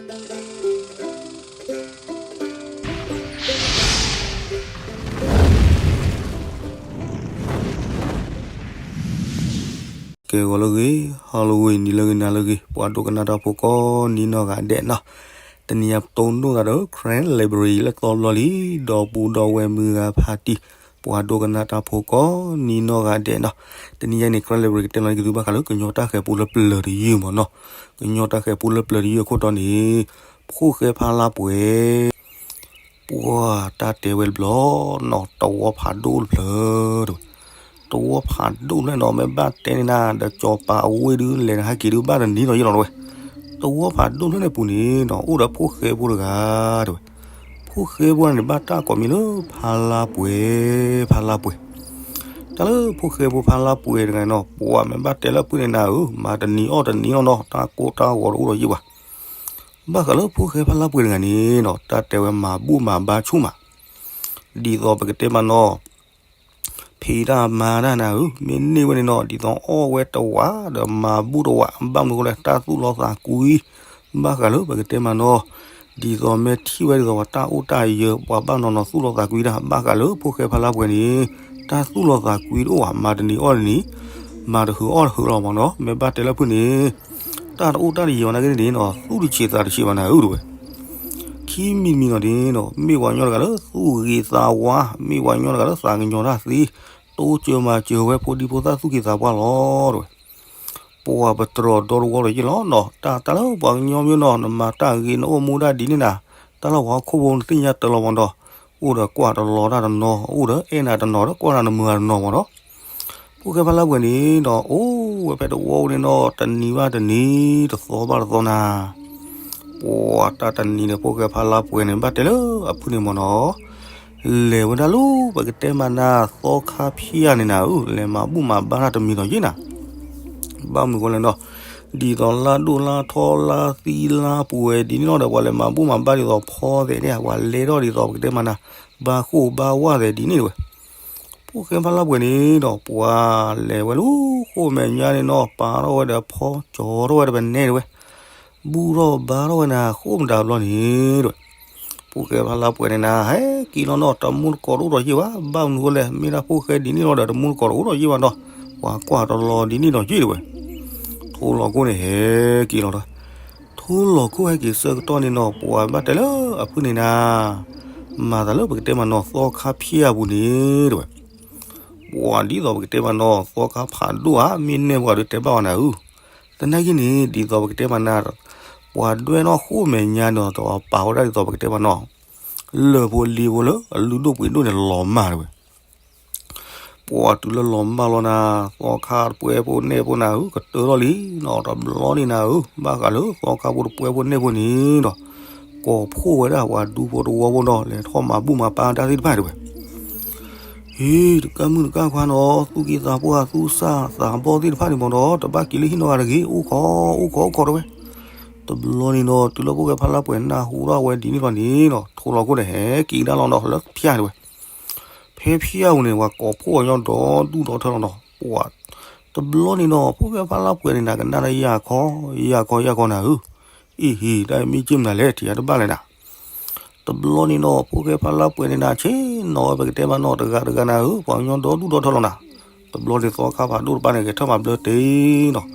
ကဲ ဂီၤလၢအဂ့ၤ, ဟါလၢအဂ့ၤ, နံၤလၢအဂ့ၤ, နၤလၢအဂ့ၤ, ပှၤဒိကနၣ်တၢ်ဖိကိးနံၤနီၢ်ဂၤဒဲးနီၤ, တနံၤအံၤပတိၢ်နီၣ်သးဒီး Karen Library လၢသီဘျီလံ, ဒီပုၢ်ဒီဝဲၢ်မုၢ်ဂၤဖးတံၢ်, ပှၤဒိကနၣ်တၢ်ဖိကိးနံၤနီၢ်ဂၤဒဲးနီၤ, တနံၤအံၤန့ၣ် Karen Library ကတဲလီၤက့ၤသုဘၣ်ဃးလၢကညီတၢ်ဃၤပူလၢပျၢၤတယုၢ်မ့ၢ်နီၤ, ကညီတၢ်ဃၤပူလၢပျၢၤတယုၢ်အခိၣ်တီန့ၣ် ဖိၣ်ဃဲဖါလါပှဲၤ ပှၤတၢ်တဲဝဲတဘျီနီၤ, တဝီဖးဒိၣ်တဖျၢၣ်တဲဝဲ, တဝီဖးဒိၣ်ဖျၢၣ်နီၤ, မ့ၢ်ဘၣ်တဲန့ၣ်နၤ ဒီးကၠီၤပၤအဝ့ၢ်ဒုး လဲၤနဟဲက့ၤဒုး ဘၣ်တနံၤနီၤယ့ၢ်လီၤတဲဝဲ, တဝီဖးဒိၣ်ဖျၢၣ်န့ၣ်ပူၤန့ၣ်နီၤ အိၣ်ဒီးဖိၣ်ဃဲဖိတဂၤတဲဝဲ, ဖိၣ်ဃဲဖိန့ၣ် ဘၣ်တၢ်ကိးမံၤလၢဖါလါပှဲၤ, ဖါလါပှဲၤ, တၢ်လၢဖိၣ်ဃဲဖိဖါလါပှဲၤတဂၤန့ၣ်နီၤ ပှၤမ့ၢ်ဘၣ်တဲလၢအဖုၣ်န့ၣ်နၤဧၢ, မၤတနံၤအီၣ်တနံၤလီၤနီၤ, တၢ်ကိၢ်တၢ်ဂီၤတအိၣ်ဒီးယ့ၢ်ဘၣ် ဘၣ်ဃးလၢဖိၣ်ဃဲဖါလါပှဲၤတဂၤန့ၣ်နီၤ တၢ်တဲဝဲမၤဘူၣ်မၤဘါဆူၣ်မး, ဒ်သိးပကတဲမးနီၤ, ဖံးတၢ်မၤတၢ်နၤဧၢ, မ့ၢ်န့ၢ်ဝဲန့ၣ်နီၤ ဒ်သိးအီၣ်ဝဲတဝး ဒီးမၤဘူၣ်တဝး, ဘၣ်မနုၤအဃိလဲၣ် တၢ်သူၣ်လီသးကွံ, ဘၣ်ဃးလၢပကတဲမးနီၤ, ဒ်သိးမ့ၢ်ထံၣ်ဝဲဒ်သိးပှၤတၢ်အိၣ်တၢ်ယၢၤ ပှၤဘၣ်နီၤနီၤသူၣ်လီသးကွံတၢ်, ဘၣ်ဃးလၢဖိၣ်ဃဲဖါလါပှဲၤန့ၣ် တၢ်သူၣ်လီသးကွံတအိၣ်ဘၣ်, မၤတနံၤအီၣ်တနံၤ, မၤတဟုးအီၣ်တဟုးလီၤမးနီၤ, မ့ၢ်ဘၣ်တဲလၢအဖုၣ်န့ၣ် တၢ်တအိၣ်တၢ်တယၢၤဘၣ်နာ်က့န့ၣ်နီၤ သူၣ်တဆံးသးတဆံးဘၣ်နၤဧၢတဲဝဲ, ခံမံၤတမံၤနီၤန့ၣ်နီၤ မ့ၢ်ပှၤကညီတဂၤလၢသူၣ်ဂ့ၤသးဝါ, မ့ၢ်ပှၤကညီတဂၤလၢသးကညီၤတၢ်သ့, တိစၢၤမၤစၢၤဝဲဖိဒံဖိသၣ်သူၣ်က့သးပှၢ်လီၤတဲဝဲ, ပှၤပတြီၤဒီတဝီဒီးယ့ၢ်လီၤနီၤ, တၢ်တၢ်လၢပှၤကညီမ့ၢ်နီၤ နမၤတၢ်ဂ့ၤနအိၣ်မူဒၣ်ဒ်န့ၣ်နၤ, တၢ်လၢပှၤဟီၣ်ခိၣ်ဖိနသ့ၣ်ညါတၢ်လီၤမးဒီး, အိၣ်ဒီးကွၢ်တလီၤတၢ်တနီၤ, အိၣ်ဒီးအဲၣ်နၤတနီၤဒီးကွၢ်နၤနမုာ်တနီၤမးနီၤ ဖိၣ်ဃဲဖါလါပှဲၤန့ၣ်ဒီး အိၣ်ဝဲဖဲတဝီဝဲန့ၣ်နီၤ တနံၤဘၣ်တနံၤ တသီဘၣ်တသီနၤ, ပှၤတၢ်တနံၤန့ၣ် ဖိၣ်ဃဲဖါလါပှဲၤန့ၣ် ဘၣ်တဲလၢအဖုၣ်န့ၣ်မးနီၤ, လဲၤဝဲဒၣ်လၢပကတဲမးနၤ သီခါဖံးဧါန့ၣ်နၤဧၢ, လဲၤမၤဘူၣ်မၤဘါတၢ်တမံၤဒီးယ့ၢ်နၤ, ဘၣ်မနုၤအဃိလဲၣ်နီၤ, ဒ်သိးလါဒိၣ်လါထီလါသံလါပှဲၤဒ်န့ၣ်လီၤဒီး ပှၤလဲၤမၤဘူၣ်မၤဘါဒ်သိးဖီသဲးန့ၣ် ပှၤလဲၤထီၣ်ဒ်သိးပကတဲမးနၤ ဘါဃိၣ်ဘါဝၣ်သဲးဒ်န့ၣ်တဲဝဲ ဖိၣ်ဃဲဖါလါပှဲၤန့ၣ်ဒီး ပှၤလဲၤဝဲလၢဃိၣ်မဲာ်ညါန့ၣ်နီၤ ပာ်ထီၣ်ဝဲဒီးဖီ ကၠီထီၣ်ဝဲဒီးပနဲတဲဝဲ, ဘူၣ်ထီၣ်ဘါထီၣ်ဝဲနၤ ဃိၣ်မတၤဘျီန့ၣ်တဲဝဲ, ဖိၣ်ဃဲဖါလါပှဲၤန့ၣ်နၤ ဟဲက့ၤလီၤနီၤ တမူတကိးတအိၣ်ဒီးယ့ၢ်ဘၣ်, ဘၣ်မနုၤအဃိလဲၣ် မ့ၢ်ဒၣ်ဖိၣ်ဃဲဒ်န့ၣ်လီၤဒီး တမူတကိးတအိၣ်ဒီးယ့ၢ်ဘၣ်နီၤ, ပှၤကွၢ်တလီၤဒ်န့ၣ်ဒီးယ့ၢ်တဲဝဲ, ထိလီၤခိၣ်န့ၣ်ဟဲက့ၤလီၤဒီး ထိလီၤခိၣ်ဟဲက့ၤဆၢကတီၢ်န့ၣ်နီၤ ပှၤဘၣ်တဲလၢအဖုၣ်န့ၣ်နၤ, မၤသးလၢပကတဲမးနီၤ သီခါဖံးဧါပူၤန့ၣ်တဲဝဲ, ပှၤဒ်သိးပကတဲမးနီၤ သီခါဖးဒိၣ်ဧါ မ့ၢ်နဲၣ်ပှၤဒုးတဲဘၣ်အီၤနၤဧၢ, သနာ်က့န့ၣ် ဒ်သိးပကတဲမးနၤ ပှၤဒွဲၣ်ထီၣ်ဃိၣ်မဲာ်ညါန့ၣ်ဒီး ပာ်ဝဲဒၣ်ဒ်သိးပကတဲမးနီၤ လၢၢ်ဖိလံၤဖိလၢအလုၢ်ဒိၣ်ပှ့ၤဒိၣ်န့ၣ်လီၤမၢ်တဲဝဲ ပှၤတုၤလၢလီၤမၢ်လီၤနၤ, သီခါတပှဲၤဖိနဲၣ်ဖိနၤဧၢ ကတၢၢ်ထီၣ်လံနီၤ, တဘျီန့ၣ်နၤဧၢ ဘၣ်ဃးလၢသီခါဖိတပှဲၤဖိနဲၣ်ဖိန့ၣ်ဒီး ကိးဖှိၣ်ဝဲဒၣ်ပှၤဒူဖိတဝီဖိနီၤ လဲၤထီၣ်မၤဘူၣ်မၤပာ်တၢ်သ့ၣ်တဖၣ်တဲဝဲ ဟ့ၣ် တကၢ်မုၢ်တကၢ်ခွါနီၤ သူၣ်က့သးပှၢ်သူၣ်စၢ်သးဘီၣ်သ့ၣ်တဖၣ်န့ၣ်မးဒီး တဘၣ်က့ၤလၢဟံၣ်နီတဂၤတဂ့ၤ အိၣ်ခိး အိၣ်ခိး အိၣ်ခိးတဲဝဲ, တဘျီန့ၣ်ဒီး တုၤလၢဖိၣ်ဃဲဖါလါပှဲၤနၢ်ဟူထီၣ်ဝဲဒ်န့ၣ်လီၤန့ၣ်နီၤ ထိလီၤခိၣ်န့ၣ် ဟဲက့ၤကဒါလီၤနီၤ လၢဖၠၣ်တဲဝဲ, ဖဲဖၠၣ်ပူၤန့ၣ် ပှၤကိးဖှိၣ်အီၤညီဒီဒူၣ်ဒီထၢလီၤနီၤ ပှၤ တဘျီန့ၣ်နီၤ ဖိၣ်ဃဲဖါလါပှဲၤန့ၣ်နၤ ကနၣ်ဒီးယၢ်ခီ ယၢ်ခီ ယၢ်ခီနၤဧၢ, အံၤဟံၣ် တၢ်မ့ၢ်က့ၢ်မနုၤလဲၣ် ထံၣ်ယၤတဘၣ်လဲၣ်နၤ တဘျီန့ၣ်နီၤ ဖိၣ်ဃဲဖါလါပှဲၤန့ၣ်နၤ ဆ့ၣ်နီၤဝဲ ပကတဲမးနီၤ တဂၤတဂၤနၤဧၢ ပှၤကညီဒီဒူၣ်ဒီထၢလီၤနၤ, တဘျီန့ၣ်သီခါဖးဒိၣ်တဖၣ်န့ၣ် ဂဲၤထၢၣ်မၤဘျၢတ့ၢ်နီၤ,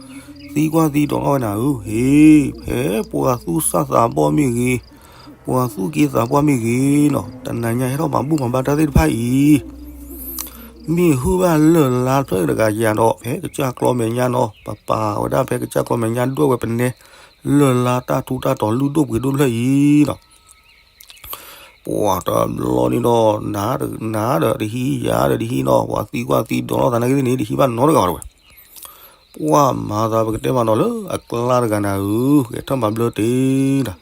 သံကွၢ်သံဒိးထီၣ်ဝဲနၤဧၢ, ဟ့ၣ် ဖဲပှၤသူၣ်စၢ်သးဘီၣ်မ့ၢ်ဂ့ၤ, ပှၤသူၣ်က့သးပှၢ်မ့ၢ်ဂ့ၤနီၤ, တနၤညါဟဲထီၣ်မၤဘူၣ်မၤဘါတၢ်သ့ၣ်တဖၣ်အံၤ မ့ၢ်ဟုၣ်ဘၣ်လၢၢ်လါဖျၢၣ်တဂၤယၤဒီး ဖဲကစၢ်ကျီမဲာ်ညါနီၤ ပပာ်ဝဲဒၣ်ဖဲကစၢ်ကျီမဲာ်ညါဒွဲၣ်ဝဲပနဲ လၢၢ်လါတၢ်ထူးတၢ်တီၤလုၢ်ဒိၣ်ပှ့ၤဒိၣ်ဖျၢၣ်အံၤနီၤ, ပှၤတဘျီန့ၣ်ဒီး နၤဒီးတဟံး ယၤဒီးတဟံးနီၤ ပှၤသံကွၢ်သံဒိးထီၣ်သးနာ်က့န့ၣ် တဟံးဘၣ်နီတဂၤဘၣ်တဲဝဲ ပှၤမၤသးပကတဲမးနီၤလၢအကျါတဂၤနၤဧၢ, ဂဲၤထၢၣ်မၤဘျၢတ့ၢ်နၤ,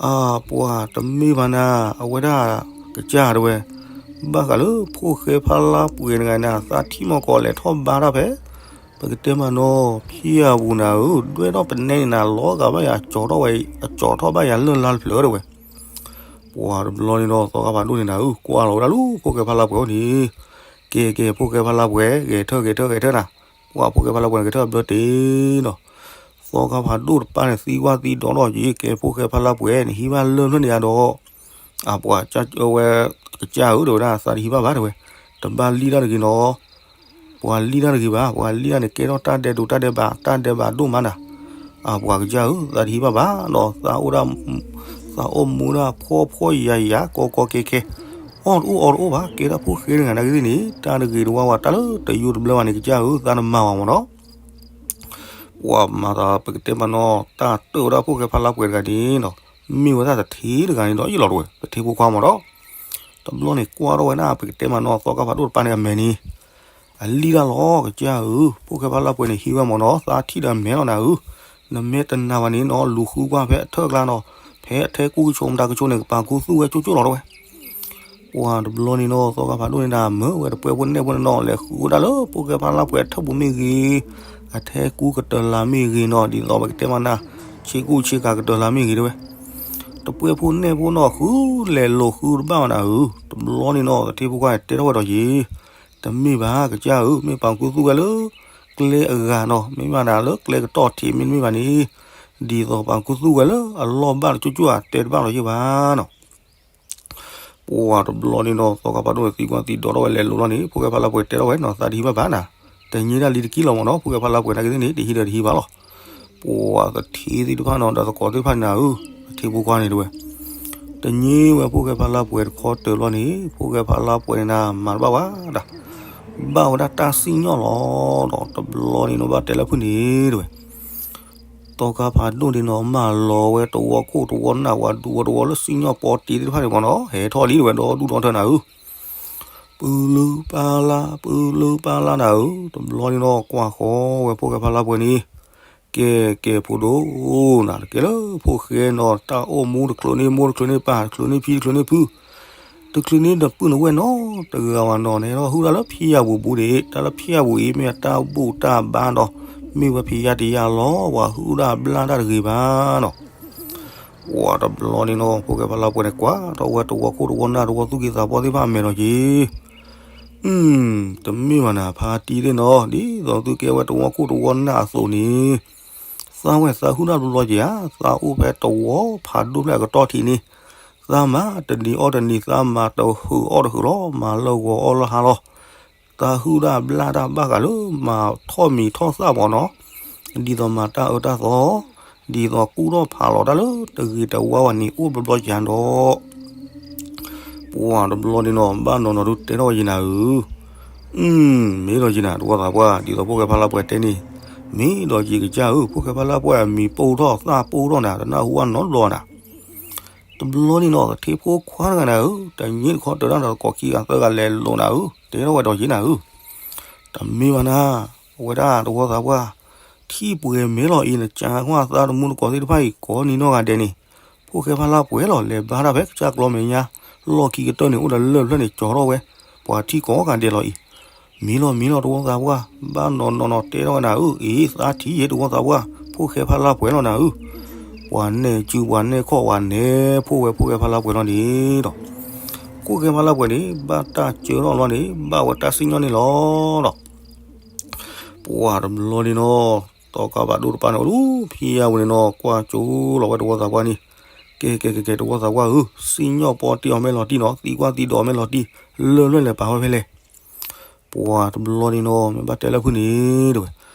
အါ ပှၤတမ့ၢ်ဘၣ်နၤ အဝဲဒၣ်ကစၢ်တဲဝဲ, ဘၣ်ဃးလၢဖိၣ်ဃဲဖါလါပှဲၤတဂၤနၤ သးထံၣ်မီၢ်ကီးလဲၤထီၣ်ဘါတၢ်ဖဲ ပကတဲမးနီၤ ဖံအပူၤနၤဧၢ, ဒွဲၣ်ထီၣ်ပနဲန့ၣ်နၤ လီၤဂာ်ဘၣ်ယၤ ကၠီထီၣ်ဝဲ အကၠီထီၣ်ဘၣ်ယၤလၢၢ်လါတဖျၢၣ်တဲဝဲ ပှၤတဘျီန့ၣ်ဒီး သီခါဖးဒိၣ်န့ၣ်နၤဧၢ, ကွၢ်လီၤဝဲဒၣ်လၢဖိၣ်ဃဲဖါလါပှဲၤအိၣ်န့ၣ်, ကဲကဲ ဖိၣ်ဃဲဖါလါပှဲၤ ဂဲၤထၢၣ်ဂဲၤထၢၣ်ဂဲၤထၢၣ်နၤ, ပှၤဖိၣ်ဃဲဖါလါပှဲၤန့ၣ် ဂဲၤထၢၣ်ဘျၢတ့ၢ်နီၤ, သ သီခါဖးဒိၣ်တပၤန့ၣ် သံကွၢ်သံဒိးထီၣ်က့ၤ ကဲဖိၣ်ဃဲဖးလါပှဲၤန့ၣ် ဟံးဘၣ်လၢၢ်ဖျၢၣ်န့ၣ်ဧါဒီး အပှၤကစၢ်ဝဲ ကစၢ်ဧၢ တဲဝဲဒၣ် သးတဟံးဘၣ်ဘၣ် တဲဝဲ, တဘၣ်လံၣ်တၢ်တဂ့ၤနီၤ, ပှၤလံၣ်တၢ်တဂ့ၤဘၣ်, ပှၤလံၣ်တၢ်န့ၣ် ကဲထီၣ်တၢ်ဒဲးဒိးတၢ်ဒဲးဘး တၢ်ဒဲးဘးဒိၣ်မးနၤ, အပှၤကစၢ်ဧၢ သးတဟံးဘၣ်ဘၣ်နီၤ, သးအိၣ်ဒၣ် သးအိၣ်မူဒၣ်ဖှီၣ်ဖှီၣ်ယာ်ယာ် ကီကီခဲခဲ, အီၣ်တအိၣ်အီတအိၣ်ဘၣ်, ကဲဒၣ်ဖိၣ်ဃဲတဂၤနာ်က့သ့ၣ်န့ၣ် တၢ်တဂ့ၤတဝါဝဲ တၢ်လၢတယိတဘျၢဘၣ်န့ၣ် ကစၢ်ဧၢ သးတမၤဝဲမ့ၢ်နီၤ ပှၤမၤသးပကတဲမးနီၤ တၢ်တၢၢ်ဝဲဒၣ်ဖိၣ်ဃဲဖးလါပှဲၤတဂၤန့ၣ်နီၤ, မ့ၢ်ဝဲဒၣ်တထံတဂၤန့ၣ်ဒီး ယလီၤတဝဲ ပထံဖိခွါမ့ၢ်ဒီး, တဘျီန့ၣ်ကွၢ်ထီၣ်ဝဲဒၣ် ပကတဲမးနီၤသီခါဖးဒိၣ်တပၤန့ၣ်အမဲာ်န့ၣ်, အလံၣ်တၢ်လီၤ ကစၢ်ဧၢ, ဖိၣ်ဃဲဖးလါပှဲၤန့ၣ် ဟံးဝဲမ့ၢ်နီၤ သးထံၣ်ဒီးမဲာ်လီၤနၤဧၢ, နမ့ၢ်တနာ်ဘၣ်န့ၣ်နီၤ လူၤဃုကွၢ်ဖဲအထၢၣ်ကျါနီၤ, ဖဲအထဲကူကဆိးမတၤကဆိးန့ၣ် ကပာ်ခူသူၣ်ဝဲကၠိကၠိလီၤတဝဲ ပှၤတဘျီန့ၣ်နီၤ သီခါဖးဒိၣ်န့ၣ်ဒၣ် မၢဝဲတပှဲၤဖိနဲၣ်ဖိန့ၣ်နီၤ လဲၤဃုဝဲဒၣ်လၢဖိၣ်ဃဲဖးလါပှဲၤအထၢၣ်ပူၤမ့ၢ်ဂ့ၤ, အထဲကူကတၢၢ်လါမ့ၢ်ဂ့ၤနီၤ ဒ်သိးပကတဲမးနၤ, ဆ့ကူဆ့ကၤကတၢၢ်လါမ့ၢ်ဂ့ၤတဝဲ, တပှဲၤဖိနဲၣ်ဖိနီၤ ဃုလဲၤလိာ်ဃုတဘၣ်မးနၤဧၢ, တဘျီန့ၣ်နီၤ သထ့ဖိခွါန့ၣ်တဲထီၣ်ဝဲဒီးက့ၤ, တမ့ၢ်ဘၣ်ကစၢ်ဧၢ, မ့ၢ်ပာ်ခူသူၣ်ဝဲလၢ ကျဲအဂၤနီၤ မ့ၢ်ဘၣ်နၤလၢကျဲကတီၢ်ထံးမ့တမ့ၢ်ဘၣ်န့ၣ်, ဒ်သိးပာ်ခူသူၣ်ဝဲလၢအလီၢ်ဘၣ်တကၠိကၠိဧါတဲတဘၣ်လီၤယ့ၢ်ဘၣ်နီၤ ပှၤတဘျီန့ၣ်နီၤ သီခါဖးဒိၣ်န့ၣ်သံကွၢ်သံဒိးထီၣ်ဝဲလဲၤလိာ်လီၤန့ၣ် ဖိၣ်ဃဲဖးလါပှဲၤတဲထီၣ်ဝဲနီၤ သးတဟံးဘၣ်ဘၣ်နၤ, တည့တၢ်လံတကံလီၤမ့ၢ်နီၤ ဖိၣ်ဃဲဖးလါပှဲၤနာ်က့သ့ၣ်န့ၣ် တဟံးဒီးတဟံးဘၣ်လီၤ. ပှၤသထ့သ့ၣ်တဖၣ်နီၤ ဒီးသကိးသ့ၣ်တဖၣ်န့ၣ်နၤဧၢ, သထ့ဖိခွါန့ၣ်တဝဲ, တည့ဝဲဖိၣ်ဃဲဖးလါပှဲၤတခီတၢၤဘျီန့ၣ် ဖိၣ်ဃဲဖးလါပှဲၤန့ၣ်နၤ မၤတဘၣ်ဝဲဒၣ် ဘၣ်ဝဲဒၣ်တၢ်စံၣ်ညီၣ်လီၤဒီး တဘျီန့ၣ်နီၤ ဘၣ်တဲလၢဖုၣ်န့ၣ်တဝဲ သီခါဖးဒိၣ်န့ၣ်နီၤ မၢလီၤဝဲတဝီခိၣ်တဝီနၢ် ပှၤဒူဝီတဝီလၢစံၣ်ညီၣ်ပီတ့သ့ၣ်တဖၣ်န့ၣ်မ့ၢ်နီၤ ဟဲထီၣ်လံတဝဲဒီဒူၣ်ဒီထၢနၤဧၢ, ပူၤလူၤပာ်လၢ ပူၤလူၤပာ်လၢနၤဧၢ, တဘျီန့ၣ်နီၤ ကွၢ်ဃီဝဲဖိၣ်ဃဲဖးလါပှဲၤန့ၣ်, ကဲကဲဖိဒိၣ်နၤ တကဲလၢဖိၣ်ဃဲနီၤ တၢ်အိၣ်မူတချုးန့ၢ်မိၢ်တချုးန့ၢ်ပၢ် တချုးန့ၢ်ဖံတချုးန့ၢ်ဖု တချုးန့ၢ်ဒီပုၢ်နဝဲၢ်နီတဂၤဘၣ်နီၤ နဟဲထီၣ်ဟုၣ်တၢ်လၢဖံယၢ်ပူၤပူၤဒၣ် တၢ်လၢဖံယၢ်ပူၤအံၤ မ့ၢ်အတၢ်ဘူၣ်တၢ်ဘါဒီး မ့ၢ်ဝဲဖံယၢ်တယၢ်လီၤ ပှၤဟုၣ်တၢ်ဘျၣ်တၢ်တဂ့ၤဘၣ်နီၤ. ပှၤတဘျီန့ၣ်နီၤ ဖိၣ်ဃဲဖးလါပှဲၤန့ၣ် ကွၢ်ထီၣ်ဝဲတဝီခိၣ်တဝီနၢ် တဝီသူၣ်က့သးပှၢ်သ့ၣ်တဖၣ်အမဲာ်နီၤက့ၤ တမ့ၢ်ဘၣ်နၤ ဖါတံၢ်သ့ၣ်နီၤ ဒ်သိးသုကဲဝဲတဝီခိၣ်တဝီနၢ်အသိးန့ၣ် သးဝဲသးဟုၣ်တၢ်တဘျီဘျီက့ၤဧါ, သးအိၣ်ဖဲတဝီဖးဒိၣ်ဖျၢၣ်အကတီၢ်ထံးန့ၣ် သးမၤတနံၤအီၣ်တနံၤ သးမၤတဟၢးအီၣ်တဟၢးလီၤ မၤလၢဂီၤအီၣ်လၢဟါလီၤ. သးဟုၣ်တၢ်ဘျၣ်တၢ်ဘၣ်ဃးလၢ မၤထီၣ်မံၤထီၣ်သၣ်မ့ၢ်နီၤ, ဒ်သိးမၤတၢ်အၢတၢ်သီ, ဒ်သိးကူၣ်ထီၣ်ဖးလီၤတၢ်လၢတဂ့ၤတဝါဘၣ်န့ၣ် အိၣ်ဘျီဘျီက့ၤဧါဒီး ပှၤတဘျီန့ၣ်နီၤ ဘၣ်နီၤနီၤဒုးတဲထီၣ်ဝဲယံၤနၤဧၢ, မ့ၢ်ဒီးယံၤနၤ တဝီသးပှၢ် ဒ်သိးဖိၣ်ဃဲဖါလါပှဲၤတဲန့ၣ်, မ့ၢ်ဒီးယံၤကစၢ်ဧၢ ဖိၣ်ဃဲဖါလါပှဲၤအမံၤပိၢ်ထီၣ်သၣ်ပိၢ်ထီၣ်နၤ တနၢ်ဟူဘၣ်နီတဘျီနၤ. တဘျီန့ၣ်နီၤ သထ့ဖိခွါတဂၤနၤဧၢ, တည့တခီတၢၤတၢ်ဒီးသကိးခံဂၤသၢဂၤလဲၤလိာ်နၤဧၢ, တဲထီၣ်ဝဲဒီးယံၤနၤဧၢ တမ့ၢ်ဘၣ်နၤ, အဝဲဒၣ်တဝီသးပှၢ်, ထံၣ်ပှဲၤမဲာ်လီၤအံၤ နကၢ်ကွၢ်သးတမူတကိးသ့ၣ်တဖၣ်အံၤ ကိးနံၤနီၢ်ဂၤဒဲးန့ၣ်, ဖိၣ်ဃဲဖါလါပှဲၤလီၤ လဲၤဘါတၢ်ဖဲကစၢ်ကျီမဲာ်ညါ, လီၢ်ခံကတၢၢ်န့ၣ် အိၣ်ဒီးလၢၢ်ဖျၢၣ်န့ၣ် ကၠီထီၣ်ဝဲ, ပှၤထံၣ်ကိးဂၤဒဲးလီၤအံၤ, မ့ၢ်လီၤမ့ၢ်လီၤတဝီသးပှၢ်, ဘၣ်နီၤနီၤနီၤတဲထီၣ်ဝဲနၤဧၢ, အ့ သးထံၣ်ယဲတဝီသးပှၢ်, ဖိၣ်ဃဲဖါလါပှဲၤလီၤနၤဧၢ, ပှၤနဲၣ်စုပှၤနဲၣ်ခီၣ်ပှၤနဲၣ်ဖိဝဲဖိၣ်ဃဲဖါလါပှဲၤလီၤန့ၣ်ဒီး ဖိၣ်ဃဲဖါလါပှဲၤန့ၣ် ဘၣ်တၢ်စၢထီၣ်လီၤန့ၣ် ဘၣ်ဝဲတၢ်စံၣ်ညီၣ်န့ၣ်လီၤဒီး ပှၤတဘျီန့ၣ်နီၤ သီခါဖးဒိၣ်တပၤန့ၣ် အိၣ်လၢဖံယၢ်ပူၤန့ၣ်နီၤ ကွၢ်ကၠိလီၤဝဲတဝီသးပှၢ်န့ၣ်, ကဲကဲကဲကဲ တဝီသးပှၢ်ဧၢ, စံၣ်ညီၣ်ပီတ့အီၤမ့ၢ်လီၤတံၢ်နီၤ သံကွၢ်သံဒိးအီၤမ့ၢ်လီၤတံၢ်, လၢၢ်လၢၢ်လဲၤပာ်ဝဲဖဲလဲၣ် ပှၤတဘျီန့ၣ်နီၤ မ့ၢ်ဘၣ်တဲလၢဖုၣ်န့ၣ်တဝဲ,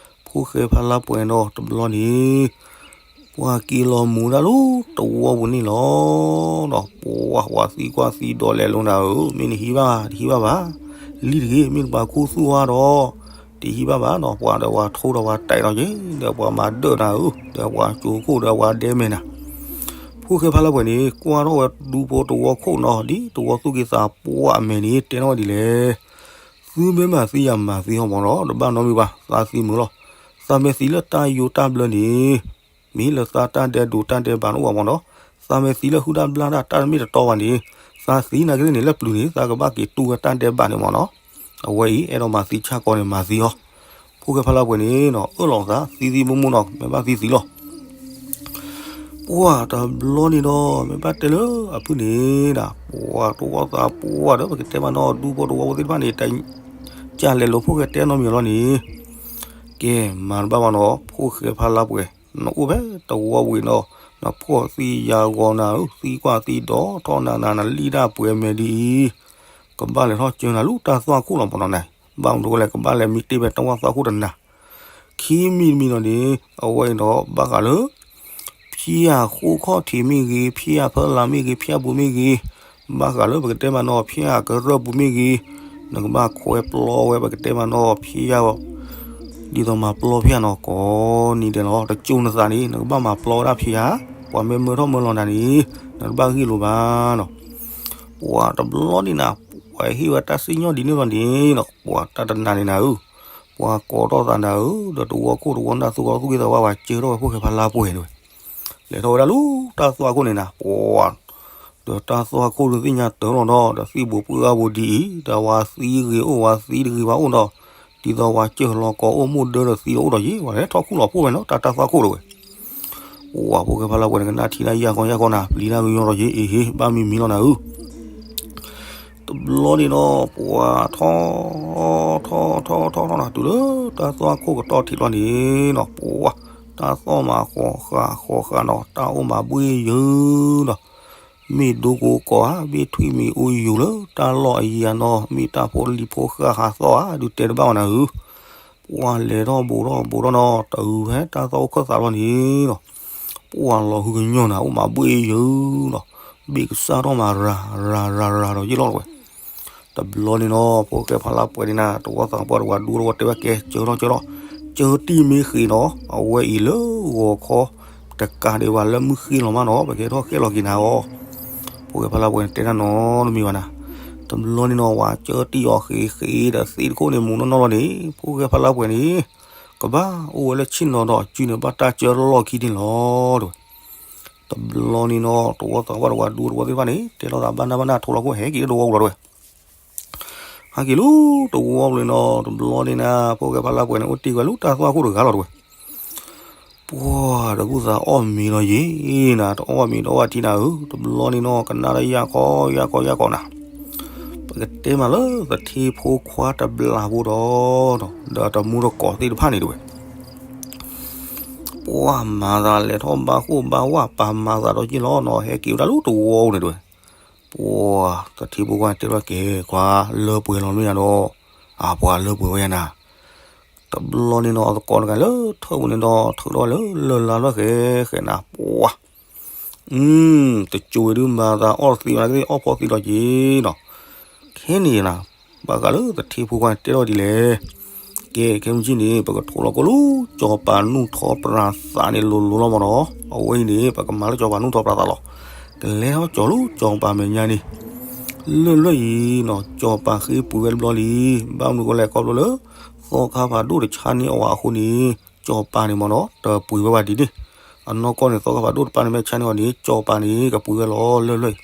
ဖိၣ်ဃဲဖါလါပှဲၤနီၤတဘျီန့ၣ်, ပှၤက့ၤလီၤမူၤဒၣ်လၢတဝီပူၤန့ၣ်လီၤ. ဒီးပှၤသံကွၢ်သံဒိးလဲၤလိာ်နၤဧၢ, မ့ၢ်နဟံးဘၣ်တဟံးဘၣ်ဘၣ်, လံတဂ့ၤ မ့ၢ်နပာ်ခူသူၣ်ဝါဒီး, တဟံးဘၣ်ဘၣ်ဒီး ပှၤဒီးပှၤထိဒီးပှၤတဲာ်လီၤက့ၤ, ဒီးပှၤမၤဒၢးနၤဧၢ, ဒီးပှၤကၠိခိၣ်ဒီးပှၤဒဲမဲာ်နၤ ဖိၣ်ဃဲဖါလါပှဲၤန့ၣ် ကွၢ်ထီၣ်ဝဲဒူဖိတဝီခိၣ်နီၤ ဒ်တဝီသူၣ်က့သးပှၢ်အမဲာ်န့ၣ် တဲထီၣ်ဝဲဒ်လဲၣ်, သုမ့ၢ်မၤသံယၤမၤသံဟီမ့ၢ်နီၤ တဘၣ်နီတမံၤဘၣ် သးသံမုာ်လီၤ, သးမ့ၢ်သံလၢတၢ်ယိးတၢ်ဘျၢန့ၣ်, မ့ၢ်လၢသးတၢ်ဒဲးဒိးတၢ်ဒဲးဘးန့ၣ်အိၣ်ဘၣ်မ့ၢ်နီၤ, သးမ့ၢ်သံလၢဟုၣ်တၢ်ဘျၣ်တၢ်တၢ်တမ့ၢ်တတီဘၣ်န့ၣ်, သးသံနာ်က့သ့ၣ်န့ၣ် လၢပျုၤန့ၣ် သးကဘၣ်က့ၤတူၢ်ဝဲတၢ်ဒဲးဘးန့ၣ်မ့ၢ်နီၤ, အဝဲအံၤ အဲၣ်ဒိးမၤသံဆၣ်ကီးန့ၣ် မၤသံအီၤ, ဖိၣ်ဃဲဖါလါပှဲၤန့ၣ်နီၤ အၢၣ်လီၤသး သံသံမူမူနီၤ မ့ၢ်ဘၣ်သံသံလီၤ ပှၤတဘျီန့ၣ်ဒီး မ့ၢ်ဘၣ်တဲလၢအဖုၣ်န့ၣ်ဒၣ် ပှၤတဝီသးပှၢ်ဒီး ပကတဲမးနီၤ ဒူဖိတဝီဖိသ့ၣ်တဖၣ်န့ၣ် တၢ်ကလဲၤလိာ်ဖိၣ်ဃဲတဲနီတမံၤလီၤန့ၣ်, ကဲ မၤတဘၣ်ဘၣ်နီၤ ဖိၣ်ဃဲဖါလါပှဲၤ နအိၣ်ဖဲတဝီဝံၤဒီး နဖှီၣ်သံယၤဂီၤနၤဧၢ, သံကွၢ်သံဒိးထီၣ်နၤနၤ နလံၣ်ဒၣ်ပှဲၤမဲာ်ဒ်အံၤ, ကဘၣ်လဲၤထီၣ်စၢနၤလၢတၢ်သွၣ်ခိၣ်လီၤမနီၤန့ၣ်, ဘၣ်မနုၤလဲၣ် ကဘၣ်လဲၤမံတ့ၢ်ဖဲတၢ်သွၣ်ခိၣ်တနၤ ခံမံၤတမံၤဒီးန့ၣ် အဝဲအံၤဒီးဘၣ်ဃးလၢ ဖၠၣ်ဃိၣ်ခီၣ်ထံးမ့ၢ်ဂ့ၤ, ဖၠၣ်ဖၢလၤမ့ၢ်ဂ့ၤ, ဖၠၣ်ပူၤမ့ၢ်ဂ့ၤ, ဘၣ်ဃးလၢပကတဲမးနီၤ ဖၠၣ်ကရၢၢ်ပူၤမ့ၢ်ဂ့ၤ, နကဘၣ်ခွဲပျီဝဲ ပကတဲမးနီၤ ဖၠၣ် ဒ်သိးမၤပျီဖၠၣ်နီၤ ကိးနံၤဒဲးလီၤ. တကၠိနသးန့ၣ် နကဘၣ်မၤပျီဝဲဒၣ်ဖၠၣ်, ပှၤမ့ၢ်မၢထီၣ်မၢလီၤနၤန့ၣ် နတဘၣ်ဂ့ၢ်လိာ်ဘၣ်နီၤ. ပှၤတဘျီန့ၣ်နၤ ပှၤဟ့ၣ်ဝဲတၢ်စံၣ်ညီၣ်ဒ်န့ၣ်လီၤန့ၣ်နီၤ ပှၤတၢ်တနၤန့ၣ်နၤဧၢ, ပှၤကိးထီၣ်သးနၤဧၢ, ဒီးတဝီခိၣ်တဝီနၢ်သူၣ်ကီၢ်သူၣ်က့သးဝါ ပှၤစၢထီၣ်ဝဲဖိၣ်ဃဲဖးလါပှဲၤန့ၣ်ဝဲ လဲၤထီၣ်ဝဲဒၣ်လၢတၢ်သွၣ်ခိၣ်န့ၣ်နၤ ပှၤ ဒီးတၢ်သွၣ်ခိၣ်ဒုးသ့ၣ်ညါတၢ်လီၤဒီး ဒီးသံၣ်ဘိးပှၢ်ဂၤဘိးဒ်အံၤ ဒီးဝဲသံဂ့ၤအိၣ် ဝဲသံတဂ့ၤဝဲအိၣ်ဒီး ဒ်သိးဝဲစၢၢ်လီၤကိးအိၣ်မိၢ်ဒၢဒီးသံဒီးအိၣ်ဒီးယံၤ ဝဲလဲၤထီၣ်ခူၣ်လီၤဖိၣ်ဝဲနီၤ တၢ်တၢ်သွၣ်ခိၣ်ဒီးဝဲ ပှၤဖိၣ်ဃဲဖးလါပှဲၤန့ၣ် ကနၣ်ထံၣ်ဒၣ်ယၢ်ကီယၢ်ကီနၤ ပျံၤတၢ်ကညီဒီးယံၤ အ့ဟ့ ဘၣ်မံမံလီၤနၤဧၢ တဘျီန့ၣ်ဒီး ပှၤထီၣ် ထီၣ် ထီၣ် ထီၣ် ထီၣ်နၤ တုၤလၢတၢ်သွၣ်ခိၣ်ကတီၢ်ထံးလီၤန့ၣ်နီၤ ပှၤ တၢ်သွၣ်မၤဃီၤဃာ်ဃီၤဃာ်နီၤ တၢ်အိၣ်မၤဘှ့ၣ်ယၢၤဒီး မ့ၢ်ဒိကိးကီၤဧါ မ့ၢ်ထွံၣ်မံၤအိၣ်ယူၤလၢတၢ်လီၢ်အယံၤဧါနီၤ မ့ၢ်တၢ်ဖိလံၤဖိဃာ်ဟးသီၣ်ဧါ ဒုးတဲတဘၣ်ဘၣ်နၤဧၢ ပှၤလဲၤထီၣ်ဘူးထီၣ်ဘူးထီၣ်နီၤ တုၤဖဲတၢ်သွၣ်ခိၣ်ခၢၣ်သးလီၤန့ၣ်နီၤ ပှၤလီၤဟုကညီၢ်နၤ အိၣ်မၤဘှ့ၣ်ယၢၤနီၤ ဘ့ၣ်ကစၢ်ထီၣ်မးရၤ ရၤ ရၤ ရၤဒီးယ့ၣ်လီၤတဝဲ တဘျီန့ၣ်နီၤ ဖိၣ်ဃဲဖးလါပှဲၤန့ၣ်နၤ တဝီသးပှၢ်တဝီဒူတဝီတဲဝဲကဲ စၢထီၣ်စၢထီၣ် စၢတံၢ်မ့ၢ်ဃ့နီၤ အဝဲအံၤလၢဂီၤခီ တကးဒံးဘၣ်လၢမုၢ်ဃ့လီၤမးနီၤ ပကဲထီၣ်ဃဲလီၤက့ၤနၤအီၤ ဖိၣ်ဃဲဖးလါပှဲၤန့ၣ် တဲတၢ်နီတမံၤဘၣ်နၤ တဘျီန့ၣ်နီၤ ဝဲစၢတံၢ်အီၤဃ့ဃ့ဒီးသ့ၣ်တခိၣ်န့ၣ် မူးနီၢ်နီၢ်လီၤန့ၣ် ဖိၣ်ဃဲဖးလါပှဲၤန့ၣ် ကဘၣ်အိၣ်ဝဲလၢဆ့ၣ်နီၤဒီးစုန့ၣ် ဘၣ်တၢ်စၢလီၢ်ခံန့ၣ်လီၤတဝဲ တဘျီန့ၣ်နီၤ တဝီသးပှၢ်တဝီဒူတဝီသ့ၣ်တဖၣ်န့ၣ် တဲလိာ်သးဘၣ်နၢ်ဘၣ်နၢ်ထိလီၤခိၣ်ဟဲက့ၤလၢတဝီပူၤလီၤတဝဲ ဟဲက့ၤလၢတဝီပူၤန့ၣ်နီၤ တဘျီန့ၣ်နၤ ဖိၣ်ဃဲဖးလါပှဲၤန့ၣ် အိၣ်တ့ၢ်ဝဲလၢတၢ်သွၣ်ခိၣ်တဂၤလီၤတဝဲ ပှၤဒီးဘူၣ်သးအီၣ်မ့ၤလီၤယ့ၤနၤ တအီၣ်မ့ၤတအီၣ်ထံနၤဧၢ တဘျီန့ၣ်နီၤ ကနၣ်တၢ်ယၢ်ကီယၢ်ကီယၢ်ကီနၤ ပကတဲမးလၢသထ့ဖိခွါတဘျးဖိဒီး ဒီးတမူတကိးသ့ၣ်တဖၣ်န့ၣ်တဝဲ ပှၤမၤသးလဲၤထီၣ်ဘါဃိၣ်ဘါဝၣ်ပာ်မၤသးဒီးယ့ၣ်လီၤနီၤ ဟဲက့ၤဝဲဒၣ်လၢတဝီပူၤန့ၣ်တဝဲ ပှၤသထ့ဖိခွါန့ၣ်တဲထီၣ်က့ၤ ခွါလၢပှဲၤလီၤမ့ၢ်ယါဒီး အပှၤလၢပှဲၤဝဲယါနၤ တဘျီန့ၣ်နီၤ သကိးတဂၤလၢထၢၣ်ပူၤန့ၣ်ဒီး ထုးထီၣ်ဝဲလၢလၢၢ်လါလွဲၢ်ဃဲဃဲနၤ ပှၤ တကၠိဝဲဒုး မၤသးအီၣ်သံဝဲဒၣ်ကသ့ၣ်အီၣ်ဖီသံလီၤက့ၤနီၤ ခဲန့ၣ်နၤ ဘၣ်ဃးလၢသထ့ဖိခွါန့ၣ်တဲထီၣ်ဒ်လဲၣ် ကဲ ခဲမုၢ်ဆ့ၣ်န့ၣ် ပကထိးလီၤကိၣ်လၢ ကၠီၤပၤနူၢ်ထီပရၤသးန့ၣ် လိၤလိၤလီၤမးနီၤ အဝဲအံၤန့ၣ် ပကမၤလၢကၠီၤပၤနူၢ်ထီပရၤသးလီၤ ကလဲၤထီၣ်ကၠီၤလၢကၠီၤပၤမဲာ်ညါန့ၣ် လၢၢ်လၢၢ်အံၤနီၤ ကၠီၤပၤဃ့ပှ့ၤဝဲတဘျီလံ ဘၣ်မနုၤအဃိလဲၣ် ခီဖျိလၢ သီခါဖးဒိၣ်တဆါန့ၢ်အီၤအဃိန့ၣ် ကၠီၤပၤန့ၣ်မးနီၤ တပှ့ၤဝဲဘၣ်ဒ်န့ၣ် အနီၢ်ကီၢ်န့ၣ် သီခါဖးဒိၣ်တပၤန့ၣ်မ့ၢ်ဆါန့ၢ်အီၤန့ၣ် ကၠီၤပၤန့ၣ် ကပှ့ၤဝဲလီၤလၢၢ်လၢၢ်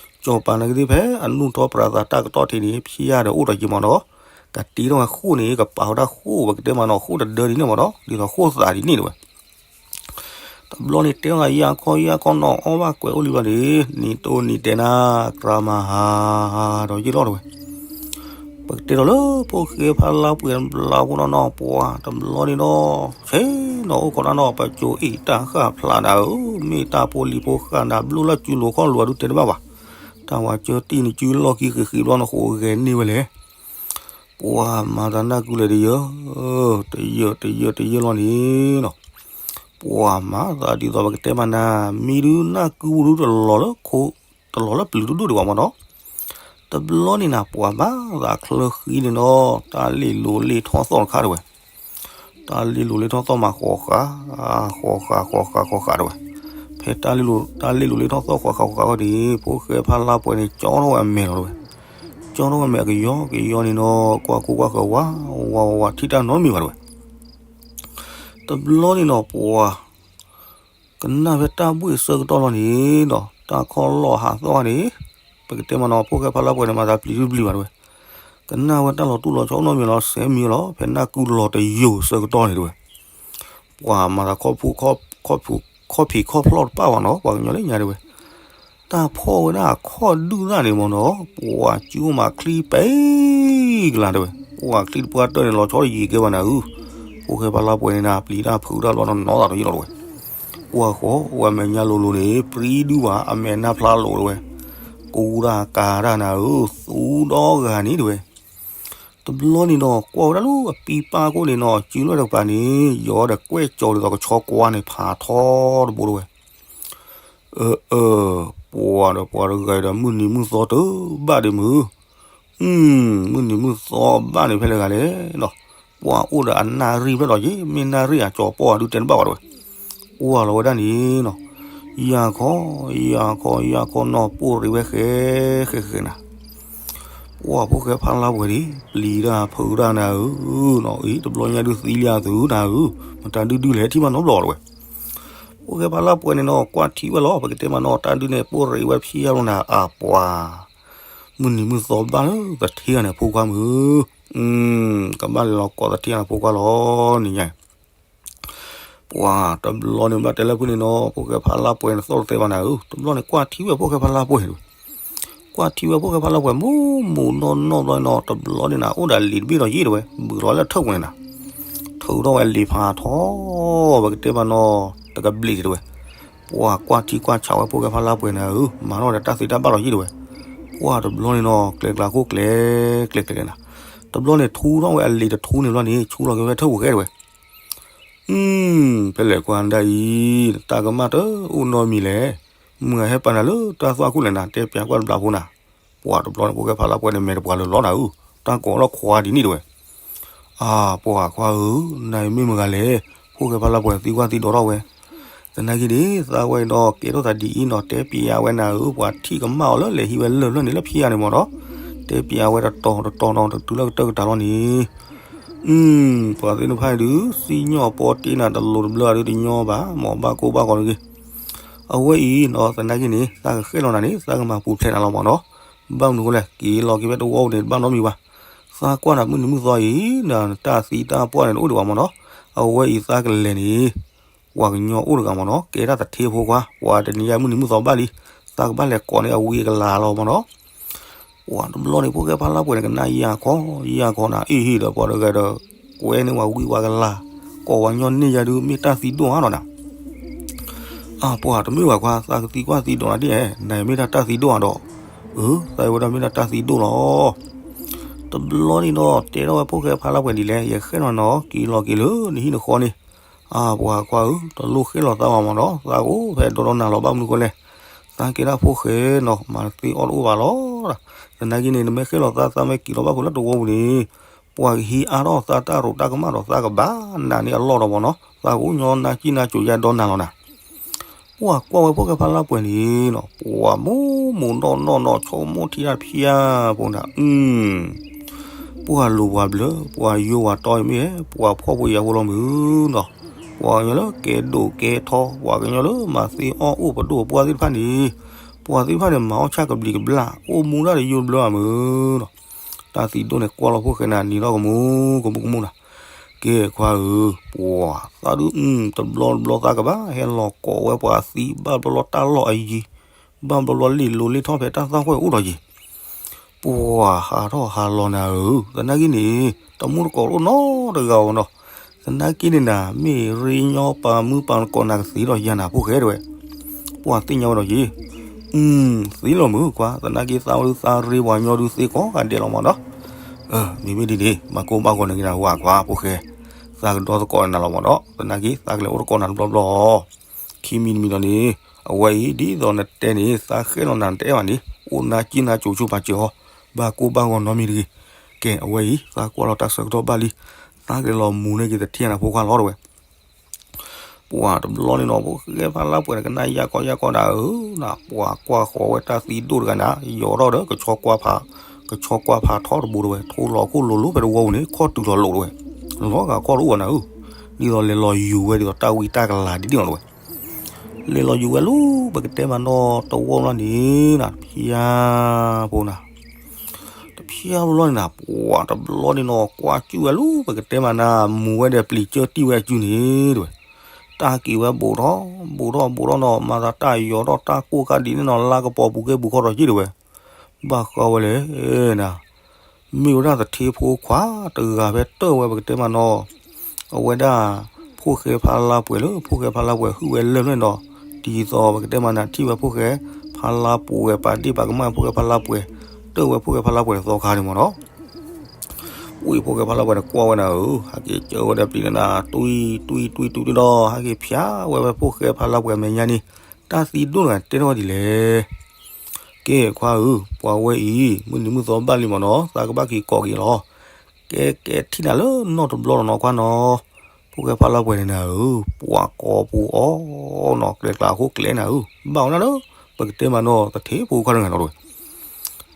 အံၤ ကၠီၤပၤန့ၣ်ကသ့ၣ်ဖဲအနူၢ်ထီပရၤသးတၢ်ကတီၢ်ထံးန့ၣ် ဖျါဒီးအိၣ်ဒီးယံၤမးနီၤ ကတ့ထီၣ်ဝဲဃိၣ်န့ၣ် ကပာ်ဝဲဒၣ်ဃိၣ် ပကတဲမးနီၤ ဃိၣ်တဒၢဒ်န့ၣ်မးနီၤ ဒ်သိးဃိၣ်သးဒ်န့ၣ်တဝဲ တဘျီန့ၣ်တဲအီၤယၢ်ခီယၢ်ခီနီၤ အီၣ်ဘၣ်ကွဲးအိၣ်လံဘၣ်န့ၣ် နံၤတိၢ်နံၤတဲနၤ ကြၢးမၤဟးဒီးယ့ၣ်လီၤတဝဲ ပကတဲဒီးလၢဖိၣ်ဃဲဖးလါပှဲၤဘျါဖိနီၤနီၤ ပှၤတဘျီန့ၣ်နီၤ ဆဲးနီၤအိၣ်ခိးတၢ်နီၤ ပကၠိအ့ၣ်တၢ်ဃၣ်ဖျါနၤဧၢ မ့ၢ်တၢ်ဖိလံၤဖိဃၣ်နၤ ဘျိၣ်လၢကၠူလိၤခီၣ်လိၤဒုးတဲတဘၣ်ဘၣ် တၢ်ဝဲကၠိတံၢ်န့ၣ်ကၠူလီၢ်ခံဃ့ဃ့ဘျီန့ၣ် ဃိးဂဲၤန့ၢ်ဝဲလဲၣ် ပှၤမၤသးနၢ်ကုလဲၤတယၢၢ် တယၢၢ်တယၢၢ်တယၢၢ်လီၤန့ၣ်နီၤ ပှၤမၤသးဒ်သိးပကတဲမးနၤ မံၤဒုးနၢ်ကုပူၤဒုးတလီၤလၢခိ တလီၤလၢပျုၤတဒူၣ်ဒံးဘၣ်မးနီၤ တဘျီန့ၣ်နၤ ပှၤဘၣ်သးချၢဃံန့ၣ်နီၤ တၢ်လ့ၣ်လိၤလ့ၣ်ထီၣ်သီၣ်တခါတဝဲ တၢ်လ့ၣ်လိၤလ့ၣ်ထီၣ်သီၣ်မးဃိးဃာ် ဃိးဃာ် ဃိးဃာ် ဃိးဃာ်တဝဲ ဖဲတၢ်လ့ၣ်လိၤ တၢ်လ့ၣ်လိၤလ့ၣ်ထီၣ်သီၣ်ဃိးဃာ် ဃိးဃာ်ဝဲန့ၣ် ဖိၣ်ဃဲဖးလါပှဲၤန့ၣ် ကၠီထီၣ်ဝဲအမဲာ်လီၤတဝဲ ကၠီထီၣ်ဝဲအမဲာ်အကယီကယီန့ၣ်နီၤ ကွၢ်ခိၣ်ကွၢ်ဃၢၤဝး ဝး ဝး ဝး ထံၣ်တၢ်နီတမံၤဘၣ်တဝဲ တဘျီန့ၣ်နီၤ ပှၤ ကနၣ်ဖဲတၢ်ဘှ့ၣ်ဆၢကတီၢ်လီၤန့ၣ်ဒီး တၢ်ခီၣ်လီၢ်ဟးသီၣ်န့ၣ် ပကတဲမးနီၤ ဖိၣ်ဃဲဖးလါပှဲၤန့ၣ် မၤသးပျံၤတဘျုးဘၣ်တဝဲ ကနၣ်ဝဲတၢ်လီၤတူၢ်လီၤဆီအိၣ်နီတမံၤလီၤ စဲမံၤလီၤ ဖဲနၢ်ကုလီၤတယိာ်ဆၢကတီၢ်န့ၣ်တဝဲ ပှၤမၤသးခီၣ်ဖူး ခီၣ်ဖံးခီၣ်ဖျီၣ်တပၣ်ဘၣ်နီၤ ပှၤကညီလၢညါတဝဲ တၢ်ဖီၣ်ဝဲဒၣ်အခီၣ်ဒုၣ်သၣ်န့ၣ်မးနီၤ ပှၤကၠူမးချံပဲကလၤတဝဲ ပှၤချံတပှၢ်တၢၢ်န့ၣ် လီၤဆီတယံာ်ကဲဘၣ်နၤဧၢ ဖိၣ်ဃဲဖးလါပှဲၤန့ၣ်နၤ ပျံၤတၢ်ဖုးတၢ်လီၤနီၤနီၤသးတယိာ်လီၤတဝဲ ကွၢ်ဃီၤဝဲအမဲာ်ညါလိၤလိၤန့ၣ် ပြံဒုဘၣ် အမဲာ်နါဖျါလိၤတဝဲ, ကူတၢ်ကၤတၢ်နၤဧၢ, သူဒီဂၤန့ၣ်တဝဲ. တဘျီန့ၣ်ဒီး ကွၢ်ဝဲဒၣ်လၢအပံပၢ်ခိၣ်န့ၣ်နီၤ စုလီၢ်တကပၤန့ၣ် ယီၤဒီးကွဲၢ်ကၠီၤဒ်သိးကဆီကွၢ်န့ၣ် ဖးထီတဘိတဝဲ. အၢ အၢ ပှၤဒီးပှၤတဂၤဒီး မုၢ်နံၤမုၢ်သီတဘၣ်ဒံးမုၢ် မုၢ်နံၤမုၢ်သီဘၣ်န့ၣ် ဖဲလဲၣ်ဂၤလဲၣ်နီၤ, ပှၤအိၣ်ဒီးအနၣ်ရံၣ်ဖျၢၣ်ဒီးယ့ၣ် မ့ၢ်နၣ်ရံၣ်အကၠီၤပီၢ်အဒုးတဲတဘၣ်ဝဲတဝဲ, ကွၢ်လီၤဝဲဒၣ်န့ၣ်နီၤ, ယၤခီ ယၤခီ ယၤခီနီၤ ပိၢ်ရ့ၣ်ဝဲဃဲ ဃဲဃဲနၤ, ပှၤဖိၣ်ဃဲဖးလါပှဲၤဒံး ပျံၤတၢ်ဖုးတၢ်နၤဧၢ, နီၤအံၤ တဘျီညါဒုးသံလံအသုနၤဧၢ, မတၤဒုဒုလဲၣ် ထံၣ်မးနီတဘျီတဝဲ. ဖိၣ်ဃဲဖးလါပှဲၤန့ၣ်နီၤ ကွၢ်ထံဝဲလီၤ ပကတဲမးနီၤ တၢ်ဒုးန့ၣ် ပိၢ်ရ့ၣ်ဝဲဖျါလီၤနၤ အပှၤ မုၢ်နံၤမုၢ်သီဘၣ်လၢသထ့ဂၤန့ၣ် ဖိခွါမုၢ်, ကဘၣ်လဲၤလီၤကိးသထ့ဂၤန့ၣ် ဖိခွါလီၤန့ၣ်ညါ ပှၤတဘျီန့ၣ်ဘၣ်တဲလၢဖုန့ၣ်နီၤ ဖိၣ်ဃဲဖးလါပှဲၤန့ၣ် သီၣ်တသဲဘၣ်နၤဧၢ, တဘျီန့ၣ် ကွၢ်ထံဝဲဖိၣ်ဃဲဖးလါပှဲၤတဝဲ, ကွၢ်ထံဝဲဖိၣ်ဃဲဖးလါပှဲၤ မူမူနီၢ်နီၢ်ဘျီန့ၣ်နီၤ တဘျီန့ၣ်နၤ အိၣ်ဒီးလံာ်တဘ့ၣ်ဒီးယ့ၣ်တဝဲ ဘုးလီၤလၢထၢၣ်ပူၤန့ၣ်နၤ, ထုးထီၣ်ဝဲလံာ်ဖးထီ ပကတဲမးနီၤ တကဘျံးတဝဲ, ပှၤကွၢ်ထံကွၢ်ဆးဝဲဖိၣ်ဃဲဖးလါပှဲၤနၤဧၢ, မၤထီၣ်ဒီးတၢ်သ့တၢ်ဘၣ်ဒီးယ့ၣ်တဝဲ, ပှၤတဘျီန့ၣ်နီၤ ကျဲကျါခိၣ်ကျဲ ကျဲကျဲနၤ, တဘျီန့ၣ် ထူထီၣ်ဝဲအလံာ်တထူန့ၣ်ဘျီန့ၣ် ဆူလီၤက့ၤဝဲထၢၣ်ပူၤဃဲတဝဲ ဖဲလဲၣ်ကွၢ်ဒၣ်အံၤ တၢ်ကမၣ်တအိၣ်နီတမံၤလဲၣ်, မုၢ်ဂၤဟဲပာ်နၤလၢတၢ်သွၣ်ခိၣ်လဲၣ်နၤ တဲပျးကွၢ်တဘျီဖိနၤ, ပှၤတဘျီန့ၣ် ဖိၣ်ဃဲဖးလါပှဲၤန့ၣ် မဲာ်တပှၤလၢလီၤနၤဧၢ, တၢ်ကိးလီၢ်ခွါဒ်န့ၣ်တဝဲ, အၢ ပှၤခွါဧၢ, နၤအံၤမ့ၢ်မတၤဂၤလဲၣ်, ဖိၣ်ဃဲဖးလါပှဲၤသံကွၢ်သံဒိးထီၣ်ဝဲ, သနာ်က့န့ၣ် သးဝဲအံၤဒီးကဲထီၣ်သးဒ်အံၤနီၤ တဲပျးဝဲနၤဧၢ, ပှၤထံၣ်ကမၣ်အီၤလၢလဲၤဟံးဝဲလၢၢ်ဖျၢၣ်န့ၣ်လၢဖျါန့ၣ်မးဒီး, တဲပျးဝဲတတီၤတတီၤနီၤ တတုၤလၢကတၢၢ်ကတၢၢ်လီၤန့ၣ် ပှၤသ့ၣ်တဖၣ်န့ၣ်ဒုး စံၣ်ညီၣ်ပီတ့နၤတလိၤတဘျၢဒုးတညီဘၣ်, မ်ဘၣ်ကိၢ်ဘၣ်ဂီၤတဂ့ၤ, အဝဲအံၤနီၤ သနာ်က့န့ၣ် သးကဃဲၣ်လီၤနၤန့ၣ် သးကမၤပူၤဖျဲးနၤလီၤမးနီၤ, ဘၣ်မနုၤဃိလဲၣ် က့ၤလီၤက့ၤဖဲတဝီပူၤန့ၣ် တဘၣ်နီတမံၤဘၣ်, သးကွၢ်နၤမုၢ်နံၤမုၢ်သီအံၤ နတၢ်သံတၢ်ပှၢ်န့ၣ် တအိၣ်ဒံးဘၣ်မးနီၤ, အဝဲအံၤသးကလဲၤန့ၣ် ပှၤကညီအိၣ်တဂၤမးနီၤ ကဲဒၣ်သထ့ဖိခွါ ပှၤတနံၤညါမုၢ်နံၤမုၢ်သီဘၣ်လံ, သးကဘၣ်လဲၤကိးန့ၢ်အဝံအကလၤလီၤမးနီၤ, ပှၤတဘျီန့ၣ် ဖိၣ်ဃဲဖးလါပှဲၤန့ၣ် ကနၣ်ယၤခီ ယၤခီနၤ အ့ၣ်ဟ့ၣ်ဒီးပှၤတဂၤဒီး ကွဲန့ၢ်ဝဲဝံဝဲကလၤ, ကိးဝဲညီန့ၢ်ယၤဒုး မ့ၢ်တၢ်သံဒိၣ်ဧါဒီးနၤ အၢ ပှၤတမ့ၢ်ဘၣ်ခွါ သးကသံကွၢ်သံဒိးနၤဒ်လဲၣ်, နမ့ၢ်ဒၣ်တၢ်သံဒိၣ်ဧါဒီး, အၢ သးဝဲဒၣ်မ့ၢ်ဒၣ်တၢ်သံဒိၣ်လီၤ. တဘျီန့ၣ်ဒီး တဲထီၣ်ဝဲဖိၣ်ဃဲဖးလါပှဲၤဒ်လဲၣ်, ယဃဲၣ်လီၤနၤ က့ၤလီၤက့ၤလၢနဟံၣ်နဃီန့ၣ်, အၢ ပှၤခွါဧၢ တလိၣ်ဃဲၣ်လီၤသးဘၣ်မးဒီး သးကအိၣ်ဖဲဒီဒီနၤလီၤ ဘၣ်မနုၤဃိလဲၣ်, သးကဲဒၣ်ဖိၣ်ဃဲနီၤ မၤသ့အီၣ်တအိၣ်ဘၣ်လီၤ. သနာ်က့န့ၣ် နမ့ၢ်ဃဲၣ်လီၤသး သးမ့ၢ်က့ၤလီၤဘၣ်ဖုးလၢတဝီပူၤန့ၣ် ပှၤကဟံးအါထီၣ်သးတၢ်ရိးတၢ်ကမၣ်ဒီး သးကဘၣ်နးန့ၢ်အလီၢ်ဒီးမးနီၤ, သးကအိၣ်ညီနါစံၣ်နါစိၤယါဒီနၤလီၤနၤ. ပှၤကွၢ်ဝဲဖိၣ်ဃဲဖးလါပှဲၤန့ၣ်နီၤ ပှၤမိၢ်မိၢ်နီၢ်နီၢ်နီၤ ဆိကမိၣ်ထံတၢ်တဖျါဖိနၤ, ပှၤလိၤပှၤဘျၢ ပှၤယိၤပှၤတီအံၤမ့ၢ် ပှၤဖှီၣ်ဖိယာ်ဖိလီၤမုၢ်နီၤ, ပှၤကညီလၢကဲဒိၣ်ကဲထီ ပှၤကညီလၢမၤသ့အီၣ်အိၣ်ပဒိၣ်ပပှၢ်သ့ၣ်တဖၣ်န့ၣ်, ပှၤသ့ၣ်တဖၣ်န့ၣ် မၤအီၣ်ဆၣ်ကဘျံးကဘျၣ် အိၣ်မူဒၣ်တယိဘျၢအမုၢ်နီၤ. တၢ်သံဒိၣ်န့ၣ် ကွၢ်လီၤဖိၣ်ဃဲနၤ နံၤထီၣ်ကမူကမူကမူနၤ. ကဲခွါဧၢ, ပှၤသးဒုး တဘျီတဘျီသးကဘၣ်ဟဲလီၤကိးဝဲပှၤသံ ဘၣ်ဘျီဘျီတၢ်လီၢ်အယံၤ, ဘၣ်ဘျီဘျီလ့ၣ်လိၤလ့ၣ်ထီၣ်ဖဲတၢ်သၣ်ဃဲၣ်အိၣ်ဒီးယံၤ ပှၤဟးထီၣ်ဟးလီၤနၤဧၢ, သနာ်က့န့ၣ် တမူတကိးတအိၣ်နီတဂၤဧိၤနီၤ. သနာ်က့န့ၣ်နၤ မ့ၢ်ရ့ညီပာ်မုၢ်ပာ်နကိးနၤကသ့ဒီးယၤနၤဖိၣ်ဃဲတဝဲ. ပှၤသ့ၣ်ညါဝဲဒီးယံၤ, သ့လီၤမုၢ်ခွါ, သနာ်က့သးဝဲဒုးသးရ့ပှၤညီဒုးသ့ကိးဂၤဒဲးလီၤမးနီၤ. မ့မ့ၢ်ဒ်န့ၣ် မၤကိၢ်ဘၣ်ဂီၤန့ၣ်က့ၤနၤဝဲခွါဖိၣ်ဃဲ, သးကဒီသကိးနၤလီၤမးနီၤ, သနာ်က့သးကလဲၤအိၣ်တကိးနၤတဘျီဘျီ ခံမံၤတမံၤလီၤန့ၣ်, အဝဲအံၤ ဒ်သိးနတဲန့ၣ် သးဃဲၣ်လီၤနၤနတအဲၣ်ဘၣ်န့ၣ် အိၣ်နါကံၢ်နါစိၤဆူပာ်စၢၤအီၤ, ဘၣ်ကိၢ်ဘၣ်ဂီၤနီတမံၤတဂ့ၤ. ကဲ အဝဲအံၤ သးကွၢ်လီၤတၢ်ဆၢကတီၢ်ဘၣ်လံ, သးကလဲၤလီၤမူန့ၢ်က့ၤသထ့နၤဖိခွါလီၤတဝဲ. ပှၤတဘျီန့ၣ်နီၤ ဖိၣ်ဃဲဖးလါပှဲၤန့ၣ် ကနၣ်ယၤခီယၤခီနၤဧၢ, ပှၤကွၢ်ဃီၤဝဲတၢ်သံဒိၣ်တဂၤနၤ ယီၤထီၣ်ဒီး ကဆီကွၢ်ဖးထီတဘိတဝဲ ထိလီၤခိၣ်လိၤလိၤဖဲတဝီပူၤန့ၣ် ခီၣ်တုၤလီၤလိာ်တဝဲ, လီၤဂာ်ခီၣ်တအိၣ်ဘၣ်နၤဧၢ, ဒ်သိးလဲၤလီၤယူၤဝဲဒ်သိးတၢ်ဝံတၢ်ကလၤဒ်န့ၣ်လီၤတဝဲ. လဲၤလီၤယူၤဝဲလၢ ပကတဲမးနီၤ တဝီလီၤန့ၣ်နၤ တဖျါဖိနၤ တဖျါဖိလီၤန့ၣ်နၤ ပှၤတဘျီန့ၣ်နီၤ ကွၢ်စုၣ်ဝဲလၢ ပကတဲမးနၤ မူဝဲဒီးပျံၤကၢၢ်တံၢ်ဝဲအစုန့ၣ်တဝဲ, တၢ်က့ၤဝဲဘူးထီၣ် ဘူးထီၣ်ဘူးထီၣ်နီၤ မၤသးတၢ်ယီၤထီၣ်တၢ်ကိၢ်ခါဒ်န့ၣ်နီၤ လါကပီၤပူၤကဲပူၤခီၣ်ထီၣ်က့တဝဲ, ဘၣ်ဃးဝဲလဲၣ်နၤ မ့ၢ်ဝဲဒၣ်သထ့ဖိခွါတဂၤဖဲတၢၢ်ဝဲ ပကတဲမးနီၤ, အဝဲဒၣ် ဖိၣ်ဃဲဖါလါပှဲၤလၢ ဖိၣ်ဃဲဖါလါပှဲၤဟုၣ်ဝဲလၢၢ်ဖျၢၣ်န့ၣ်ဒီး ဒ်သိးပကတဲမးနၤ ထံၣ်ဝဲဖိၣ်ဃဲဖါလါပှဲၤ ပာ်ဒ့ၣ်ပာ်ကမၣ်ဖိၣ်ဃဲဖါလါပှဲၤ တၢၣ်ဝဲဖိၣ်ဃဲဖါလါပှဲၤတသီခါန့ၣ်မ့ၢ်နီၤ. ဝံၤဖိၣ်ဃဲဖါလါပှဲၤန့ၣ် ကွၢ်ဝဲနၤဧၢ, ဟဲက့ၤကၢဝဲဒီးပျံၤန့ၣ်နၤ တွံၢ်တွံၢ်တွံၢ်တွံၢ်တွံၢ်ဒီး ဟဲက့ၤဖျါဝဲဝဲဖိၣ်ဃဲဖါလါပှဲၤမဲာ်ညါန့ၣ် တၢ်သံဒိၣ်န့ၣ်တဲထီၣ်ဝဲဒ်လဲၣ်. ကဲခွါဧၢ, ပှၤဝဲအံၤ မုၢ်နံၤမုၢ်သီဘၣ်လံမ့ၢ်နီၤ, သးကဘၣ်က့ၤကိးက့ၤလီၤ. ကဲကဲထံၣ်နၤလၢနီၢ်တဘျီလီၤနီၤခွါနီၤ. ဖိၣ်ဃဲဖါလါပှဲၤန့ၣ်နၤဧၢ, ပှၤကိးပူၤအီၤနီၤ ကျဲကျါအဃိကျဲနၤဧၢ, ဘၣ်ဝဲနၤလၢ ပကတဲမးနီၤ သထ့ဖိခွါတဂၤနီၤတဝဲ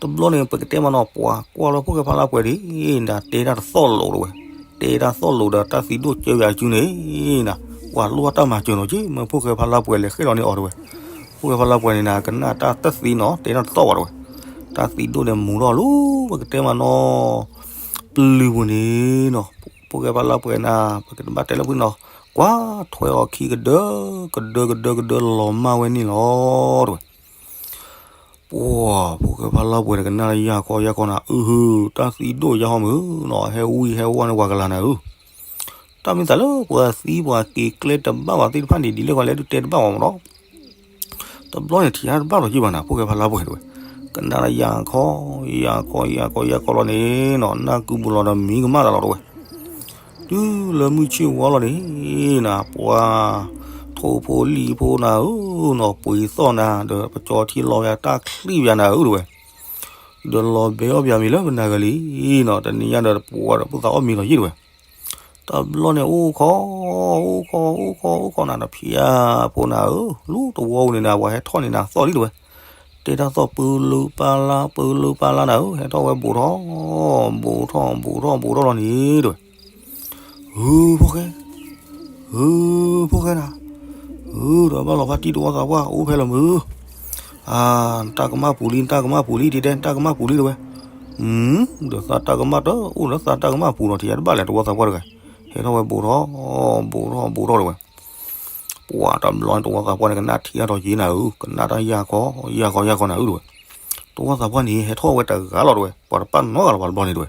တဘျီန့ၣ် ပကတဲမးနီၤ ပှၤကွၢ်လီၤဖိၣ်ဃဲဖါလါပှဲၤဒ်နၤ တဲတၢ်တသီၣ်လိာ်တဝဲ, တဲတၢ်သီၣ်လိာ်ဒီးတၢ်သံဒိၣ်ကၢယၤစုန့ၣ်နၤ, ပှၤလိၣ်တၢ်မၤစၢၤနီၤက့ မ့ၢ်ဖိၣ်ဃဲဖါလါပှဲၤလဲၤဃဲလီၤန့ၢ်အီၤတဝဲ, ဖိၣ်ဃဲဖါလါပှဲၤန့ၣ်နၤ ကနၣ်တၢ်တသံနီၤ တဲတၢ်တသီၣ်ဘၣ်တဝဲ, တၢ်သံဒိၣ်န့ၣ်မူၤထီၣ်လၢ ပကတဲမးနီၤ ပျုၤပူၤန့ၣ်နီၤ, ဖိၣ်ဃဲဖါလါပှဲၤနၤ ပကဘၣ်တဲလၢဖုနီၤ, ကွၢ်ထွဲအီၤခံကဒၢ, ကဒၢကဒၢကဒၢလီၤမၢ်ဝဲန့ၣ်လီၤတဝဲ ပှၤဖိၣ်ဃဲဖါလါပှဲၤန့ၣ် ကနၣ်ယၢ်ခီယၢ်ခီနၤ, အုဟၢ, တၢ်သံဒိၣ်ယါဟီမုၢ်နီၤ, ဟဲဝံဟဲဝီန့ၣ် ပှၤကလၤနၤဧၢ, တၢ်မ့ၢ်သးလၢပှၤသံပှၤက့ၤကျဲတဘၣ်ဘၣ်သ့ၣ်တဖၣ်န့ၣ် ဒ်လဲၣ်ခီလဲၣ်ဒုးတဲတဘၣ်ဘၣ်မ့ၢ်နီၤ, တဘျီန့ၣ်ထံၣ်တဘၣ်လီၤက့ဘၣ်နၤ ဖိၣ်ဃဲဖါလါပှဲၤတဝဲ, ကနၣ်လၢယၢ်ခီ, ယၢ်ခီယၢ်ခီယၢ်ခီလီၤန့ၣ်နီၤ, နၢ်ကုပူၤလီၤဒီးမံကမၣ်တၢ်လီၤတဝဲ တုၤလၢမုၢ်ဆ့ၣ်ဝါလီၤန့ၣ်နၤ, ပှၤထိၣ်ဖိလံၣ်ဖိနၤဧၢနီၤ, ပှ့ၤသီၣ်နၤ ဒီးပကၠီထံလီၤယၤတၢ်ချံၣ်ပယၤနၤဧၢတဝဲ, ဒီးလီၤဘဲအီၣ်ပယၤမံၤလၢပနၤဂၤလံနီၤ, တနံၤညါဒီးပှၤဒီးဖိသၣ်အီၣ်မံၤလီၤယံၣ်တဝဲ, တဘျီန့ၣ်အိၣ်ခိး, အိၣ်ခိး အိၣ်ခိး အိၣ်ခိးနၤဒီးဖၠါဖိနၤဧၢ, လူတဝီပူၤန့ၣ်နၤ ပှၤဟဲထီၣ်န့ၣ်နၤသီၣ်လံတဝဲ, တဲတၢ်သီၣ်ပၢလၢပၢလၢပၢလၢနၤဧၢ, ဟဲထီၣ်ဝဲဘူးထီၣ်, ဘူးထီၣ် ဘူးထီၣ် ဘူးထီၣ်လီၤန့ၣ်တဝဲ ဧၢ, ဖိၣ်ဃဲ, ဧၢ, ဖိၣ်ဃဲနၤ, ဧၢ, ဒီးဘၣ်လီၤဖါတံၢ်တဝီသးပှၢ် အိၣ်ဖဲလီၤမုၢ်, အၢ, နတၢ်ကမၣ်ပူၤလံ နတၢ်ကမၣ်ပူၤလံ ဒ်တဲ နတၢ်ကမၣ်ပူၤလံတဝဲ, ဒီးသးတၢ်ကမၣ်တအိၣ်လၢသးတၢ်ကမၣ်ပူၤနီၤ ထံၣ်ယၤတဘၣ်လဲၣ် တဝီသးပှၢ်တဂၤ, ဟဲထီၣ်ဝဲဘူးထီၣ်, ဘူးထီၣ် ဘူးထီၣ်တဝဲ ပှၤတဘျီန့ၣ် တဝီသးပှၢ်န့ၣ် ကနၣ်ထံၣ်တၢ်ထီၣ်က့ၤနၤဧၢ, ကနၣ်တၢ်ယၢ်ခီ, ယၢ်ခီ ယၢ်ခီနၤဧၢတဝဲ, တဝီသးပှၢ်န့ၣ် ဟဲထီၣ်ဝဲတဂၤလီၤတဝဲ, ပှၤတပာ်နီတဂၤလီၤ ပှၤတဘျီန့ၣ်တဝဲ,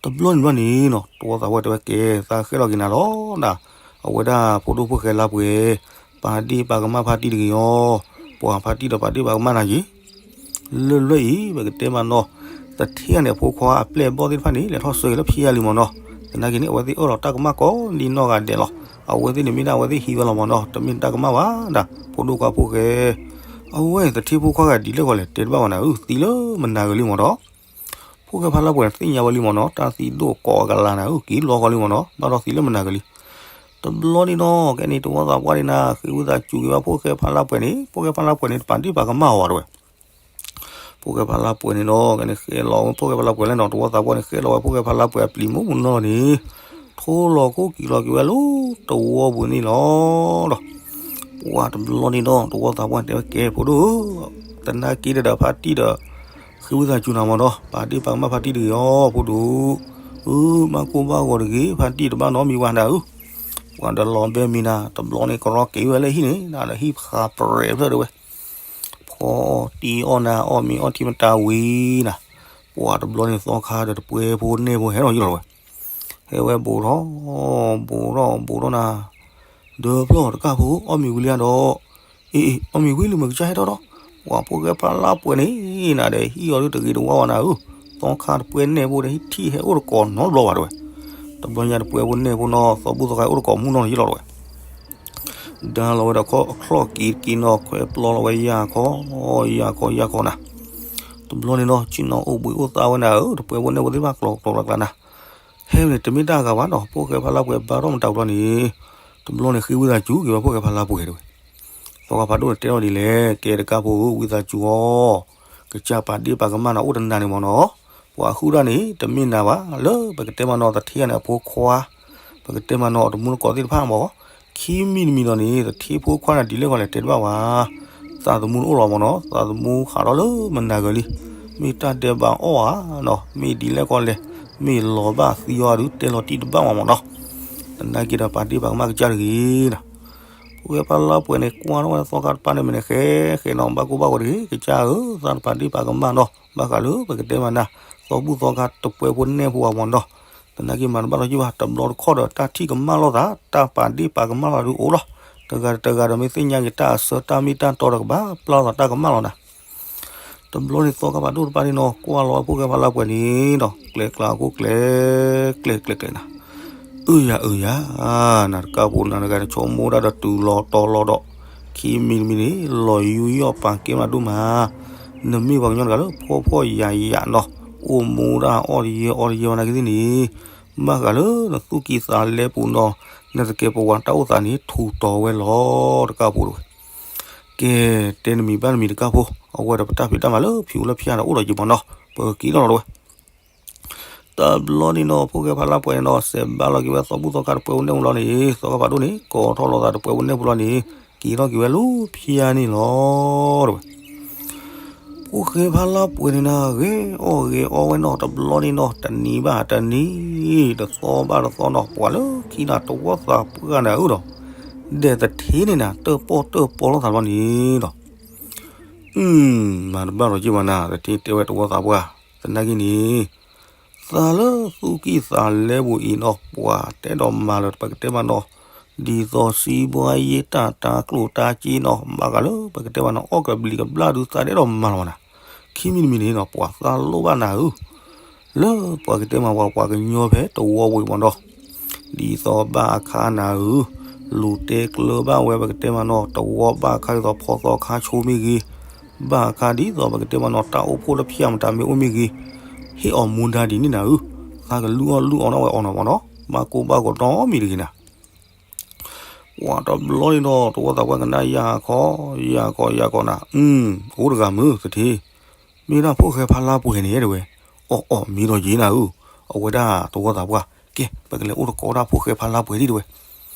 တဘျီန့ၣ်ဘျီန့ၣ်နီၤ တဝီသးပှၢ်တဲဝဲကဲ သးဃဲလီၤက့ၤနၤလီၤနၤ, အဝဲဒၣ်ဖိဒိၣ်ဖိၣ်ဃဲလါပှဲၤ, ပာ်ဒ့ၣ်ပာ်ကမၣ်ဖါတံၢ်တဂ့ၤအီၤ, ပှၤဖါတံၢ်ဒီးပာ်ဒ့ၣ်ပာ်ကမၣ်နၤက့ၤ လၢလွဲၢ်အံၤ ပကတဲမးနီၤ, သထ့န့ၣ် အဖိခွါအပျဲၢ်အဘီၣ်သ့ၣ်တဖၣ်န့ၣ် လဲၤထီၣ်ဆှၢက့ၤလၢဖၠါလံမ့ၢ်နီၤ, သနာ်က့န့ၣ် အဝဲသ့ၣ်အၢၣ်လီၤတၢ်ကမၣ်ကိးဒ်နီၢ်ဂၤဒဲးလီၤ, အဝဲသ့ၣ်န့ၣ်မ့ၢ်ဒၣ်အဝဲသ့ၣ်ဟံးဝဲလီၤမ့ၢ်နီၤ, တမ့ၢ်တၢ်ကမၣ်ဘၣ်ဒၣ် ဖိဒိၣ်ခွါဖိၣ်ဃဲ, အဝဲသထ့ဖိခွါဂၤဒ်လဲၣ်ဂီၤလဲၣ် တဲတဘၣ်ဝဲနၤဧၢ, သံလၢမနၤဂၤလံမ့ၢ်နီၤ, ဖိၣ်ဃဲဖါလါပှဲၤန့ၣ် သ့ၣ်ညါဝဲလံမ့ၢ်နီၤ, တၢ်သံဒိၣ်ကိးကလၤနၤဧၢ, က့ၤလီၤဃီလံမ့ၢ်နီၤ, ဘၣ်ဒီးသံလၢမနၤဂၤလံ တဘျီန့ၣ်နီၤ ကဲန့ၣ် တဝီသးပှၢ်န့ၣ်နၤ ဃ့ဝံသးစူၤက့ၤဘၣ်ဖိၣ်ဃဲဖါလါပှဲၤန့ၣ် ဖိၣ်ဃဲဖါလါပှဲၤန့ၣ် တပာ်ဒ့ၣ်ပာ်ကမၣ်အီၤဘၣ်တဝဲ, ဖိၣ်ဃဲဖါလါပှဲၤန့ၣ်ဒီး ကဲန့ၣ်ဃဲလီၤဝဲ ဖိၣ်ဃဲဖါလါပှဲၤလဲၣ်နီၤ တဝီသးပှၢ်န့ၣ် ဃဲလီၤဝဲဖိၣ်ဃဲဖါလါပှဲၤအပျံၤမူးမူးနီၤန့ၣ် ထိလီၤခိၣ်က့ၤလီၤက့ၤဝဲလၢတဝီပူၤန့ၣ်လီၤဒီး ပှၤတဘျီန့ၣ်ဒီး တဝီသးပှၢ်န့ၣ်တဲဝဲ ကဲဖိဒိၣ်ဧၢ, သနာ်က့ဒီးဖါတံၢ်ဒီး ဃ့ဝံသးစူၤနၤမ့ၢ်နီၤ, ပာ်ဒ့ၣ်ပာ်ကမၣ်ဖါတံၢ်တဂ့ၤအီၤ ဖိဒိၣ်ဧၢ, ဘၣ်ကိၢ်ဘၣ်ဂီၤတဂ့ၤ, ဖါတံၢ်တဘၣ်နီတမံၤဘၣ်နၤဧၢ, ပှၤဒီးလီၤဘဲမံၤနၤ တဘျီန့ၣ် ကရီက့ၤဝဲလၢဟံၣ်န့ၣ် နၤဒီးဟံၣ်ဖးပြဲးဖျၢၣ်တဝဲ ဖီအီၣ်တံၢ်အီၣ်နၤ အီၣ်မ့ၤအီထံမတၤဝံၤနၤ, ပှၤတဘျီန့ၣ်သီခါဒီးတပှဲၤဖိနဲၣ်ဖိဟဲထီၣ်ယံၤလီၤတဝဲ, ဟဲဝဲဘူးထီၣ် ဘူးထီၣ်ဘူးထီၣ်နၤ, ဒီးဖျီၣ်တကၣ်ဖိ အီၣ်မ့ၤဝံၤလံဒီး, အ့ အ့ အီၣ်မ့ၤဝံၤလံမ့ၢ်ကစၢ်ဟဲထီၣ်ဒီး, ပှၤဖိၣ်ဃဲဖါလါပှဲၤန့ၣ်နၤဒီး ဟံၣ်အီၤဒုတဂ့ၤတဝါဘၣ်နၤဧၢ, သီခါတပှဲၤနဲၣ်ဖိဒီး ဟံၣ်ထံၣ်ဟဲအိၣ်တကိးနီတဘျီဘၣ်တဝဲ, တဘျီညါတပှဲၤဖိနဲၣ်ဖိနီၤ သီဘူၣ်သီခါအိၣ်တကိးမူနီၤယံၤလီၤတဝဲ ဒါလီၤဝဲဒီးခီအချီၣ်က့ၤတက့ၤနီၤ ခွဲပျီလီၤဝဲယၢ်ခီ, ယၢ်ခီ ယၢ်ခီနၤ, တဘျီန့ၣ်နီၤ ဆ့ၣ်နီၤအိၣ်ဘှံးအိၣ်သါဝဲနၤဧၢ, တပှဲၤဖိနဲၣ်ဖိသ့ၣ်တဖၣ်ကျီကျီကျါကျါနၤ, ဟဲန့ၣ် တမ့ၢ်တၢ်ဂၤဘၣ်နီၤ, ဖိၣ်ဃဲဖါလါပှဲၤဘါထီၣ်မတၤတဘျီန့ၣ်, တဘျီန့ၣ်ဃ့ဝံသးစူၤက့ၤဝဲဖိၣ်ဃဲဖါလါပှဲၤတဝဲ, သီခါဖးဒိၣ်န့ၣ်တဲထီၣ်ဒ်လဲၣ်, ကဲတကးဖိ ဝံသးစူၤအီၤ, ကစၢ်ပာ်ဒ့ၣ်ပာ်ကမၣ်နၤအိၣ်တနၤန့ၣ်မ့ၢ်နီၤ, ပှၤဟုၣ်တၢ်န့ၣ် တမ့ၢ်နၤဘၣ်, လၢပကတဲမးနီၤ သထ့ယါန့ၣ်အဖိခွါ, ပကတဲမးနီၤအတမူတကိးသ့ၣ်တဖၣ်မ့ၢ်, ခံမံၤတမံၤဒီးန့ၣ် သထ့ဖိခွါန့ၣ်ဒ်လဲၣ်ဂီၤလဲၣ်တဲတဘၣ်ဝဲ, သးသမူတအိၣ်လီၤမ့ၢ်နီၤ, သးသမူဟးထီၣ်လၢမနၤဂၤလံ, မ့ၢ်တၢ်ဒဲးဘးအီၣ်ဧါနီၤ, မ့ၢ်ဒ်လဲၣ်ဂီၤလဲၣ်, မ့ၢ်လီၤဘၣ်သံအီၤဒုးတဲလီၤတံၢ်တဘၣ်ဝဲမ့ၢ်နီၤ, သနာ်က့ဒီးပာ်ဒ့ၣ်ပာ်ကမၣ်ကစၢ်တဂ့ၤနီၤ ဖိၣ်ဃဲဖါလါပှဲၤန့ၣ် ကွၢ်ထီၣ်ဝဲသီခါတပၤန့ၣ်မ့ၢ်န့ၣ် ဃဲဃဲနီၤ ဘၣ်ကိၢ်ဘၣ်ဂီၤတဂ့ၤ ကစၢ်ဧၢ, သးတပာ်ဒ့ၣ်ပာ်ကမၣ်နီၤ, ဘၣ်ဃးလၢပကတဲမးနၤ သီဘူၣ်သီခါတပှဲၤဖိနဲၣ်ဖိအမ့ၢ်နီၤ, သ သနာ်က့မၤတဘၣ်လီၤယံၤဘၣ် တဘျီတခီၣ်ဒီး တၢ်ထံၣ်ကမၣ်လိာ်သး တၢ်ပာ်ဒ့ၣ်ပာ်ကမၣ်လိာ်သးဒုးအိၣ်လီၤ. တဂၤတဂၤဒီးမ့ၢ်သ့ၣ်ညါက့ၤတၢ်အဆၢတၢ်မ့ၢ်တၢ်တီဒီးကဘၣ်ပျၢ်လိာ်သးတၢ်ကမၣ်လီၤနၤ. တဘျီန့ၣ်သီခါဖးဒိၣ်တဖၣ်န့ၣ်နီၤ ကွၢ်လီၤဝဲဖိၣ်ဃဲဖးလါပှဲၤန့ၣ်ဒီး ကျဲကျါအခိၣ်ကျဲ ကျဲကျဲကျဲနၤ အုယၤအုယၤ နၤတကၢ်ဖိနၤတဂၤန့ၣ် ဆိကမိၣ်တၢ်ဒီးတုၤလီၤတီၤလီၤဒီး ခံမံၤတမံၤန့ၣ် လီၤယူးယီၣ်ပာ်ကဲမးဒိၣ်မး နမ့ၢ်ပှၤကညီတဂၤလၢဖှီၣ်ဖှီၣ်ယာ်ယာ်နီၤ အိၣ်မူဒၣ်အီၣ်တယဲၢ်အီတယဲၢ်ဝဲနာ်က့သ့ၣ်န့ၣ် ဘၣ်ဃးလၢနသူၣ်ကံၢ်သးလဲပူၤနီၤ နသကဲးပဝးတၢ်အိၣ်သးန့ၣ် ထူးတီၤဝဲလီၤတကၢ်ဖိတဝဲ ကဲ တဲနမံၤဘၣ်နမံၤတကၢ်ဖိ အဝဲဒီးပတၢ်ဖံးတၢ်မၤလၢဖံးအိၣ်လၢဖၠါဒီးအိၣ်ဒီးယံၤမးနီၤ ပကက့ၤထီၣ်လီၤတဝဲ တဘျီန့ၣ်နီၤ ဖိၣ်ဃဲဖးလါပှဲၤန့ၣ်နီၤ စဲးဘၣ်လီၤက့ၤဝဲသီဘူၣ်သီခါတပှဲၤပူၤန့ၣ်ပူၤလီၤန့ၣ် သီခါဖးဒိၣ်န့ၣ် ကိးထီၣ်လီၤသးတပှဲၤပူၤန့ၣ်ပူၤလီၤန့ၣ် က့ၤထီၣ်က့ၤဝဲလၢဖၠါန့ၣ်လီၤတဝဲ ဖိၣ်ဃဲဖးလါပှဲၤန့ၣ်နၤ ဂဲၤအီၣ်ဂဲၤအီဝဲနီၤ တဘျီန့ၣ်နီၤ တနံၤဘၣ်တနံၤ တသီဘၣ်တသီနီၤ ပှၤလၢခံနၤတဝီသးပှၢ်နၤဧၢဒီး ဒဲးသထ့န့ၣ်နၤ တၢၣ်ပီၣ်တၢၣ်ပီလိာ်သးတဘျီန့ၣ်ဒီး မၤတဘၣ်လီၤယံၤဘၣ်နၤ သထ့တဲဝဲတဝီသးပှၢ် သနာ်က့န့ၣ် သးလၢသူၣ်ကံၢ်သးလဲပူၤအံၤနီၤ ပှၤတဲဒီးမၤလၢပကတဲမးနီၤ ဒ်သိးစံးဘှါယ့ၢ်တၢ်တၢ်ကျိၣ်တၢ်စ့နီၤ ဘၣ်ဃးလၢပကတဲမးနီၤ အီၣ်ကဘျံးကဘျၣ်ဒုးသးဒဲးဒီးမၤလီၤမးနၤ ခံမံၤတမံၤန့ၣ်နီၤ ပှၤသးလိၣ်ဘၣ်နၤဧၢ လၢပှၤကတဲမး ပှၤကညီဖဲတဝီပူၤအံၤမးနီၤ ဒ်သိးဘၣ်အခါနၤဧၢ, လူၤတဲကျၢၤဘၣ်ဝဲပကတဲမးနီၤ တဝီဘၣ်အခါဒ်သိးဖီသီခါဆိမ့ၢ်ဂ့ၤ, ဘၣ်အခါဒ်သိးပကတဲမးနီၤ တၢ်အိၣ်ဖှိၣ်တဖၠၣ်မတၤမ့ၢ်အိၣ်မ့ၢ်ဂ့ၤ, ဟ့ၣ်အီၤမူဒါဒ်န့ၣ်နၤဧၢ, သးကလုၢ်အီၣ်လုၢ်အီနီၣ်ဝဲအီၤနီၤမးနီၤ, ဘၣ်ကိၢ်ဘၣ်ဂီၤနီတမံၤတဂ့ၤနၤ ပှၤတဘျီန့ၣ်ဒီး တဝီသးပှၢ်ကနၣ်ယၤခီ, ယၤခီယၤခီနၤ, အိၣ်တဂၤမုၢ်သထ့, မ့ၢ်ဒၣ်ဖိၣ်ဃဲဖးလါပှဲၤန့ၣ်တဲဝဲ, အီၣ်အီၣ်မ့ၢ်ဒီးယ့နၤဧၢ, အဝဲဒၣ်တဝီသးပှၢ်, ကဲ ပကလဲၤအိၣ်တကိးဒၣ်ဖိၣ်ဃဲဖးလါပှဲၤဒံးတဲဝဲ,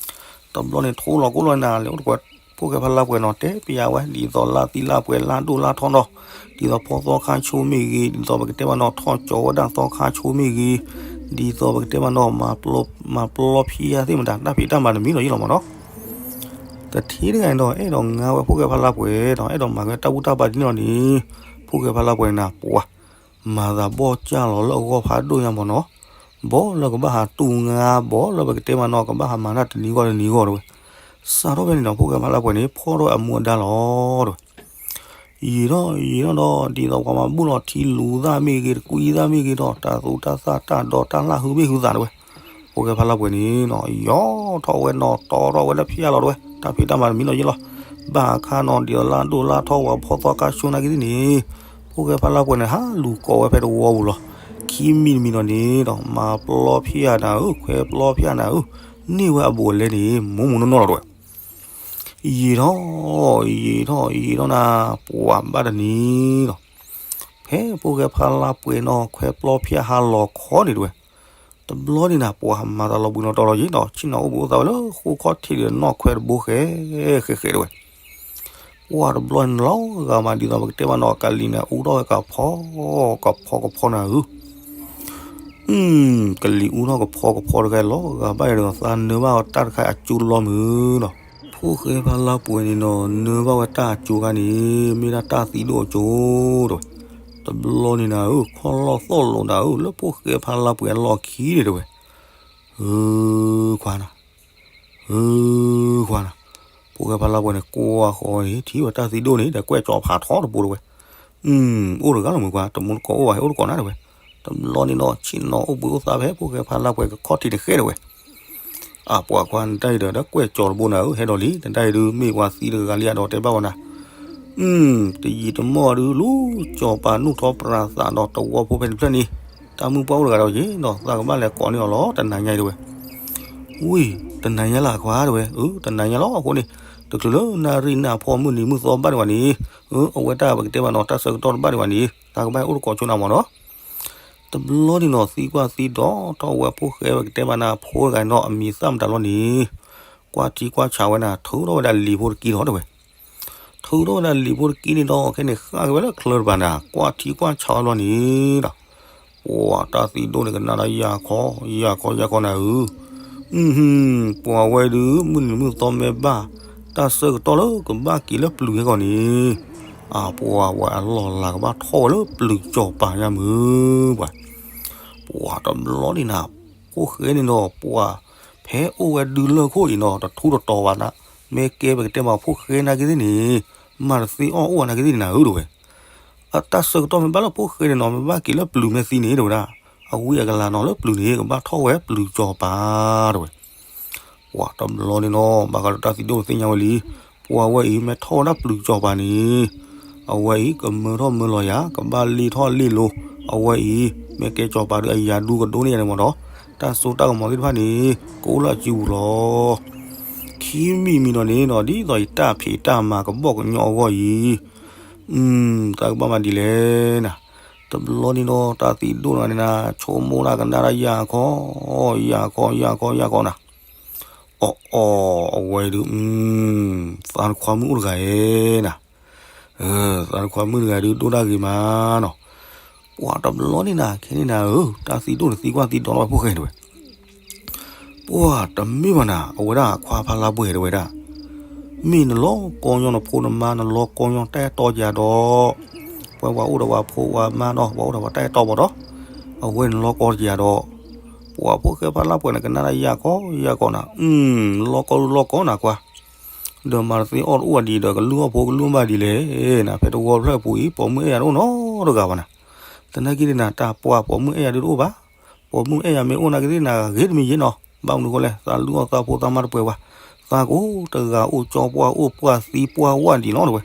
တဘျီန့ၣ်ထိၣ်လီၤကိၢ်လီၤနၤ လဲၤအိၣ်တကိး ဖိၣ်ဃဲဖးလါပှဲၤနီၤ တဲပယၤဝဲ ဒ်သိးလါသံလါပှဲၤလါဒိၣ်လါထီနီၤ, ဒ်သိးဖီသီခါဆိမ့ၢ်ဂ့ၤ, ဒ်သိးပကတဲမးနီၤ ထီၣ်ကၠီၤဝဲဒၣ်သီခါဆိမ့ၢ်ဂ့ၤ, ဒ်သိးပကတဲမးနီၤ မၤပျီဖံယါသ့ၣ်မတၤ တၢ်ဖံးတၢ်မၤတမံၤနီၤယ့လီၤမးနီၤ, တထံၣ်တဂၤန့ၣ်ဒီး အဲၣ်ဒိးငါဝဲဖိၣ်ဃဲဖးလါပှဲၤဒီး အဲၣ်ဒိးမၤဝဲတၢ်ဘူၣ်တၢ်ဘါဒ်န့ၣ်လီၤန့ၣ်, ဖိၣ်ဃဲဖးလါပှဲၤန့ၣ်နၤ ပှၤ မၤသးဘီၣ်ကၢ်လီၤလၢအဂီၢ်ဖးဒိၣ်ညါမးနီၤ, ဘီလၢကဘၣ်ဟးတူၢ်ငါ ဘီလၢပကတဲမးနီၤ ကဘၣ်ဟးမၤတၢ်တနံၤဂီၢ်တနံၤဂီၢ်တဲဝဲ, စးထီၣ်ဖဲန့ၣ်နီၤ ဖိၣ်ဃဲဖးလါပှဲၤန့ၣ် ဖီၣ်ထီၣ်ဝဲအမူအဒါလီၤတဲဝဲ ယံာ်ထီၣ်ယံာ်ထီၣ်ဒီး ဒ်သိးပှၤမၤဘူၣ်လီၤထံလူၤသၣ်မ့ၢ်ဂ့ၤ တကွံသၣ်မ့ၢ်ဂ့ၤဒီး တၢ်သူတၢ်သၣ်တၢ်ဒိးတၢ်လၢ်ဟုမ့ၢ်ဟုသးတဲဝဲ, ဖိၣ်ဃဲဖးလါပှဲၤန့ၣ်နီၤ ယီၤထီၣ်ဝဲနီၤ တီထီၣ်ဝဲလၢဖၠါလီၤတဲဝဲ, တၢ်ဖံးတၢ်မၤတမံၤနီၤယ့လီၤ, ဘၣ်အခါနီၤ ဒ်သိးလါဒိၣ်လါထီဝဲဖီသီခါဆိနာ်က့သ့ၣ်န့ၣ်, ဖိၣ်ဃဲဖးလါပှဲၤန့ၣ် ဟးလူၤကိးဝဲဖဲတဝီပူၤလီၤ, ခံမံၤတမံၤနီၤန့ၣ်ဒီး မၤပျီဖၠၣ်နၤဧၢ ခွဲးပျီဖၠၣ်နၤဧၢ, န့ၢ်ဝဲအဘူးအလဲန့ၣ် မိၢ်မိၢ်နီၢ်နီၢ်လီၤတဲဝဲ ယံာ်ထီၣ် ယံာ်ထီၣ် ယံာ်ထီၣ်နၤ, ပှၤဘၣ်တနံၤဒီး, ဖဲဖိၣ်ဃဲဖးလါပှဲၤနီၤ ခွဲးပျီဖၠၣ်ဟါလီၤခီန့ၣ်တဲဝဲ, တဘျီန့ၣ်နၤ ပှၤမၤသးလီၤဘှံးလီၤတီၤလီၤယံာ်နီၤ ဆ့ၣ်နီၤအိၣ်ဘှံးအိၣ်သါဝဲလၢဃိခီၣ်ထံးဒီး နီၢ်ခွဲးတဘိဃဲ ဃဲဃဲတဲဝဲ, ပှၤတဘျီန့ၣ်လီၤဂာ်မးဒ်သိးပကတဲမးနီၤ ကလံၤန့ၣ်အူထီၣ်ဝဲကဖီ ကဖီကဖီနၤဧၢ ကလံၤအူထီၣ်ကဖီကဖီတဂၤလီၤဂာ်ဘၣ်ဒီး သးနၢဘၣ်ဝဲတၢ်တခါအကၠိလီၤမုၢ်နီၤ, ဖိၣ်ဃဲဖးလါပှဲၤန့ၣ်နီၤ နၢဘၣ်ဝဲတၢ်အကၠိခါန့ၣ် မ့ၢ်ဒၣ်တၢ်သံဒိၣ်အကၠိတဲဝဲ, တဘျီန့ၣ်နၤဧၢ ခီၣ်လီၢ်သီၣ်လိာ်နၤဧၢ လၢဖိၣ်ဃဲဖးလါပှဲၤအလီၢ်ခံန့ၣ်တဲဝဲ, ဧၢ ခွါနၤ ဧၢ ခွါနၤ, ဖိၣ်ဃဲဖးလါပှဲၤန့ၣ် ကွၢ်ဃီန့ၣ် ထံၣ်ဝဲတၢ်သံဒိၣ်န့ၣ် ဒီးကွဲၢ်ကၠီၤဖးထီတဘိတဲဝဲ, အိၣ်တဂၤလီၤမုၢ်ခွါ တမူတကိးအိၣ်ဘၣ် ဟဲအိၣ်တကိးနၤတဲဝဲ, တဘျီန့ၣ်ဒီး ဆ့ၣ်နီၤအိၣ်ဘှံးအိၣ်သါဖဲ ဖိၣ်ဃဲဖးလါပှဲၤကခီၣ်ထံးန့ၣ်ဃဲတဲဝဲ, အပှၤခွါနတၢ်အံၤဒီး ဒီးကွဲၢ်ကၠီၤတဘိနၤဧၢ ဟဲဒီးလံ နတၢ်အံၤဒုး မ့ၢ်ပှၤသံတဂၤလံအဒီးတဲဘၣ်ဝဲနၤ တယံာ်တမီၢ်ဒုး လူၤကၠီၤပၤနူၢ်ထီၣ်ပြးသးဒီးတဝီဖိဖဲန့ၣ်တဖျၢၣ်န့ၣ်, တၢ်မုၢ်ပှၢ်အိၣ်တဂၤဒီးယ့ၢ်ဒီး သးကဘၣ်လဲၤကိးန့ၢ်အီၤလီၤ တနၤညါအံၤတဲဝဲ, ဝံၤ တနၤညါလၢအခွါတဲဝဲ, အၢ တနၤညါလီၤအဃိန့ၣ်, တချုးလၢနၣ်ရံၣ်နၣ်ဖီမုၢ်နံၤမုၢ်သီဘၣ်ဒံးဘၣ်န့ၣ်, အဝဲတၢ်ပကတဲဘၣ်နီၤ တၢ်ဆၢကတီၢ်တဘၣ်ဒံးဘၣ်န့ၣ်, သးကဘၣ်အိၣ်တကိးဆိနၤမးနီၤ တဘျီန့ၣ်နီၤ သံကွၢ်သံဒိးထီၣ်ဝဲဖိၣ်ဃဲပကတဲဘၣ်နၤဖိတဂၤနီၤ အမံၤသၣ်မတၤလီၤန့ၣ်, ကွၢ်ထံကွၢ်ဆးဝဲနၤ ထုးထီၣ်ဝဲဒၣ်လံာ်ဖိတကံဒီးတဲဝဲ, ထုးထီၣ်ဝဲဒၣ်လံာ်ဖိတကံန့ၣ်ဒီး ခဲန့ၣ်ဃၣ်က့ၤဝဲလၢချၢတပၤနၤ ကွၢ်ထံကွၢ်ဆးဝဲလီၤန့ၣ်ဒီး, ပှၤတၢ်သံဒိၣ်န့ၣ်ကနၣ်ဒီးယၤခီ ယၤခီယၤခီနၤဧၢ, ပှၤဝဲဒုး မုၢ်နံၤမုၢ်သီမ့ၢ်ဘၣ် တၢ်ဆၢကတီၢ်လၢကဘၣ်က့ၤလၢပျုၤဟဲကီးန့ၣ်, အပှၤဝဲအလီၢ်လၤကဘၣ်ထီၣ်ဝဲလၢပျုၤကၠီၤပၤညါမုၢ်ပှၤ, ပှၤတဘျီန့ၣ်နၤ, ပှၤ ဖိၣ်ဃဲန့ၣ်နီၤ ပှၤဖဲအိၣ်ဝဲဒုလၢၢ်ခိၣ်အံၤနီၤ တထူတတီၤဘၣ်နၤ, မ့ၢ်ကဲပကတဲမးဖိၣ်ဃဲနာ်က့သ့ၣ်န့ၣ် မၤတသ့အီၣ်အိၣ်အနာ်က့သ့ၣ်န့ၣ်နၤဧၢတဝဲ. အတၢ်ဆၢကတီၢ်မ့ၢ်ဘၣ်လၢဖိၣ်ဃဲန့ၣ်နီၤ မ့ၢ်ဘၣ်က့ၤလၢပျုၤမ့ၢ်သံန့ၣ်တဝဲဒၣ်, အဝံအကလၤနီၤလၢပျုၤန့ၣ် ကဘၣ်ထီၣ်ဝဲပျုၤစီၤပၤတဝဲ. ပှၤတဘျီန့ၣ်နီၤဘၣ်ဃးဒီးတၢ်သံဒိၣ်သ့ၣ်ညါဝဲလံ, ပှၤဝဲအံၤမ့ၢ်ထီၣ်ဝဲဒၣ်ပျုၤစီၤပၤန့ၣ် အဝဲအံၤကမၢထီၣ်မၢလီၤယၤ ကဘၣ်လ့ၢ်ထီၣ်လ့ၢ်လီၤ, အဝဲအံၤ မ့ၢ်ကဲစီၤပၤဒီးအယၤဒူကဒိၣ်န့ၢ်ယၤန့ၣ်မ့ၢ်နီၤ, တၢ်စိတၢ်ကမီၤသ့ၣ်တဖၣ်န့ၣ် ကအိၣ်လၢအစုပူၤလီၤ. ခံမံၤမံၤဒီးန့ၣ်နီၤ ဒ်သိးယတၢ်ဖံးတၢ်မၤကဘီၣ်ကညီအဂီၢ်အံၤ တၢ်ကဘၣ်မၤဒ်လဲၣ်နၤ, တဘျီန့ၣ်နီၤ တၢ်သံဒိၣ်နၤန့ၣ်နၤ ဆိကမိၣ်တၢ်ကနၣ်တၢ်ယၢ်ခီ, ယၢ်ခီ ယၢ်ခီ ယၢ်ခီနၤ, အီၣ်အီၣ် အဝဲအံၤဒုး သးတခွါမုၣ်အိၣ်တဂၤဧဲနၤ, သးတခွါမုၣ်တဂၤဒုးဒိၣ်တၢ်ဂ့ၤမးနီၤ, ပှၤတဘျီန့ၣ်နၤ ခဲန့ၣ်နၤဧၢ တၢ်သံဒိၣ်န့ၣ်သံကွၢ်သံဒိးလီၤဝဲဖိၣ်ဃဲတဝဲ ပှၤတမ့ၢ်ဘၣ်နၤ အဝဲဒၣ်ခွါဖးလါပှဲၤတဝဲဒၣ်, မ့ၢ်နလီၤကီညီနဖိနမါ နလီၤကီညီတၢ်အဲၣ်တီယၤဒီး, ပှၤအိၣ်ဒီးပှၤဖိပှၤမါနီၤ ပှၤအိၣ်ဒီးပှၤတၢ်အဲၣ်တီမ့ၢ်ဒီး, အဝဲန့ၣ်လီၤကီယၤဒီး, ပှၤဖိၣ်ဃဲဖးလါပှဲၤန့ၣ် ကနၣ်တၢ်ယၢ်ကီယၢ်ကီနၤ, လီၤကီဒုးလီၤကီနၤကွၢ်, ဒီးမၤတသ့အီၣ်တအိၣ်ဘၣ်ဒံးဒီး ကလုၢ်အီၣ်ဖိကလုၢ်ဘၣ်ဒ်လဲၣ်နၤ, ဖဲတဝီဖျၢၣ်ပူၤအံၤ ပိာ်မုၣ်အဲၣ်ယၤတအိၣ်နီတဂၤဘၣ်နၤ, သနာ်က့န့ၣ်နၤ တၢ်ပှၤပိာ်မုၣ်အဲၣ်ယၤဒုးတအိၣ်ဘၣ်, ပိာ်မုၣ်အဲၣ်ယၤမ့ၢ်အိၣ်နာ်က့သ့ၣ်နၤ ဂ့ၤတမံၤယ့နီၤ, ဘၣ်မနုၤဃိလဲၣ် သးလုၢ်အီၣ်သးဖိသးမါတပှဲၤဘၣ်, သးကိးတဂၤအိၣ်ကၠီပှၢ်အိၣ်ပှၢ်သံပှၢ်ဝၣ်ဒံးလီၤတဝဲ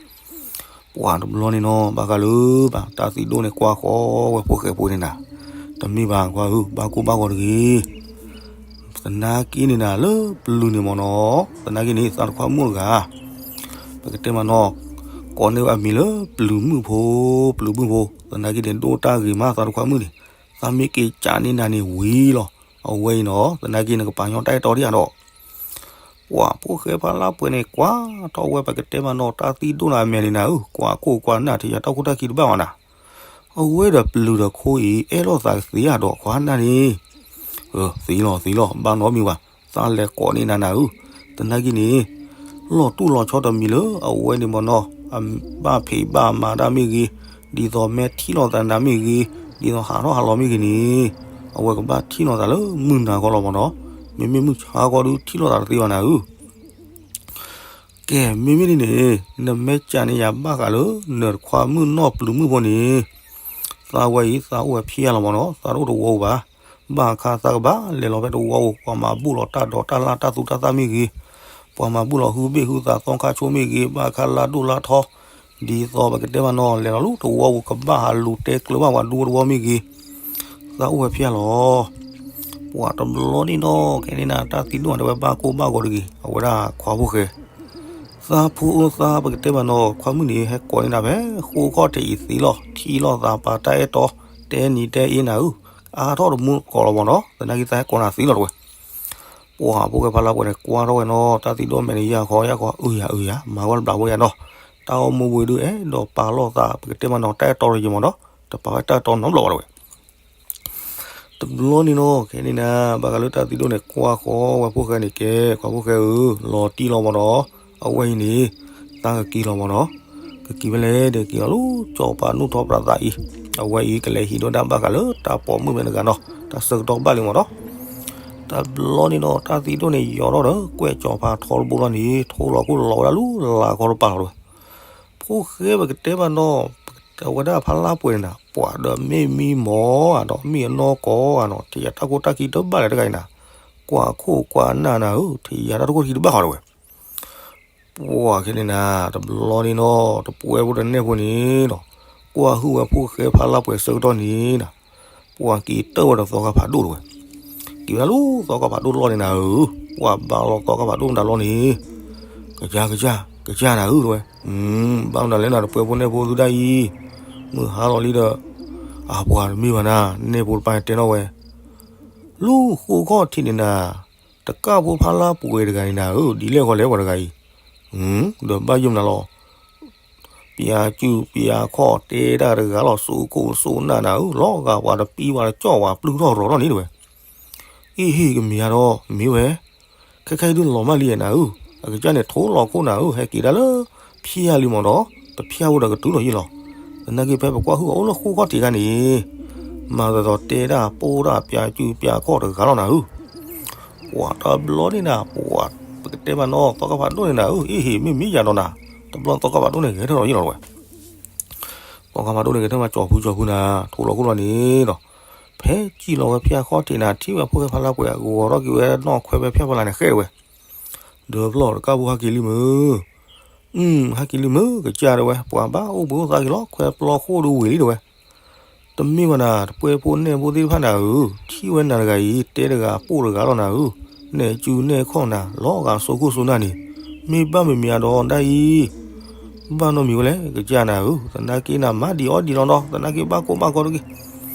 ပှၤတဘျီန့ၣ်နီၤ ဘၣ်ဃးလၢဘၣ်တၢ်သံဒိၣ်န့ၣ် ကွၢ်ဃီဝဲဖိၣ်ဃဲဖိန့ၣ်နၤ, တမ့ၢ်ဘၣ်ကွၢ်ဧၢ ဘၣ်ကိၢ်ဘၣ်ဂီၤတဂ့ၤ, သနာ်က့န့ၣ်နၤ လၢပျုၤန့ၣ်မ့ၢ်နီၤ, သနာ်က့န့ၣ် သးတခွါမုၣ်တဂၤ ပကတဲမးနီၤ, ကိးန့ၢ်ဝဲအမံၤလၢပျုၤမုၣ်ဖိ, ပျုၤမုၣ်ဖိ, သနာ်က့န့ၣ် ဒိၣ်တၢ်ဂ့ၤမး သးတခွါမုၣ်န့ၣ်, သးမ့ၢ်က့ၤကးန့ၢ်နၤန့ၣ်ဝံၤလီၤ, အဝဲအံၤနီၤ သနာ်က့နကပာ်ညီတၢ်အဲၣ်တီဒံးဧါဒီး ပှၤဖိၣ်ဃဲဖးလါပှဲၤန့ၣ် ကွၢ်ထီၣ်ဝဲပကတဲမးနီၤ တၢ်သံဒိၣ်နၤအမဲာ်န့ၣ်နၤဧၢ, ကွၢ်ခိၣ်ကွၢ်နၢ် ထံၣ်ယၤတၢ်ခိၣ်တၢ်ခံတဘၣ်ဘၣ်နၤ, အဝဲဒီးပျုၤဒီးခိအံၤ အဲၣ်လိာ်သးကသ့ဧါဒီး ခွါနၢ်န့ၣ်, သ့လီၤသ့လီၤ ဘၣ်နီတမံၤဘၣ်, သးလဲၤကိးန့ၢ်နၤနၤဧၢ, သနာ်က့န့ၣ် လီၤတူၢ်လီၤဆီတမံၤလၢအဝဲန့ၣ်မ့ၢ်နီၤ, ဘၣ်ဖံးဘၣ်မၤတၢ်မ့ၢ်ဂ့ၤ, ဒ်သိးမ့ၢ်ထံၣ်လိာ်သးနၤမ့ၢ်ဂ့ၤ, ဒ်သိးဟးထီၣ်ဟးလီၤမ့ၢ်ဂ့ၤန့ၣ်, အဝဲကဘၣ်ထံၣ်လိာ်သးလၢမုၢ်နၤခီလီၤမ့ၢ်နီၤ, မ့မ့ၢ်မုၢ်ဆါခီဒုးထံၣ်လိာ်သးတသ့ဘၣ်နၤဧၢ ကဲ မ့မ့ၢ်ဒ်န့ၣ် နမ့ၢ်ကးန့ၢ်ယၤဘၣ်ဃးလၢ နတခွါမုၣ်နီၢ်ပျုၤမုၣ်ဖိန့ၣ်, သးဝဲအံၤ သးအိၣ်ဝဲဖျဲလီၤမ့ၢ်နီၤ, သးတအိၣ်တဝီပူၤဘၣ်. ဘၣ်အခါသးကဘၣ်လဲၤလီၤဖဲတဝီပူၤ ပှၤမၤဘူၣ်လီၤတၢ်ဒိးတၢ်လၢ်တၢ်သူတၢ်သၣ်မ့ၢ်ဂ့ၤ, ပှၤမၤဘူၣ်လီၤဟုဘ့ၣ်ဟုသးသီခါဆိမ့ၢ်ဂ့ၤ, ဘၣ်အခါလၢ်ဒိၣ်လၢ်ထီ, ဒ်သိးပကတဲမးနီၤ လဲၤလီၤလၢတဝီပူၤ ကဘၣ်ဟးလူၤတဲကျၢၤဘၣ်ပှၤဒူတဝီမ့ၢ်ဂ့ၤ သးအိၣ်ဝဲဖျဲလီၤ. ပှၤတဘျီန့ၣ်နီၤ ခဲန့ၣ်နၤ တၢ်သံဒိၣ်တဲဝဲဘၣ်ကိၢ်ဘၣ်ဂီၤတဂ့ၤ, အဝဲဒၣ်ခွါဖိၣ်ဃဲ, သးဖိသးပကတဲမးနီၤ ခွါမုၣ်န့ၣ် ဟဲကိးန့ၢ်နၤဖဲဃိခီၣ်ထံးအံၤသ့လီၤ. ထံၣ်လိာ်သးပာ်တၢ်အဲၣ်တီ တဲနံၤတဲအ့နၤဧၢ, အါထီၣ်တမူတကိးလီၤမ့ၢ်နီၤ, သနာ်က့သးဟဲကိးနၤသ့လီၤတဝဲ ပှၤဖိၣ်ဃဲဖးလါပှဲၤန့ၣ် ကွၢ်ထီၣ်ဝဲနီၤ တၢ်သံဒိၣ်မဲာ်န့ၣ် ယၢ်ခီယၢ်ခီ အုယၤအုယၤ မၤဝဲတဘျီဖိယၤနီၤ, တၢ်အိၣ်မူဝံၤဒုး အဲၣ်ဒိးပာ်လိာ်သး ပကတဲမးနီၤ တၢ်အဲၣ်တီတယံာ်မ့ၢ်နီၤ, တပာ်ဝဲတၢ်အဲၣ်တီနီတဘျီဘၣ်တဝဲ တဘျီန့ၣ်နီၤ ခဲန့ၣ်နၤ ဘၣ်ဃးလၢတၢ်သံဒိၣ်န့ၣ် ကွၢ်ဃီဝဲဖိၣ်ဃဲန့ၣ်ကဲ ခွါဖိၣ်ဃဲဧၢ, လီၤတံၢ်လီၤမ့ၢ်နီၤ, အဝဲအံၤန့ၣ် သးကက့ၤလီၤမ့ၢ်နီၤ, ကက့ၤဖဲလဲၣ်ဒီး က့ၤလီၤလၢစီၤပၤနူၢ်ထီပြးသးအံၤ, အဝဲအံၤကလဲၤဟံးဒိၣ်ဒၣ်ဘၣ်ဃးလၢတၢ်ပိာ်မုၣ်ဖဲန့ၣ်တဂၤနီၤ, တၢ်ဆၢကတီၢ်ဘၣ်လံမ့ၢ်နီၤ တဘျီန့ၣ်နီၤ တၢ်သံဒိၣ်န့ၣ် ယီၤထီၣ်ဒီး ကွဲၢ်စီၤပၤထီတဘိလီၤန့ၣ် ထိလီၤခိၣ်လီၤဝဲဒၣ်လၢလၤခီတပၤလီၤတဝဲ ဖိၣ်ဃဲပကတဲဘၣ်နီၤ, အဝဲဒၣ်ဖးလါပှဲၤန့ၣ်နၤ ပှၤဒီးမ့ၢ်မံမီၢ်ဧါဒီး မ့ၢ်အနီၢ်ကီၢ်ဧါနီၤ, ထံၣ်ယၤတၢ်ခိၣ်တၢ်ခံတဘၣ်လၢၤတဂၤအံၤနၤ, ကွၢ်ခိၣ်ကွၢ်နၢ်နၤဧၢ, ထံၣ်ယၤတၢ်တခိၣ်တခံတဘၣ်ဃီတဝဲ ပှၤခဲန့ၣ်နၤ တဘျီန့ၣ်နီၤ တပှဲၤဖိတနဲၣ်ဖိန့ၣ်နီၤ, ကွၢ်ဟုၣ်ဝဲဖိၣ်ဃဲဖးလါပှဲၤဆၢကတီၢ်န့ၣ်နၤ, ပှၤက့ၤတၢၢ်ဝဲဒီးသီခါဖးဒိၣ်တဝဲ, က့ၤဝဲဒၣ်လၢသီခါဖးဒိၣ်လီၢ်န့ၣ်နၤဧၢ, ပှၤဘၣ်လီၤသီခါဖးဒိၣ်မတၤလီၢ်န့ၣ်, ကစၢ် ကစၢ် ကစၢ်နၤဧၢတဝဲ, ဘၣ်မနုၤလဲၣ်နၤ တပှဲၤဖိနဲၣ်ဖိသုဒၣ်အံၤ, မုၢ်ဟါလီၤလံဒီး, အပှၤတမ့ၢ်ဘၣ်နၤ နဲၣ်ဖိတပၢ်တဲနီၣ်ဝဲ, လၢဃိခီၣ်ထံးန့ၣ်နၤ, တကၣ်ဖိဖးလါပှဲၤတဂၤန့ၣ်နၤဧၢ, ဒ်လဲၣ်ဃီလဲၣ်ပှၤတဂၤအံၤ, ဒီးဘၣ်ယိၣ်မနုၤလီၤ ပျၢ်ကုၢ်ပျၢ်ခီၣ်တဲတၢ်တဂၤလီၤ စိကိၣ်စိနၢ်နၤဧၢ, လီၤဂာ်ပှၤတပံၤပှၤတကၠီၣ်ပှၤပျုၢ်ထီၣ်ရီၤထီၣ်န့ၣ်တဝဲ, အ့ၣ်ဟ့ၣ်ကမ့ၢ်ဧါဒီး မ့ၢ်ဝဲ, ခဲခဲအံၤဒုးလီၤမၢ်လံနၤဧၢ, အကစၢ်န့ၣ် ထိလီၤခိၣ်နၤဧၢ, ဟဲက့ၤဒၣ်လၢ ဖၠၣ်လံမ့ၢ်ဒီး တဖၠၣ်ဖိဒီးကတုၤလီၤယံာ်လီၤ, သနာ်က့ဖဲပကွၢ်ဟုၣ်အအိၣ်လၢဃိခီၣ်ထံးခါန့ၣ်, မၤသးဒီးတဲဒၣ်ပိၢ်ဒၣ်ပၠးစုပၠးခီၣ်တဂၤလီၤနၤဧၢ. ပှၤတဘျီန့ၣ်နၤ ပှၤပကတဲမးနီၤ သီခါဖးဒိၣ်န့ၣ်နၤဧၢ, အ့ၣ်ဟ့ၣ် မ့ၢ်မ့ၢ်ယၤဒီးနၤ, တဘျီသီခါဖးဒိၣ်န့ၣ်ဂဲၤထၢၣ်လီၤယ့ၣ်လီၤတဝဲ သီခါဖးဒိၣ်န့ၣ်ဂဲၤထၢၣ်မး ကၠီၤဖုကၠီၤဖုနၤ ထိးလီၤခိၣ်လီၤန့ၣ်ဒီး ဖဲစံၣ်လီၤဝဲဖၠၣ်ခီၣ်ထံးနၤ ထံၣ်ဝဲဖိၣ်ဃဲဖးလါပှဲၤ ဂီၤထီၣ်က့ၤဝဲနီၢ်ခွဲးဝဲဖၠၣ်ဖးလါန့ၣ်ဃဲဝဲ, ဒီးဖျီၣ်တကၢ်ဖိဟဲက့ၤလံမုၢ် ဟဲက့ၤလံမုၢ် ကစၢ်တဝဲ ပှၤဘၣ်အိၣ်ဘှံးအိၣ်သါက့ၤလီၤ ခွဲးပျီခိၣ်ဒုးဝ့ၤလံတဝဲ, တမ့ၢ်ဘၣ်နၤ တပှဲၤဖိနဲၣ်ဖိသ့ၣ်တဖၣ်နၤဧၢ, ထံၣ်ဝဲနၤတဂၤအံၤ တဲတဂၤပိၢ်တဂၤလီၤနၤဧၢ, နဲၣ်စူနဲၣ်ခီၣ်နၤ လီၤဂာ်စိခိၣ်စိနၢ်န့ၣ်, မ့ၢ်ဘၣ်မ့မ့ၢ်အဒီးဒၣ်အံၤ ဘၣ်နီတမံၤဝဲလဲၣ် ကစၢ်နၤဧၢ, သနာ်က့နၤမၤဒံးအီၣ်ဒံးလီၤနီၤ သနာ်က့ဘၣ်ကိၢ်ဘၣ်ဂီၤတဂ့ၤ,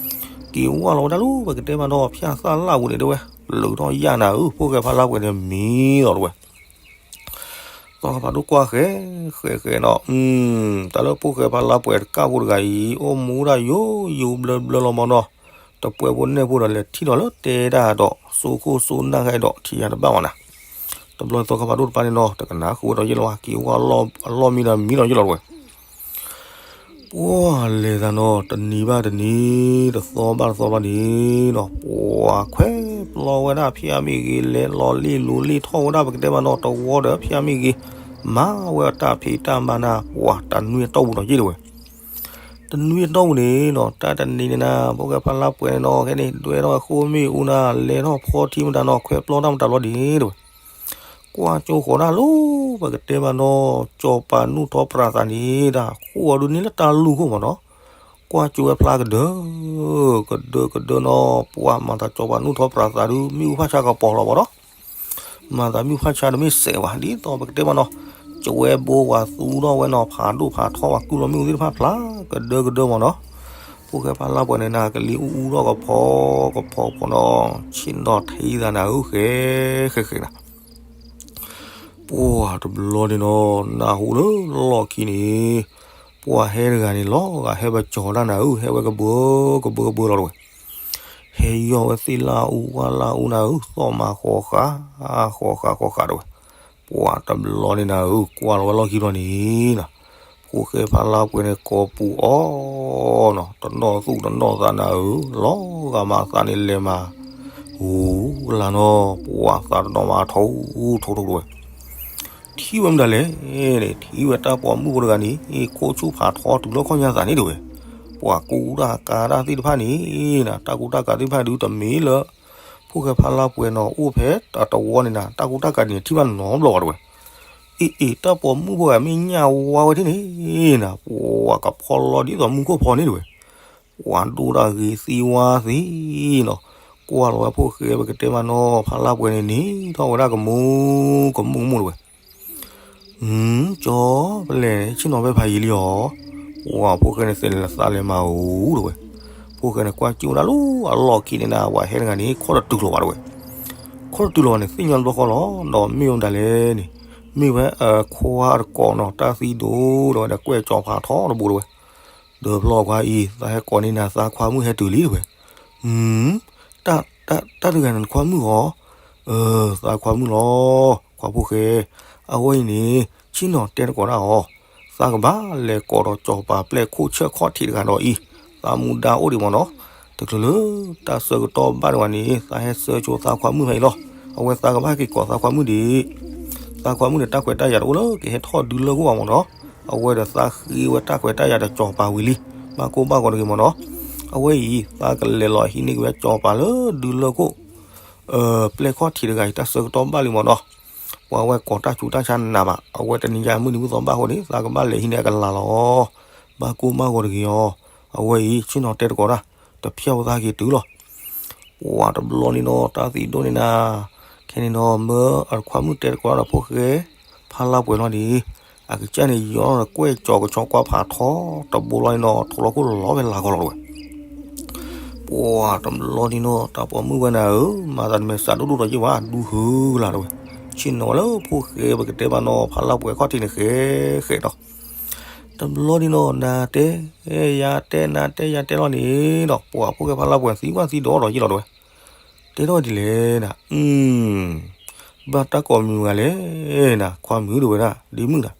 က့ၤဝဲလီၤဝဲဒၣ်လၢပကတဲမးနီၤ ဖၠၣ်သၣ်လၣ်ပူၤန့ၣ်တဝဲ, လၢထီၣ်ယၣ်နၤဧၢ ဖိၣ်ဃဲဖးလါပှဲၤန့ၣ်မံလီၤတဝဲ သီခါဖးဒိၣ်ကွၢ်ဃဲ ဃဲဃဲနီၤ, တၢ်လၢဖိၣ်ဃဲဖးလါပှဲၤတကၢ်ဖိတဂၤအံၤ အိၣ်မူဒၣ်ယိယိဘျၢဘျၢလီၤမးနီၤ, တပှဲၤဖိနဲၣ်ဖိဒီးလဲၤထံၣ်ဒီးလၢတဲဒၣ်ဒီး စိခိၣ်စိနၢ်ဃဲဒီးထံၣ်ယၤတဘၣ်မးနၤ, တဘျီသီခါဖးဒိၣ်တပၤန့ၣ်နီၤ တကနၣ်ဃုာ်ဝဲဒီးယ့ၣ်လီၤဝဲ က့ၤဝဲအလီၢ်မံဒီးမံလီၤယ့ၣ်လီၤတဝဲ ပှၤလဲၤသးနီၤ တနံၤဘၣ်တနံၤ တသီဘၣ်တသီဘၣ်န့ၣ်နီၤ ပှၤခွဲးပျီဝဲဒၣ်ဖၠၣ်မ့ၢ်ဂ့ၤ လဲၤလီၤလ့ၣ်လိၤလ့ၣ်ထီၣ်ဝဲဒၣ် ပကတဲမးနီၤ တဝီဒီးဖၠၣ်မ့ၢ်ဂ့ၤ မၤဝဲတၢ်ဖံးတၢ်မၤနၤ ပှၤတနွံအတီၢ်ပူၤနီၤယ့ၣ်တဝဲ, တနွံအတီၢ်ပူၤန့ၣ်နီၤ တၢ်တနံၤန့ၣ်နၤ ဖိၣ်ဃဲဖးလါပှဲၤန့ၣ်နီၤ ခဲန့ၣ် ဒွဲထီၣ်ဝဲဃိမ့ၣ်အူနၤ လဲၤထီၣ်ဖီထံမတၤနီၤ ခွဲးပျီတၢ်မတၤလီၤဒ်န့ၣ်တဝဲ ကွၢ်ကၠိဃီၤဒၣ်လၢ ပကတဲမးနီၤ စီၤပၤနူၢ်ထီၣ်ပြးသးန့ၣ် တၢ်ဃိၣ်အီၤဒုးန့ၢ်လၢတၢ်လူၢ်ခိၣ်မးနီၤ, ကွၢ်ကၠိဝဲဖျါကဒၢ ကဒၢကဒၢနီၤ ပှၤမၤသးစီၤပၤနူၢ်ထီၣ်ပြးသးဒုး မ့ၣ်အူဖးဆါကပီၤလီၤမးနီၤ, မၤသးမ့ၣ်အူဖးဆါဒုးမ့ၢ်စဲးဝဲ ဒ်သိးပကတဲမးနီၤ, ကၠိဝဲဘိဝဲသူထီၣ်ဝဲနီၤ ဖးဒိၣ်ဖးထီဝဲ ကုၢ်လီၤမ့ၣ်အူသ့ၣ်တဖၣ်ဖျါကဒၢကဒၢမးနီၤ, ဖိၣ်ဃဲဖးလါပှဲၤန့ၣ်နၤ ကလံၤအူအူထီၣ်ကဖီကဖီကဖီနီၤ, ဆ့ၣ်နီၤထံသးနၤဧၢ ဃဲဃဲဃဲနၤ ပှၤတဘျီန့ၣ်နီၤ နၢ်ဟူလၢလီၢ်ခံန့ၣ်, ပှၤဟဲတဂၤန့ၣ် လီၤဂာ်ဟဲပကၠီၤတၢ်နၤဧၢ, ဟဲဝဲကဘၢကဘၢကဘၢလီၤတဝဲ, ဟဲယီၢ်ဝဲသ့ၣ်လၢအူဝၣ်လၢအူနၤဧၢ, သီၣ်မၤဃီၤဃာ်, ဃီၤဃာ်ဃီၤဃာ်တဝဲ, ပှၤတဘျီန့ၣ်နၤဧၢ, ကွၢ်လီၤဝဲလီၢ်ခံဘျီန့ၣ်နၤ, ဖိၣ်ဃဲဖးလါပှဲၤန့ၣ် ကိးပူၤအီၤနီၤ, တနီၣ်သူၣ်တနီၣ်သးနၤဧၢ, လီၤဂာ်မၤသးန့ၣ်လဲၤမၤ, ဟူလၢနီၤ, ပှၤသးတနီၤမၤထိၣ်ထိၣ်ထိၣ်တဝဲ ထံၣ်ဝဲမတၤလဲၣ်န့ၣ်, ထံၣ်ဝဲတၢ်ပိာ်မုၣ်ဖိတဂၤန့ၣ်, ခိၣ်ဆူၣ်ဖးထီတုၤလၢခီၣ်ညါသးန့ၣ်တဝဲ, ပှၤကူတၢ်ကၤတၢ်သ့ၣ်တဖၣ်န့ၣ်နၤ, တၢ်ကူတၢ်ကၤသ့ၣ်တဖၣ်ဒုးတမ့ၢ်လၢ ဖိၣ်ဃဲဖးလါပှဲၤနီၤ အိၣ်ဖဲတၢ်တဝီန့ၣ်နၤ, တၢ်ကူတၢ်ကၤန့ၣ် ထံၣ်ဘၣ်နီတဘျီဘၣ်တဝဲ, အ့ၣ်အ့ၣ် တၢ်ပိာ်မုၣ်ဖိဂၤမ့ၢ်ညၣ်ဝါဝဲထံၣ်န့ၣ်နၤ, ပှၤကဖီလီၤဒ်သိးမူခိၣ်ဖီန့ၣ်တဝဲ ပှၤဒိၣ်တၢ်ဂ့ၤသံဝါသံနီၤ, ကွၢ်လီၤဝဲဖိၣ်ဃဲပကတဲမးနီၤ ဖးလါပှဲၤန့ၣ်န့ၣ် ထီၣ်ဝဲဒၣ်ကမူကမူကမူတဝဲ, ကၠီ ပလဲၤ ဆ့ၣ်နီၤဖဲဖးယံၤလံအီၤ, ပှၤဖိၣ်ဃဲန့ၣ် သဲးလဲၤသးလဲၤမၤဧိၤတဝဲ, ဖိၣ်ဃဲန့ၣ် ကွၢ်ကၠိဒၣ်လၢအလီၢ်ခံန့ၣ်နၤ ပှၤဟဲတဂၤန့ၣ် ခီၣ်တတုၤလီၤဘၣ်တဝဲ, ခီၣ်တတုၤလီၤဘၣ်န့ၣ် သ့ၣ်ညါတဘျီဃီလီၤ, ဒီးမ့ၢ်ဝဲမတၤလဲၣ်န့ၣ်, မ့ၢ်ဝဲခွါတကိးနီၤ တၢ်သံဒိၣ်တဝဲဒီး ကွဲၢ်ကၠီၤဖးထီတဘိတဝဲ ဒီးဖျီကွၢ်အံၤ သးဟဲကိးန့ၢ်နၤသးခွါမုၣ်ဟဲတုၤလံတဝဲ, တၢ်တဂၤန့ၣ်နခွါမုၣ်အီၤ, သးခွါမုၣ်လီၤ, ခွါဖိၣ်ဃဲ, အဝဲအံၤန့ၣ် ဆ့ၣ်နီၤတဲတကိးဒၣ်အီၤ, သးကဘၣ်လဲၤကိးဒီးစီၤပၤပျဲၢ်ခိၣ်ဆၢၣ်ခီၣ်ထံးတဂၤဒီးအံၤ, သးမူဒါအိၣ်ဒံးမ့ၢ်နီၤ, တချုးလၢတၢ်ဆၢကတီၢ်ဘၣ်ဒံးဝဲန့ၣ် သးဟဲဆှၢကၠိသးခွါမုၣ်ဖဲအံၤလီၤ, အဝဲသးကဘၣ်ဟဲက့ၤကိးသးခွါမုၣ်ဒံး သးခွါမုၣ်န့ၣ် တၢ်ခွဲးတၢ်ယာ်တအိၣ်လၢကဟဲထီၣ်ဒုးလၢခိၣ်ဘၣ်မ့ၢ်နီၤ, အဝဲဒီးသးဃ့ဝဲတၢ်ခွဲးတၢ်ယာ်ဒီးစီၤပၤဝံၤလံ, ဘၣ်ကိၢ်ဘၣ်ဂီၤတဂ့ၤမ့ၢ်နီၤ, အဝဲအံၤ သးကလဲၤလီၤဟံးန့ၢ်က့ၤဝဲစီၤပၤလၢဒုးလၢခိၣ် ပျဲၢ်ခီၣ်ထံးတဂၤအံၤ တၢ်ဆၢကတီၢ်ဘၣ်လံမ့ၢ်နီၤ, ပှၤဝဲကိးတၢ်ဆူးတၢ်ဆါနးဘၣ်, အဝဲတနံၤညါမုၢ်နံၤမုၢ်သီဘၣ်အဃိန့ၣ် သးကဘၣ်လဲၤဟံးန့ၢ်အကလၤလီၤ, ဘၣ်ကိၢ်ဘၣ်ဂီၤတဂ့ၤအီၤ, အဝဲအံၤ ဆ့ၣ်နီၤတဲတကိးတၢ်, တဖျီၣ်ဝဲသးက့ၤတုၤလီၤ ပှၤတဘျီန့ၣ်နီၤ တၢ်သံဒိၣ်န့ၣ်နၤ, ခဲန့ၣ်နီၤ မၢအခွါမုၣ်တဲတကိးတၢ်ဒီးဖိၣ်ဃဲ ဖါလါပှဲၤလီၤန့ၣ်, အကစၢ်န့ၣ် ယီၤဒီးကွဲၢ်ကၠီၤကဆီကွၢ်ဖးထီတဘိလီၤန့ၣ်နီၤ ထိးလီၤခိၣ်လီၤဖဲလၤကီၢ်လီၤတဝဲ ပှၤတဘျီန့ၣ်နီၤ တၢ်ပိာ်မုၣ်ဝဲနၤဧၢ, မၤသးတမဲာ်စးဒိၣ်ဒိၣ်ဒီးယ့ၢ်ဝဲ ဒူဃုလၢ်တဝဲ, ဆ့ၣ်နီၤဝဲလၢဖိၣ်ဃဲပကတဲဘၣ်နီၤ ဖါလါပှဲၤခီၣ်ထံးန့ၣ်ဃဲဃဲဒီး တဘျီန့ၣ်နီၤ နၤတဲ ယၤတဲ နၤတဲ ယၤတဲလီၤန့ၣ်ဒီး ပှၤဖိၣ်ဃဲဖါလါပှဲၤသံကွၢ်သံဒိးဒီးယ့ၢ်လီၤတဝဲ, တဲထီၣ်ဒ်လဲၣ်နၤ, ဘၣ်တၢ်ကိးမံၤမတၤလဲၣ်နၤ ခွါမုၣ်တဝဲဒၣ် ဒ့မုၣ်နၤ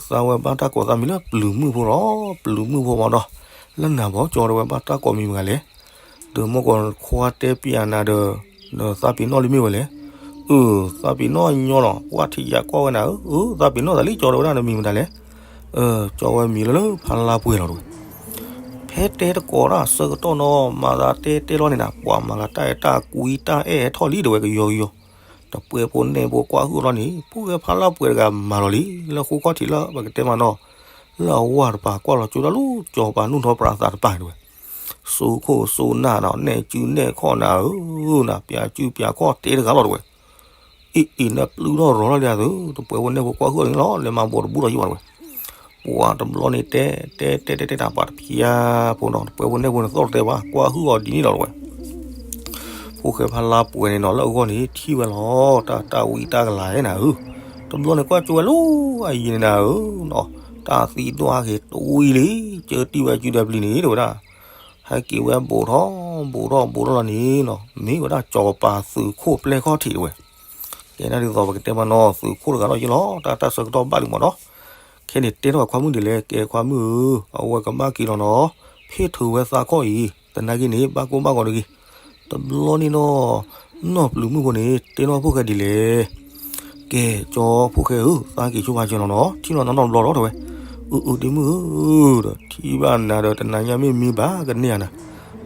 သးဝဲဘၣ်တၢ်ကိးသးမံၤလၢပျုၤမုၣ်ဖိလီၤ, ပျုၤမုၣ်ဖိမ့ၢ်ဒီး လၢနၤဘၣ်ကၠီ တဲဝဲ ဘၣ်တၢ်ကိးမံၤမတၤလဲၣ်. ဒီးမ့ၢ်ကီးခွါတဲပျးနၤဒီး ဒီးသးပ့ၤနီၣ်လံမ့ၢ်ဝဲလဲၣ်. အၢ သးပ့ၤနီၣ်ညီလီၤ ကွၢ်ထံၣ်ယၤကွၢ်ဝဲနၤဧၢ, အၢ သးပ့ၤနီၣ်သးလံကၠီ တဲဝဲဒၣ် နမံၤမတၤလဲၣ်. အၢ ကၠီဝဲမံၤလၢလၢဖါလါပှဲၤလီၤ တဲဝဲ. ဖဲတဲတကိးတၢ်ဆၢကတီၢ်နီၤ မၤသးတဲတဲလီၤန့ၣ်နၤ ပှၤမၤသးတၢ်အဲၣ်တၢ်ကွံတၢ်အဲၣ်ထီၣ်လံ တဲဝဲ ကယီကယီ. တပှဲဖိနဲၣ်ဖိကွၢ်ဟုၣ်အီၤလီၤန့ၣ် ဖိၣ်ဃဲဖါလါပှဲၤတဂၤမၤလီၤလံ လၢဃိခီၣ်ထံးလၢပကတဲမးနီၤ လၢအဝၤတပၤ ကွၢ်လီၤကၠိတၢ်လူၤကၠီၤပၤနူၢ်ထီၣ်ပြးသးတပၤ တဲဝဲ. စိခိၣ်စိနၢ်နီၤ နဲၣ်စုနဲၣ်ခီၣ်နၤဧၢ နၤ ပျးစုပျးခီၣ်တဲတဂၤလီၤ တဲဝဲ. အ့ၣ်အ့ၣ် နပျုၢ်ထီၣ်ရီၤထီၣ်လံဧါသု တပှဲဖိနဲၣ်ဖိကွၢ်ဟုၣ်အီၤဒ်န့ၣ်လီၤ လဲၤမၤဘိးတဘူးဒီးယံၤဘၣ် တဲဝဲ. ပှၤတဘျီန့ၣ်တဲ တဲတဲတဲတဲတၢ်ပှၤတဖျါဖိနီၤ တပှဲဖိနဲၣ်ဖိန့ၣ်သီၣ်တဲဘၣ် ကွၢ်ဟုၣ်အီၤဒ်န့ၣ်လီၤ တဲဝဲ. ဖိၣ်ဃဲဖါလါပှဲၤန့ၣ်နီၤ လၢအဂီၢ်န့ၣ် ထံၣ်ဝဲလီၤ တၢ်တၢ်ဝံတၢ်ကလၤဧါနၤဧၢ. တဘျီန့ၣ်ကွၢ်ကၠိဝဲလၢအယံၤန့ၣ်နၤဧၢနီၤ တၢ်သံဒိၣ်ဟးက့ၤတဝံလံ ကၢတံၢ်ဝဲစုဒီးပျံၤန့ၣ် တဲဝဲဒၣ်. ဟဲက့ၤဝဲဘူးထီၣ်ဘူးထီၣ်ဘူးထီၣ်လီၤန့ၣ်နီၤ မ့ၢ်ဝဲဒၣ်ကၠီၤပၤသုးခိၣ်ပျဲၢ်ခီၣ်ထံး တဲဝဲ. ကဲဒၣ်ဒ်သိးပကတဲမးနီၤ သုးခိၣ်တဂၤလီၤယံၤလီၤ တၢ်တၢ်ဆၢကတီၢ်ဘၣ်လံမးနီၤ. ခဲန့ၣ်တဲထီၣ်ဝဲခွါမုၣ်ဒ်လဲၣ် ကဲခွါမုၣ်ဧၢ အဝဲကဘၣ်က့ၤလီၤနီၤ ဖ့ၣ်ထုးဝဲသးခီၣ်အံၤ သနာ်က့န့ၣ် ဘၣ်ကိၢ်ဘၣ်ဂီၤတဂ့ၤ. တဘျီန့ၣ်နီၤ နီၢ်ပျုၤမုၣ်ဖိန့ၣ် တဲထီၣ်ဖိၣ်ဃဲဒ်လဲၣ်. ကဲကၠီဖိၣ်ဃဲဧၢ သးက့ၤဆိပာ်စၢၤလီၤနီၤ ထံၣ်လီၤနီၢ်နီၢ်တဘျီလီၤ တဲဝဲ. အၢအၢဒ့မုၣ်ဧၢ ဒီးထံၣ်ဘၣ်နၤဒီးတနၤညါမ့ၢ်မံဘၣ်ကန့ၢ်ဧါနၤ.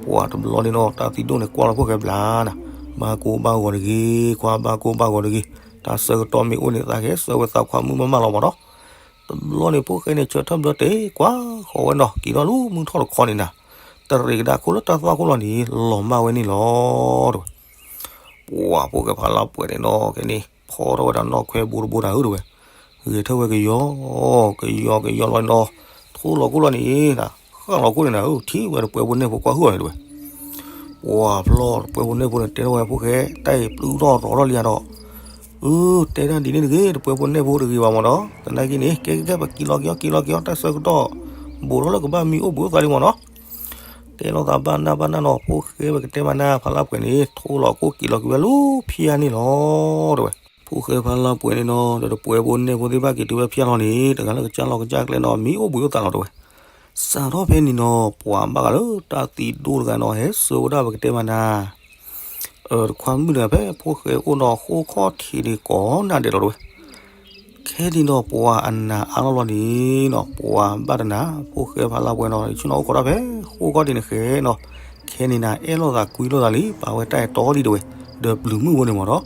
ပှၤတဘျီန့ၣ်နီၤ တၢ်သံဒိၣ်န့ၣ်ကွၢ်လီၤဖိၣ်ဃဲဘျါနၤ ဘၣ်ကိၢ်ဘၣ်ဂီၤတဂ့ၤ ခွါဘၣ်ကိၢ်ဘၣ်ဂီၤတဂ့ၤ. တၢ်ဆၢကတီၢ်မ့ၢ်အိၣ်န့ၣ် သးကဟဲဆှၢဝဲသးခွါမုၣ်မးမးလီၤမးနီၤ. တဘျီန့ၣ်ဖိၣ်ဃဲန့ၣ် ဆၢထၢၣ်ဘျၢတဲကွၢ်ဃီၤဝဲနီၤ က့ၤထီၣ်လၢမုၢ်ထီၣ်တခီန့ၣ်နၤ တရံးကဒါခိၣ်လၢတၢ်သွၣ်ခိၣ်လီၤန့ၣ် လီၤမၢ်ဝဲန့ၣ်လီၤ တဲဝဲ. ပှၤဖိၣ်ဃဲဖါလါပှဲၤန့ၣ်နီၤ ခဲန့ၣ် ဖီထီၣ်ဝဲဒၣ်နီၣ်ခွဲဘိတဘိတၢ်ဧၢ တဲဝဲ. ဂဲၤထၢၣ်ဝဲကယီ ကယီကယီလီၤနီၤ ထိလီၤခိၣ်လီၤန့ၣ် ဃၣ်လီၤခိၣ်န့ၣ်နၤဧၢ ထံၣ်ဝဲတပှဲဖိနဲၣ်ဖိကွၢ်ဟုၣ်အီၤန့ၣ် တဲဝဲ. ပှၤဖျီၣ်တပှဲဖိနဲၣ်ဖိန့ၣ် တဲထီၣ်ဝဲဖိၣ်ဃဲ တၢ်အံၤပျုၢ်ထီၣ်ရီၤထီၣ်လံဧါဒီး အၢ တဲဒၣ်ဒ်န့ၣ်တဂ့ၤ တပှဲဖိနဲၣ်ဖိတဂ့ၤဘၣ်မးနီၤ သနာ်က့န့ၣ် ကဲကဲကဲ ပက့ၤလီၤက့ၤအီၤ က့ၤလီၤက့ၤအီၤ တၢ်ဆၢကတီၢ် ဘူးထီၣ်လၢကဘၣ်မံအိၣ်ဘှံးအိၣ်သါလံမးနီၤ. တဲလိာ်သးဘၣ်နၢ်ဘၣ်နၢ်နီၤ ဖိၣ်ဃဲပကတဲမးနၢ် ဖါလါပှဲၤန့ၣ် ထိလီၤခိၣ်က့ၤလီၤက့ၤဝဲလၢဖၠါန့ၣ်လီၤ တဲဝဲ. ဖိၣ်ဃဲဖါလါပှဲၤန့ၣ်နီၤ ဒီးတပှဲဖိနဲၣ်ဖိသ့ၣ်တဖၣ်က့ၤတုၤဝဲဖၠါလီၤန့ၣ် တဂၤလၢကစၢ်လီၢ်ကစၢ်ကျဲနီၤ မံအိၣ်ဘှံးအိၣ်သါလီၤ တဲဝဲ. စးထီၣ်ဖဲန့ၣ်နီၤ ပှၤဘၣ်ဃးလၢတၢ်သံဒိၣ်တဂၤနီၤ ဟဲဆှၢဝဲဒၣ်ပကတဲမးနၢ် တခွါမုၣ်တဂၤဖဲဖိၣ်ဃဲအိၣ်ဒီးဃိခီၣ်ထံးန့ၣ်ကိးနၢ်ဒဲးလီၤ တဲဝဲ. ခဲန့ၣ်ဒီးပှၤအနၢ်အါလီၢ်လီၤန့ၣ်နီၤ ပှၤဘၣ်တနၢ် ဖိၣ်ဃဲဖါလါပှဲၤနီၤ ဆ့ၣ်နီၤအိၣ်ခိးတၢ်ဖဲဃိခီၣ်ထံးန့ၣ်ဃဲနီၤ ခဲန့ၣ်နၤ အဲၣ်လိာ်သးကွံလိာ်သးလံ ပာ်ဝဲတၢ်အဲၣ်တီလံ တဲဝဲ ဒီးပျုၤမုၣ်ဖိန့ၣ်မးနီၤ.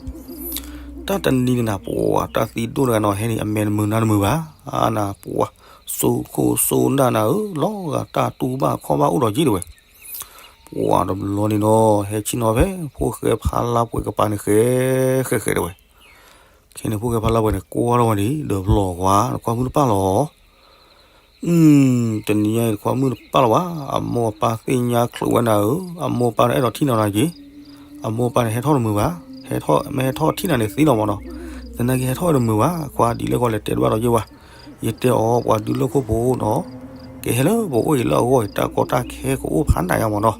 တၢ်တနံၤန့ၣ်နၤ ပှၤတၢ်သံဒိၣ်တဂၤနီၤ ဟဲန့ၣ် အမဲာ်တမုာ်နါတမုာ်ဘၣ် အါနၤ ပှၤ စိခိၣ်စိနၢ်နၤဧၢ လီၤဂာ်တၢ်တူၢ်ဘၣ်ခီၣ်ဘၣ်အိၣ်ဒီးက့ တဲဝဲ. ပှၤတဘျီန့ၣ်နီၤ ဟဲဆ့ၣ်နီၤဖဲဖိၣ်ဃဲဖါလါပှဲၤကပၤန့ၣ်ဃဲ ဃဲဃဲ တဲဝဲ. ခဲန့ၣ်ဖိၣ်ဃဲဖါလါပှဲၤန့ၣ် ကွၢ်ထီၣ်ဝဲန့ၣ် ဒီးပလီၢ်ကွၢ် တခွါမုၣ်တပၣ်လီၤ. တနံၤညါအံၤတခွါမုၣ်တပၣ်လီၤဘၣ် အမိၢ်အပၢ်သ့ၣ်ညါချုးဝဲနၤဧၢ အမိၢ်အပၢ်န့ၣ်အဲၣ်ဒိးထံၣ်နၤနၤက့ၤ အမိၢ်အပၢ်န့ၣ်ဟဲထီၣ်တမုာ်ဘၣ် ဟဲထီၣ်မ့ၢ်ဟဲထီၣ်ထံၣ်နၤန့ၣ်သ့လီၤမးနီၤ. သနာ်က့ဟဲထီၣ်တမုာ်ဘၣ် ခွါဒ်လဲၣ်ဂီၢ်လဲၣ်တဲတဘၣ်ဒီးယ့ၢ်ဝဲ ယတဲအီၤပှၤဒုးလၢခိၣ်ဖိနီၤ ကဟဲလၢပအိၣ်အံၤလၢအဂီၢ်အံၤ တၢ်ကီတၢ်ခဲကအိၣ်ဖးနးယါမးနီၤ.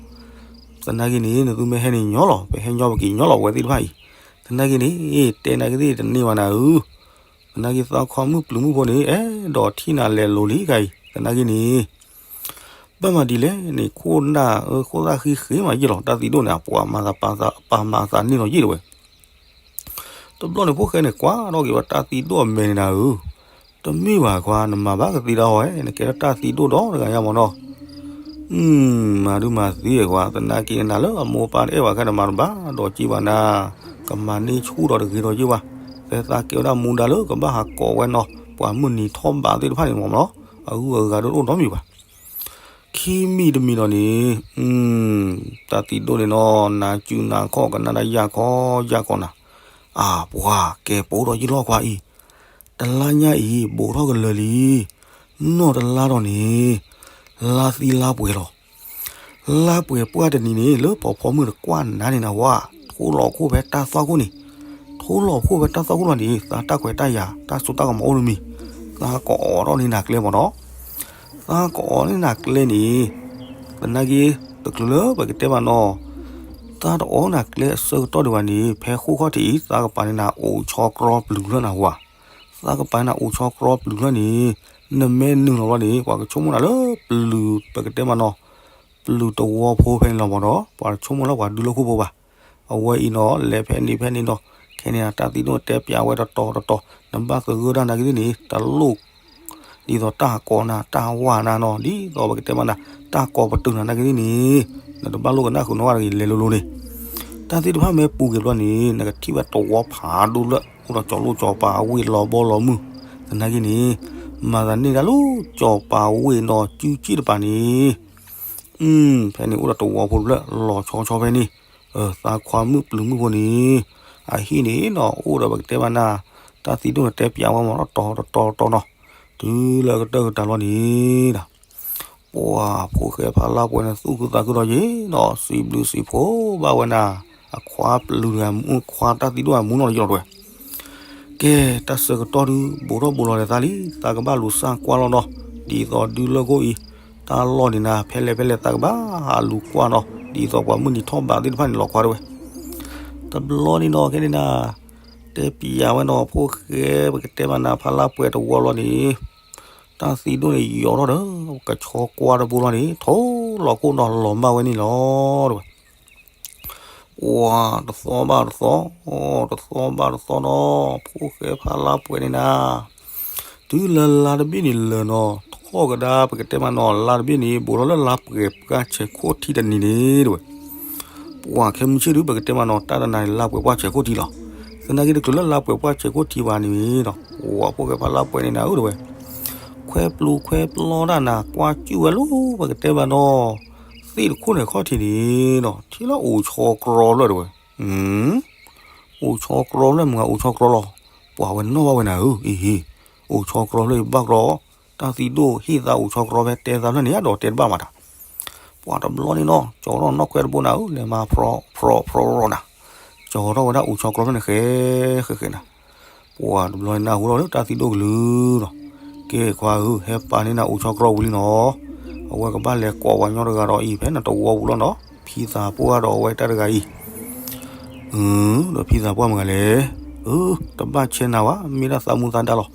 သနာ်က့န့ၣ် နသုမ့ၢ်ဟဲန့ၣ်ညီလီၤ ပဟဲညီပက့ၤညီလီၤ ပဝဲသ့ၣ်တဖၣ်အံၤ. သနာ်က့န့ၣ် တဲနာ်က့သ့ၣ်တန့ၢ်ဘၣ်နၤဧၢ သနာ်က့သးခွါမုၣ်ပျုၤမုၣ်ဖိန့ၣ် အဲၣ်ဒိးထံၣ်နၤလဲၤလိၤလံခါအံၤ သနာ်က့န့ၣ် ဘၣ်မၤဒ်လဲၣ်န့ၣ် ခိၣ်နၢ်ဧၢ ခိၣ်သၣ်ဃံဃ့မးယ့ၢ်လီၤ တၢ်သံဒိၣ်န့ၣ် အပှၤမၤသးပာ်မၤအသးန့ၢ်လီၤယ့ၢ်တဲဝဲ. တဘျီန့ၣ်ဖိၣ်ဃဲန့ၣ် ကွၢ်ထီၣ်က့ၤဝဲတၢ်သံဒိၣ်အမဲာ်န့ၣ်နၤဧၢ, တမ့ၢ်ဘၣ်ခွါ နမၤဘၣ်ကသ့တၢ်ဟီၣ်ဝဲ နကဲထီၣ်တၢ်သံဒိၣ်ဒီတဂၤညါမးနီၤ. မၤဒုမၤသံကွၢ် သနာ်က့နၤလၢအမိၢ်ပၢ်တအဲၣ်ဘၣ်ခဲ နမၤတဘၣ်ဒီးက့ၤဘၣ်နၤ, ကမၤန့ၢ်ဆူၣ်ဒီးတဂ့ၤဒီးက့ၤဘၣ်, ဖဲသးကဲဝဲဒၣ်မူဒါလၢကဘၣ်ဟးကိးဝဲနီၤ ပှၤမုၢ်နံၤထီၣ်ဘးသ့ၣ်တဖၣ်န့ၣ်မးနီၤ, အဂုၤအဂၤဒိၣ်တအိၣ်နီတမံၤဘၣ်. ခံမံၤတမံၤဒီးန့ၣ် တၢ်သံဒိၣ်န့ၣ်နီၤ နၤစုနၤခီၣ် ကနၣ်တၢ်ယၢ်ခီယၢ်ခီနၤ, အၢ ပှၤကဲပိာ်ဒီးယလီၢ်ခွါအံၤ, တလါညါအံၤ ဘူးထီၣ်ကလၢာ်လံ, နီၢ်တလါဒီးန့ၣ် လါသံလါပှဲၤလီၤ. လါပှဲၤပှၢ်တနံၤန့ၣ် လၢပှၤဖီမုၢ်တကွၢ်နၤန့ၣ်နဝဲ, ထိလီၤခိၣ်ဖဲတၢ်သွၣ်ခိၣ်န့ၣ်, ထိလီၤခိၣ်ဖဲတၢ်သွၣ်ခိၣ်လီၤန့ၣ် သးတၢ်ခွဲးတၢ်ယာ် တၢ်စိတၢ်ကမီၤအိၣ်တမံၤ, သးကအီၣ်ထီၣ်န့ၢ်နၤကျဲမးနီၤ. သးကအီၣ်န့ၢ်နၤကျဲန့ၣ်, သနာ်က့ တချုးလၢပကတဲဘၣ်နီၤ, သးတအီၣ်န့ၢ်နၤကျဲအဆၢကတီၢ်ဒံးဘၣ်န့ၣ် ဖဲဃိၣ်ခီၣ်ထံးအံၤ သးကပာ်န့ၢ်နၤအိၣ်ဆီကြီပျုၤလွၢ်နဝဲ, သးကပာ်န့ၢ်နၤအိၣ်ဆီကြီပျုၤလွၢ်န့ၣ်, နမ့ၢ်နုာ်လီၤဘျီန့ၣ် ပှၤကဆိကမိၣ်နၤလၢပျုၤ ပကတဲဘၣ်နီၤ, ပျုၤတဝီဖိဖဲန့ၣ်လီၤမ့ၢ်နီၤ, ပှၤတဆိကမိၣ်လၢပှၤဒုးလၢဃိာ်ဖိဘၣ်. အဝဲအံၤနီၤ လဲၤဖဲန့ၣ်ဖဲန့ၣ်နီၤ, ခဲန့ၣ်တၢ်သံဒိၣ်တဲပၠးဝဲတတီၤတတီၤ, နဘၣ်သဂၢၢ်တၢ်နာ်က့ၤသ့ၣ်န့ၣ် တလိၣ် ဒ်သိးတၢ်ကိးနၤ တၢ်ဝၢ်နၤနီၤ, ဒ်သိးပကတဲမးနၤ တၢ်ကိးပတုာ်နၤနာ်က့ၤသ့ၣ်န့ၣ် နတဘၣ်လိၣ်ကနၣ်ဃုာ်နီတဂၤတဂ့ၤ လဲၤလိၤလိၤန့ၣ်. တၢ်သ့ၣ်တဖၣ်မ့ၢ်ပူၤက့ၤဘျီန့ၣ် နကထံၣ်ဝဲတဝီဖးဒိၣ်လၢ အိၣ်ဒီးကၠီၤလိၣ်ကၠီၤပၤအဝ့ၢ်လီၤဘီလီၤမုၢ်, သနာ်က့န့ၣ် မၤသးန့ၢ်ဒၣ်လၢကၠီၤပၤဝ့ၢ်နီၤ စုက့ၣ်တပၤန့ၣ် ဖဲန့ၣ်အိၣ်ဒီးတဝီဖိတဖျၢၣ်လီၤဆီဆီဖဲန့ၣ်, သးခွါမုၣ်ပျုၤမုၣ်ဖိန့ၣ် အဟံၣ်န့ၣ်နီၤ အိၣ်ဒီးပကတဲမးနၤ တၢ်သံဒိၣ်န့ၣ်တဲပၠးဝဲမးတတီၤတတီၤတတီၤနီၤ, တုၤလၢကတၢၢ်ကတၢၢ်လီၤန့ၣ်ဒီး ပှၤဖိၣ်ဃဲဖးလါပှဲၤန့ၣ် သူၣ်ခုသးခုဒီးယ့ၤနီၤ, စံးဘျုးစံးဖှိၣ်ဘၣ်ဝဲနၤ အခွါပျုၤတဂၤမူ ခွါတၢ်သံဒိၣ်အမူနီၤ ယလီၤတဝဲ ကဲ, တၢ်ဆၢကတီၢ်ဒုး ဘူးထီၣ်ဘူးလီၤဒီးသးလံ, သးကဘၣ်လူၤစၢ်ကွၢ်လီၤနီၤ, ဒ်သိးဒုးလၢဃိာ်အံၤ, တၢ်လီၢ်န့ၣ်နၤ ဖဲလဲၣ်ဖဲလဲၣ်သးကဘၣ်ဟးလူၤကွၢ်နီၤ, ဒ်သိးပှၤမုၢ်နံၤထီၣ်ဘးသ့ၣ်တဖၣ်န့ၣ်လီၤခွါတဝဲ. တဘျီန့ၣ်နီၤ ခဲန့ၣ်နၤ, တဲပၠးဝဲနီၤ ဖိၣ်ဃဲ ပကတဲမးနၤဖးလါပှဲၤတဝီလီၤန့ၣ်, တၢ်သံဒိၣ်န့ၣ်ယီၤထီၣ်ဒီး ကဆီကွၢ်တဘိလီၤန့ၣ် ထိၣ်လီၤခိၣ်နီၤ လီၤမၢ်ဝဲန့ၣ်လီၤတဝဲ. ပှၤတသီဘၣ်တသီ, တသီဘၣ်တသီနီၤ, ဖိၣ်ဃဲဖးလါပှဲၤန့ၣ်နၤ, တုၤလၢလါတဘ့ၣ်န့ၣ်လၢာ်နီၤ, ထီၣ်ကဒါပကတဲမးနီၤ လါတဘ့ၣ်န့ၣ် ဘူးထီၣ်လၢလါပှဲၤပှၢ်ဆဲးခိၣ်ထံတနံၤန့ၣ်တဝဲ. ပှၤခဲမုၢ်ဆ့ၣ်ဒုး ပကတဲမးနီၤ တၢ်တနၤန့ၣ် လါပှဲၤပှၢ်ဆဲးခိၣ်ထံလီၤ. သနာ်က့တချုးလၢလါပှဲၤပှၢ်ဆဲးခိၣ်ထံဘၣ်န့ၣ်နီၤ, ပှၤဖိၣ်ဃဲဖးလါပှဲၤန့ၣ်နၤဧၢတဝဲ ခွဲပျူၤခွဲပျီတၢ်နၤ ကွၢ်စူၣ်ဝဲလၢပကတဲမးနီၤ, သ့ၣ်တခိၣ်န့ၣ်ခီၣ်ထံးန့ၣ်နီၤ ထံၣ်လၢအိၣ်ဆီကြီဖျၢၣ်တဝဲ, အိၣ်ဆီကြီဖျၢၣ်မုၢ်ဂၤအိၣ်ဆီကြီလီၤ, ပှၤဝဲနီၣ်ဘၣ်ဝဲနၤဧၢ, အံၤဟ့, အိၣ်ဆီကြီဖျၢၣ်အံၤဘၣ်ကြီ, တၢ်သံဒိၣ်ဟ့ၣ်သးအိၣ်ဆီကြီဖဲတဲသးဖျၢၣ်န့ၣ် အဒိးတဲတဘၣ်မးတၢ် ပှၤတဘျီန့ၣ်နီၤ ကၠီထီၣ်နီၣ်ခွဲတဘိနၤဧၢ, လဲၤမၤဖျီဖျီဖျီနၤ, ကၠီထီၣ်ဝဲဒၣ်အိၣ်ဆီကြီဖျၢၣ်န့ၣ်ဃဲဃဲဃဲနၤ, ပှၤတဘျီန့ၣ်နၢ်ဟူလီၤလၢတၢ်သံဒိၣ်ကလုၢ်နီၤ, ကဲခွါဧၢ ဟဲပာ်န့ၢ်နၤအိၣ်ဆီကြီဝံၤလံနီၤ, အဝဲကဘၣ်လဲၤကိးပှၤညီတဂၤဒီးအံၤ ဖဲနတဝီပူၤလီၤနီၤ, ဖံသးပှၢ်ဒီးအဝဲတၢ်တဂၤအံၤ ဒီးဖံသးပှၢ်မုၢ်ဂၤလဲၣ်, အၢ တဘၣ်ဆဲးနၤဝဲ မ့ၢ်ဒၣ်သးမူသးဒါလီၤ,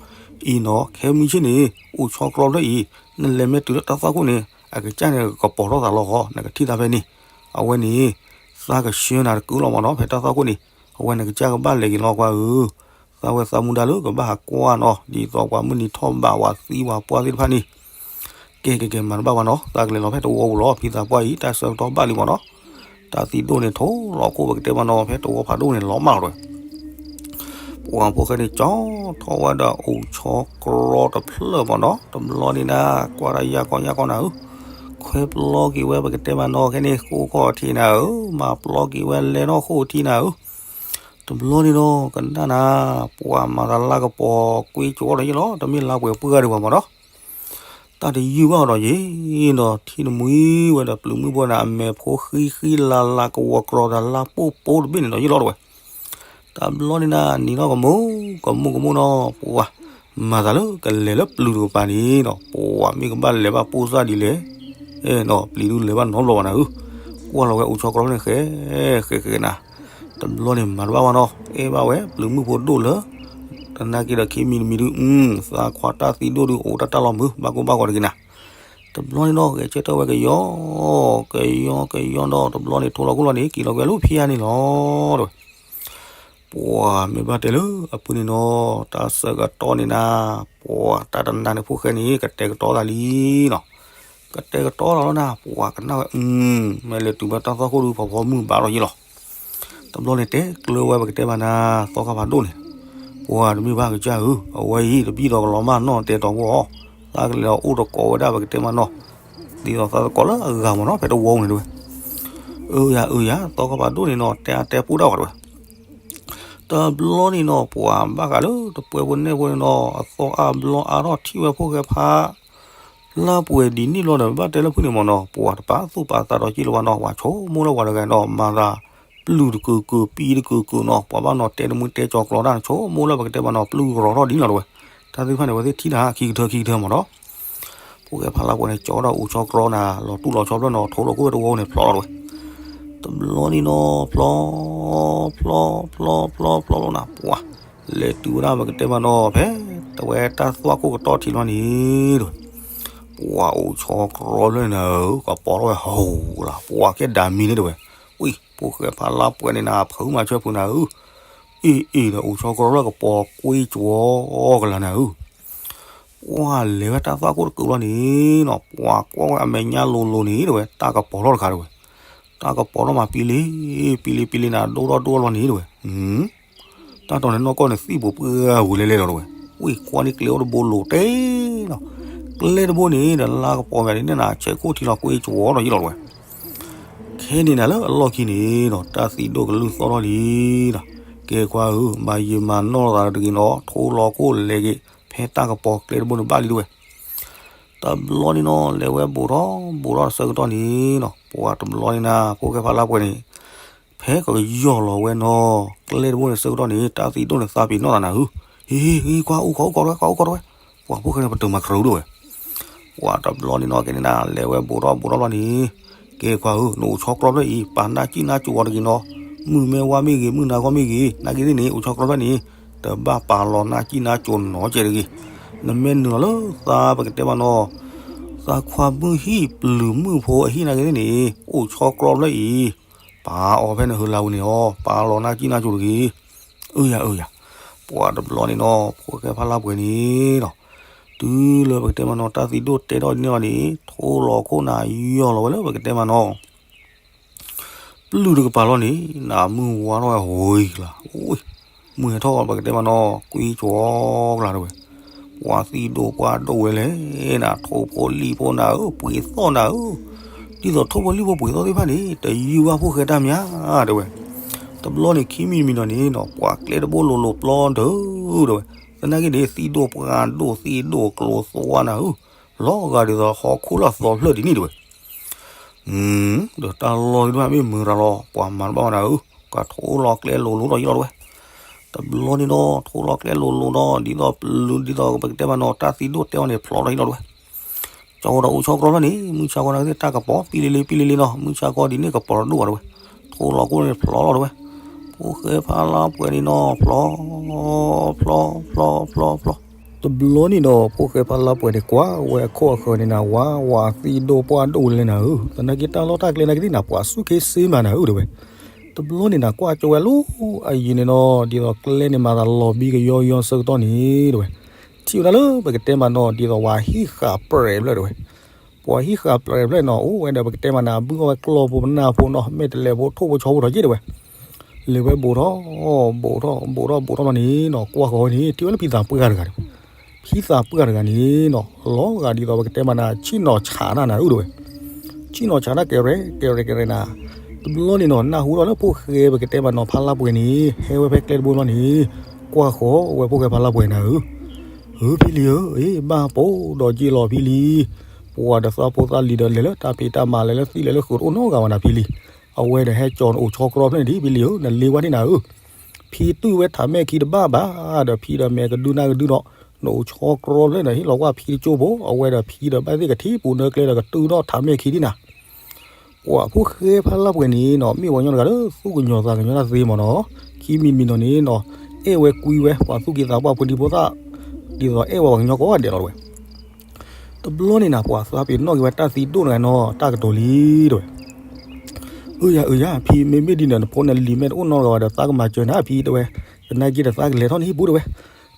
အံၤနီၤ ခဲမုၢ်ဆ့ၣ်န့ၣ် အိၣ်ဆီကြီဖျၢၣ်အံၤ နလဲၤမ့ၢ်တုၤလၢတၢ်သွၣ်ခိၣ်န့ၣ် အကစၢ်န့ၣ် ကပီၤထီၣ်သးလီၤဃီ နကထံၣ်သးဖဲန့ၣ်, အဝဲန့ၣ် သးကဆှၢနၤတကုလီၤမးနီၤ ဖဲတၢ်သွၣ်ခိၣ်န့ၣ်, အဝဲနကစၢ်ကဘၣ်လဲၤက့ၤလီၤကွၢ်ဧၢ, သးဝဲသးမူဒါလၢကဘၣ်ဟးကွၢ်နီၤ ဒ်သိးပှၤမုၢ်နံၤထီၣ်ဘးဝၤသံဝၤပှၢ်သ့ၣ်တဖၣ်န့ၣ် ကဲကဲကဲ မၤတဘၣ်ဘၣ်နီၤ သးကလဲၤလီၤဖဲတဝီပူၤလီၤ ဖံသးပှၢ်အံၤ တၢ်ဆၢကတီၢ်ဘၣ်လံမးနီၤ, တၢ်သံဒိၣ်န့ၣ် ထိၣ်လီၤခိၣ်ပကတဲမးနီၤ ဖဲတဝီဖးဒိၣ်န့ၣ် လီၤမၢ်လီၤတဝဲ, ပှၤဖိၣ်ဃဲန့ၣ် ကၠီထီၣ်ဝဲဒီးအိၣ်ဆီကြီတဖျၢၣ်မးနီၤ တဘျီန့ၣ်နၤ ကွၢ်ဒၣ်ယၢ်ကီယၢ်ကီနၤဧၢ, ခွဲပျီက့ၤဝဲပကတဲမးနီၤ ခဲန့ၣ်ဃိခီၣ်ထံးနၤဧၢ, မၤပျီက့ၤဝဲလဲၤထီၣ်ဃိၣ်ထံးနၤဧၢ တဘျီန့ၣ်နီၤ ကနၣ်နၤ ပှၤမၤသးလါကပီၤကွ့ကၠီဒီးယ့ၢ်လီၤ တမ့ၢ်လါပှဲၤပှၢ်ဒံးဘၣ်မးနီၤ, တၢ်တယုၢ်ဘၣ်အီၤဒီးယ့ၢ်ဒီး ထံၣ်တမှံဝဲဒီးပျုၤမုၣ်ဖိန့ၣ် အမဲာ်ဖိဃံဃံလၤလၤကဝီၤကြီဒီးလါပိၢ်ပိၢ်တဘ့ၣ်န့ၣ်ဒီးယ့ၢ်လီၤတဝဲ, တဘျီန့ၣ်နၤ နံၤထီၣ်ကမူၣ် ကမူၣ်ကမူၣ်နီၤ ပှၤမၤသးလၢကလဲၤလၢပျုၤတကပၤန့ၣ်နီၤ ပှၤမ့ၢ်ကဘၣ်လဲၤဘၣ်ပိၢ်စၢ်ဒ်လဲၣ်, အဲၣ်နီၤပျံၤဒုးလဲၤဘၣ်နီတဘျီဘၣ်နၤဧၢ, ကွၢ်လီၤဝဲအိၣ်ဆီကြီန့ၣ်ဃဲဃဲဃဲနၤ တဘျီန့ၣ်မၤတဘၣ်ဘၣ်နီၤ အဲၣ်ဘၣ်ဝဲပျုၤမုၣ်ဖိဒိၣ်လၢ တနာ်က့ဒီးခံမံၤတမံၤဒုး သးခွါတၢ်သံဒိၣ်ဒုးအိၣ်တၢ်တၢ်လီၤမုာ် ဘၣ်ကိၢ်ဘၣ်ဂီၤတဂ့ၤနၤ, တဘျီန့ၣ်နီၤ ဂဲၤဆၢထၢၣ်ဝဲကယီ ကယီကယီဒီး တဘျီန့ၣ်ထိၣ်လီၤခိၣ်လီၤန့ၣ် က့ၤလီၤကွံာ်လၢဖံယါန့ၣ်လီၤတဝဲ ပှၤမ့ၢ်ဘၣ်တဲလၢအပူၤန့ၣ်နီၤ တၢ်ဆၢကတီၢ်န့ၣ်နၤ ပှၤတၢ်တနၤန့ၣ်ဖိၣ်ဃဲန့ၣ် ကတဲာ်ကတီၤသးလံနီၤ, ကတဲာ်ကတီၤသးလီၤနၤ ပှၤကနၣ်ဝဲ မ့ၢ်လဲၤတုၤဘၣ်တၢ်သွၣ်ခိၣ်ဒုးဖီဖီမုၢ်ဘၣ်လီၤယ့ၢ်လီၤ, တဘျီန့ၣ်တဲကျၢၤဝဲပကတဲမးနၤ သီခါဖးဒိၣ်န့ၣ်, ပှၤတမ့ၢ်ဘၣ်ကစၢ်ဧၢ, အဝဲအံၤတဘံၣ်ဒီးကလီၤမၢ်နီၢ်တဲတီၤဖိအီၤ, သးကလဲၤဒီးအိၣ်တကိးဝဲဒၣ်ပကတဲမးနီၤ, ဒ်သိးသးသကိးလၢအဂၤမးနီၤ ဖဲတဝီန့ၣ်တဝဲ, အၢယၤအၢယၤ သီခါဖးဒိၣ်န့ၣ်နီၤ တဲအါတဲပူၣ်ဒၣ်ဝဲတဝဲ တဘျီန့ၣ်နီၤ ပှၤဘၣ်ဃးလၢတပှဲၤဖိနဲၣ်ဖိန့ၣ်နီၤ အသီအါဘျီအါထီၣ်ထံၣ်ဝဲဖိၣ်ဃဲဖး လါပှဲၤဒ်န့ၣ်ဘျီဒီး ဘၣ်တဲလၢဖုၣ်န့ၣ်မးနီၤ ပှၤတပာ်သူၣ်ပာ်သးဒီးက့လီၤဘၣ်နီၤ ပှၤဆိကမိၣ်လၢပှၤတဂၤနီၤ မၤသးပျုၤတကုာ်ကုာ် ပံတကုာ်ကုာ်နီၤ ပှၤဘၣ်နီၤတဲတမုၢ်တဲကၠီၤကျီတၢ် ဆိကမိၣ်လၢပကတဲမးနီၤ ပျုၤကရီၤထီၣ်ဒ်န့ၣ်လီၤတဝဲ, တၢ်သ့ၣ်တဖၣ်န့ၣ် အဝဲသ့ၣ်ထံၣ်တၢ်ခံကထၢခံကထၢမးနီၤ ဖိၣ်ဃဲဖးလါပှဲၤန့ၣ် ကၠီဒီးအိၣ်ဆီကြီနၤ လီၤတူၢ်လီၤဆီဖျၢၣ်နီၤ ထိၣ်လီၤခိၣ်ဝဲတဝီန့ၣ် ဖျီလီၤတဝဲ, တဘျီန့ၣ်နီၤ ဖျီ ဖျီ ဖျီ ဖျီ ဖျီ ဖျီလီၤနၤ ပှၤ လဲၤတုၤဝဲဒၣ်ပကတဲမးနီၤ ဖဲတဝဲတၢ်သွၣ်ခိၣ်ကတီၢ်ထံးလီၤန့ၣ်တဝဲ, ပှၤအိၣ်ဆီကြီဖျၢၣ်န့ၣ်နၤဧၢ, ကပီၤထီၣ်ဝဲဟူလၢ်, ပှၤကဲဒၣ်မံၤန့ၣ်တဲဝဲ, ဝံၣ် ဖိၣ်ဃဲဖးလါပှဲၤန့ၣ်နၤ ဖုးမၤဆၢဖုးနၤဧၢ, အ့ၣ်အ့ၣ်ဒီး အိၣ်ဆီကြီဖျၢၣ်ကပီၤကွ့ကၠီကလၤနၤဧၢ. ပှၤလဲၤဝဲတၢ်သွၣ်ခိၣ်တကုာ်လီၤန့ၣ်နီၤ, ပှၤကွၢ်ဝဲအမဲာ်ညါလိၤလိၤန့ၣ်တဲဝဲ, တၢ်ကပီၤထီၣ်တခါတဲဝဲ, တၢ်ကပီၤထီၣ်မးပံလံ, ပံလံပံလံနၤ ဒိၣ်ထီၣ်ဒိၣ်ထီၣ်လီၤန့ၣ်တဲဝဲ, တၢ်တီၤန့ၣ်နီၢ်ကီၢ်န့ၣ် သံၣ်ပူၤပှၢ်ဝံၤလဲၤလဲၤလီၤတဲဝဲ, ဝံၣ်ကွၢ်န့ၣ်ကျဲအိၣ်တဘိလိၤတဲနီၤ, ကျဲတဘိန့ၣ်ဒီးလါကပီၤမးဒ်န့ၣ်နၤ ဆဲးခိၣ်ထံလီၤကွ့ကၠီဒီးယံလီၤတဲဝဲ. ခဲန့ၣ်နၤလၢအလီၢ်ခံန့ၣ်နီၤ တၢ်သံးဒိၣ်ကလုၢ်သီၣ်ထီၣ်လံနီၤ, ကဲခွါဧၢ မၤယံာ်မၤနီၢ်သးတဂ့ၤနီၤ, ထိလီၤခိၣ်လဲၤက့ၤ ဖဲတၢ်ကပီၤကျဲတဘိန့ၣ်ဘၣ်လံတဲဝဲ. တဘျီန့ၣ်နီၤ လဲၤဝဲဘူးထီၣ်ဘူးထီၣ်ဆၢကတီၢ်န့ၣ်နီၤ ပှၤတဘျီန့ၣ်နၤ ဖိၣ်ဃဲဖးလါပှဲၤန့ၣ် ဖဲကယီၢ်လီၤဝဲနီၤ ကျဲတဘိန့ၣ်ဆၢကတီၢ်န့ၣ် တၢ်သံးဒိၣ်န့ၣ်သးပ့ၤနီၣ်သးနၤဧၢ, ဟ့ၣ်ဟ့ၣ် ကွၢ်အိၣ်ခိးအိၣ်ခိးတဲဝဲ ကွၢ်အိၣ်ခိးတဲဝဲ, ပှၤဖိၣ်ဃဲန့ၣ်ပတုာ်မၤကရၢတဲဝဲ. ပှၤတဘျီန့ၣ်နီၤ ကဲန့ၣ်နၤ လဲၤဝဲဘူးထီၣ်ဘူးထီၣ်ဘျီန့ၣ်, ကဲခွါဧၢ နအိၣ်ဆီကြီဖျၢၣ်အံၤ ပာ်နၢ်ကံၣ်နၢ်ကၠိအီၤတဂ့ၤနီၤ, မုၢ်မ့ၢ်ဝါမ့ၢ်ဂ့ၤ မုၢ်နၤဂီၢ်မ့ၢ်ဂ့ၤ နာ်က့သ့ၣ်န့ၣ် အိၣ်ဆီကြီဖျၢၣ်န့ၣ် တဘၣ်ပာ်လီၤနၢ်ကံၣ်နၢ်ကၠိနီတစဲးတဂ့ၤ, နမ့ၢ်နုာ်လီၤလၢသးပကတဲမးနီၤ သးခွါမုၢ်ဟံၣ်ပျုၤမုၣ်ဖိအဟံၣ်နာ်က့သ့ၣ်န့ၣ် အိၣ်ဆီကြီဖျၢၣ်အံၤ ပာ်အီၤဖဲနဟၢလၢဝဲန့ၣ်အီၤ ပာ်လီၤနၢ်ကံၣ်နၢ်ကၠိတဂ့ၤ. အၢယၤအၢယၤ, ပှၤတဘျီန့ၣ်နီၤ ဖိၣ်ဃဲဖးလါပှဲၤန့ၣ်နီၤ, တုၤလၢပကတဲမးနီၤ တၢ်သံးဒိၣ်တဲထီၣ်န့ၢ်လီၤန့ၣ် ထိလီၤခိၣ်နၤယီၢ်လီၤဝဲလၢပကတဲမးနီၤ ပျုၢ်တကပၤလီၤန့ၣ် နမုၢ်ဝါထီၣ်ဝဲဟိၤဂံၤကျါ, မုၢ်ဟဲထီၣ်ပကတဲမးနီၤ ကွ့ကၠီကျါတဲဝဲ, ပှၤသံးဒိၣ်ပှၢ်ဒိၣ်ဝဲလဲၣ်နၤ ထိၣ်ဖိလံၣ်ဖိနၤဧၢ ပှ့ၤသီၣ်နၤဧၢ, ဒ်သိးထိၣ်ဖိလံၣ်ဖိပှ့ၤသီၣ်သ့ၣ်တဖၣ်န့ၣ် တယုၢ်ဘၣ်ဖိၣ်ဃဲတၢ်မၤတဲဝဲ. တဘျီန့ၣ်ခံမံၤမံၤဒီးန့ၣ်နီၤ ပှၤကျဲတဘိလိၤလိၤပျီဒုးတဲဝဲ, သနာ်က့န့ၣ် သံးဒိၣ်ပှၢ်ဒိၣ်သံးဒိၣ်ကျိၤသွါနၤဧၢ, လီၤဂာ်ဒ်သိးဟီၣ်ခိၣ်လၢအသီဖျၢၣ်ဒ်န့ၣ်တဲဝဲ. ဒီးတၢ်လီၢ်သ့ၣ်တဖၣ်မ့ၢ်မုာ်ရၤလီၤ ပှၤမၤတဘၣ်ဘၣ်နၤဧၢ, ကထိလီၤကျဲလိၤလိၤထီၣ်ယံလီၤတဲဝဲ. တဘျီန့ၣ်နီၤ ထိလီၤကျဲလိၤလိၤဒီး ဒ်သိးပျုၤ ဒ်သိးပကတဲမးနီၤ တၢ်သံးဒိၣ်တဲအီၤန့ၣ် ဖျိးထီၣ်ယံလီၤတဲဝဲ. ကၠီဒီးအိၣ်ဆီကြီဖျၢၣ်န့ၣ် မုၢ်ဆါခီနာ်က့သ့ၣ် တၢ်ကပီၤပံလံလံပံလံလံနီၤ, မုၢ်ဆါခီဒ်န့ၣ်ကပီၤတဒိၣ်ဘၣ်တဲဝဲ, ထိလီၤခိၣ်န့ၣ်ဖျိးလီၤတဲဝဲ. ဖိၣ်ဃဲဖးလါပှဲၤန့ၣ်နီၤ ဖျိး ဖျိး ဖျိး ဖျိး ဖျိး ဖျိး. တဘျီန့ၣ်ဒီး ဖိၣ်ဃဲဖးလါပှဲၤန့ၣ် ကွၢ်ဝဲအခိၣ်အဃၢၤန့ၣ်နၤ ဝါ ဝၤသံးဒိၣ်ပှၢ်ဒိၣ်ဝဲလဲၣ်နၤဧၢ, သနာ်က့တၢ်လီၢ်တၢ်ကျဲနာ်က့သ့ၣ်နၤ ပှၤဆူၣ်ခ့စ့မးနၤဧၢတဲဝဲ. တဘျီန့ၣ်နၤ ကွၢ်ကၠီဝဲလၢအယံၤန့ၣ်နီၤ ဒ်သိးကျဲန့ၣ်မၤသးလီၤဘံကယီယီဆၢကတီၢ်န့ၣ်တဲဝဲ, ထံၣ်ဝဲဒၣ်လၢပကတဲမးနီၤ ဒ်သိးဝၤဟံၣ်ဃာ်ပြဲးဖျၢၣ်တဲဝဲ. ပှၤဟံၣ်ဃာ်ပြဲးဖျၢၣ်နီၤ အိၣ်ဝဲဒီးပကတဲမးနၤ ဘုၣ်အီၣ်ဝဲကျီၢ်ဖိပနၢ်ဖိနီၤ မဲာ်တဲးလဲးဖိထိၣ်ဖိဆီဖိဒီးယ့ၣ်တဲဝဲ. လဲၤဝဲဘူးထီၣ် ဘူးထီၣ် ဘူးထီၣ် ဘူးထီၣ်လီၤန့ၣ်နီၤ ကွၢ်ဃီၤဝဲန့ၣ် ထံၣ်ဝဲလၢဖံသးပှၢ်တဂၤတဲဝဲ. ဖံသးပှၢ်တဂၤန့ၣ်နီၤ လီၤဂာ်ဒ်သိးပကတဲမးနၤ ဆ့ၣ်နီၤဆးတၢ်နၤဧၢတဲဝဲ. ဆ့ၣ်နီၤဆးတၢ်ကဲရဲၣ်ကဲရဲၣ်ကဲရဲၣ်နၤ. တဘျီန့ၣ်နီၤ နၢ်ဟူထီၣ်လၢဖိၣ်ဃဲပကတဲမးနီၤ ဖးလါပှဲၤန့ၣ် ဟဲဝဲဖဲကျဲတဘိလီၤန့ၣ် ကွၢ်ဃီၤဝဲဖိၣ်ဃဲဖးလါပှဲၤနၤဧၢ. ဧၢ ဖံလံၤဧၢ, အ့ ဘၣ်ပိာ်ဒီးက့ၤလီၤဖံလံၤ. ပှၤဒီးသးဖိသးလံၤဒီးလဲၤလၢတၢ်ဖံးတၢ်မၤလဲၤလၢသံလဲၤလၢဃုာ်တအိၣ်နီတဂၤဘၣ်နၤဖံလံၤ. အဝဲဒီးဟဲကၠီၤနအိၣ်ဆီကြီဖျၢၣ်န့ၣ်ဒံးဖံလံၤဧၢ, နလ့ဝဲဒၣ်နၤဧၢ. ဖံတူၢ်ဝဲထးမဲၢ်ခံတဘၣ်ဘၣ်ဒီး ဖံဒီးမဲာ်ကဒုနၢ်ကဒုဒီး နအိၣ်ဆီကြီဖျၢၣ်န့ၣ် ဟ့ၣ်လီၤကွၢ်ဖံတကၠိဖိ အဝဲဒီးဖံဒီးဘၣ်သ့ၣ်ကထံၣ်ပူၤနၢကျဲဒီးကတုၢ်ထီၣ်ထးမဲၢ်ခံဒံးနၤ. ပှၤဖိၣ်ဃဲဖးလါပှဲၤန့ၣ်နီၤ မ့ၢ်ပှၤကညီတဂၤလၢသူၣ်ကညီၤသးကညီၤတၢ်သ့မးနီၤ. ခံမံၤတမံၤနီၤန့ၣ်နီၤ အဲၣ်ဝဲကွံဝဲ ပှၤသူၣ်က့သးပှၢ်ဖိဒံဖိသၣ် ဒ်သိးအဲၣ်ဝဲပှၤကညီကိးဂၤဒဲးလီၤတဲဝဲ. တဘျီန့ၣ်နၤ ပှၤသးပ့ၤနီၣ်က့ၤဝဲတၢ်သံဒိၣ်တဂၤနီၤ တၢ်ကတိၤလံတဲဝဲ. အၢယၤအၢယၤ ဖံမ့မ့ၢ်ဒ်န့ၣ် နဖိနလံၤမ့ၢ်တအိၣ်နီတဂၤဘၣ်ဒီး သးကမၤစၢၤနၤဖံတဲဝဲ. သနာ်က့ဒီးသးကလဲၤထီၣ်နဟံၣ်ပူၤတဲဝဲ.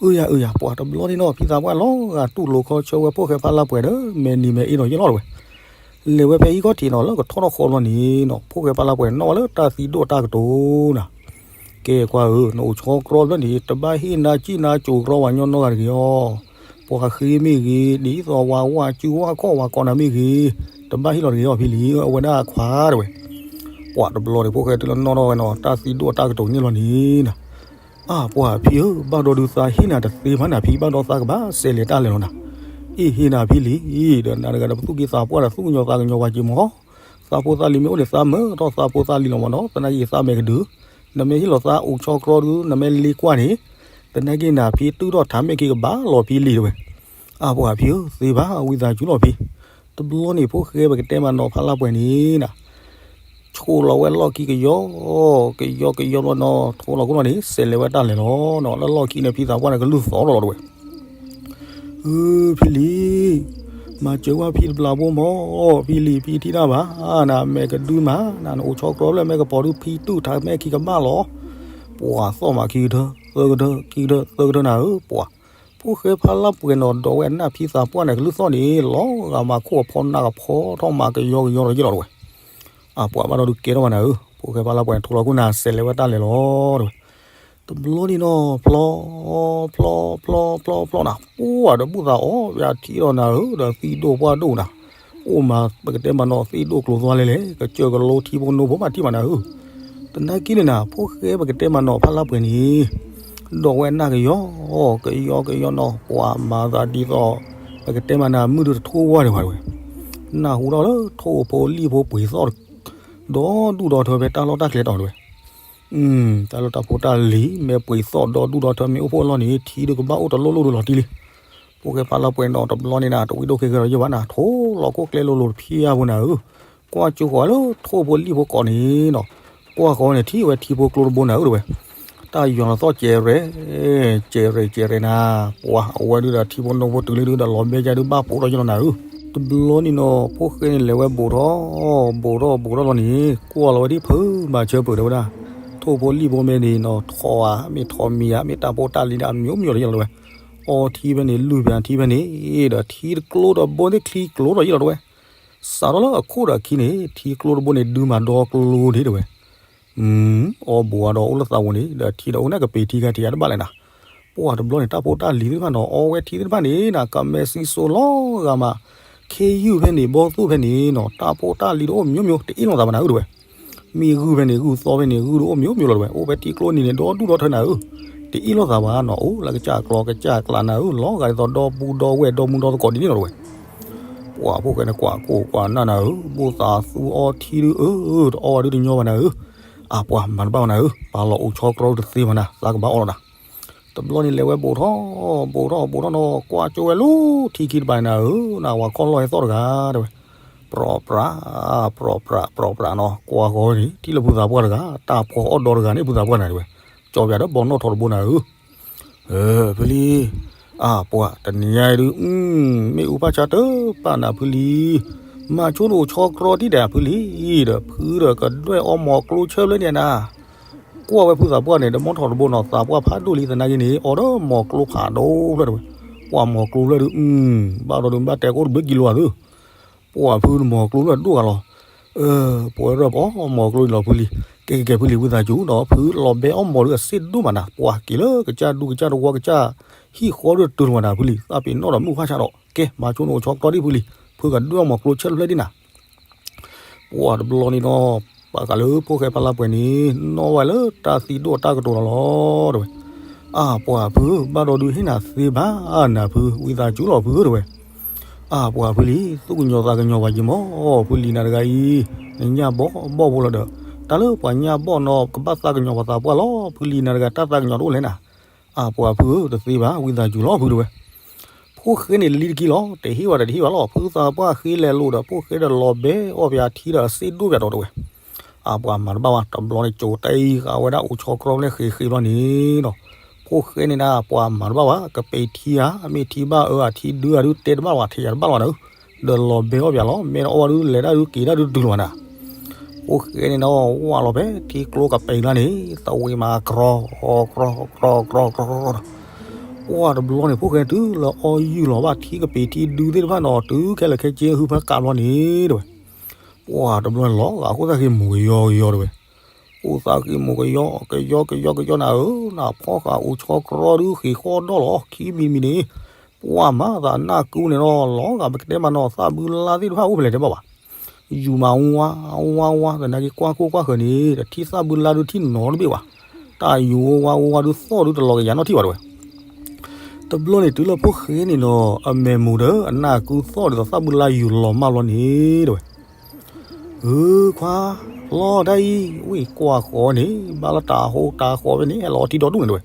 အၢယၤအၢယၤ ပှၤတဘျီန့ၣ်နီၤ ဖံသးပှၢ်လီၤဂာ်တူၢ်လိာ်ခီဆၢဝဲဖိၣ်ဃဲဖးလါပှဲၤဒီး မဲာ်နံၤမဲာ်အ့နီၤယ့ၣ်လီၤတဲဝဲ. လဲၤဝဲဖဲဟံၣ်ခီၣ်ထံးနီၤ လၢကထီၣ်ထီၣ်ဃီဘျီန့ၣ်နီၤ ဖိၣ်ဃဲဖးလါပှဲၤနီၣ်ဝဲလၢတၢ်သံဒိၣ်တၢ်ကတိၤနၤ. ကဲကွၢ်ဧၢ နအိၣ်ဆီကြီဖျၢၣ်န့ၣ် တဘၣ်ဟ့ၣ်နါစံၣ်နါစိၤရီပှၤကညီနီတဂၤတဂ့ၤအီၤ. ပှၤဃ့မ့ၢ်ဂ့ၤ ဒ်သိးဝၤဝါစုဝါခီၣ်ဝၤကိးနၤမ့ၢ်ဂ့ၤ တဘၣ်ဟ့ၣ်လီၤတဂ့ၤအီၤဖံလံၤ အဝဲဒၣ်ခွါတဲဝဲ. ပှၤတဘျီန့ၣ် ဖိၣ်ဃဲတုၤလၢနီၣ်ထီၣ်ဝဲနီၤ တၢ်သံဒိၣ်တၢ်ကတိၤန့ၣ်လီၤန့ၣ်နၤ. အၢ ပှၤဖံဧၢ ဘၣ်ဒီးဒုးသးဟ့ၣ်နၤတသ့မးနၤဖံ ဘၣ်ဒီးသးကဘၣ်စဲးလဲၤတၢ်လဲၤလီၤနၤ. အ့ၣ် ဟ့ၣ်နၤဖံလံၤ ဒီးနၤတဂၤဒီးပသူၣ်က့သးပှၢ်ဒီးသူၣ်ကညီၤသးကညီၤပှၤက့ၤမး သးဖိသးလံၤမ့ၢ်အိၣ်န့ၣ်သးမၢထီၣ်သးဖိသးလံၤလီၤမးနီၤ သနာ်က့ယသးမဲာ်ကဒု နမ့ၢ်ဟ့ၣ်လီၤသးအိၣ်ဆီကြီဒု နမ့ၢ်လ့ကွၢ်န့ၣ် သနာ်က့နၤဖံတုၢ်ထီၣ်ထးမဲၢ်ခံကဘၣ်လီၤဖံလံၤတဲဝဲ. အၢ ပှၤဖံဧၢ သ့ဘၣ်ဝံသးစူၤလီၤဖံ. တဘျီန့ၣ် ဖိၣ်ဃဲပကတဲမးနီၤဖးလါပှဲၤန့ၣ်နၤ ဆိၣ်လီၤဝဲလီၢ်ခံကယီ ကယီကယီလီၤနီၤ ထိလီၤခိၣ်လီၤန့ၣ် စဲးလဲၤဝဲတၢ်လဲၤလီၤနီၤ လၢလီၢ်ခံန့ၣ် ဖံသးပှၢ်န့ၣ်ကလုၢ်သီၣ်လီၤလီၤတဲဝဲ. အၢ ဖံလံၤ မၤစၢၤဝဲဖံတဘျီဖိမၢ်, ဖံလံၤဖံထံၣ်တၢ်ဘၣ်, နမဲာ်ကဒုမး, နအိၣ်ဆီကြီဖျၢၣ်မဲာ်ကပီၤဒုဖံတူၣ်ထးမဲာ်ခံကဘၣ်လီၤ. ပှၤသီၣ်မးခံကထၢ, သၢကထၢ, ခံကထၢ, သၢကထၢနၤဧၢ, ပှၤ, ဖိၣ်ဃဲဖးလၢပှဲၤနီၣ်ဒီးဝဲအနၢ်ဖံသးပှၢ်န့ၣ် ကလုၢ်သီၣ်န့ၣ် လီၤဂာ်မၤခိၣ်အဖီနၢ်ကဖီထီၣ်မၤကယီကယီဒီးယ့ၢ်လီၤတဝဲ. အပှၤဘၣ်ဒီးဒုးကဲထီၣ်ဘၣ်နၤဧၢ, ဖိၣ်ဃဲဖးလၢပှဲၤန့ၣ် ထိလီၤခိၣ်နၤစဲးလဲၤဝဲတၢ်လဲၤလီၤတဝဲ. တဘျီန့ၣ်နီၤ ဖျီ ဖျီ ဖျီ ဖျီ ဖျီ ဖျီနၤ, ပှၤဒီးဘူၣ်သးအီၣ် ယထံၣ်ဒီးနၤဧၢ, ဒီးသံၣ်ဒိၣ်ပှၢ်ဒိၣ်နၤ, အိၣ်မးပကတဲမးနီၤ သံၣ်ဒိၣ်ကျိၤသွါလဲလဲၣ်, ကစၢၢ်ကလိထံဖိနိဖိမးထံၣ်မးနၤဧၢ. သနာ်က့န့ၣ်နၤ ဖိၣ်ဃဲပကတဲမးနီၤဖးလၢပှဲၤန့ၣ် ဒီးဝဲနၢ်ကယီ ကယီကယီနီၤ, ပှၤမၤသးဒ်သိး ပကတဲမးနၤ မုၢ်ဒုးတထိဝါဒံးဘၣ်တဝဲ. နၢ်ဟူထီၣ်လၢထိၣ်ဖိလံၣ်ဖိပှ့ၤသီၣ် ဒီဒူၣ်ဒီထၢဖဲတၢ်လီၢ်တၢ်ကျဲတီၤတဝဲ. တၢ်လၢတၢ်ဖိတၢ်လံၤ မ့ၢ်ပှ့ၤသီၣ်ဒီဒူၣ်ဒီထၢမ့ၢ်အိၣ်ဖှိၣ်အလီၢ်န့ၣ် ထံဒုးကဘၣ်အိၣ်တလိၣ်လိၣ်ဒုးလီၤတံၢ်လံ. ဖိၣ်ဃဲဖးလၢပှဲၤနီၤ တဘျီန့ၣ်နၤ တဝံၣ်ဒိၣ်ခဲကဲဒီးယဲၢ်ဘၣ်နၤ ထိလီၤခိၣ်ကျဲလိၤလိၤတဖျၢၣ်ဖိနၤဧၢ, ကွၢ်ကၠိဃီၤလၢထိၣ်ဖိလံၣ်ဖိကိးန့ၣ်နီၤ, ကွၢ်ဃီၤန့ၣ်ထံၣ်ဝဲထံဖိကျိတဘိနၤဧၢတဝဲ. တၢ်ယွၤလီၤသီၣ်ကဲးရဲၣ် ကဲးရဲၣ်ကဲးရဲၣ်နၤ, ပှၤအဝဲဒုးဒီးထံဖိနိဖိတုၤလံဒုးဒီးလီၤဘဲယါဒုးဘၣ်ပိာ်ထီၣ်ယလီၤနၤဧၢ. တဘျီန့ၣ်နီၤ ဖိၣ်ဃဲန့ၣ်လဲၤဝဲဘူးထီၣ် ဘူးထီၣ်ဘူးထီၣ်လီၤန့ၣ် ကွၢ်လီၤဝဲဒ်ဖုမၤဆၢပၢၤတဲဝဲဒၣ်, ထိၣ်ဖိလံၣ်ဖိမ့ၢ်န့ၣ်နီၤ ထိးဧါ မ့ၢ်ထိးမံၤဧါ မ့ၢ်တၢ်ဖိတၢ်လံၤဒီးအမျိုးမျိုးဒီးယလီၤတဝဲ. အီထံဖဲန့ၣ် လုၢ်ဖဲထံဖဲန့ၣ် ဒီးထံတကျိဒီးဘိန့ၣ် ချံကျိဒီးယလီၤတဝဲ. စးထီၣ်လၢအခိၣ်ဒီးအခံန့ၣ် ထံကျိတဘိန့ၣ် ဒုးမၤဒီကျိဒံးတဝဲ. အီဘူးဒီးအိၣ်လၢသးပူၤန့ၣ် ဒီးထံဒီးအိၣ်န့ၣ်ကပ့ၤထံဂၤထံဂၤတဘၣ်လဲၣ်နၤ. ပှၤတဘျီန့ၣ် တၢ်ဖိတၢ်လံၤသ့ၣ်တဖၣ်နီၤ အီဝဲထံသ့ၣ်တဖၣ်န့ၣ်နၤ ကမဲာ်စံစိလီၤဂာ်မး, ခ့ယုၢ်ဖဲန့ၣ် ဘီသိၣ်ဖဲန့ၣ်နီၤ တၢ်ဖိတၢ်လံၤတအိၣ်မျိုးမျိုး တအ့ၣ်လိာ်သးဘၣ်နၤဧၢတဝဲ. မ့ၢ်ဂုၢ်ဖဲန့ၣ် ဂုၢ်သီဖဲန့ၣ် ဂုၢ်တအိၣ်မျိုးမျိုးလီၤတဝဲ. အိၣ်ဖဲထံကျိန့ၣ်န့ၣ် ဒီဒူၣ်ဒီထၢနၤဧၢ, တအ့ၣ်လိာ်သးဘၣ်နီၤ အိၣ်လၢကစၢ်ကျီကစၢ်ကျးနၤဧၢ, လီၤဂာ်ဒ်သိးဒီပုၢ်ဒီဝဲၢ်ဒီမုၢ်ဒီသကိးဒ်န့ၣ်လီၤတဝဲ. ပှၤဖိၣ်ဃဲန့ၣ် ကွၢ်ကိၢ်ကွၢ်နၢ်နၤဧၢ, ဘိၣ်သးသူအီထံဒုးအၢ တအီဝဲဒုးတညီဘၣ်နၤဧၢ. အပှၤမၤတဘၣ်ဘၣ်နၤဧၢ, ပာ်လီၤအိၣ်ဆီကြီတသ့ဘၣ်နၤ သးကဘၣ်အီလီၤနၤ. တဘျီန့ၣ်လဲၤဝဲဘူးထီၣ် ဘူးထီၣ်ဘူးထီၣ်နီၤ ကွၢ်ကၠိဝဲလၢထံခံတပၤန့ၣ်နၤဧၢ, နဝၤခီၣ်လီၢ်ဟဲသီၣ်တဂၤတဝဲ. ပြီပြး ပြီပြး ပြီပြးနီၤ ကွၢ်ဃီန့ၣ် ထံၣ်လၢဖုသးပှၢ်တဂၤ တၢ်ဖှီၣ်အီၣ်ဒီတဂၤန့ၣ် ဖုသးပှၢ်နၤတဝဲ. ကၠီပၠးဒီးဘီနီၣ်ထီတဘိနၤဧၢ. ဖုလံၤ, အပှၤတနံၤညါအံၤဒုး မ့ၣ်အူဖးဆါတပာ်နၤဖုလံၤ, မၤဆိနအိၣ်ဆီကြီဒံးဒဲးဖုလံၤ, ဒီးဖုဒီးကဒွဲၣ်အီၣ်မီၤကျိဆၢဖျၢၣ်န့ၣ်နၤ. ကွၢ်ဝဲဖုသးပှၢ်န့ၣ် ဒီးဘီနီၣ်ထီတဘိနီၤ သးပှၢ်ဖးဒိၣ်လံသနာ်က့န့ၣ် အီၣ်ဒီးမီၤကျိဖးဒိၣ်ဖျၢၣ်တဝဲ. ပှၤမီၤကျိဖျၢၣ်ဒုး ဘၣ်ဒီးဒုးဘၣ်တဲကိၣ်တဘျုးကံလိၤအသု ပှၤဖုမီၤကျိဖျၢၣ်ဒိၣ်ဂၤလီၤ. ပှၤရၢၢ်ပအီၣ်မီၤကျိန့ၣ်လီၤဖုလံၤ, ကဲကဲကဲဖုလံၤ ဝံသးစူၤဒီး ဖုလီၤဘဲအီၣ်မီၤဒုးအစ့ဒိၣ်မးနၤ, ပှၤက့ၤလၢကစၢ်ဒူကစၢ်တဝီကစၢ်ဟံၣ်ဃီဒုးတတုၤလီၤမးနၤဖုလံၤ, သးပ့ၤနီၣ်ဒီးမုၢ်ဖးဆါဒီး ကဲ မၤဆိနအိၣ်ဆီကြီဒံးဖုလံၤ, ဖုကဒွဲၣ်အီၣ်မီၤကျိဆၢတဖျၢၣ်ဒံးနၤ. ပှၤတဘျီန့ၣ်နီၤ ပှၤဃးလၢဖိၣ်ဃဲဖးလၢပှဲၤန့ၣ် နီၣ်ဝဲလၢတၢ်သံဒိၣ်တၢ်ကတိၤလီၤလီၤတဝဲ. အပှၤဖု ဘၣ်ဒီးဒုးဟ့ၣ်နၤသ့ဘၣ်နၤဖု ဝံသးစူၤလီၤဖုတဝဲ. အပှၤဖုလံၤ သူၣ်ကညီၤသးကညီၤပှၤယံၤမီၢ် ဖုလံၤနၤတဂၤအံၤ နညၣ်ဘီၣ်ဘီၣ်ဖိလီၤဒီး တၢ်လၢပှၤညၣ်ဘီၣ်နီၤ ကဘၣ်သးကညီၤပှၤသးပှၢ်လီၤ ဖုလံၤနၤတဂၤတၢ်သးကညီၤတအိၣ်လဲၣ်နၤ. အပှၤဖုဧၢ တသ့ဘၣ် ဝံသးစူၤလီၤဖုတဝဲ. ဖိၣ်ဃဲန့ၣ်လံတကံလီၤ တဟ့ၣ်ဝဲဒီးတဟ့ၣ်ဘၣ်လီၤ ဖုသးပှၢ်ဃ့လဲၤလိာ်ဒီး ဖိၣ်ဃဲဒီးလီၤဘဲအီၣ်ပၠးထံဒီးစ့ဒိၣ်ပၠးဒီးတဝဲ. အပှၤမၤတဘၣ်ဝဲ တဘျီန့ၣ် ကၠိတၢ်အံၤဃာ်ဝဲဒၣ်အိၣ်ဆီကြီဖျၢၣ်ဃ့ဃ့ဘျီန့ၣ်ဒီး ဖိၣ်ဃဲန့ၣ်ဒၣ်ပှၤမၤတဘၣ်ဝဲ ကပ့ၤထံဧါ မ့ၢ်ထံဘၣ်အၢဧါ ထံဒုဧါဒုးတဲတဘၣ်ဝဲ ထဲယၤတဘၣ်လီၤနၤဧၢ. ဒီးလီၤဘဲအီၣ်ပၠးလီၤ မ့ၢ်တအီၣ်ဝဲဒုးလဲၤတၢ်ဒုးက့ၤတၢ်ဒုးတုၤလီၤဝဲနၤ. ဖိၣ်ဃဲန့ၣ်ဒီး ဝၢ်လီၤဖဲထံကျိကပ့ၤလၢန့ၣ် သဝံးမၤကြီ ကြီ ကြီ ကြီ ကြီ ကြီ ပှၤတဘျီန့ၣ် ဖိၣ်ဃဲတုၤလၢအီၣ်ယုၢ်လီၤဘၣ်ထံကပ့ၤထံဒုသ့ၣ်တဖၣ်နီၤ တုၤခဲလၢာ်ခဲဆ့ဟုဖၢကးဘျီန့ၣ်တဝဲ. ပှၤတဘျီန့ၣ်လီၤဂာ်ခိၣ်သၣ်ဃံမူၤကယီကယီတဝဲ. ခိၣ်သၣ်ဃံမူၤကယီ ကယီ ကယီ ကယီနၤဧၢ နဖီၣ်ဃာ်အိၣ်ဆီကြီဒုးဃ့ဃီဒီၣ်လီၤ ခံမံၤမံၤန့ၣ် ပှၤမၤသးနၢ်ကူန့ၣ်ဒီး လီၤဂာ်ပကတဲမးနီၤ သၣ်ဘုလါသ့ၣ်တဖၣ်အိၣ်ဖဲလဲၣ်တဲဘၣ်ဘၣ်. ယူၤမးဝါ ဝါ ဝါ သနာ်က့ကွၢ်ကိၢ်ကွၢ်ဃၢၤန့ၣ် တထံၣ်သၣ်ဘုလါဒုးထံၣ်နီတဘ့ၣ်ဘၣ်. တၢ်ယူၤဝါ ဝါ ဝါဒုးသီၣ်ဒုးတလီၤကယၤနီတထံၣ်ဘၣ်တဝဲ. တဘျီန့ၣ်တုၤလၢဖိၣ်ဃဲန့ၣ်ဒီး အမဲာ်မူၤဒီးအနၢ်ကူသီၣ်ဒ်သိးသၣ်ဘုလါယူၤလီၤမၢ်ဘျီန့ၣ်တဝဲ. ဧၢ ခွါ လီၤတၢ်အံၤ ဝံၣ်ကွၢ်ဃီန့ၣ် ဘၣ်လၢတၢ်ဟိတၢ်ဃီဖဲန့ၣ် ဟဲလီၤအီထံဒီဒူၣ်န့ၣ်တဝဲ.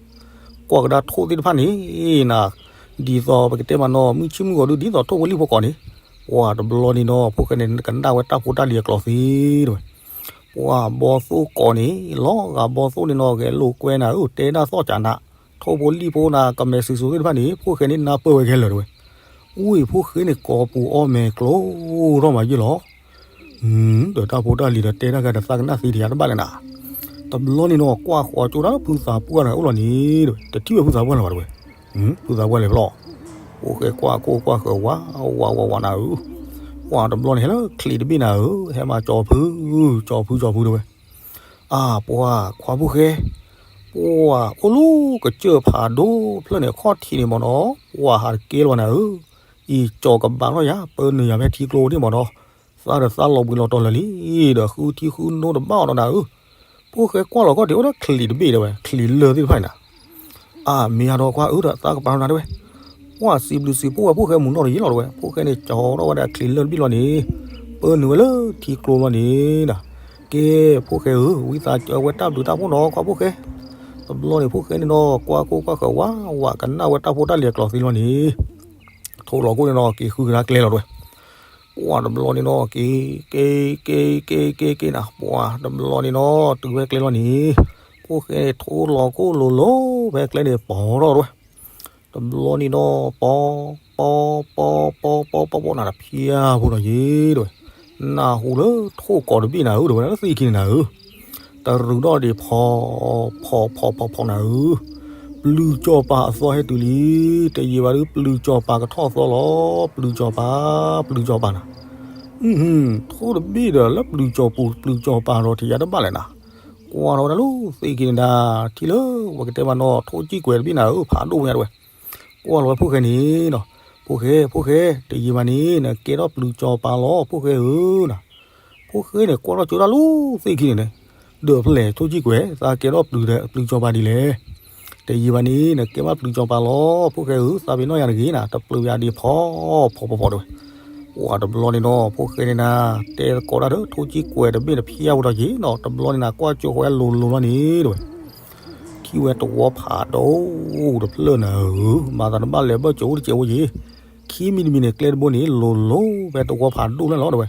ကွၢ်ကဒါထိၣ်သ့ၣ်တဖၣ်န့ၣ် နၤ ဒ်သိးပကတဲမးနီၤ မုၢ်ဆ့ၣ်မုၢ်ဂီၤဒုးဒ်သိးထိၣ်ဖိလံၣ်ဖိကိးန့ၣ် ပှၤတဘျီန့ၣ်ဒီး ဖိၣ်ဃဲန့ၣ် ကနၣ်ဝဲတၢ်ဖိတၢ်လံၤအကျိၤသ့တဝဲ. ပှၤဘီသိၣ်ကိးန့ၣ် လီၤဂာ်ဘီသိၣ်န့ၣ်နီၤ ဂဲၤလိာ်ကွဲနၤဧၢ တဲဒၣ်သီၣ်ကးနၤ ထိၣ်ဖိလံၣ်ဖိနၤ ကမဲာ်စံၣ်စိၤသ့ၣ်တဖၣ်န့ၣ် ဖိၣ်ဃဲန့ၣ်နၢ်ပၢၢ်ဝဲခဲလၢာ်တဝဲ. ဝ့ၢ်ဖိၣ်ဃဲန့ၣ် ကိးပူၤအီၣ်မဲာ်ကျိၤထီၣ်မးယ့ၢ်လီၤ. ဒီးတၢ်ဖိတၢ်လံၤဒီးတဲတၢ်ဂၤဒီးသးကနၣ်သ့တယၤတဘၣ်လဲၣ်နၤ. တဘျီန့ၣ်နီၤ ကွၢ်ဃီၤကၠိတၢ်လၢဖုသးပှၢ်န့ၣ်အိၣ်လီၤန့ၣ်ဒီး တထံၣ်ဝဲဖုသးပှၢ်လၢၤဘၣ်တဝဲ. ဖုသးပှၢ်လဲၤဖျီၣ်, ဖိၣ်ဃဲကွၢ်ကိၢ်ကွၢ်ဃၢၤဝးဝးဝးဝးနၤဧၢ. ပှၢ်တဘျီန့ၣ် ဟဲလၢချံးတဘ့ၣ်နၤဧၢ, ဟဲမၤကၠီဖု, ကၠီဖုကၠီဖုတဝဲ. အၢ ပှၢ်ခွါဖိၣ်ဃဲ, ပှၢ်အိၣ်လီၤကစၢၢ်ဖးဒိၣ်ဖျၢၣ်န့ၣ် အခီၣ်ထံးန့ၣ်မ့ၢ်နီၤ, ပှၢ်ဟးတကဲလီၤနၤဧၢ. အံၤကၠီကဘးထီၣ်ယၤ ပၢနုာ်ယၤဖဲထံကျိန့ၣ်မ့ၢ်နီၤ, သးဒီးသးလီၤဘှံးလီၤတီၤလၢာ်လံ, ဒီးဃုထံဃုနိတဘၣ်အီၤနီၤနၤဧၢ. ဖိၣ်ဃဲကွၢ်လီၤခီၣ်ထံးအိၣ်ဒီးချံးတဘ့ၣ်ဒၣ်ဝဲ, ချံးလၢာ်သ့ၣ်တဖၣ်န့ၣ်နၤ. အၢ မ့ၢ်ယါဒီးကွၢ်အၢဒီးသးကပၤထီၣ်နၤတဝဲ. ပှၢ်စံးဘျုးစံးဖှိၣ်ဝဲဖိၣ်ဃဲမုၢ်နီၢ်တယံာ်လီၤတဝဲ, ဖိၣ်ဃဲန့ၣ်ကၠီထီၣ်ဝဲဒၣ်ချံးလၢာ်တဘ့ၣ်လီၤန့ၣ်, ပၢနုာ်ဝဲလၢထံကျိလီၤန့ၣ်နၤ. ကဲ ဖိၣ်ဃဲဧၢ, ဝံသးစူၤဝဲတၢ်ဘျုးတၢ်ဖှိၣ်နီၤ ခွါဖိၣ်ဃဲ. တဘျီန့ၣ်ဖိၣ်ဃဲန့ၣ်နီၤ ကွၢ်ကိၢ်ကွၢ်ဃၢၤဝးဝး ကနၣ်ဝဲတၢ်ဖိတၢ်လံၤအကျိၤသ့လီၤန့ၣ် ထိၣ်လီၤခိၣ်န့ၣ်နီၤ က့ၤဃုကဒါကျဲလီၤတဝဲ. ပှၢ်တဘျီန့ၣ်နီၤ က့ၤ က့ၤ က့ၤ က့ၤ က့ၤ က့ၤ က့ၤနၤ, ပှၢ်တဘျီန့ၣ်နီၤ တုၤဝဲကျဲလီၤန့ၣ်, ဖိၣ်ဃဲန့ၣ်ထိၣ်လီၤခိၣ်လိၤလိၤ ဖဲကျဲန့ၣ်ပီၤထီၣ်တဝဲ. တဘျီန့ၣ်နီၤ ပီၤ ပီၤ ပီၤ ပီၤ ပီၤ ပီၤ ပီၤ ပီၤ နၤတဖျါဖိလီၤယ့ၢ်တဝဲ. နၢ်ဟူလၢထိၣ်ကိးတဘ့ၣ်နၤဧၢ တဝဲလၢသ့ၣ်ခံန့ၣ်နၤဧၢ တရူးဒီၣ်ဒံးဖီ ဖီ ဖီ ဖီ ဖီနၤဧၢ, ပျုၤကၠီၤပၤအသီဟဲတုၤလံ, တယံာ်ဘၣ်ဒုး ပျုၤကၠီၤပၤကထီၣ်သီလီၤ, ပျုၤကၠီၤပၤ, ပျုၤကၠီၤပၤနၤ. ထိၣ်တဘ့ၣ်ဒီးလၢပျုၤကၠီၤပူၤ ပျုၤကၠီၤပၤဒီးထံၣ်ယၤတဘၣ်လဲၣ်နၤ. ကွၢ်ထီၣ်ဝဲဒၣ်လၢသ့ၣ်ခံန့ၣ်ဒၣ် ထံၣ်လၢပကတဲမးနီၤ ထိၣ်ကံၣ်ကွဲၤတဘ့ၣ်နၤဧၢ ဖးဒိၣ်ညါတဝဲ. ကွၢ်လီၤဝဲဖိၣ်ဃဲန့ၣ်နီၤ, ဖိၣ်ဃဲ ဖိၣ်ဃဲ တယံာ်ဘၣ်န့ၣ် နကဲထီၣ်ပျုၤကၠီၤပၤလီၤ ဖိၣ်ဃဲဧၢနၤ. ဖိၣ်ဃဲန့ၣ် ကွၢ်ထီၣ်ကၠိတၢ်လၢသ့ၣ်ခံန့ၣ်န့ၣ်, ဒီးဖျဲၣ်ထိၣ်ကံၣ်ကွဲၤ သးကဲထီၣ်ပျုၤ ပျုၤကၠီၤပၤဒ်လဲၣ်. တယံာ်ဘၣ်န့ၣ် နကဲဘၣ်ပျုၤကၠီၤပၤလီၤ ဖိၣ်ဃဲဧၢ, သးပ့ၤနီၣ်ယၤတဂ့ၤနၤ, တပျုၤယၤဒံးဖီ ဖီ ဖီ ဖီတဝဲ. ပှၢ်တဘျီန့ၣ်နီၤ ဖိၣ်ဃဲန့ၣ်နၤ တဲသကိးတၢ်ဒီးထိၣ်ကံၣ်ကွဲၤတဘ့ၣ်တဖျါဖိဒီးယ့ၢ်နီၤ, တဘျီန့ၣ်နၤ ကွၢ်ကၠိဃီၤဝဲလိၤလိၤလီၤန့ၣ်တဝဲ. ထံၣ်ဝဲတဝီဖးဒိၣ်တဖျၢၣ်နၤဧၢ, မၤသးတဘၣ်လဲၤဘၢၣ်စၢၤအိၣ်တစဲးဖိယ့ၢ်, ခံမံၤတမံၤန့ၣ် ကျဲတဘိန့ၣ် လိၤလိၤဖဲတဝီဖးဒိၣ်လၢလီၤတဝဲ.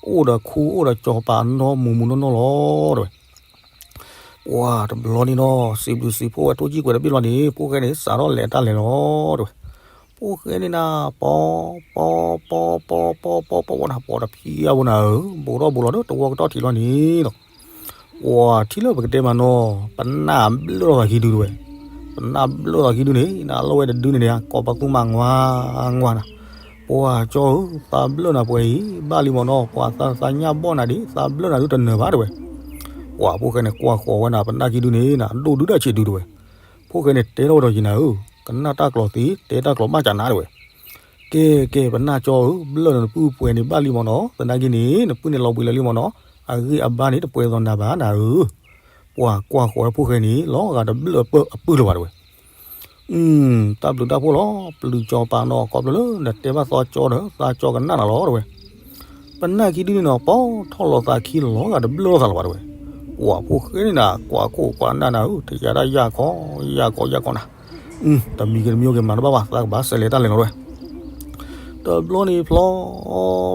အိၣ်ဒီးခူအိၣ်ဒီးကၠီၤပၤနီၢ်မူးမူးနီၢ်နီၢ်လီၤတဝဲ. ပှၢ်တဘျီန့ၣ်နီၤ စံးဘျုးစံးဖှိၣ်ဝဲထိၣ်ကံၣ်ကွဲၤတဘ့ၣ်လီၤန့ၣ် ဖိၣ်ဃဲန့ၣ် စးထီၣ်လဲၤတၢ်လဲၤလီၤတဝဲ. ဖိၣ်ဃဲန့ၣ်နၤ ပီၤ ပီၤ ပီၤ ပီၤ ပီၤ ပီၤ ပီၤ ပီၤ ပီၤနၤ ပီၤတဖျါဖိနၤဧၢ, ဘူးထီၣ်ဘူးလီၤဒီးတဝီကတီၢ်ထံးလီၤန့ၣ်လီၤ. ပှၢ်ထံၣ်လၢပကတဲမးနီၤ ပနၢ်ဘျၢၣ်သးခံဒုတဝဲ. ပနၢ်ဘျၢၣ်သးခံဒုန့ၣ် နလီၤဝဲတဒုန့ၣ်န့ၣ် ကိးပသူမးငွးငွးနၤ. ပှၢ်ကၠီဧၢ သးဘျၢၣ်နၤပှဲၤအံၤ ဘၣ်လံမ့ၢ်နီၤ ပှၤသးသးညၣ်ဘီၣ်နၤဒံး သးဘျၢၣ်နၤဒုတနၢၤဘၣ်တဝဲ. ပှၢ်ဖိၣ်ဃဲန့ၣ် ကွၢ်ဃီၤဝဲနၤ ပနၢ်ခံဒုန့ၣ်နၤ ဒိၣ်ဒုဒၣ်ဆံးဒုတဝဲ. ဖိၣ်ဃဲန့ၣ် တဲထီၣ်ဝဲဒီးယံၤနၤဧၢ, ကနၣ်တၢ်ကျိာ်သ့ တဲတၢ်ကျိာ်ဘၣ်ကနၤတဝဲ. ကဲ ကဲ ပနၢ်ကၠီဧၢ, ဘျၢၣ်နၤနပုၢ်ပှဲၤန့ၣ်ဘၣ်လံမ့ၢ်နီၤ, သနာ်က့န့ၣ် နပုၢ်န့ၣ်လီၤဘှံးလၢာ်လံမ့ၢ်နီၤ, အဂ့ၢ်အဘါန့ၣ် တပှဲၤသိးနၤဘၣ်နၤဧၢ. ပှၢ်ကွၢ်ဃီၤဝဲဖိၣ်ဃဲန့ၣ် လီၤဂာ်တဘျၢၣ်အပုၢ်လၢၤဘၣ်တဝဲ. တၢ်ဘျုးတၢ်ဖှိၣ်လီၤ ပျုၤကၠီၤပၤနီၤ ခီဖျိလၢနတဲဘၣ်သီကၠီဒီး သးကၠီကနၣ်နၤလီၤတဝဲ. ပနၢ်ခံဒုန့ၣ်နီၤ ပီၤထီၣ်လီၤသးခံလီၤဂာ်တဘျၢၣ်လိာ်သးလၢၤဘၣ်တဝဲ. ပှၢ်ဖိၣ်ဃဲန့ၣ်နၤ ကွၢ်ခိၣ်ကွၢ်နၢ်နၤဧၢ, တယၤဒၣ်ယၢ်ခီ ယၢ်ခီ ယၢ်ခီနၤ. တမံၤဂ့ၤတမံၤဂ့ၤမၤတဘၣ်ဘၣ် သးကဘၣ်စဲးလဲၤတၢ်လဲၤလီၤတဝဲ. တဘျီန့ၣ်ဖျီ ဖျီ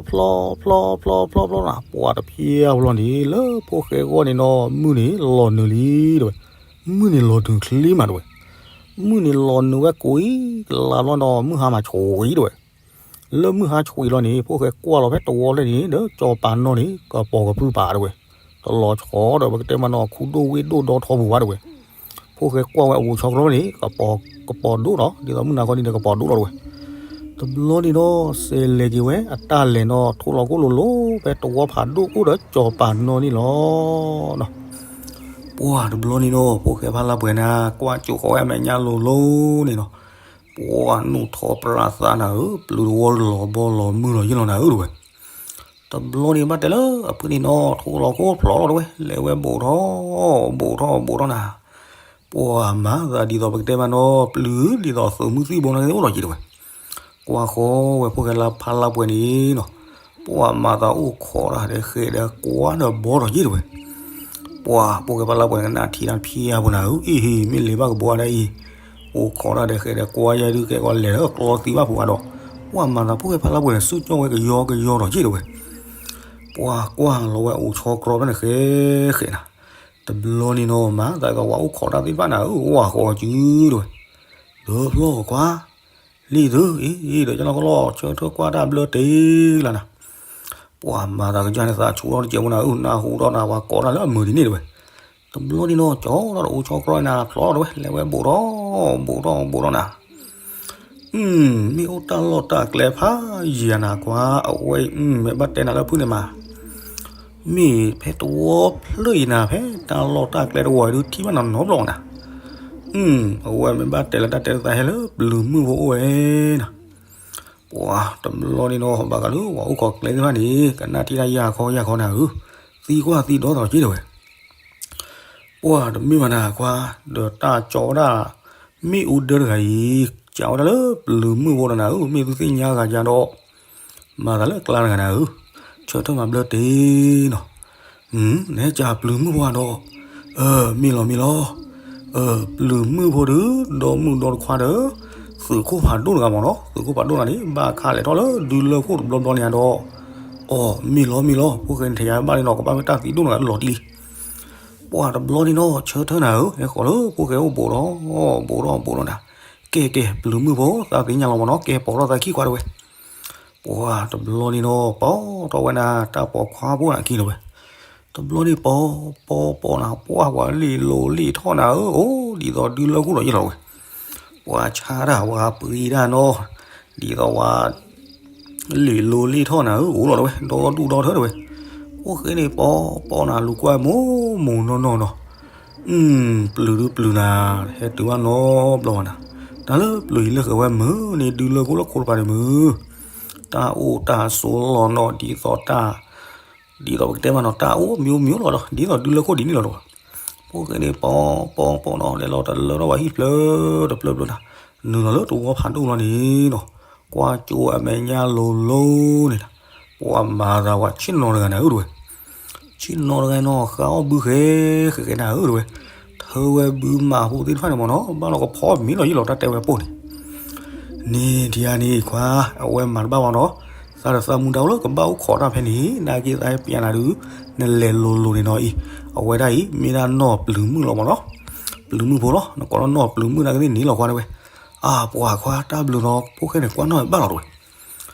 ဖျီ ဖျီ ဖျီ ဖျီနၤ ပှၢ်တဖျါဖျီန့ၣ် လၢဖိၣ်ဃဲဂီၢ်န့ၣ်နီၤ မုၢ်န့ၣ်လီၤနုာ်လံတဝဲ. မုၢ်န့ၣ်လီၤနုာ်ချ့မးတဝဲ. မုၢ်န့ၣ်လီၤနုာ်ဝဲကိးအံၤ ကလးဘျီနီၤ မုၢ်ဟါမးဆှံးအံၤတဝဲ. လၢမုၢ်ဟါဆှံးလီၤန့ၣ် ဖိၣ်ဃဲကွၢ်လီၤဖဲတဝီဖျၢၣ်န့ၣ် ဒီးကၠီၤပၤနီၢ်န့ၣ် ကပီၤကပြုၢ်ပာ်တဝဲ. တလီၤဆီဒီးပကတဲမးနီၤ ခူဒိၣ်ဝ့ၢ်ဒိၣ်ဒီထီပူၤဘၣ်တဝဲ. ဖိၣ်ဃဲကွၢ်ဝဲအအိၣ်ဆီကြီန့ၣ် ကပီၤဒိၣ်လီၤ ဒ်သိးမုၢ်နၤခီဒ်န့ၣ် ကပီၤဒိၣ်လီၤတဝဲ. တဘျီန့ၣ်နီၤ စဲးလဲၤက့ၤဝဲအတၢ်လဲၤနီၤ ထိၣ်လီၤခိၣ်လိၤလိၤ ဖဲတဝီဖးဒိၣ်အိၣ်ဒီးကၠီၤပၤနီၢ်န့ၣ်လီၤ. ပှၢ်တဘျီန့ၣ်နီၤ ဖိၣ်ဃဲဖးလါပှဲၤနၤ ကွၢ်ကၠိဃီၤဝဲအမဲာ်ညါလိၤလိၤန့ၣ်နီၤ. ပှၢ်နီၣ်ထီၣ်ပြးသးနၤဧၢ, ပျုၤတဝီလီၤဘီလီၤမုၢ်လီၤယ့ၢ်လီၤနၤဧၢတဝဲ. တဘျီန့ၣ်ဘၣ်တဲလၢအဖုန့ၣ်နီၤ ထိၣ်လီၤခိၣ်ဖျိးလီၤတဝဲ လဲၤဝဲဘူးထီၣ် ဘူးထီၣ် ဘူးထီၣ်နၤ. ပှၢ်မၤသးဒ်သိးပကတဲမးနီၤ ပျုၤဒ်သိးသုးမုၢ်သံၣ်ဘိန့ၣ်အိၣ်လီၤက့ၤတဝဲ. ကွၢ်ဃီဝဲဖိၣ်ဃဲဖးလါပှဲၤန့ၣ်နီၤ ပှၢ်မၤသးအိၣ်ခိးတၢ်ဒီးဃဲးဒီးကွၢ်ဒီးဘီထီၣ်က့ၤတဝဲ. ပှၢ်ဖိၣ်ဃဲဖးလါပှဲၤန့ၣ် ကနၣ်ထံတၢ်ဖံးအါဖိနၤဧၢ, အ့ၣ်ဟ့ၣ် မ့ၢ်လဲၤဘၣ်ကဘီဒၣ်အံၤ အိၣ်ခိးတၢ်ဒီးဃဲးဒီးကွၢ်ယဲဒုးကဲကီးလဲၤလၢကျီသံဘၣ်ဖုးဘၣ်ဒီး ပှၢ်မၤသးဖိၣ်ဃဲဖးလါပှဲၤန့ၣ် စူၢ်ကၠီၣ်ဝဲကယီကယီထီၣ်က့ၤတဝဲ. ပှၢ်ကွၢ်လီၤဝဲအိၣ်ဆီကြီဖဲန့ၣ်ဃဲဃဲနၤ. တဘျီန့ၣ်နီၤ မၤသးကဝၤအိၣ်ခိးတၢ်သ့ၣ်တဖၣ်နၤဧၢ ဝၤဃီၤစုတဝဲ. ဒီးဖျီၣ်ကွၢ် လံသု အံၤဒီးကလီကလီ ဆၢထၢၣ်ကွၢ်တၢ်ဘျၢတ့ၢ်လၢ်နၤ, ပှၤမၤသးကစၢ်န့ၣ်သးဆူၣ်ထီၣ်တကဲးဖိနၤဧၢ, နၢ်ဟူထီၣ်နၤ ပှၤကိးတၢ်လၢအမုာ်ဒ်န့ၣ်တဝဲ, တဘျီန့ၣ်နီၤ ကၠီထီၣ်တအိၣ်ဆီကျီနၤ ဖျီထီၣ်တဝဲ လဲၤဝဲဘူးထီၣ် ဘူးထီၣ်ဘူးထီၣ်နၤ မ့ၢ်အိၣ်တၢ်လီၢ်တၢ်ကျဲဖးယံာ်နၤကွၢ်, အဝဲအံၤ မ့ၢ်ဘၣ်တဲနၤလၢဖုၣ်န့ၣ်မး, မ့ၢ်ဖဲတဝီဖျၢၣ်အံၤနၤ ဖဲတၢ်လီၢ်တၢ်ကျဲတဝီအံၤဒုးထံၣ်ဘၣ်နၤနီတဘျီနၤ, အဝဲမ့ၢ်ဘၣ်တဲလၢတၢ်တဲတသးဟဲလၢပျုၤမုၣ်ဖိအိၣ်ဝဲနၤ, ပှၤတဘျီန့ၣ်နီၤ ဘၣ်ဃးလၢပှၤအိၣ်ခိးကျဲသ့ၣ်တဖၣ်န့ၣ် ကနၣ်ထံၣ်တၢ်ယၢ်ခီယၢ်ခီနၤဧၢ, သံကွၢ်သံဒီသီးက့တဝဲ ပှၤတမ့ၢ်ဘၣ်နၤကွၢ်, ဒီးတၢ်ကၠီဝဲဒၣ် မ့ၣ်အူဒၢတဂၤအံၤ, ကးဝဲဒၣ်လၢပျုၤမုၣ်ဖိဒီးနၤဧၢ, မ့ၢ်သုသ့ၣ်ညါဂၤယါဒီး, မၤသးလၢကျါတဂၤနၤဧၢ, ဆၢထၢၣ်မၤဘျၢတ့ၢ်နီၤ, နဟဲကးပျုၤမုၣ်ဖိဧါဒီး, မ့ၢ်လီၤမ့ၢ်လီၤ, ပျုၤမုၣ်ဖိဒီး ဒီမုၣ်ဒီတခွါဒီး သုးခိၣ်ဖးဒိၣ်တဂၤမ့ၢ်နီၤ, သုးခိၣ်ဖးဒိၣ်တဂၤန့ၣ် ဘၣ်ခါလဲၤထီၣ်လၢဒုလၢခိၣ်တဘျီဘျီန့ၣ်ဒီး, အီၤမ့ၢ်လီၤမ့ၢ်လီၤ, ဖိၣ်ဃဲန့ၣ်ထဲယၤဘၣ်လံနီၤ, ကဘၣ်မ့ၢ်တၢ်သံဒိၣ်တဂၤလီၤတံၢ်လံ ပှၤတဘျီန့ၣ်နီၤ ဆၢထၢၣ်နၤဧၢ, ဟဲဃီၤလၢဖိၣ်ဃဲအိၣ်ဘူးဒီး, ဘူးဒီးဘူးဒီးနၤ, ကဲကဲ ပျုၤမုၣ်ဖိ သးသ့ၣ်ညါလီၤမ့ၢ်နီၤ, ကဲပိာ်ထီၣ်သးခံကွၢ်တဝဲ, ပှၤတဘျီန့ၣ်နီၤ ပိာ်ထီၣ်ဝဲနၤ တၢ်ပိာ်ခွါဖိနၤခံလီၤဝဲ, တဘျီန့ၣ်ပိာ်ပိာ်ပိာ်နၤ ပှၤပှၤလံၣ်လိၤလံၣ်ထီၣ်နၤဧၢ, အိၣ်ဒ်သိးဒုလၢခိၣ်ဒီးယ့ၢ်လီၤဝဲ ပှၤဆါတၢ် ပှၤပှ့ၤတၢ်နီၤ, ဒ်သိးဝဲ လံၣ်လိၤလံၣ်ထီၣ်နၤဧၢ, အိၣ်လီၤတဝဲ ဒီဒူၣ်ဒီထၢတဝဲ, ဖိၣ်ဃဲန့ၣ်ပိာ်ပိာ်နၤ လူၤကွၢ်မိၢ်မိၢ်နီၢ်နီၢ်နီၤ, ပျုၤဒုပျုၤနၤ, ဟဲတုၤဘၣ်နီတဘျီဘၣ်နၤ, တၢ်လၢပျုၤအံၤလၢဃဲၤဝဲမုာ်န့ၣ် ဒုလၢခိၣ်လၢခိၣ်တပၤန့ၣ်မုာ်, တၢ်အိၣ်တၢ်ဆိးလီၤနီၤ ဒ်သိးတၢ် ဒ်သိးပကတဲမးနီၤ တၢ်အိၣ်မံၤမံၤလီၤဒီး ဒ်သိးဒုလၢခိၣ်ဒ်န့ၣ်လီၤတဝဲ, ဖိၣ်ဃဲန့ၣ်ပိာ်ပိာ်ပိာ်နီၤ လဲၤလီၤတလၢထီၣ်ဝဲဟံၣ်ဖျၢၣ်တဖျၢၣ်ဖျၢၣ်နၤ, နုာ်လီၤလၢတဝီဖးဒိၣ်လီၤန့ၣ်နီၤ, ကွၢ်ကၠိအမဲာ်ညါလိၤလိၤန့ၣ်, ပှၤမၤသးဝဲဆ့ၣ်နီၤတဂၤနၤဧၢတဝဲ, ဆ့ၣ်နီၤတဂၤနီၤ ဃါအီၣ်ဘုဃဲဃဲဃဲနၤဧၢတဝဲ, ထၢဝဲဘုမၤဖိသ့ၣ်တဖၣ်န့ၣ်မ့ၢ်နီၤ ဘၣ်လီၤကဖီမ့ၤလီၤယ့ၢ်လီၤ တၢ်တဲဝဲပိၢ်န့ၣ် န့ၣ်ဒံးဧါန့ၣ်ခွါ, အဝဲမၤတဘၣ်ဘၣ်နီၤ, သးဒီးသးမူဒါအိၣ်လၢကဘၣ်အိၣ်ခိးတၢ်ဖဲန့ၣ် နာ်က့သးဟဲပျးနၤဒုး, နလဲၤလိၤလိၤန့ၣ်နီၤအံၤ, အဝဲဒၣ်အံၤ မ့ၢ်ဒၣ်နီၢ်ပျုၤမုၣ်လီၤမ့ၢ်နီၤ, ပျုၤမုၣ်ဖိလီၤ နကိးလၢနီၢ်ပျုၤမုၣ်နာ်က့သ့ၣ်န့ၣ်လီၤခွါတဝဲ, အါပှၤခွါ တၢ်ဘျုးနီၤ ဖိၣ်ဃဲန့ၣ်ကွၢ်နီၣ်ဘၣ်လီၤတဝဲ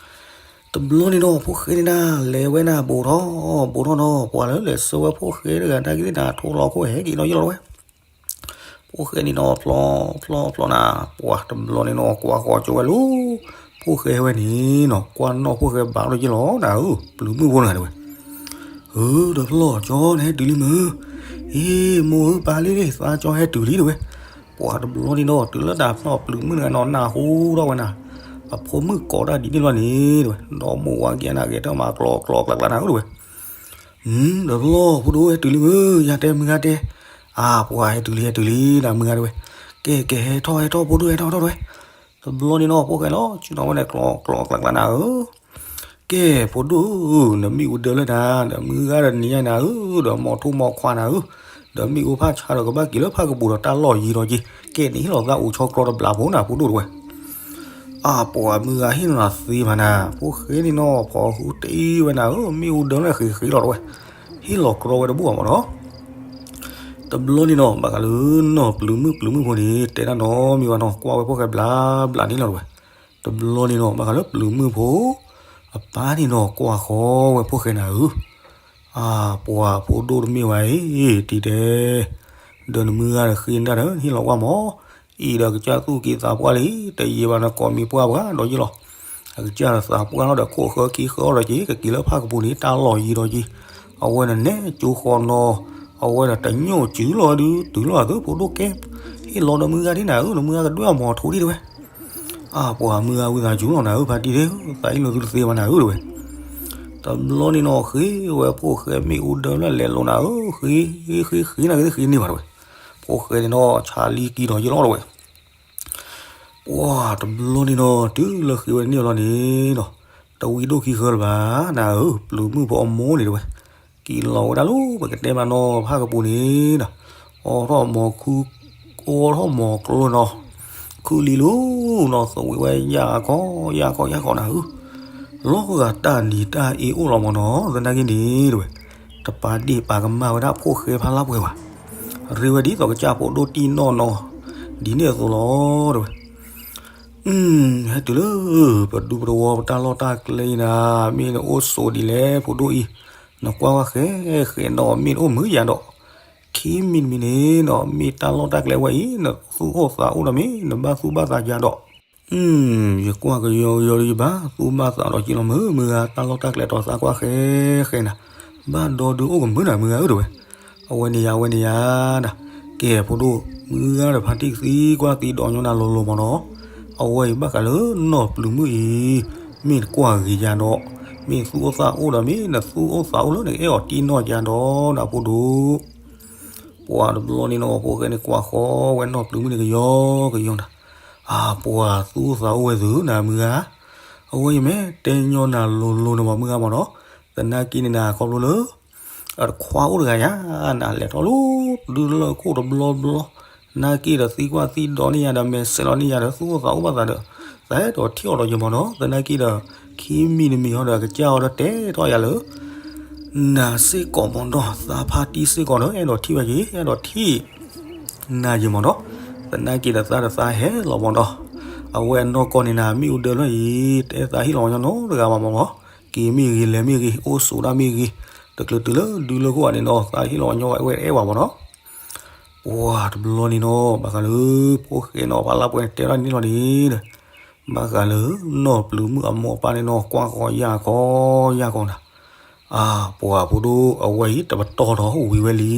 တဘျီန့ၣ်နီၤ ဖိၣ်ဃဲန့ၣ်ဒၣ်လဲၤဝဲနၤ ဘူးထီၣ်ဘူးထီၣ်နီၤ ပှၤလၢလဲၤဆှၢဝဲဖိၣ်ဃဲတဂၤနာ်က့သ့ၣ်နၤ ထိလီၤခိၣ်ဟဲက့ၤနီၤယ့ၢ်လီၤတဝဲ ဖိၣ်ဃဲန့ၣ်နီၤ ဖျီဖျီဖျီနၤ ပှၤတဘျီန့ၣ်နီၤ ကွၢ်ဃီၤကၠိဝဲလီၤ ဖိၣ်ဃဲဝဲန့ၣ်နီၤ ကွၢ်နီၣ်ဖိၣ်ဃဲဘၣ်လီၤယ့ၢ်လီၤနၤဧၢ ပျုၤမုၣ်ဖိန့ၣ်တဝဲ ဧၢ ဒီးဖျီၣ်ကၠီနဟဲတုၤလံမုၢ်, အ့ မိၢ်ဧၢ ပၢ်လံ သးကၠီဟဲတုၤလံတဝဲ, ပှၤတဘျီန့ၣ်နီၤ တုၤလၢတၢ်ဖျီၣ်ပျုၤမုၣ်တဂၤနီၤ နၢ်ဟူထီၣ်ဝဲနၤ, အဖိမုၣ်ကိးတၢ်ဒ်န့ၣ်လီၤန့ၣ်တဝဲ, ဒီမိၢ်ဝၤက့ၤနၤဂဲၤတၢ်မၤကျိးကျိးကျးကျးနၤဧၢတဝဲ, ဒီးဖျီၣ်ဖိဒိၣ်ဟဲတုၤလံမုၢ် ယၤတဲမုၢ်ဂၤတဲ, အါ ပှၤဟဲတုၤလံဟဲတုၤလံနၤမုၢ်ဂၤတဝဲ, ကဲကဲဟဲထီၣ်ဟဲထီၣ်ဖိဒိၣ်ဟဲထီၣ်ထီၣ်တဝဲ, တဘျီန့ၣ်နီၤ ဖိၣ်ဃဲလီၤ ဆ့ၣ်နီၤဝဲန့ၣ် ကျိးကျိးကျးကျးနၤဧၢ ကဲ ဖိဒိၣ်ဧၢ, နမ့ၣ်အူဒၢလၢနၤ, ဒီးမုၢ်ဂၤဒီးနံၤညါနၤဧၢ, ဒီးမိၢ်ထူမိၢ်ခွါနၤဧၢ, ဒီးမ့ၣ်အူဖးဆါဒီးကဘၣ်က့ၤလၢဖၣ်ကပူၤဒီးတၢ်လီၢ်ယံၤဒီးက့ၤ, ကဲနဟ့ၣ်လီၤသးအိၣ်ဆီကျီတဘျးဖိနၤ ဖိဒိၣ်တဝဲ. အါပှၤမုၢ်ဂၤဟ့ၣ်လီၤနၤသ့မးနၤ, ဖိၣ်ဃဲန့ၣ်နီၤ ဖီဃုတ့ဝဲနၤဧၢ, မ့ၣ်အူဒၢလၢဃ့ဃ့လီၤတဝဲ, ဟ့ၣ်လီၤကြီဝဲတဘူၣ်အမ့ၢ်နီၤ တဘျီန့ၣ်နီၤ ဘၣ်ဃးလၢနီၢ်ပျုၤမုၣ်ပျုၤမုၣ်ဖိန့ၣ် တဲတၢ်နီတမံၤဘၣ်နီၤ ကွၢ်ဝဲဖိၣ်ဃဲဘျးဘျးန့ၣ်လီၤတဝဲ. တဘျီန့ၣ်နီၤ ဘၣ်ဃးလၢပျုၤမုၣ်ဖိ အပၢ်န့ၣ်နီၤ ကွၢ်ဃီဝဲဖိၣ်ဃဲနၤဧၢ, အါပှၤဖိဒိၣ်တမ့ၢ်ဝဲအံၤ တံၤတဲ, ဒီးနမုၢ်ဂၤဒီးဃ့နတၢ်ဒီး ဟ့ၣ်လီၤကွၢ်မး, အံၤဒီးကစၢ်သူၣ်က့သးပှၢ်လံ, တယံာ်ဘၣ်နကိးမံၤပှၢ်ပှၢ်ဒီးယ့ၢ်လီၤ. အကစၢ်ဒီးသးပှၢ်လီၤဒီးခိၣ်ဃၢခံဃၢအီၤဒီးက့ၤ ကက့ၤလၢဖၣ်ကပူၤန့ၣ် တၢ်လီၢ်ယံၤဒီးက့ၤ, အဝဲန့ၣ်နဲကၠိဃီနီၤ, အဝဲဒီးတညိၣ်စုလီၤဒုး တုၤလီၤသုဖိဒိၣ်ကဲ, ဟ့ၣ်လီၤဒီးမုၢ်ဂၤဒ်နၤဧၢ, နမုၢ်ဂၤကဒွဲၣ်အီၤမီၤထိဒ်တဝဲ. အါပှၤမုၢ်ဂၤဝံသးစူၤလီၤနၤဧၢ, ဖါတံၢ်သ့ၣ်, သးအ့ၣ်လိာ်သုတသ့ဘၣ်နၤဧၢတဝဲ. တဘျီန့ၣ်နီၤ ဃ့ဝဲဖိၣ်ဃဲမ့ၣ်အူဒၢလၢလဲၤလိာ်နၤဧၢ, ဃ့ဃ့ဃ့ဃ့နၤဂ့ၤသ့ဃ့န့ၢ်ဘၣ်တဝဲ. ဖိၣ်ဃဲန့ၣ်နီၤ ဆါလံကံဒီးယ့ၢ်လီၤတဝဲ. ပှၤတဘျီန့ၣ်နီၤ တုၤလၢဃ့ဝဲန့ၢ်လီၤန့ၣ်နီၤ, တဝံဒိၣ်ခံဃၢလၢၤဘၣ်နၤဧၢ, ပျုၤမုၣ်ဖိအမိၢ်န့ၣ်တဝဲ. က့ၤလီၤဝဲဒၣ်လၢပကတဲမးနီၤ ဖၣ်ကပူၤန့ၣ်နီၤ, အိးထီၣ်မီၤခု, အိးထီၣ်မီၤကျိနီၤ, ခုလံလီၤနီၤ သဝံးဝဲယၢ်ခီယၢ်ခီယၢ်ခီနၤဧၢ, လီၤဂာ်တၢ်နံၤတၢ်အ့အိၣ်လီၤမးနီၤ သနာ်က့န့ၣ်တဝဲ. တပာ်ဒ့ၣ်ပာ်ကမၣ်ဝဲဒၣ်ဖိၣ်ဃဲဖးလၢ်ပှဲၤဘၣ်, ရ့ဝဲဒ်သိးကစၢ်ဖိဒိၣ်တံၢ်နီၢ်နီၤ, ဒ်န့ၣ်အသိးလီၤတဝဲ. ဟဲတုၤလၢ ပဒူပတဝီပတၢ်လီၢ်တၢ်ကျဲအံၤနၤ, မ့ၢ်နအိၣ်ဆိးဒ်လဲၣ် ဖိဒိၣ်အံၤ, နကွၢ်ဝဲဃဲဃဲဒီး မ့ၢ်နအိၣ်မုာ်ယၤဒီး, ခံမံၤတမံၤန့ၣ်ဒီး မ့ၢ်တၢ်လီၢ်တၢ်ကျဲဝဲအံၤ နသူၣ်အိၣ်သးအိၣ်ဒီး မ့ၢ်နဘၣ်သူၣ်ဘၣ်သးယၤဒီး, ယကွၢ်ကယီကယီဒီး ယဘၣ်သူၣ်ဘၣ်သးဒီးက့လီၤ မုာ်မုာ်ဂၤ တၢ်လီၢ်တၢ်ကျဲတီသးကွၢ်ဃဲဃဲနၤ, ဘၣ်ဒီဒုအိၣ်ကမုာ်နၤ မုာ်ဂၤဧၢ တဲဝဲ. အဝဲန့ၣ်ယၤ အဝဲန့ၣ်ယၤဒၣ်, ကဲဖိဒိၣ်, မုၢ်ဂၤဒီးဖါတံၢ်ကသံကွၢ်သံဒီးညီနၤလိၤလိၤမၢ်နီၤ, အဝဲအံၤဘၣ်ဃးလၢနီၢ်ပျုၤမုၣ်အံၤ, မ့ၢ်နကွၢ်ဂ့ၤယၤဒီး, မ့ၢ်သူၣ်အိၣ်သးအိၣ်ဒီး မ့ၢ်နသူၣ်အိၣ်သးအိၣ်လၢနကအဲၣ်အီၤတံၢ်နီၢ်ယၤဒီး နဖိဒိၣ် ပှၤတဘျီန့ၣ်နီၤ ဖိၣ်ဃဲန့ၣ်ကွၢ်ဃီဝဲနီၢ်ပျုၤမုၣ်န့ၣ်ကယီကယီနၤ, အပှၤသူၣ်အိၣ်သးအိၣ်ဝဲသုနၤ မုၢ်ဂၤ, အဝဲအံၤမ့ၢ်တဲညီနၤလိၤလိၤန့ၣ်မၢ် မုၢ်ဂၤမၢ်နီၤ, သနာ်က့န့ၣ်နၤ ခီဖျိလၢ အတခွါအိၣ်တဂၤယၤ, နလဲၤထီၣ်လၢဒုလၢခိၣ်တဘျီဘျီ, နာ်က့ဒီးသံကွၢ်သံဒိးန့ၢ်ယၤဒီး မဲာ်ဆဲးလီၤန့ၢ်ယၤဒီး သူၣ်အိၣ်သးအိၣ်ဘၣ်သးဒီး, သးအဲၣ်ဒိးထံၣ်အီၤဒီးယမၢ်နီၤ, သနာ်က့ဒီး ခံမံၤတမံၤဟီဒီး ကစၢ်အီၤဒီးတဲထီၣ်ယၤလၢ နၤစ့ၢ်ကီးမၢ်နီၤ သးဖါတံၢ်စ့ၢ်ကီးဒီး အဲၣ်ဒိးထံၣ်ဝဲက့ၤ အဲၣ်ဒိးထံၣ် နၤယမၢ်နီၤ, သနာ်က့ဒီးသးဒီးသးဟဲလီၤမၢ်နီၤ, အဝဲအနီၢ်ကီၢ်န့ၣ်နၤ မ့ၣ်အူဒၢဖျၢၣ်အံၤ တအဲၣ်သးဟ့ၣ်လီၤညီနီတဂၤဘၣ်မၢ်နီၤ, က့ၤမ့ၢ်ဂ့ၤ လဲၤမ့ၢ်ဂ့ၤ အိၣ်ဆိးဒၣ်မ့ၢ်ဂ့ၤ, တချုးတုၤလၢဒုလၢခိၣ်ဘၣ်န့ၣ်နီၤ သးဟ့ၣ်လီၤညီဝဲတအဲၣ်ဘၣ်မၢ်နီၤ, ပှၤတဘျီန့ၣ်နီၤ ဘၣ်ဃးလၢ ဖိၣ်ဃဲနီၤဖးလၢပှဲၤန့ၣ်တဲထီၣ်န့ၢ်လီၤန့ၣ်ဒီး, ဘၣ်ဃးလၢ နီၢ်ပျုၤမုၣ်အမိၢ်အပၢ်န့ၣ်နီၤ ကွၢ်ဃီယၢ်ခီယၢ်ခီနၤ အပှၤဖိဒိၣ်အဝဲအံၤ တပတီၢ်ဒီးဝံၤဝဲလံ,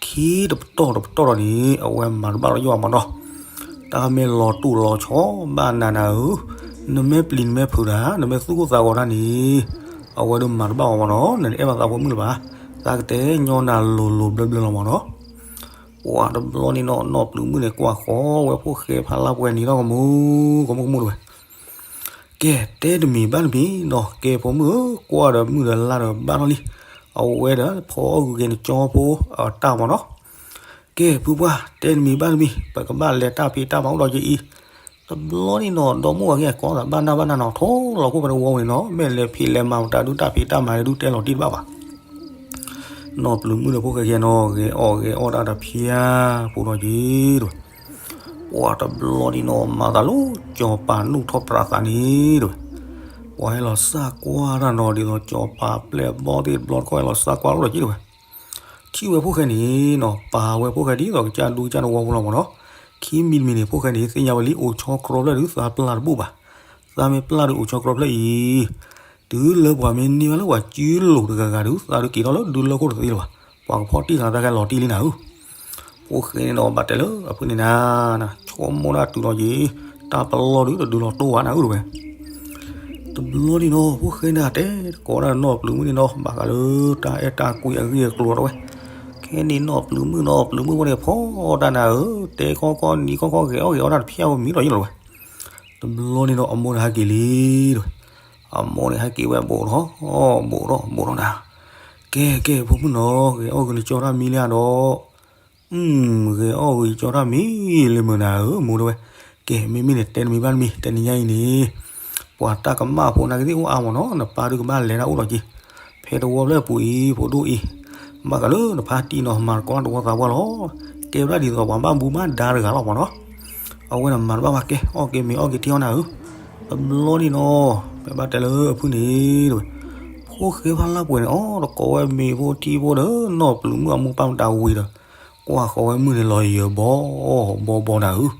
ခံတပတီၢ်တပတီၢ်ဒီးန့ၣ် အဝဲမၤတဘၣ်လီၤယိၣ်ဘၣ်မၢ်နီၤ, တၢ်မ့ၢ်လီၤတူာ်လီၤဆီဘၣ်နၤနၤဧၢ, နမ့ၢ်ပျံၤနမ့ၢ်ဖုးတၢ် နမ့ၢ်သူၣ်ကိၢ်သးဂီၤတၢ်န့ၣ်, အဝဲဒၣ်မၤတဘၣ်အီၤမၢ်နီၤ, နတအဲၣ်ဘၣ်သးဖိမုၣ်လၢၤဘၣ်, သးကတဲညီနၤလိၤလိၤဘျၢဘျၢလီၤမၢ်နီၤ ပှၤတဘျီန့ၣ်နီၤ နီၢ်ပျုၤမုၣ်န့ၣ် ကွၢ်ဃီဝဲဖိၣ်ဃဲဖးလၢပှဲၤန့ၣ်ထီၣ်ကမူ ကမူကမူတဝဲ, ကဲ တဲတမံၤဘၣ်တမံၤနီၤ ကဲဖိမုၣ်ဧၢ ကွၢ်ဒီးမုၢ်ဒီးလါဒီးဘၣ်ထီၣ်လံ, အဝဲဒီးဖီအီၣ်ဂုာ်က့ၤနကၠီဖိအတၢ်မၢ်နီၤ, ကဲဖုပှၢ် တဲတမံၤဘၣ်တမံၤ ပကဘၣ်လဲၤတၢ်ဖံးတၢ်မၤအိၣ်ဒီးက့ၤအံၤ, တဘျီန့ၣ်နီၤ ဒီမိၢ်ဝၤက့ၤအကိးသးဘၣ်နၢ်ဘၣ်နၢ်နီၤ ထိၣ်လီၤခိၣ်ဖဲတဝီဝံၤနီၤ မ့ၢ်လဲၤဖံးလဲၤမၤမတၤဒုတၢ်ဖံးတၢ်မၤဒုတဲလီၤတံၢ်တဘၣ်ဘၣ် နီၢ်ပျုၤမုၣ်ဒီးဖိၣ်ဃဲကဲနီၤ ဂဲၤအီၣ်ဂဲၤအီၣ်တၢ်တဖျါဖိဒီးက့ၤတဝဲ, ပှၤတဘျီန့ၣ်နီၤ မၤသးလၢ ကၠီၤပၤနူၢ်ထီၣ်ပြးသးန့ၣ်တဝဲ, ပှၤဟဲလီၤစၢ်ကွၢ်တၢ်နီၤ ဒ်သိးကၠီၤပၤပျဲၢ်ဘီသ့ၣ်တဘျီတခီၣ်ဟဲလီၤစၢ်ကွၢ်အိၣ်ဒီးက့ၤတဝဲ, ထံၣ်ဝဲဖိၣ်ဃဲန့ၣ်နီၤ ပာ်ဝဲဖိၣ်ဃဲဒ်သိးကစၢ်ဒူကစၢ်တဝီဖိလီၤမၢ်နီၤ, ခံမံၤတမံၤန့ၣ် ဖိၣ်ဃဲန့ၣ် သ့ၣ်ညါဝဲလံ အိၣ်ဆီကြီဖျၢၣ်ဒုးသးပျၢ်တဘူၣ်ဘၣ်, သးမ့ၢ်ပျၢ်ဒုးအိၣ်ဆီကြီဖျၢၣ်အံၤ တုၤလၢပှၤမ့ၢ်န့ၢ်ဘၣ်လၢပှၤစုလိၤတဂၤဂၤဒုး သးဒုးက့ၤထီၣ်လၢဒုလၢခိၣ်တသ့လၢၤဘၣ်, ပှၤကဖီၣ်တံၢ်ဃာ်သးခဲလီၤတံၢ်လံနၤဧၢ, ဖိၣ်ဃဲန့ၣ်ဒီးဘၣ်တဲလၢအဖုန့ၣ်နၤ, ဆိကမိၣ်ဒၣ်တုၤလီၤက့ၤ တၢ်ပလီၢ်ဒုးတဒုးလီၤတိၢ်ဘၣ်နၤဧၢတဝဲ တဘျီန့ၣ်နီၤ ဖိၣ်ဃဲန့ၣ်တဲတကိးဒၣ်နီၢ်ပျုၤမုၣ်န့ၣ်နီၤ ဘၣ်ဃးလၢတၢ်အဲၣ်တၢ်ကွံအဂ့ၢ်အကျိၤတဝဲ, ခဲန့ၣ်နီၢ်ပျုၤမုၣ်နီၤ ပျုၤမုၣ်ဖိန့ၣ်ဖီတၢ်နၤဧၢ, တဲခီခီနံၤခီခီဂဲၤအီၣ်ဂဲၤအီတၢ်တဖျၢၣ်ဝဲမံလီၤယ့ၣ်လီၤဝဲ, တဘျီန့ၣ်နီၤ အမိၢ်န့ၣ်ဟဲက့ၤလံတဝဲ, အမိၢ်န့ၣ်ဟဲက့ၤဝဲဘူးထီၣ်, ဘူးထီၣ်ဘူးထီၣ်နၤ, ကဲကဲဖိမုၣ်နီၤ ဂဲၤအီၣ်ဂ့ၤနကၠီတၢ်မံလံဧါဒီး ဂဲၤအီၣ်ဂ့ၤကၠီတၢ်မံလံမုၢ်နၤဧၢ မိၢ်တဝဲ, ကဲမ့မ့ၢ်န့ၣ် တဲတမံၤဘၣ်တမံၤ တနံၤညါအံၤန့ၣ်, ပှၤတၢ်ကမၣ်ဖိနာ်က့သ့ၣ်အိၣ်အါမးနီၤ နပၢ်ဒုးကဘၣ်လဲၤတၢ်အိၣ်လီၤက့ၤ, ဖဲတဝီဖျၢၣ်ပူၤအံၤ ဖိဒိၣ်အံၤ, ဘၣ်ဃးလၢနဖါတံၢ်နီၤ မၤသကိးတၢ်တဝီသးပှၢ်လီၤ, ကဲဝဲဒၣ်ဒ်သိးပှၤဘၣ်မူဘၣ်ဒါတဂၤလီၤမးနီၤ, အဝဲန့ၣ်မၤတဘၣ်ဘၣ်ကဲ အီၣ်က့ၤမ့ၤအီၣ်က့ၤထံအီၣ်နၤဧၢ, တဘျီန့ၣ်နီၤ, ပဘၣ်တဲလၢအဖုန့ၣ်တဝဲ, ဖိၣ်ဃဲဖးလၢ်ပှဲၤန့ၣ် အီၣ်တကိးဝဲမ့ၤဖိထံဖိဒီး နီၢ်ပျုၤမုၣ်အမိၢ်ပၢ်မတၤဝံၤဒီး ကွၢ်ဃီၤဝဲမုၢ်န့ၣ်လီၤယၢၤဘီဘီဘီနၤဧၢ,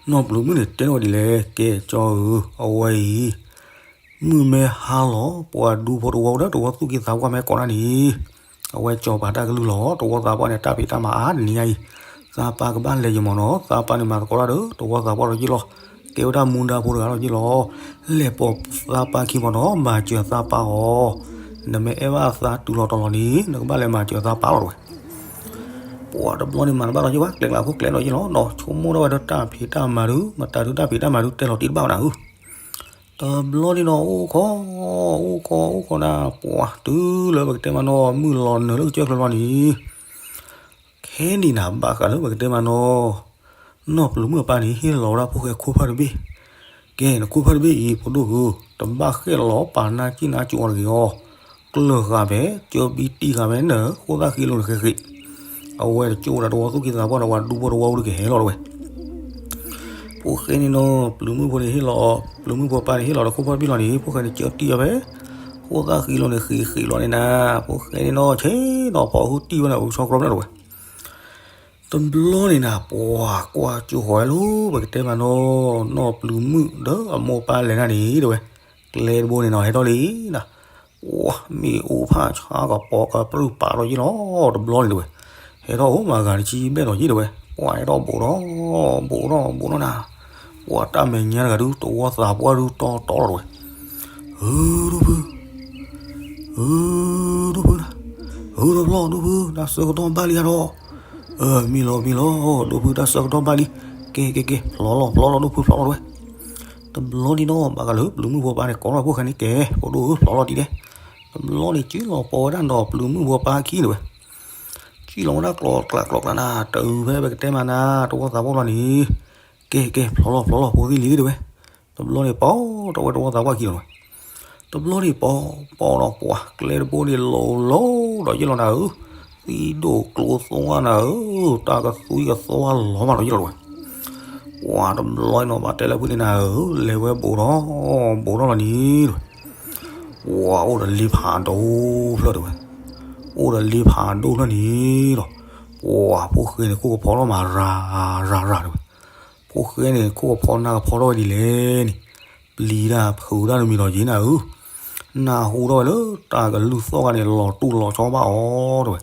နီၢ်ပျုၤမုၣ်န့ၣ်တဲန့ၢ်ဝဲဒ်လဲၣ် ကဲကၠီဧၢ, အဝဲအံၤ မုၢ်မ့ၢ်ဟါလီၤ ပှၤဒူဖိတဝီဒီးတဝီသူၣ်က့သးပှၢ်မ့ၢ်ကိးဒၣ်န့ၣ်, အဝဲကၠီၤပၤတၢ်ကလုၢ်လီၤ တဝီသးပှၢ်န့ၣ် တၢ်ဖံးတၢ်မၤအါတနံၤညါအံၤ, သးပၢ်ကဘၣ်လဲၤယမီၤနီၤ သးပၢ်န့ၣ်မၤသကိးတၢ်ဒီး တဝီသးပှၢ်လီၤက့ၤလီၤ, ကဲဝဲဒၣ်မူဒါဖိတဂၤလီၤက့ၤလီၤ, လဲၤပိာ်သးပၢ်ခံမီၤနီၤ မၤစၢၤသးပၢ်အီၤ, နမ့ၢ်အဲၣ်ဘၣ်သးတုၤလီၤတီၤလီၤန့ၣ် နကဘၣ်လဲၤမၤစၢၤသးပၢ်လီၤတဝဲ ပှၤတဘျီန့ၣ်မၤတဘၣ်လီၤက့ၤဘၣ် ကျဲကျါခိၣ်ကျဲလီၤက့ၤလီၤနီၤ ဆိကမိၣ်ဒၣ်ဝဲဒီးတၢ်ဖံးတၢ်မၤဒုး မတၤဒုးတၢ်ဖံးတၢ်မၤဒုးတဲလီၤတံၢ်တဘၣ်ဝဲနၤဧၢ, တဘျီန့ၣ်နီၤ အိၣ်ခိး အိၣ်ခိး အိၣ်ခိးနၤ ပှၤတုၤလၢပကတဲမးနီၤ မုၢ်လီၤနုာ်လၢကစၢၢ်ချၢလီၤန့ၣ်, ခဲနံၤနၤဘၣ်ဃးလၢပကတဲမးနီၤ နီၢ်ပျုၤမုၣ်အပၢ်န့ၣ် ဟ့ၣ်လီၤဝဲဒၣ်ဖိၣ်ဃဲခိၣ်ဖၢၣ်တဘ့ၣ်, ကဲ နခိၣ်ဖၢၣ်တဘ့ၣ်အံၤ ဖိဒိၣ်ဧၢ, တဘၣ်ဃဲၣ်လီၤပာ်နါစံၣ်နါစိၤအီၤတဂ့ၤအီၤ, ကျၢၢ်ဃာ်ဖဲ ကၢဘံတံၢ်ဃာ်ဖဲနၢ် ဃိသၣ်ဃံလိာ်န့ၣ်ဃဲဃဲ, အဝဲတကၠိၣ်ဝဲဒၣ်တဝီသူၣ်က့သးပှၢ်ဒီးပှၤဒူဖိတဝီဖိတကဟဲလီၤတဝဲ, ဖိ ဖိၣ်ဃဲန့ၣ်နီၤ ပျုၤမုၣ်ဖိန့ၣ်ဟ့ၣ်လီၤ, ပျုၤမုၣ်ဖိပၢ်န့ၣ်ဟ့ၣ်လီၤဒီးခိၣ်ဖီၣ်တဘ့ၣ်လီၤန့ၣ် ဖိၣ်ဃဲန့ၣ်ကၢတံၢ်အီၤဖဲ ဃိၣ်သၣ်ဃံလီၤန့ၣ် ဃံဃံလီၤန့ၣ်နၤ, ဖိၣ်ဃဲန့ၣ်နီၤ ဆဲးဒီးဖီအူထံၣ်ဝဲန့ၣ် အိၣ်ဆီတြီဖျၢၣ်တဝဲ. တဘျီန့ၣ်နၤ ပှၤကွၢ်ကၠိဃီၤဝဲလၢ ပကတဲမးနီၤ နီၢ်ပျုၤမုၣ်ဒီးအမိၢ်ပၢ်လဲၤနၤန့ၣ်တဝဲ, ကျဲတဘိန့ၣ်နီၤ ဟဲထီၣ်လံနၤ, ပှၤမ့ၣ်အူဖးဆါကပီၤကပြုၢ်ပာ်ထီၣ်ယ့ၣ်လီၤ တဘျီန့ၣ်တဝဲ, ဟဲထီၣ်အိၣ်မၤဂၤတဆံဘျဲၣ်ဒီးယ့ၣ်တဝဲ, ပှၤဟဲထီၣ်ဘူးထီၣ် ဘူးထီၣ်ဘူးထီၣ်နၤ, ပှၤတၢ်မဲာ်ညါတဂၤဒုး တဝီသးပှၢ်ဒုးတီတီလီၤတဝဲ, ဧၢ ဒိၣ်ဖု ဧၢ ဒိၣ်ဖုနၤ, ဧၢ ဒိၣ်ဖျီၣ် ဒိၣ်ဖု တၢ်ဆၢကတီၢ်ဘၣ်လံဧါဒီး, မ့ၢ်လီၤ မ့ၢ်လီၤ ဒိၣ်ဖု တၢ်ဆၢကတီၢ်ဘၣ်လံ, ကဲ ကဲ ကဲ ဖျီလီၤ ဖျီလီၤ ဒိၣ်ဖု ဖျီလီၤတဝဲ. တဘျီန့ၣ်နီၤ ဘၣ်ဃးလၢပျုၤမုၣ်ဖိပၢ်န့ၣ် ကိးထီၣ်ဖိၣ်ဃဲန့ၣ် ကဲ ဖိဒိၣ်ဧၢ ဖျီလီၤတံၢ်ဒဲး, တဘျီန့ၣ် ကၠံၣ်လီၤပီၤဝဲဒၣ်နီၢ်ပျုၤမုၣ်ဖိပၢ်အခံတဝဲ, ကၠံၣ်လီၤဝဲဒၣ်ကျီးကျးကျီးကျးနၤ တုၤဖဲပကတဲမးနၤ တဝီသးပှၢ်လီၤန့ၣ်, ကဲ ကဲ ဖျီလီၤ ဖျီလီၤ ဖိသံလံတဝဲ. တဘျီန့ၣ် ပီၤထီၣ်ဝဲတဝီသးပှၢ်ခံလီၤတဝဲ. တဘျီန့ၣ် ပီၤ ပီၤဒီးပှၤကျဲတဘိန့ၣ် လိၤလိၤဒီးယ့ၣ်လီၤနၤဧၢ, သံၣ်ဒိၣ်ကျိသွါနၤဧၢ, တၢ်ကသွံကသွါလီၤမးဒီးယ့ၣ်လီၤတဝဲ. ပှၤတဘျီနီၤ ဘၣ်တဲလၢဖုန့ၣ်နၤဧၢ, လဲၤဝဲဘူးထီၣ် ဘူးထီၣ်လီၤန့ၣ်တဝဲ, ပှၤအိၣ်ဒီးလ့ဖးဒိၣ်ဖျၢၣ်တဝဲ, အိၣ်ဒီးလ့ဖးဒိၣ်ဖျၢၣ်န့ၣ်ဒီး, ပှၤဖိၣ်ဃဲန့ၣ် ခိၣ်ကဖီထီၣ်မးရၤရၤရၤတဝဲ. ဖိၣ်ဃဲန့ၣ် ခိၣ်ကဖီနၢ်ကဖီထီၣ်ဝဲဒ်လဲၣ်န့ၣ်, ပျံၤတၢ်ဖုးတၢ်တမံၤဒီးယ့ၣ်နၤဧၢ, နၢ်ဟူထီၣ်ဝဲလၢတၢ်ကလုၢ်သီၣ်ဂၤန့ၣ် လီၤတူၢ်လီၤဆီဘၣ်အီၤတဝဲ.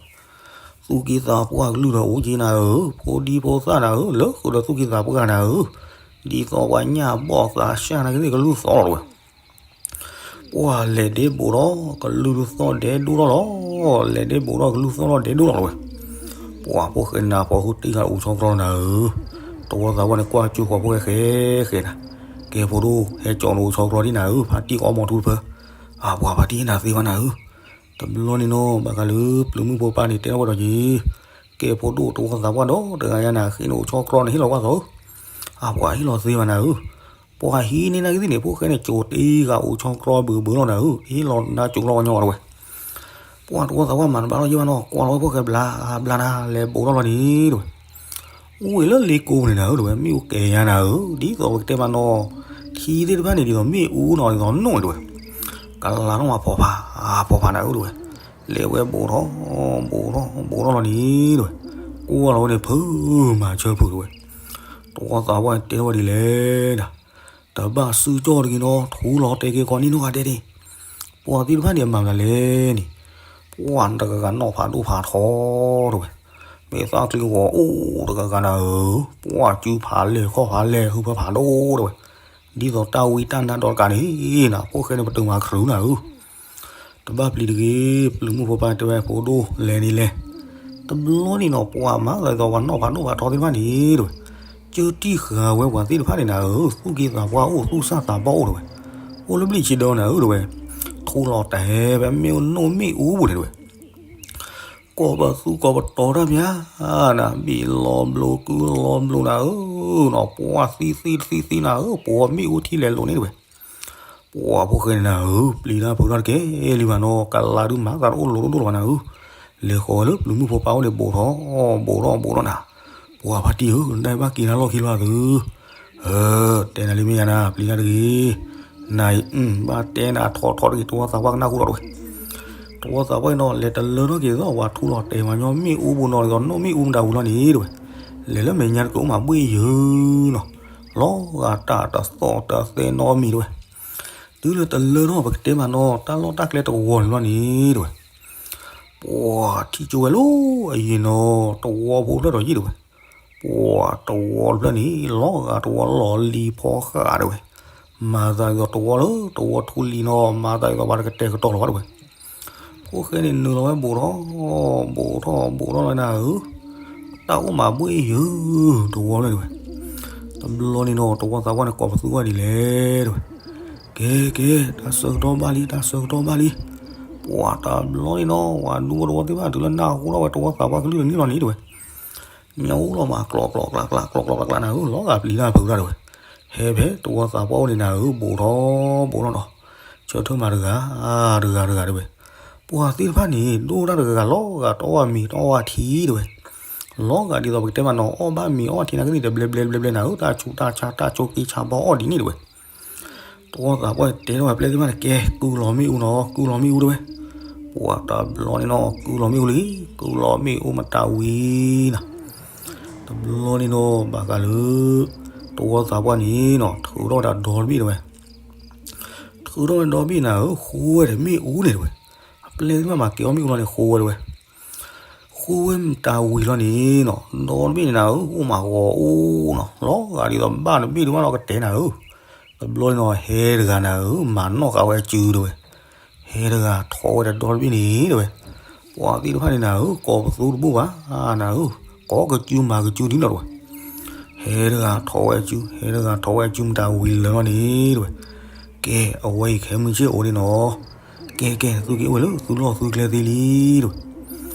သူၣ်က့သးပှၢ်ကလုၢ်ဒီးအိၣ်က့နၤဧၢ, ဖိဒံဖိသၣ်နၤဧၢ, လၢဃုာ်ဒီးသူၣ်က့သးပှၢ်နၤဧၢ, ဒ်သိးပှၤညၣ်ဘီၣ်သးစၢ်နာ်က့သ့ၣ်ကလုၢ်သီၣ်လီၤတဝဲ. ပှၤလဲၤဒဲဘူးထီၣ် ကလုၢ်သီၣ်ဒဲဒိၣ်ထီၣ်လီၤ, လဲၤဒဲဘူးထီၣ်ကလုၢ်သီၣ်ထီၣ်ဒဲဒိၣ်ထီၣ်လီၤဝဲ. ပှၤဖိၣ်ဃဲနၢ်ပီၤဃုတံၢ်ဃာ်အိၣ်ဆီကျီနၤဧၢ, တဝီသးပှၢ်န့ၣ်ကွၢ်ကၠိဃီၤဖိၣ်ဃဲဃဲဃဲနၤ, ကဲဖိဒိၣ် ဟဲကၠီၤနအိၣ်ဆီကျီဒ်နၤဧၢ, ဖါတံၢ်အီမီၤထူတဖၢ, အပှၤဖါတံၢ်နၤသ့ဘၣ်နၤဧၢ. တဘျီန့ၣ်နီၤ ဘၣ်ဃးလၢပျုၤမုၣ်ဖိပၢ်န့ၣ် တဲထီၣ်ဝဲဒီးယ့ၣ်, ကဲဖိဒိၣ် တဝီသးပှၢ်ဒီးတဂၤညါနၤ ဃ့နအိၣ်ဆီကျီန့ၣ် ဟ့ၣ်လီၤကွၢ်သိး, အပှၤဟ့ၣ်လီၤသ့ဘၣ်နၤဧၢ. ပှၤဟံးန့ၢ်နာ်က့သ့ၣ်န့ၣ် ဖိၣ်ဃဲန့ၣ်ကၠိၤတ့ၢ်ဃာ်အိၣ်ဆီကျီဘုးဘုးလီၤနၤဧၢ, ဟ့ၣ်လီၤနၤကၠိၤလီၤကညီတဝဲ. ပှၤတဝီသးပှၢ်မၤတဘၣ်လီၤယ့ၣ်ဘၣ်နီၤ, ကွၢ်လီၤဝဲဖိၣ်ဃဲဘျါဘျါနၤ လဲၤဘူးထီၣ်လီၤန့ၣ်တဝဲ. အိၣ်ဝဲလၢလ့ကိပူၤန့ၣ်နၤဧၢတဝဲ, မ့ၣ်အူကဲၤယါနၤဧၢ, ဒ်သိးပကတဲမးနီၤ, ထံသ့ၣ်တဖၣ်န့ၣ် ဒ်သိးမ့ၣ်အူနီၤ ဒ်သိးနိၣ်န့ၣ်တဝဲ, ကလၤထီၣ်မးဖီဖး, ဖီဖးနၤဧၢတဝဲ. လဲၤဝဲဘူးထီၣ် ဘူးထီၣ် ဘူးထီၣ်လီၤန့ၣ်တဝဲ, ကွၢ်လီၤဝဲန့ၣ် ဖုမၤဆၢဖုးတဝဲ. တဝီသးပှၢ်တဲထီၣ်ဝဲဒ်လဲၣ်နၤ, တဘၣ်စုကၠီၣ်တဂ့ၤနီၤ, ထူလီၤတဲာ်က့ၤကိးနံၣ်နီၢ်ဂၤဒဲးန့ၣ်. ပှၤသ့ၣ်တဖၣ်န့ၣ်အမၤမနုၤလဲၣ်န့ၣ်, ပှၤတဂၤဂၤနီၣ်ဖးဒိၣ်ဖးထီတဝဲ, မ့ၢ်သၣ်ချံဂီၤအိၣ်တဂၤဂၤနၤဧၢ, ပှၤစုဖးလဲၢ်ခီၣ်ဖးလဲၢ်ဟုဖၢဖးဒိၣ်တဝဲ, ဒ်သိးတၢ်ဝံတၢ်နါဒီးတကးန့ၣ်နၤ, ဖိၣ်ဃဲန့ၣ်ပတုာ်မၤခရူနၤဧၢ. တဘၣ်ပျံၤတဂ့ၤ, ပျုၤမုၣ်ဖိပၢ်တဲဝဲဖိဒိၣ်လဲၤန့ၣ်လဲၤ. တဘျီန့ၣ်နီၤ ပှၤမၤသးဒ်သိးပှၤနီၣ်ဖးဒိၣ်ဖးထီသ့ၣ်တဖၣ်န့ၣ်တဝဲ, ကၢတံၢ်ဃာ်ဝဲပှၤသ့ၣ်တဖၣ်န့ၣ်နၤဧၢ, သူၣ်က့သးပှၢ်အိၣ် သူၣ်ဆၣ်သးဘီၣ်အိၣ်တဝဲ, အိၣ်လၢဘျံးဆံဒၢနၤဧၢတဝဲ, ထူလီၤတဲာ်ဖဲမ့ၣ်အူနိၣ်မ့ၣ်အူပူၤန့ၣ်တဝဲ. ကိးပသူကိးပတီၤတၢ်မး, နဘံၣ်လီၤဘျိးကုလီၤဘျိးနၤဧၢ, နီၢ်ပှၢ်သံသံတသံသံနၤဧၢ, ပှၤမ့ၣ်အူထံလဲၤလိာ်န့ၣ်တဝဲ. ပှၤဖိၣ်ဃဲန့ၣ်နၤဧၢ, ပျံၤတၢ်ဖုးတၢ်တကဲလံဘၣ်နီၤ, ကလၤဒုးမၤသးတအိၣ်လိၤဒိၣ်ဒိၣ်လၢၤဘၣ်နၤဧၢ, လဲၤဃီၤဝဲလၢပျုၤမုၣ်ဖိပၢ်အိၣ်န့ၣ်ဘူးထီၣ် ဘူးထီၣ်ဘူးထီၣ်နၤ. ပှၤဖါတံၢ်ဧၢ, နတၢ်ဘၣ်က့ၤနၤလီၢ်ခံလီၤသု, တဲနၤလံမ့ၢ်ယါနၤ, ပျံၤတၢ်တဂ့ၤ, နၤအံၤ ဘၣ်တဲနၤထီထီတဂ့ၤ, တဝီသးပှၢ်ကနၣ်ဃုာ်ဒီးတဝဲ. တဝီသးပှၢ်အံၤနီၤ လဲၤတလၢထီၣ်က့ၤသီၣ်ပှၤထူလီၤတဲာ်ပှၤညီမ့ၣ်အူပူၤနီၤ ဒ်သိးနိၣ်မ့ၣ်အူမတၤပူၤလီၤန့ၣ်တဝဲ, လဲၤလၢမဲာ်ညါတက့ၢ်အိၣ်မးဘှ့ၣ်ယၢၤနီၤ, လီၤဂာ်တၢ်တသီၣ်တသဲနီတမံၤတဝဲ. တုၤလၢတလၢထီၣ်ပကတဲမးနီၤ တၢ်လီၢ်တၢ်ကျဲတဝီၤန့ၣ်လီၤန့ၣ်တဝဲ, ပှၤထံၣ်ကၠိဝဲလၢအယံၤနီၤ တဝီဖိဖျၢၣ်ဒီးယံၤတဝဲ, ပှၤတဝီတဖျၢၣ်န့ၣ် လီၤဂာ်တဝီလီၤလံၤဖီဃာ်တဝဲ, မၤသးဒ်သိးတဝီလၢတဝီထူလံၤနီၤ မၤသးဒ်သိးပှၤတကတဲာ်ကတီၤလီၤဘၣ်တဝဲ. ဖိၣ်ဃဲန့ၣ်နုာ်လီၤဝဲဘူးထီၣ် ဘူးထီၣ်ဘူးထီၣ်လီၤနၤဧၢ, တၢ်အိၣ်မးဘှ့ၣ်ယၢၤတဝီလၢတဝဲ. တဘျီန့ၣ်နီၤ တဝီသးပှၢ်န့ၣ်ကိးပသူဝဲဒ်လဲၣ်တဝဲ, ကဲကဲ တၢ်ဆၢကတီၢ်ဘၣ်လံ တၢ်ဆၢကတီၢ်ဘၣ်လံ. ပှၤတဘျီန့ၣ်နီၤ ပှၤဒူဖိတဝီသ့ၣ်တဖၣ် တုၤလၢနၢ်ဟူထီၣ်ဝဲတဝီသးပှၢ်ကလုၢ်တန့ၢ်လီၤန့ၣ်တဝဲ, ညၣ်အူလီၤမးကျီးကျီးကျးကျး ကျီးကျီးကျးကျးနၤဧၢ, လီၤဂာ်ပျံၤတၢ်ဖုးတၢ်တဝဲ, ဟဲဖဲတဝီသးပှၢ်အိၣ်န့ၣ်နၤဧၢ ဘူးထီၣ်ဘူးထီၣ်နီၤ, ဆၢထၢၣ်မးတဂၤ တဂၤတဂၤတဝဲ. ပှၤသ့ၣ်တဖၣ်န့ၣ် ဒိၣ်တၢ်တဂၤဂၤလီၤဂာ်တအီၣ်ဝဲမ့ၤတအီၣ်ဝဲထံတဝဲ, လီၤဂာ်ဒ်သိးပကတဲမးနီၤ အီၣ်ဘၣ်မ့ၤအီၣ်ထံနာ်က့န့ၣ် တဘျဲဘျဲတဘျဲဘျဲနၤဧၢ, တၢ်ဆူးတၢ်ဆါ တၢ်ဆိးက့ဆါဘီအီၣ်ဒ်န့ၣ်တဝဲ. တဝီသးပှၢ်တဲထီၣ်ဝဲပျဲၢ်သ့ၣ်တဖၣ်န့ၣ် ကဲ ကုၢ်လီၤမ့ၣ်အူနီၤ, ကုၢ်လီၤမ့ၣ်အူတဝဲ. ပှၤတဘျီန့ၣ်နီၤ ကုၢ်လီၤမ့ၣ်အူလံ, ကုၢ်လီၤမ့ၣ်အူမတၤဝံၤနီၤ. တဘျီန့ၣ်နီၤ ဘၣ်ဃးလၢ တဝီသးပှၢ်န့ၣ်နီၤ ထုးထီၣ်ဝဲဒၣ်ဒီတဘ့ၣ်တဝဲ. ထုးထီၣ်ဝဲဒီဘ့ၣ်နၤဧၢ ဃိဝဲဒီးမ့ၣ်အူန့ၣ်တဝဲ. အပျဲၢ်သ့ၣ်တဖၣ်မၤကဲအီၣ်မ့ၣ်အူလီၤန့ၣ် ဃိဝဲတဝဲ. ဃိဝဲမတၤဝံၤလီၤန့ၣ်နီၤ ဒီတဘ့ၣ်န့ၣ်နၤဧၢ အိၣ်မးဂီၤအိၣ်နီၤ လီၤဂာ်ဒ်သိးဘၣ်တဘ့ၣ်ဒုးမးလီၤကတဲနၤဧၢ. တဘျီန့ၣ်နီၤ ဟဲတဂၤနၤဧၢ မၤနီၣ်ဃာ်ဝဲအစုတဝဲ. ဟဲတဂၤထီၣ်ဝဲဒီဒီတဘ့ၣ်န့ၣ်တဝဲ. ပှၤသ့ၣ်တဖၣ်န့ၣ်နၤဧၢ ကိးပသူတဘိဘၣ်နၤဧၢ, ကိးကစုမၤကစုဒ်နီၤတဝဲ. ဟဲတဂၤထီၣ်ဝဲအစု ဟဲတဂၤထီၣ်ဝဲအစုမတၤဝံၤလၢာ်လီၤန့ၣ်တဝဲ. ကဲ အဝဲအံၤခဲမုၢ်ဆ့ၣ်အိၣ်န့ၣ်နီၤ ကဲကဲ သုက့ၤအိၣ်ဝဲလၢသုလီၢ်သုကျဲသ့လံတဝဲ.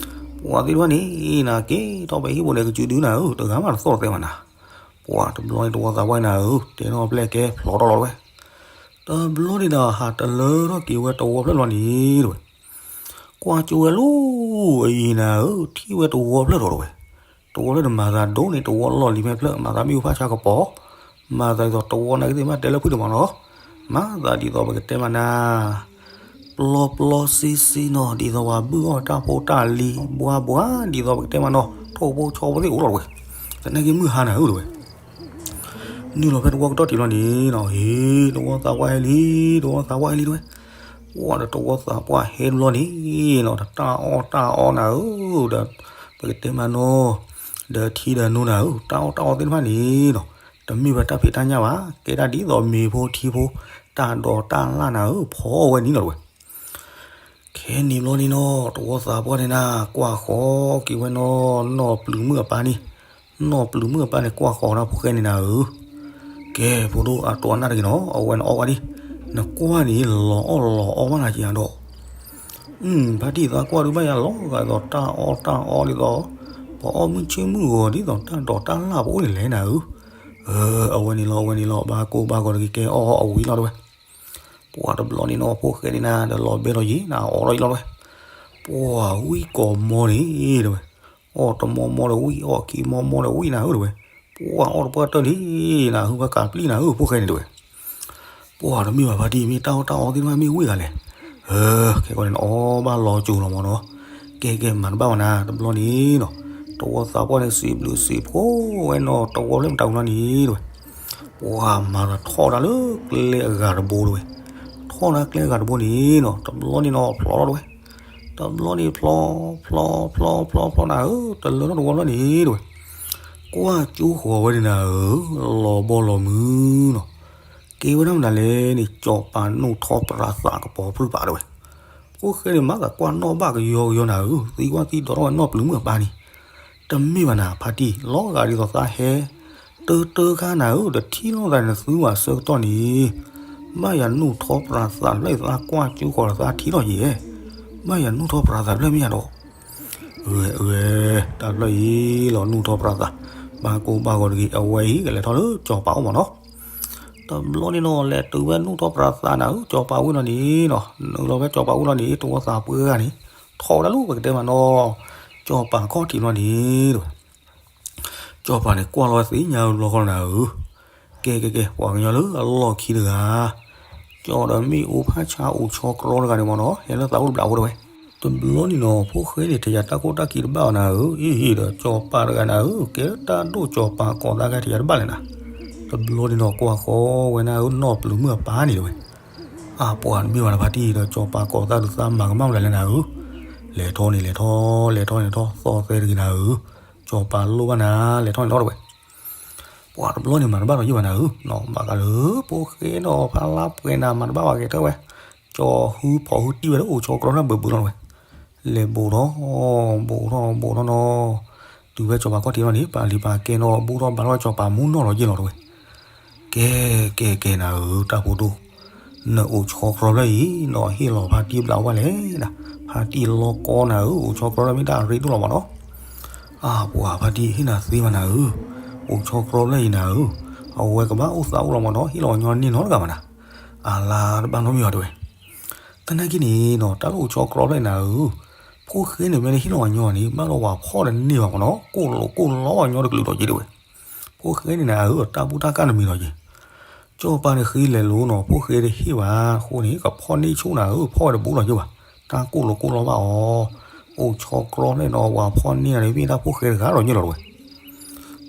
ပှၤသ့ၣ်တဖၣ်န့ၣ် နၤကဲထီၣ်ပဟံၣ်ဖိန့ၣ် ကစုဒုးနၤဧၢ တဂၤမးတသီၣ်တသဲဘၣ်နၤ. ပှၤတဘျီန့ၣ်တဝီသးပှၢ်န့ၣ်နၤဧၢ တဲထီၣ်ပျဲၢ်ကဲဖျိးထီၣ်လီၤတဝဲ. တဘျီန့ၣ်ဒီး ဟးတလၢထီၣ်က့ၤဝဲတဝီဖျၢၣ်လီၤန့ၣ်တဝဲ. ကွၢ်ကၠိဝဲလီၤအံၤနၤဧၢ ထံၣ်ဝဲတဝီဖျၢၣ်ထီၣ်တဝဲ. တဝီဖျၢၣ်န့ၣ် မၤသးဒိၣ်န့ၣ် တဝီလီၢ်လံၤဖဲဖျၢၣ် မၤသးမ့ၣ်အူဖးဆါကပီၤ, မၤသးဒ်သိးတဝီနာ်က့သ့ၣ်မးတဲလၢဖုၣ်တမးနီၤ, မၤသးဒ်သိးပကတဲမးနၤ ပျီပျီစ့စ့နီၤ ဒ်သိးပှၤဘုၣ်အီၣ်တၢ်ဖိတၢ်လံၤ ဘှါဘှါ ဒ်သိးပကတဲမးနီၤ ထိၣ်ဖိဆီဖိသ့ၣ်အိၣ်လီၤတဝဲ. သနာ်က့မုၢ်ဟါနၤဧၢတဝဲ. နုာ်လီၤဖဲတဝီကတီၢ်ထံးလီၤန့ၣ်နီၤ ဟ့ၣ် တဝီသးပှၢ်ဟဲလံ တဝီသးပှၢ်ဟဲလံတဝဲ. ပှၤဒီးတဝီသးပှၢ်ဟဲတဘျီန့ၣ်နီၤ တၢ်အီၣ်တၢ်အီနၤဧၢ ဒီး ပကတဲမးနီၤ ဒီးထံဒီးနိနၤဧၢ တၢ်အီၣ်တၢ်အီသ့ၣ်တဖၣ်န့ၣ်နီၤ တမ့ၢ်ဝဲတၢ်ဖံးတၢ်ညၣ်ဘၣ် ကဲဒၣ်ဒ်သိးမ့ၤဖိထံဖိ တၢ်ဒိးတၢ်လၣ်နၤဧၢ ဖီအီၣ်ဝဲန့ၣ်လီၤတဝဲ. ခဲန့ၣ်ဘျီန့ၣ်နီၤ တဝီသးပှၢ်န့ၣ်နၤ ကွၢ်ဃီက့ၤဝဲနီၤ နီၢ်ပျုၤမုၣ်အပၢ်န့ၣ်, နီၢ်ပျုၤမုၣ်အပၢ်န့ၣ် ကွၢ်ဃီဒီးဖိၣ်ဃဲန့ၣ်နၤဧၢ, ကဲ ဖိဒိၣ်အတိၤအနၢ်တဂ့ၤနီၤ အဝဲန့ၣ်အီၣ်ဝဲဒၣ်, နကွၢ်န့ၣ် လီၤအီၣ်လီၤအီၣ်ဘၣ်နၤက့ၤအဒီး ဖါတံၢ်သးကွၢ်ဒုးဘၣ်ယၤလီၤဂာ်ဒ်သိးတၢ်အီၣ်တၢ်အီဒ်သိး, ပှၤအီၣ်မုၢ်ဆ့ၣ်မုၢ်ဂီၤဒ်သိးတၢ်ဒိးတၢ်လၣ်ပအိၣ်န့ၣ်လဲၣ်နၤဧၢ, အဝဲန့ၣ်လီၤ အဝဲန့ၣ်လီၤ ဘၣ်ကိၢ်ဘၣ်ဂီၤတဂ့ၤ ကဲအီၣ်အီၣ်အဝံၤလီၤတဝဲ, ပှၤတဘျီန့ၣ်နီၤ ဖိၣ်ဃဲန့ၣ်နၤ ဒီးလီၤဘဲလီၤယံၤ နၤအီၣ်လီၤယံၤလီၤတဝဲ, ပှၤဝံၣ်ကိးမီန့ၣ်တဝဲ, အီၣ်တမီမီဒီးဝံၣ် အီၣ်ခံမီမီဒီးဝံၣ်နၤဧၢတဝဲ, ပှၤအီၣ်တပှၢ်တၢၢ်လံ နၤဟုဘၣ်ကးပျံၤနၤဧၢ ဖိၣ်ဃဲန့ၣ်တဝဲ ပှၤတမ့ၢ်ဘၣ်ဖါတံၢ် မ့ၢ်တၢ်အီၣ်တၢ်အီသ့ၣ်တဖၣ်မ့ၢ်ဝံၣ်ဂၤလဲၣ်, ခဲကီန့ၣ် နအီၣ်ဘၣ်လီၤစိၤလီၤမီၤနီၤ, ကဲကဲမၤတဘၣ်ဝဲနၤ တဘျီန့ၣ်နီၤ, တဝီသးပှၢ်န့ၣ် စံးဘျုးစံးဖှိၣ်ဝဲနီၤ တဝီဖျၢၣ်မတၤဝံၤလီၤန့ၣ်တဝဲ, ပှၤမၤသးထီၣ်ဒၣ်လၢကျဲအဂၤတဘိတဝဲ, ထီၣ်ဒၣ်ကျဲအဂၤတဘိန့ၣ်နီၤ တဘျီန့ၣ်နီၤ ဖျိးထီၣ်တဝဲ, တဘျီန့ၣ်ဖျိး ဖျိး ဖျိး ဖျိး ဖျိးနၤဧၢ တလၢထီၣ်တဝီဖျၢၣ်န့ၣ်တဝဲ, ကွၢ်ကၠိဃီၤဝဲန့ၣ်နၤဧၢ, လီၤဘီလီၤမုၢ်နီၤ, ကဲဝဲဒၣ်မနုၤလဲၣ်န့ၣ် စီၤပၤနူၢ်ထီၣ်ပြးသးကပီၤပြူၢ်ပာ်တဝဲ, ဖိၣ်ဃဲန့ၣ် မၤသးကွၢ်နီၣ်ဘၣ်ကယီကယီနၤဧၢ, သံကွၢ်သံဒိးထီၣ်ဝဲနီၢ်ပျုၤမုၣ်အပၢ်န့ၣ်, တမ့ၢ်ဘၣ်နၤ ဖါတံၢ် လီၤဂာ်ဒ်သိးသးဟဲ တၢတၢခါနၤဧၢ, တထံၣ်လိာ်သးနသုဘၣ်ဆၢကတီၢ်န့ၣ်, ဘၣ်ယၤနူၢ်ထီၣ်ပြးသးဖျၢၣ်အံၤ သးကွၢ်ကၠိဃီၤဒီးသးထံၣ်ထီၣ်ယဲၢ်, ဘၣ်ယၤနူၢ်ထီၣ်ပြးသးဖျၢၣ်မ့ၢ်ယၤဒီး အဝဲ အဝဲ တၢ်ဖျၢၣ်အံၤလီၤနူၢ်ထီၣ်ပြးသး, ဘၣ်ကိၢ်ဘၣ်ဂီၤတဂ့ၤ အဝဲအံၤကလဲၤထီၣ်လၢစီၤပၤအိၣ်မးနီၤ, တဘျီန့ၣ်နီၤ လဲၤတုၤဝဲနူၢ်ထီၣ်ပြးသးနၤဧၢ စီၤပၤဝ့ၢ်လီၤန့ၣ်နီၤ, နုာ်လီၤဖဲစီၤပၤဝ့ၢ်လီၤန့ၣ် တဝီသးပှၢ်ဂၤန့ၣ်, ထီၣ်ဝဲဒၣ်လၢပကတဲမးနီၤ, စီၤပၤခီၣ်ထံးလီၤန့ၣ်တဝဲ စီၤပၤန့ၣ် ကွၢ်လီၤဝဲသ့ၣ်ညါဘျီဃီနၤဧၢ, ကဲကဲကဲ ပှၤကညီလၢအလီၢ်ခံတဂၤ, ကၠီဒီးမ့ၣ်အူဖးဆါအိၣ်ဆီကြီတဂၤန့ၣ်မ့ၢ်နီၤ ဟဲလၢသးအိၣ်တဘျီဝဲတဝဲ, တဘျီန့ၣ်နီၤ ဖိၣ်ဃဲန့ၣ် တယာ်တၢ်ခိၣ်တၢ်ခံတဘၣ်အီၤနၤဧၢ, အ့ၣ်အ့ၣ်ဒီး စီၤပၤတဂၤနၤဧၢ, ကဲတၢ်ဒိၣ်စီၤပၤကိးသးဂၤတယာ်တဘၣ်လဲၣ်နၤ, တဘျီန့ၣ်နီၤ ကွၢ်ဃီဝဲနၤဧၢ နီၢ်ပျုၤမုၣ်အပၢ်န့ၣ်တဝဲ အပှၤတမ့ၢ်ဘၣ်နဖါတံၢ်ဒီး စီၤပၤကိးသးဒုးသးမၤကမၣ်မနုၤလဲၣ်နၤဧၢ, လဲၤထီၣ်န့ၣ်လဲၤထီၣ် လဲၤထီၣ်န့ၣ်ထီၣ် သီၣ်သဲတဂ့ၤနၤဧၢ, စီၤပၤလိၣ်ဘၣ်နၤ လဲၤထီၣ်န့ၣ်ထီၣ်တဝဲ, ပှၤတဘျီန့ၣ်မၤတဘၣ်ဒီးယုၢ်ဘၣ်နၤဧၢ, ဘၣ်ဃးလၢ ဖိၣ်ဃဲနီၤ ဖးလါပှဲၤနၤမၤတဘၣ်ဘၣ်ဂဲၤထၢၣ်ဝဲ, ကၠီဟုဖီၣ်ဟုတံၢ်ဝဲလၢအိၣ်ဆီကြီတၢ်ဘၢၣ်ဘၢၣ်လီၤတဝဲ, လဲၤဘိးထီၣ် ဘိးထီၣ် ဘိးထီၣ်နီၤ, တုၤဝဲစီၤပၤခီၣ်ထံးလီၤန့ၣ် ပာ်လံၤပာ်ကဲနီၤ ဘူၣ်ထီၣ်ဘါထီၣ်ဝဲစီၤပၤမူနီၢ်လီၤယ့ၢ်လီၤတဝဲ, ကဲ ကဲ ကဲ နၤဧၢ တၢ်ဖိဒိၣ်, နအိၣ်ဆီကြီဖျၢၣ်အံၤ နဟ့ၣ်လီၤဖါတံၢ်ဘျးဝဲလဲၣ်နၤ, ဖါတံၢ်လီၤကီနၤဧၢ, အိၣ်ဆီကြီဖျၢၣ်မ့ၢ်တၢ်အရ့ဒိၣ်လီၤမးနီၤ, အပှၤဖါတံၢ်ဟ့ၣ်နၤသ့ဘၣ်နၤဧၢ, အိၣ်ဆီကြီဖျၢၣ်အံၤနၤဧၢ, အဝဲကဘၣ်အိၣ်သးအိၣ်လီၤမးနီၤ, ဟ့ၣ်လီၤညီန့ၢ်နီတဂၤဘၣ်နၤ, အလါတဘၣ်နီတမံၤဘၣ်တဲဝဲ သနာ်က့န့ၣ်နီၤ တၢ်လၢအိၣ်ဆီကြီဖျၢၣ်အံၤနၤဧၢ, ဖိၣ်ဃဲန့ၣ်မ့ၢ်တဟ့ၣ်လီၤပှၤညီန့ၣ် ဘၣ်ဒီးပှၤဖီၣ်တန့ၢ်ဘၣ်မ့ၢ်နီၤ, ကိၣ်လိာ်ကိၣ်လီပှၤညီတကလုာ်ဒီးက့ၤတဲဝဲ. ဖိၣ်ဃဲန့ၣ်န့ၣ် အတၢ်ဘူၣ်တၢ်ကၢ်တမံၤဒီးက့ၤ စီၤပၤန့ၣ်ဃ့လဲၤလိၤနီၤ, ဖိၣ်ဃဲတဟ့ၣ်ဘၣ်အဃိန့ၣ် ကဖီၣ်န့ၢ်ဆိၣ်နၤဧၢ, ဖီၣ်ဝဲတဘူးလီၤက့ၤဘၣ်, တၢ်ကိၣ်လိာ်ကိၣ်လီဘၣ်အီၤ, အိၣ်ဆီကြီဖျၢၣ်နီၤ, ပှၤဖီၣ်န့ၢ်နၤန့ၣ် မ့ၢ်တၢ်ဖိၣ်ဃဲတဂၤဒီးက့ၤလီၤတဲဝဲ.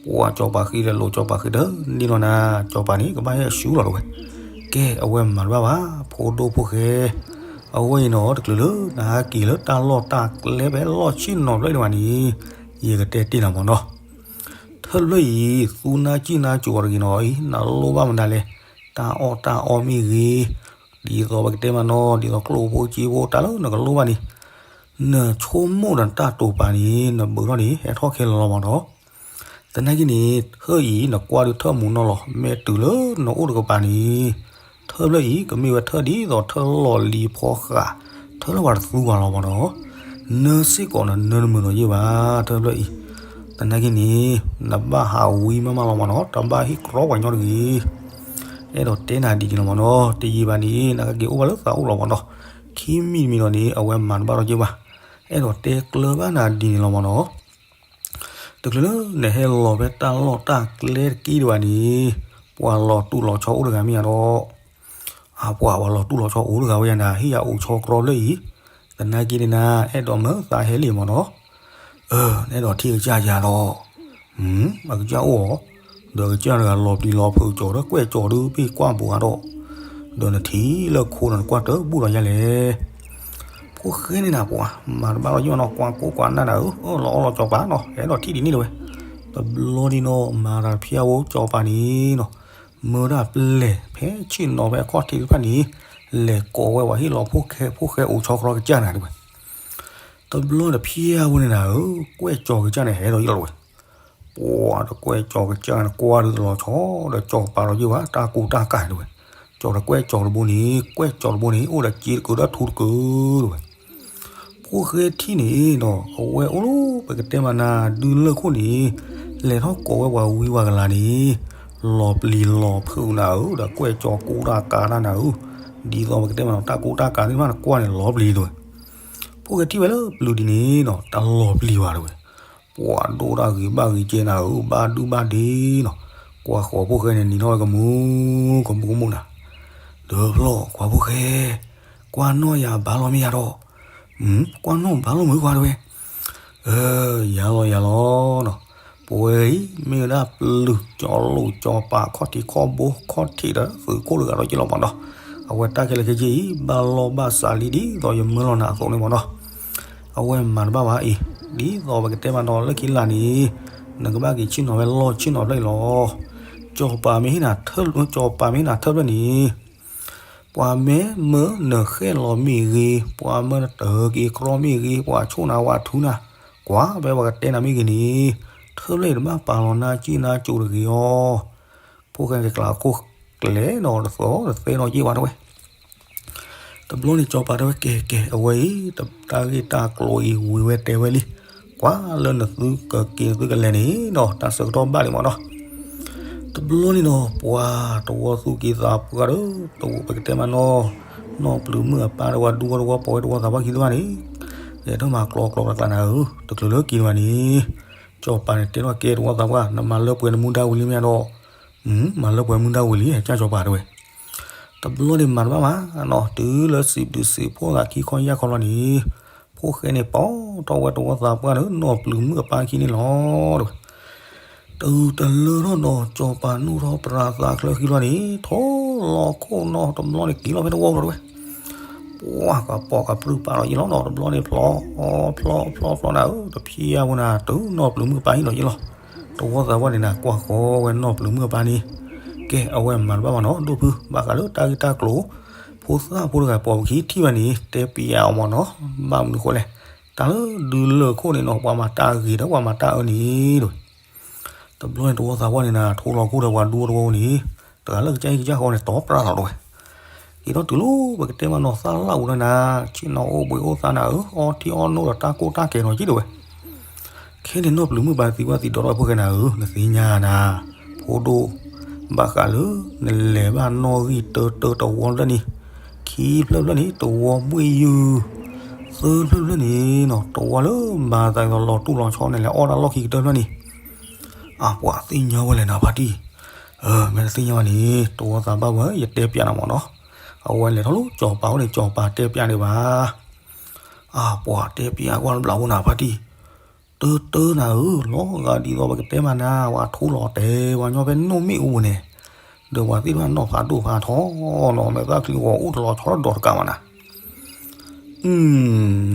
ပှၤစီၤပၤဃ့လဲၤလိၤ, စီၤပၤဃ့တန့ၢ်လီၤနၤ, စီၤပၤန့ၣ် ကဘၣ်ဟဲဆူလီၤတဲဝဲ. ကဲ အဝဲမၤတဘၣ်ဘၣ်, ဖိဒိၣ်ဖိၣ်ဃဲ, အဝဲအံၤနီၤ တချုးလၢ နဟဲက့ၤလၢတၢ်လီၢ်တၢ်ကျဲဖဲလီၢ်ဆ့ၣ်နီၤဖျၢၣ်ဒံးဘၣ်န့ၣ် ယကတဲတ့ၢ်နၤမ့ၢ်နီၤ. ထၢၣ်ဖျၢၣ်အံၤ သူနၢ်စံၣ်နၢ်စိၤအီၤတဂ့ၤနီၤ, အံၤ နလိၣ်ဘၣ်မနုၤလဲၣ်, တၢ်အီၣ်တၢ်အီမ့ၢ်ဂ့ၤ, ဒ်သိးပကတဲမ့ၢ်နီၤ, ဒ်သိးကျိၣ်ဖိစ့ဖိ တၢ်လၢနကလိၣ်ဘၣ်န့ၣ် နဆိကမိၣ်ဒီးတၢ်တိာ်ပာ်န့ၣ် နဘုးထီၣ်န့ၣ် ဟဲထီၣ်ခဲလၢာ်လီၤမ့ၢ်နီၤ. သနာ်က့န့ၣ် ထၢၣ်အံၤ နကွၢ်ဒုးထၢၣ်မူးနီၢ်လီၤ, မ့ၢ်တုၤလၢနအိၣ်တကပၤန့ၣ် ထၢၣ်ဖျၢၣ်အံၤ ကမ့ၢ်ဝဲထၢၣ်ဒ်သိးထၢၣ်လီၤလံၤဖီဃး, ထၢၣ်လၢပှၤတသူပှၤလီၤမ့ၢ်နီၤ. နၢစ့ၢ်ကီးနနၢတမုာ်နီၤယ့ၢ်ဘၣ် ထၢၣ်ဖျၢၣ်အံၤ. သနာ်က့န့ၣ် နဘၣ်ဟးဝံၤမးမးလီၤမ့ၢ်နီၤ, တဘၣ်ဟ့ၣ်ကြီပှၤညီတဂ့ၤ. အဲၣ်ဒိးတဲနၤဒ်န့ၣ်လီၤမ့ၢ်နီၤ, တယံာ်ဘၣ်န့ၣ် နကက့ၤအိၣ်ဘၣ်လၢသးအိၣ်လီၤမ့ၢ်နီၤ. ခံမံၤတမံၤဒီးန့ၣ် အဝဲမၤတဘၣ်ဒီးယ့ၢ်ဘၣ်. အဲၣ်ဒိးတဲကျၢၤဘၣ်နၤဒ်န့ၣ်လီၤမ့ၢ်နီၤ. တချုးလၢနဟဲလီၤဖဲတၢ်လီၢ်တၢ်ကျဲတက့ၢ်ဒံးဘၣ်န့ၣ် ပှၤလီၤတူၢ်လီၤဆီအိၣ်တဂၤမ့ၢ်ဧါဒီး, အပှၤ ပှၤလီၤတူၢ်လီၤဆီအိၣ်တဂၤဝဲယၤနၤ, ဟ့ၣ်ယၤအိၣ်ဆီကြီဖျၢၣ်အံၤ. သနာ်က့န့ၣ်နၤ အဲၣ်ဒိးမၢသးဟဲလံမ့ၢ်နီၤ. အဲၣ်ဒိးထံၣ်ကစၢ်ယၤလီၤ. အကစၢ်အိၣ်အီၤ, ဒီးကစၢ်တဂၤလီၤပျံၤလီၤဖုးကၠီၤဒီးကွဲၢ်ကၠီၤဒုးပ့ၢ်ကွၢ်ပူၤဧါဒီး, ဒီးနထံၣ်လၢခိဒီးနကွၢ်တဘူၣ်ဒီးယၤလဲၣ်. ဖိၣ်ဃဲန့ၣ်နၤပှၤ မၤတဘၣ်လီၤယ့ၢ်နီၤ, ကွၢ်ကိၢ်ကွၢ်နၢ်နၤဧၢ, အၢ လီၤအီလီၤစီၤပၤနီၤ, အဲၣ်ဒိးထံၣ်ဒ်န့ၣ်တဝဲ. တဘျီန့ၣ်နီၤ မၤတၢ်တဖျၢၣ်ဝဲစီၤပၤန့ၣ်နီၤ, မၢဒၣ်ပျဲၢ်ဖဲဆ့ၣ်နီၤဖဲအခီၣ်ထံးတဖၣ်န့ၣ်, လဲၤကိးဝဲပှၤဟ့ၣ်လီၤဖိၣ်ဃဲ ဖိၣ်ဃဲအိၣ်ဆီကြီကစၢ်နၤတဝဲ. တဘျီတဖျၢၣ်ဝဲန့ၣ်နၤဧၢ, ကွဲၢ်ကၠီၤကစၢ်န့ၣ်ဟဲဒီးယ့ၢ်လီၤတဝဲ. ပှၤတကွဲၢ်ကၠီၤကစၢ်န့ၣ် ကွၢ်ဒုးလီၤဆီဒီးစီၤပၤဒီးယ့ၢ်ဘၣ် တၢ်ကူတၢ်ကၤတဝဲ. ကၠီၤတကွဲၢ်ကၠီၤတဘိန့ၣ် ကွဲၢ်ကၠီၤတဘိန့ၣ် အိၣ်ဒီးစ့တကုာ်ဒီးထူတကုာ်တဝဲ. ဖိၣ်ဃဲထံၣ်န့ၣ်နီၤ အဝဲအိၣ်လၢပကတဲမးနၤ ဒုးလၢၢ်ခိၣ်န့ၣ်, လဲၤထီၣ်ကိးဝဲပှၤဝံပှၤကလၤန့ၣ်, လီၤပျံၤလီၤဖုးနၤဧၢ, ဒီးကွဲၢ်ကၠီၤကူတၢ်ကၤတၢ်နၤဧၢ, ဒ်သိးပကတဲမးနီၤ တၢ်ကူတၢ်ကၤသ့ၣ်တဖၣ်န့ၣ်ကွၢ်န့ၣ်လီၤပျံၤတဝဲ. ဖိၣ်ဃဲထံၣ်ဝဲလၢပျုၤဒ်န့ၣ်နီၤ တၢ်လီၤပျံၤဘၣ်တဝဲ. ပှၤဒိၣ်တၢ်ဂ့ၤဘၣ်ဂ့ၤကဲနၤဧၢ, ဘၣ်ဒုဘၣ်ဒ့နီၤ, ကွၢ်ဃီၤဖိၣ်ဃဲန့ၣ်နံၤထီၣ်ဝဲကမူၣ်ကမူၣ်ကမူၣ်နၤ, ဒီးဖျီၣ်ကွၢ်ဖိၣ်ဃဲ, ကွၢ်နီၣ်ယၤဘၣ်လီၤမ့ၢ်ယၤဒီး, ကွၢ်နီၣ်ဘၣ်လီၤမ့ၢ်ကွၢ်တဝဲ. ယၤလီၤယၤလီၤနီၤ, ပဝဲအံၤ မ့ၢ်ဝဲဒၣ်ပျုၤကၠီၤလိာ်ကၠီၤပၤခီၣ်ထံးခီၣ်ဘိခီၣ်ထံးဒီးသုးခိၣ်တဂၤဒီးက့ၤလီၤမ့ၢ်နီၤ. အဝဲတၢ်ခဲလၢာ်ခဲဆ့အံၤ ဘၣ်လီၢ်ဘၣ်စးလံဒ်သိးယမၢလီၤနၤအသိးန့ၣ်မ့ၢ်နီၤ. အဝဲမၤတဘၣ်ဘၣ်အံၤ, ဒ်သိးပကတဲမးနီၤ လၢခံလၢ်န့ၣ် နကဘၣ်က့ၤဆ့ၣ်နီၤဝဲလီၢ်ဆ့ၣ်နီၤဖျၢၣ်အံၤလီၤ. စီၤပၤမ့ၢ်ဟ့ၣ်နၤထၢၣ်, စီၤပၤမ့ၢ်ဟ့ၣ်နၤထၢၣ်ဖျၢၣ်န့ၣ် ပှၤမ့ၢ်မၢနဃဲၣ်လီၤမ့ၢ်ဂ့ၤ, ပှၤမၢနတၢၤက့ၤကြီမ့ၢ်ဂ့ၤ, ပှၤဆိၣ်နၤဝၤထူနၤ, ကွၢ်ဖဲပှၤကတဲနၤမ့ၢ်ဂ့ၤန့ၣ်, ထၢၣ်ဖျၢၣ်အံၤတဘၣ်ပာ်လီၤနါစ့ၣ်နါစိၤတဂ့ၤအီၤ. ဖိၣ်ဃဲကကျးခိၣ်ကျဲၤဒီးတသီတသဲနီၣ်က့ၢ်ဝဲတဝဲ. တဘျီန့ၣ်စီၤပၤတဲဝဲ ကဲကဲ အဝဲအံၤ တၢ်ဂ့ၢ်တၢ်ကျိၤအံၤဝံၤဝဲတဲဝဲလံ, ကွၢ်လၢနသုကက့ၤနသုကလဲၤန့ၣ်ဒီး တၢ်ဆၢကတီၢ်ဘၣ်လံမ့ၢ်နီၤ. တဘျီန့ၣ်ဒီး ပှၤတဝီသူၣ်က့သးပှၢ်ဒီး တဝီပကတဲမးနီၤ, နီၢ်ပျုၤမုၣ်အပၢ်တဝီဒူဝီတဝီပိာ်ဝဲတဝီသးပှၢ်ခံသ့ၣ်တဖၣ်န့ၣ်, လဲၤထီၣ်မၤကျီကျီကျးကျးနၤဧၢ, တချုးလၢက့ၤန့ၣ်ဘၣ်န့ၣ်, စီၤပၤန့ၣ်တဲထီၣ်ကဲတဝီသးပှၢ် နမၤလၢပှဲၤနမူဒါဝံၤလံမ့ၢ်ဒီး, မၤလၢပှဲၤမူဒါဝံၤလံ ကၢ်စီၤပၤတဲဝဲ. တဘျီန့ၣ်မၤတဘၣ်မးနီၤ, တုၤလၢစံးဘျုးစံးဖှိၣ်သးခံခီယၢ်ခီလီၤန့ၣ်, ဖိၣ်ဃဲန့ၣ်ပိာ်ထီၣ်ဝဲတဝီသးပှၢ်ဒီး နီၢ်ပျုၤမုၣ်အပၢ်ခံန့ၣ်လီၤ. တုၤတလၢထီၣ်ဒီး စီၤပၤနုာ်ထီၣ်ပြးသးချၢဃံလီၤန့ၣ် ထီၣ်လီၤခိၣ်နီၤ တဘျီန့ၣ်က့ၤလီၤဖဲတဝီလီၤတဲဝဲ. ပှၤကပီၤကပြုၢ်ပာ်လီၤယ့ၢ်လီၤနီၤ, တဘျီန့ၣ်ဖျီ, ဖျီဖျီဖျီနၤဧၢ, တဖျဲဝဲနၤ တုၤနီၢ်ပျုၤမုၣ်အပၢ်ဟံၣ်လီၤယ့ၢ်လီၤ. တဝီသးပှၢ်န့ၣ်နၤ ကွၢ်ဃီဝဲနီၢ်ပျုၤမုၣ်အပၢ်န့ၣ်, ကဲအဝဲမၤတဘၣ်မးနီၤ ဒိၣ်ဖု, ဘၣ်ဃးလၢတၢ်ဂ့ၢ်တၢ်ကျိၤ, ဖိသၣ်ဖိတဂၤပိာ်ပခံထံၣ်ဘၣ်န့ၣ် တဲပျးအီၤမးနီၤ, ဘၣ်မနုၤဃိလဲၣ်, တၢ်လၢဒုးလၢၢ်ခိၣ်န့ၣ်နီၤ ပှၤမၤတၢ်ဂ့ၤဒီးပှၤမၤတၢ်အၢန့ၣ်တဲဝဲ. တဘျီန့ၣ်တဝီသးပှၢ်န့ၣ်နၤ ထိလီၤခိၣ်ဒီးပှၤဒူတဝီန့ၣ်, တဂၤလၢကစၢ်ဟံၣ်ကစၢ်ဃီန့ၣ် တီၤပြးလီၤတဲဝဲ. က့ၤထီၣ်တုၤလီၤ ပကတဲမးနီၤ သၣ်လၣ်ပူၤဒီးနၤ, ဆ့ၣ်နီၤအိၣ်ဘှံးအိၣ်သါနၤဧၢ, အီထံအီနိဒီးတၢ်ကိၢ်တၢ်ကဲၤနီၤက့တဲဝဲ. ခဲန့ၣ်နီၢ်ပျုၤမုၣ်ပၢ်သံကွၢ်သံဒိးထီၣ်ဖိၣ်ဃဲနၤဧၢ, နသ့ၣ်ညါနၤ, ဖိဒိၣ်, ဘၣ်ဃးလၢ နလဲၤဘၣ်နီၣ်ဂံၢ်တၢတၢတဝီဖျၢၣ်န့ၣ်, ခံဖျၢၣ်ဖျၢၣ်န့ၣ် တဝီဘှ့ၣ်ယုၢ်, သ သၢဖျၢၣ်ဖျၢၣ်န့ၣ်နီၤ တဝီလၢမၤသးဒ်သိးလီၤတူၢ်လီၤဆီန့ၣ် လဲၤအီၣ်တၢ်လီၢ်ခံကတၢၢ်ဖျၢၣ်န့ၣ်, အပှၤသ့ၣ်ညါဝဲလဲၣ်နၤဖါတံၢ်, မ့ၢ်တသ့ၣ်ညါဘၣ်န့ၣ် တဝီသးဘၣ်ဝဲ ယတဲပျးနၤမ့ၢ်နီၤ, အဝဲလဲၤထီၣ်လၢကၠီၤပၤအိၣ်န့ၣ် ကၠီၤပၤတဲပျးန့ၣ်ဘၣ်, အပှၤတဲပျးကွၢ်တဘျီဖိနၤဖါတံၢ်, တၢတၢနၤဧၢ, လီၤဂာ်ဒ်သိးပကတဲမးနၤ ပှၤထူလီၤတဲာ်ပှၤညီဖဲနိၣ်မ့ၣ်အူပူၤန့ၣ်, ဒီးပှၤသ့ၣ်တဖၣ်နီၢ်ဖးဒိၣ်ဖးထီနီၤ မဲာ်သၣ်ချံဂီၤအိၣ်တလီၤဆီဒီးတကးမးနၤ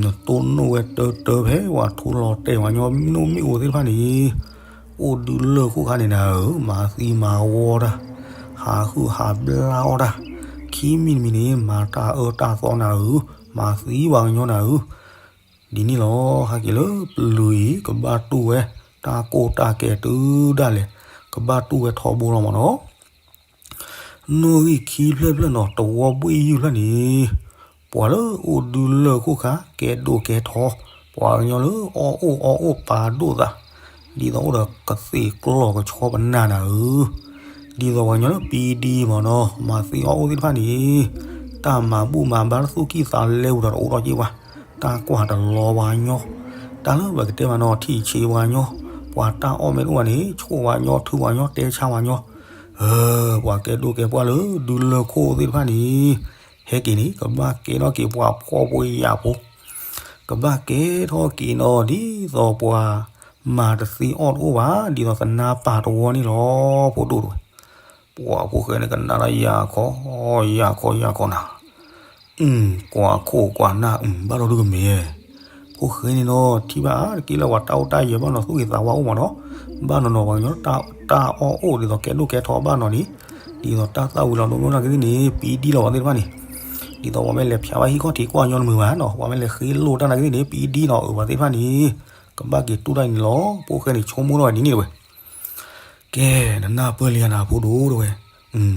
နတိၢ်နီၣ်ဝဲတၢတၢဖဲပှၤထူလီၤတဲာ်ပှၤညီနိၣ်မ့ၣ်အူသ့ၣ်တဖၣ်န့ၣ်, အိၣ်ဒုးလၢၢ်ခိၣ်ခါန့ၣ်နၤဧၢ, မၤသံမၤဝီတၢ်, ဟးဟုၣ်ဟးဘျါအီၣ်တၢ်, ခံမံၤတမံၤန့ၣ် မၤတၢ်အၢတၢ်သီနၤဧၢ, မၤသံပှၤကညီနၤဧၢ, ဒ်န့ၣ်လီၤ. ဟဲက့ၤလၢပျုၤအံၤ ကဘၣ်တူၢ်ဝဲ တၢ်ကိၢ်တၢ်ကဲတုၤဒၣ်လဲာ်, ကဘၣ်တူၢ်ဝဲထီဘိလီၤမ့ၢ်နီၤ နီၣ်ဂံၢ်ခံဖျၢၣ်ဖျၢၣ်နီၤ တဝီဘှ့ၣ်ယုၢ်ဖျၢၣ်န့ၣ်, ပှၤလၢအိၣ်ဒုးလၢၢ်ခိၣ်ခါ ကဲဒိၣ်ကဲထီ, ပှၤကညီလၢအီၣ်အိၣ်အီအိၣ်ပာ်ဒိၣ်သး, ဒ်သိးအိၣ်ဒီးကသ့ၣ်ကျီၢ်ကဆီပနၢ်နၤဧၢ, ဒ်သိးပှၤကညီလၢပံဒံမ့ၢ်နီၤ မၤသံအီၣ်အိၣ်သ့ၣ်တဖၣ်န့ၣ်, တၢ်မၤဘူၣ်မၤဘါတသူၣ်ကံၢ်သးလဲပူၤဒီးတအိၣ်ထီၣ်က့ၤဘၣ်, တၢ်ကွၢ်တလီၤပှၤကညီ, တၢ်လၢပကတဲမးနီၤ ထံၣ်ဆံးပှၤကညီ, ပှၤတၢ်အီၣ်မ့ၢ်တအိၣ်ဘၣ်န့ၣ် ဆိၣ်ပှၤကညီ ထုပှၤကညီ တဲဆါပှၤကညီ ပှၤကဲဒိၣ်ကဲပှၢ်လၢဒုးလၢၢ်ခိၣ်သ့ၣ်တဖၣ်န့ၣ်, ဟဲက့ၤန့ၣ် ကဘၣ်ကဲထီၣ်က့ၤပှၤဖှီၣ်ဖိယာ်ဖိ, ကဘၣ်ကဲထီၣ်က့ၤနီၤ ဒ်သိးပှၤမၤတသ့အီၣ်တအိၣ်ဘၣ် ဒ်သိးသနါပၢ်တဝီန့ၣ်လီၤ ဖိဒိၣ်တဝဲ, ပှၤဖိၣ်ဃဲန့ၣ်ကနၣ်တၢ်ယၤခီ, ယၤခီယၤခီနၤ ကွၢ်ခိၣ်ကွၢ်နၢ် ဘၣ်ဒီးဒုကမ့ၢ်, ဖိၣ်ဃဲန့ၣ်နီၤ ထံၣ်ဘၣ်အါတက့ၢ်လၢပှၤတၢ်အိၣ်တၢ်ယၢၤဘၣ်နီၤ သူၣ်ဂ့ၤသးဝါအိၣ်မးနီၤ, ဘၣ်နီၤနီၤ ပှၤကညီတၢ်အီၣ်အိၣ်ဒ်သိးကဲဒိၣ်ကဲထီဘၣ်နီၤန့ၣ်, ဒ်သိးတၢ်သၣ်ဝံၤလီၤဒိမ့ၢ်နာ်က့သ့ၣ်န့ၣ် ပံဒံလီၤပှၤသ့ၣ်တဖၣ်န့ၣ်, ဒ်သိးပှၤမ့ၢ်လဲၤဖၠးဘၣ်ဟံၣ်ခီၣ်ထံးကွၢ်ညီတမုာ်ဘၣ်နီၤ ပှၤမ့ၢ်လဲၤဃ့လိၢ်တၢ်နာ်က့သ့ၣ်န့ၣ် ပံဒံနီၤ အၢ ပှၤသ့ၣ်တဖၣ်န့ၣ်, ကဘၣ်က့ၤတူၢ်တၢ်အံၤန့ၣ်လီၤ ဖိၣ်ဃဲန့ၣ် ဆိကမိၣ်ထီၣ်ဝဲဒ်န့ၣ်တဝဲ ကဲ, နနၢ်ပၢၢ်လံဧါနၤဖိဒိၣ်တဝဲ,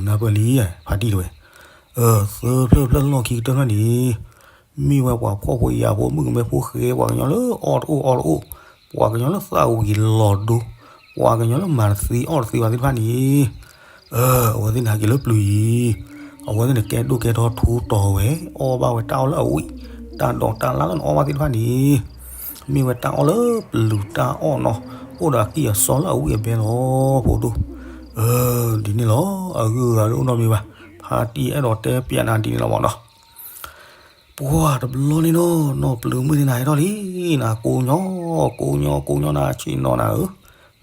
နၢ်ပၢၢ်လံ, ဖါတံၢ်တဝဲ, သၢဖျၢၣ်ဖျၢၣ်လီၢ်ခံကတၢၢ်ဖျၢၣ်န့ၣ်, မ့ၢ်ဝဲပှၤဖှီၣ်ဖိယာ်ဖိ မုၣ်ကမဲဖိဃဲ ပှၤကညီလၢအီၣ်တအိၣ်အီတအိၣ်, ပှၤကညီလၢသၣ်ဝံၤလီၤဒိ, ပှၤကညီလၢမၤတသ့အီၣ်တသ့ဘၣ်သ့ၣ်တဖၣ်န့ၣ် အဝဲသ့ၣ်န့ၣ်ဟဲက့ၤလၢပျုၤအံၤ, အဝဲသ့ၣ်န့ၣ်ကဲဒိၣ်ကဲထီထူတီၤဝဲ, အီၣ်ဘၣ်ဝဲတၢ်အီၣ်လၢအဝံၣ်, တၢ်ဒိးတၢ်လၣ်လၢနအီၣ်ဘၣ်သ့ၣ်တဖၣ်န့ၣ်, မ့ၢ်ဝဲတၢ်အီၣ်လၢပျုၤတၢ်အီၣ်နီၤ, အိၣ်ဒီးအကံၢ်အစီလၢအဝံၣ်အဘဲလီၤ ဖိဒိၣ်, ဒ်န့ၣ်လီၤ, အဂုၤအဂၤဒ်အိၣ်နီတမံၤဘၣ်, ဖါတံၢ်အဲၣ်ဒိးတဲပျးနၤဒ်န့ၣ်လီၤမ့ၢ်နီၤ ပှၤတဘျီန့ၣ်နီၤ နီၢ်ပျုၤမုၣ်န့ၣ်နၤဟဲထီၣ်လံ, နကိးညီ, ကိးညီကိးညီနၤဆ့ၣ်နီၤနၤဧၢ,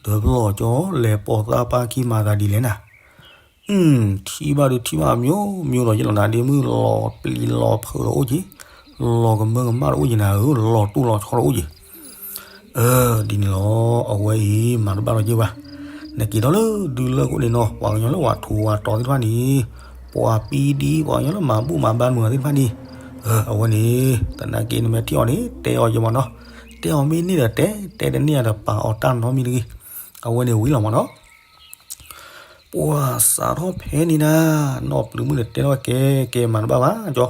ဒီးပလီၢ်ကၠီလဲၤပိာ်သးပၢ်ခံမၤသးဒ်လဲၣ်နၤ, ထံၣ်ဘၣ်ဒုးထံၣ်ဘၣ်မျိုးမျိုးဒီးယလီၤနၤ ဒ့မုၣ်လီၤပျံၤလီၤဖုးဒီးအိၣ်က့ၤ, လီၤကမၢကမၣ်ဒီးအိၣ်က့ၤနၤဧၢ, လီၤတူၢ်လီၤဆီဒီးအိၣ်က့ၤ ဒ်န့ၣ်လီၤ, အဝဲအံၤမၤတဘၣ်လီၤက့ၤဘၣ်, နက့ၤထီၣ်လၢဒုးလၢခိၣ်န့ၣ်နီၤ ပှၤကညီလၢပှၤထူးပှၤတီၤသ့ၣ်တဖၣ်န့ၣ်, ပှၤပံဒံ ပှၤကညီလၢမၤဘူၣ်မၤဘါမုာ်သ့ၣ်တဖၣ်န့ၣ်, အဝဲန့ၣ် သနာ်က့နမ့ၢ်ထံၣ်အီၤန့ၣ် တဲအီၤယမ့ၢ်နီၤ, တဲအီၤမ့ၢ်န့ၢ်ဒီးတဲ, တဲတန့ၢ်ဒီးပာ်အီၤတၢ်နီတမံၤတဂ့ၤ, အဝဲန့ၣ်ဝံၤလီၤမ့ၢ်နီၤ ပှၤစးထီၣ်ဖဲန့ၣ်နၤ, နီၢ်ပျုၤမုၣ်န့ၣ်တဲထီၣ်ကဲ, ကဲမၤတဘၣ်ဘၣ်ကၠီ,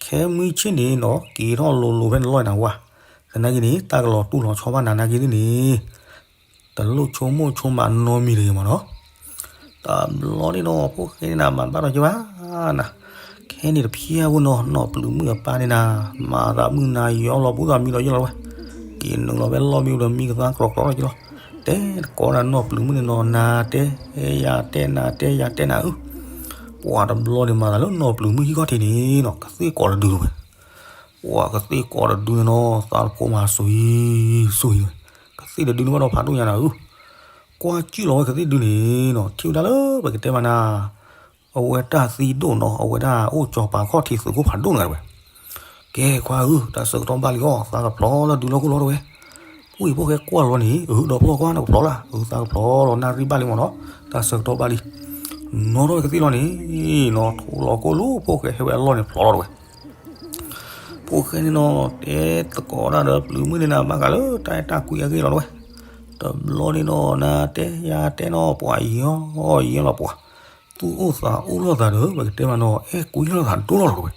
ခဲမုၢ်ဆ့ၣ်န့ၣ်နီၤ က့ၤထီၣ်လိၤလိၤဖဲနလီၢ်နၤဝါ, သနာ်က့န့ၣ် တၢ်ကလီၤတူၢ်လီၤဆီဘၣ်နၤနာ်က့သ့ၣ်န့ၣ်, တလိၣ်ဆိကမိၣ်ဆိကမးနီတမံၤတဂ့ၤမ့ၢ်နီၤ, တဘျီန့ၣ်နီၤ ဖိၣ်ဃဲန့ၣ်နၤ မၤတဘၣ်ဒီးက့ၤဘၣ်နၤ, ခဲန့ၣ်တဖျၢၣ်ဖိနီၤ နီၢ်ပျုၤမုၣ်အပၢ်န့ၣ်နၤ, မၤသးမုၢ်နၤယီလီၤဘူးသးမံဒီးယလီၤဝဲ, က့ၤနုာ်လီၤဖဲလီၢ်မံဒီးမံကသါကြီကြီဒီးက့ၤလီၤ, တဲတကိးဒီးနီၢ်ပျုၤမုၣ်န့ၣ်နီၤ နၤတဲ, ယၤတဲနၤတဲယၤတဲနၤဧၢ, ပှၤတဘျီန့ၣ်မၤသးလၢနီၢ်ပျုၤမုၣ်ဟံၣ်ခီၣ်ထံးန့ၣ်နီၤ ကသ့ၣ်ကိးတဒုတဝဲ, ပှၤကသ့ၣ်ကိးတဒုန့ၣ်နီၤ သးတဖိမၤစူၤအံၤ, စူၤအံၤဝဲ, ကသ့ၣ်တဒုန့ၣ်ဘၣ်ဒီးဖးဒိၣ်ညါနၤဧၢ, ကွၢ်ကၠုၣ်လီၤဝဲကသ့ၣ်ဒုန့ၣ်နီၤ ထံၣ်ဝဲဒၣ်လၢပကတဲမးနၤ အဝဲတၢ်သံဒိၣ်နီၤ အဝဲဒၣ်အိၣ်ကၠီၤပၤခီၣ်ထံးသုးခိၣ်ဖးဒိၣ်န့ၣ်ဝဲ, ကဲခွါဧၢ တၢ်ဆၢကတီၢ်ဘၣ်လံအီၤ သးကဖျီလၢဒုးလၢခိၣ်လီၤတဝဲ, ဝံၣ်ဖိၣ်ဃဲကွၢ်လီၤန့ၣ် အၢ ဒီးဖျီကွၢ်နကဖျီလၢ အၢ သးကဖျီလီၤ နၣ်ရံၣ်ဘၣ်လံမ့ၢ်နီၤ, တၢ်ဆၢကတီၢ်ဘၣ်လံ, နီၢ်ထီၣ်ဝဲကသ့ၣ်လီၤန့ၣ်နီၤ ထိးလီၤကိၢ်လီၤ ဖိၣ်ဃဲဟဲဝဲအလီၢ်န့ၣ်ဖျီလီၤတဝဲ ဖိၣ်ဃဲန့ၣ်နီၤ တဲသကိးတၢ်ဒီးပျုၤမုၣ်န့ၣ်နၤ ဘၣ်ဃးလၢတၢ်အဲၣ်တၢ်ကွံအဂ့ၢ်လီၤတဝဲ, တဘျီန့ၣ်နီၤ နၤတဲယၤတဲနီၤ ပှၤယီယီလီၤပှၤ, သူၣ်အိၣ်သးအိၣ်လိာ်သးဒီး ပကတဲမးနီၤ အဲၣ်ကွံလိာ်သးဒိၣ်လီၤတဝဲ,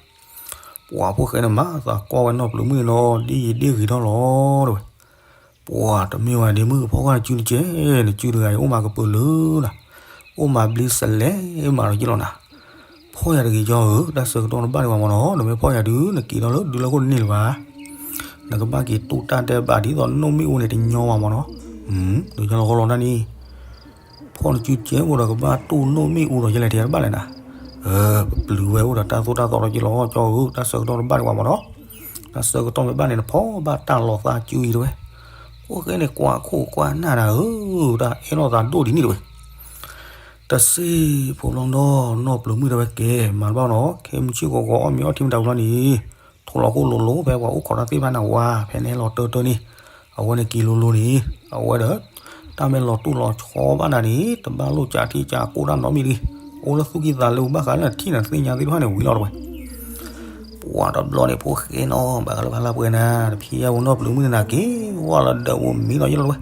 ပှၤဖိၣ်ဃဲန့ၣ်မၤသးကွၢ်ဝဲနီၢ်ပျုၤမုၣ်န့ၣ်နီၤ ဒ်ယံၤဒ်ဂ့ၤထီၣ်လီၤတဝဲ ပှၤတမ့ၢ်ဝဲဒ့မုၣ်ဖီၣ်ကွၢ်နစုနကဲ, နစုတဂၤအံၤ အိၣ်မးကပၢၤလၢနၤ, အိၣ်မးဘျ့စလဲမးဒီးယ့ၢ်လီၤနၤ, ဖီၣ်ယၤတဂ့ၤကၠီဧၢ, တၢ်ဆၢကတီၢ်တဘၣ်ဒံးဘၣ်မ့ၢ်နီၤ, နမ့ၢ်ဖီၣ်ယၤဒုး နက့ၤထီၣ်လၢဒုးလၢခိၣ်တန့ၢ်လၢၤဘၣ်. နကဘၣ်က့ၤတူၢ်တၢ်ဒဲးဘးဒ်သိးနိၣ်မ့ၣ်အူန့ၣ်တညီမးမးနီၤ. ဒုးညီလီၤဃီလီၤဒၣ်န့ၣ် ဖီၣ်နစုကဲအိၣ်ဒီးကဘၣ်တူၢ်နိၣ်မ့ၣ်အူဒီးယဲလဲၣ် တယၤတဘၣ်လဲၣ်နၤ. ပပျုၤဝဲအိၣ်ဒီးတၢ်သိၣ်တၢ်သီဒီးက့ၤလီၤကၠီဧၢ, တၢ်ဆၢကတီၢ်တဘၣ်ဒံးဘၣ်မးနီၤ. တၢ်ဆၢကတီၢ်မ့ၢ်ဘၣ်န့ၣ် နဖီၣ်ဘၣ်တၢ်လီၤသးကၠူအံၤတဝဲ. ဖိၣ်ဃဲန့ၣ်ကွၢ်ခိၣ်ကွၢ်နၢ်နၤဧၢ, တၢ်အဲၣ်လိာ်သးဒိၣ်ဒ်န့ၣ်တဝဲ. တစ့ဖိဘျီဒီး နီၢ်ပျုၤမုၣ်တဲဝဲကဲ မၤတဘၣ်နီၤ, ခဲမုၢ်ဆ့ၣ်ဂီၤဂီၤအီၣ်မ့ၤအီထံမတၤဘျီန့ၣ် ထိၣ်လီၤခိၣ်လိၤလိၤဖဲပှၤအိၣ်ခိးတၢ်သ့ၣ်တဖၣ်န့ၣ်ဝဲ, ဖဲန့ၣ်လီၤတၢၢ်တၢၢ်န့ၣ်, အဝဲန့ၣ်က့ၤလိၤလိၤန့ၣ်, အဝဲဒီး တၢ်မ့ၢ်လီၤတူၢ်လီၤဆီဘၣ်နၤန့ၣ် တဘၣ်လိၣ်ကးထံကးကိၢ်တၢ်နီတမံၤတဂ့ၤ. အိၣ်လၢသူၣ်ကံၢ်သးလဲအိၣ်ဘၣ်ဃးလၢနထံၣ်နသ့ၣ်ညါသ့ၣ်တဖၣ်န့ၣ်ဝံၤလီၤတဝဲ. ပှၤတဘျီန့ၣ် ဖိၣ်ဃဲနီၤ ဘၣ်ဃးလၢဖးလၢပှဲၤနၤ တဖံးယဲၢ်ဝဲနီၢ်ပျုၤမုၣ်န့ၣ်နၤက့ၤဝဲလၢဒၢးဝဲမံလီၤယဲလီၤတဝဲ.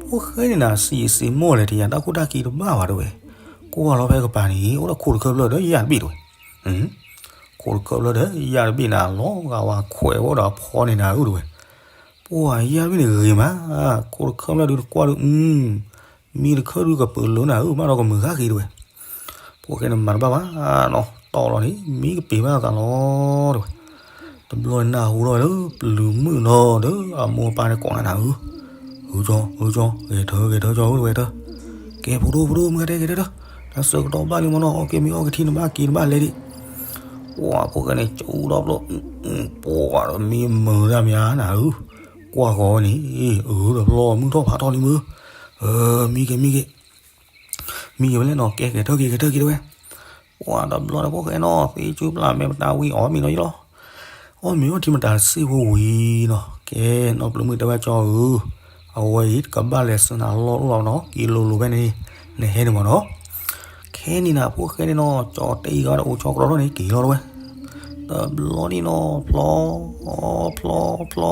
ဖိၣ်ဃဲန့ၣ်နၤ စံးစ့မိၣ်လဲၣ် တယၤတၢ်ခိၣ်တၢ်ခံတဘၣ်ဘၣ်တဝဲ. ကွၢ်လီၤဖဲကပၤန့ၣ် အိၣ်ဒီးခိၣ်တခၢၣ်ဖျၢၣ်ဒီးယၣ်တဘ့ၣ်တဝဲ. ခိၣ်တခၢၣ်ဖျၢၣ်ဒီးယၣ်တဘ့ၣ်နၤ လီၤဂာ်ဝဲခွဲးဝဲဒီးအဖီန့ၣ်နၤဧၢတဝဲ. ပှၤယၣ်တဘ့ၣ်န့ၣ်ဂ့ၤမး, ခိၣ်တခၢၣ်ဖျၢၣ်ဒုးတကွၢ်ဒုး မံတခၢၣ်ဒုးကပၢၤလၢနၤဧၢ ဘၣ်ဒီးကမုာ်ဃၣ်ဃ့တဝဲ. ဖိၣ်ဃဲန့ၣ်မၤတဘၣ်ဘၣ်နီၤ တီၢ်လီၤန့ၣ် မံကပ့ၤဘၣ်သးလီၤတဝဲ. တဘျီနၢ်ဟူထီၣ်ဝဲလၢပျုၤမုၣ်နီၤဒီးအမိၢ်အပၢ်န့ၣ်ကိးနၤနၤဧၢ, ဧၢကၠီ ဧၢကၠီ ဂဲၤထၢဂဲၤထၢကၠီဧၢတဝဲတၢ်. ကဲဖိဒိၣ်ဖိဒိၣ် မုၢ်ဂၤတဲဂဲၤထၢတၢ်, တၢ်ဆၢကတီၢ်ဘၣ်လံမနီၤ အီၣ်က့ၤမ့ၤအီၣ်က့ၤထံနဘၣ်က့ၤနဘၣ်လဲၤဒံး. ပှၤဖိၣ်ဃဲန့ၣ် ကၠူဒီဖျိ ပှၤဒီးမံမုာ်ဒၣ်မ့ၢ်နၤဧၢ, ကွၢ်ဃီၤဝဲန့ၣ်, အၢတဘျီမုၢ်ထီၣ်ဖးထီၣ်လံမုၢ်, မံက့ၤမံက့ၤ မံက့ၤဝဲလဲၣ်နီၤ ကဲဂဲၤထၢက့ၤဂဲၤထၢက့ၤတဝဲ. ပှၤတဘျီဒီးဖိၣ်ဃဲနီၤ သ့ကၠူပျၢ်မဲာ်ပတၢ်ဝံၤအီၣ်မ့ၤနီၤယလီၤ. အီၣ်မ့ၤအီထံမတၤတစ့ဖိဝံၤနီၤ ကဲနီၢ်ပျုၤမုၣ်တဲဝဲကၠီဧၢ, အဝဲအံၤတကဘၣ်လဲၤဆူနၤလီၢ်အိၣ်လီၤနီၤ က့ၤလိၤလိၤဖဲန့ၣ် နဟဲန့ၣ်မနီၤ. ခဲန့ၣ်နၤဖိၣ်ဃဲန့ၣ်နီၤ ကၠီတဲအံၤဂၤဒီးအိၣ်ဆီကြီထီၣ်န့ၣ်က့ၤလီၤတဝဲ. တဘျီန့ၣ်နီၤ ဖျီ ဖျီဖျီဖျီဖျီ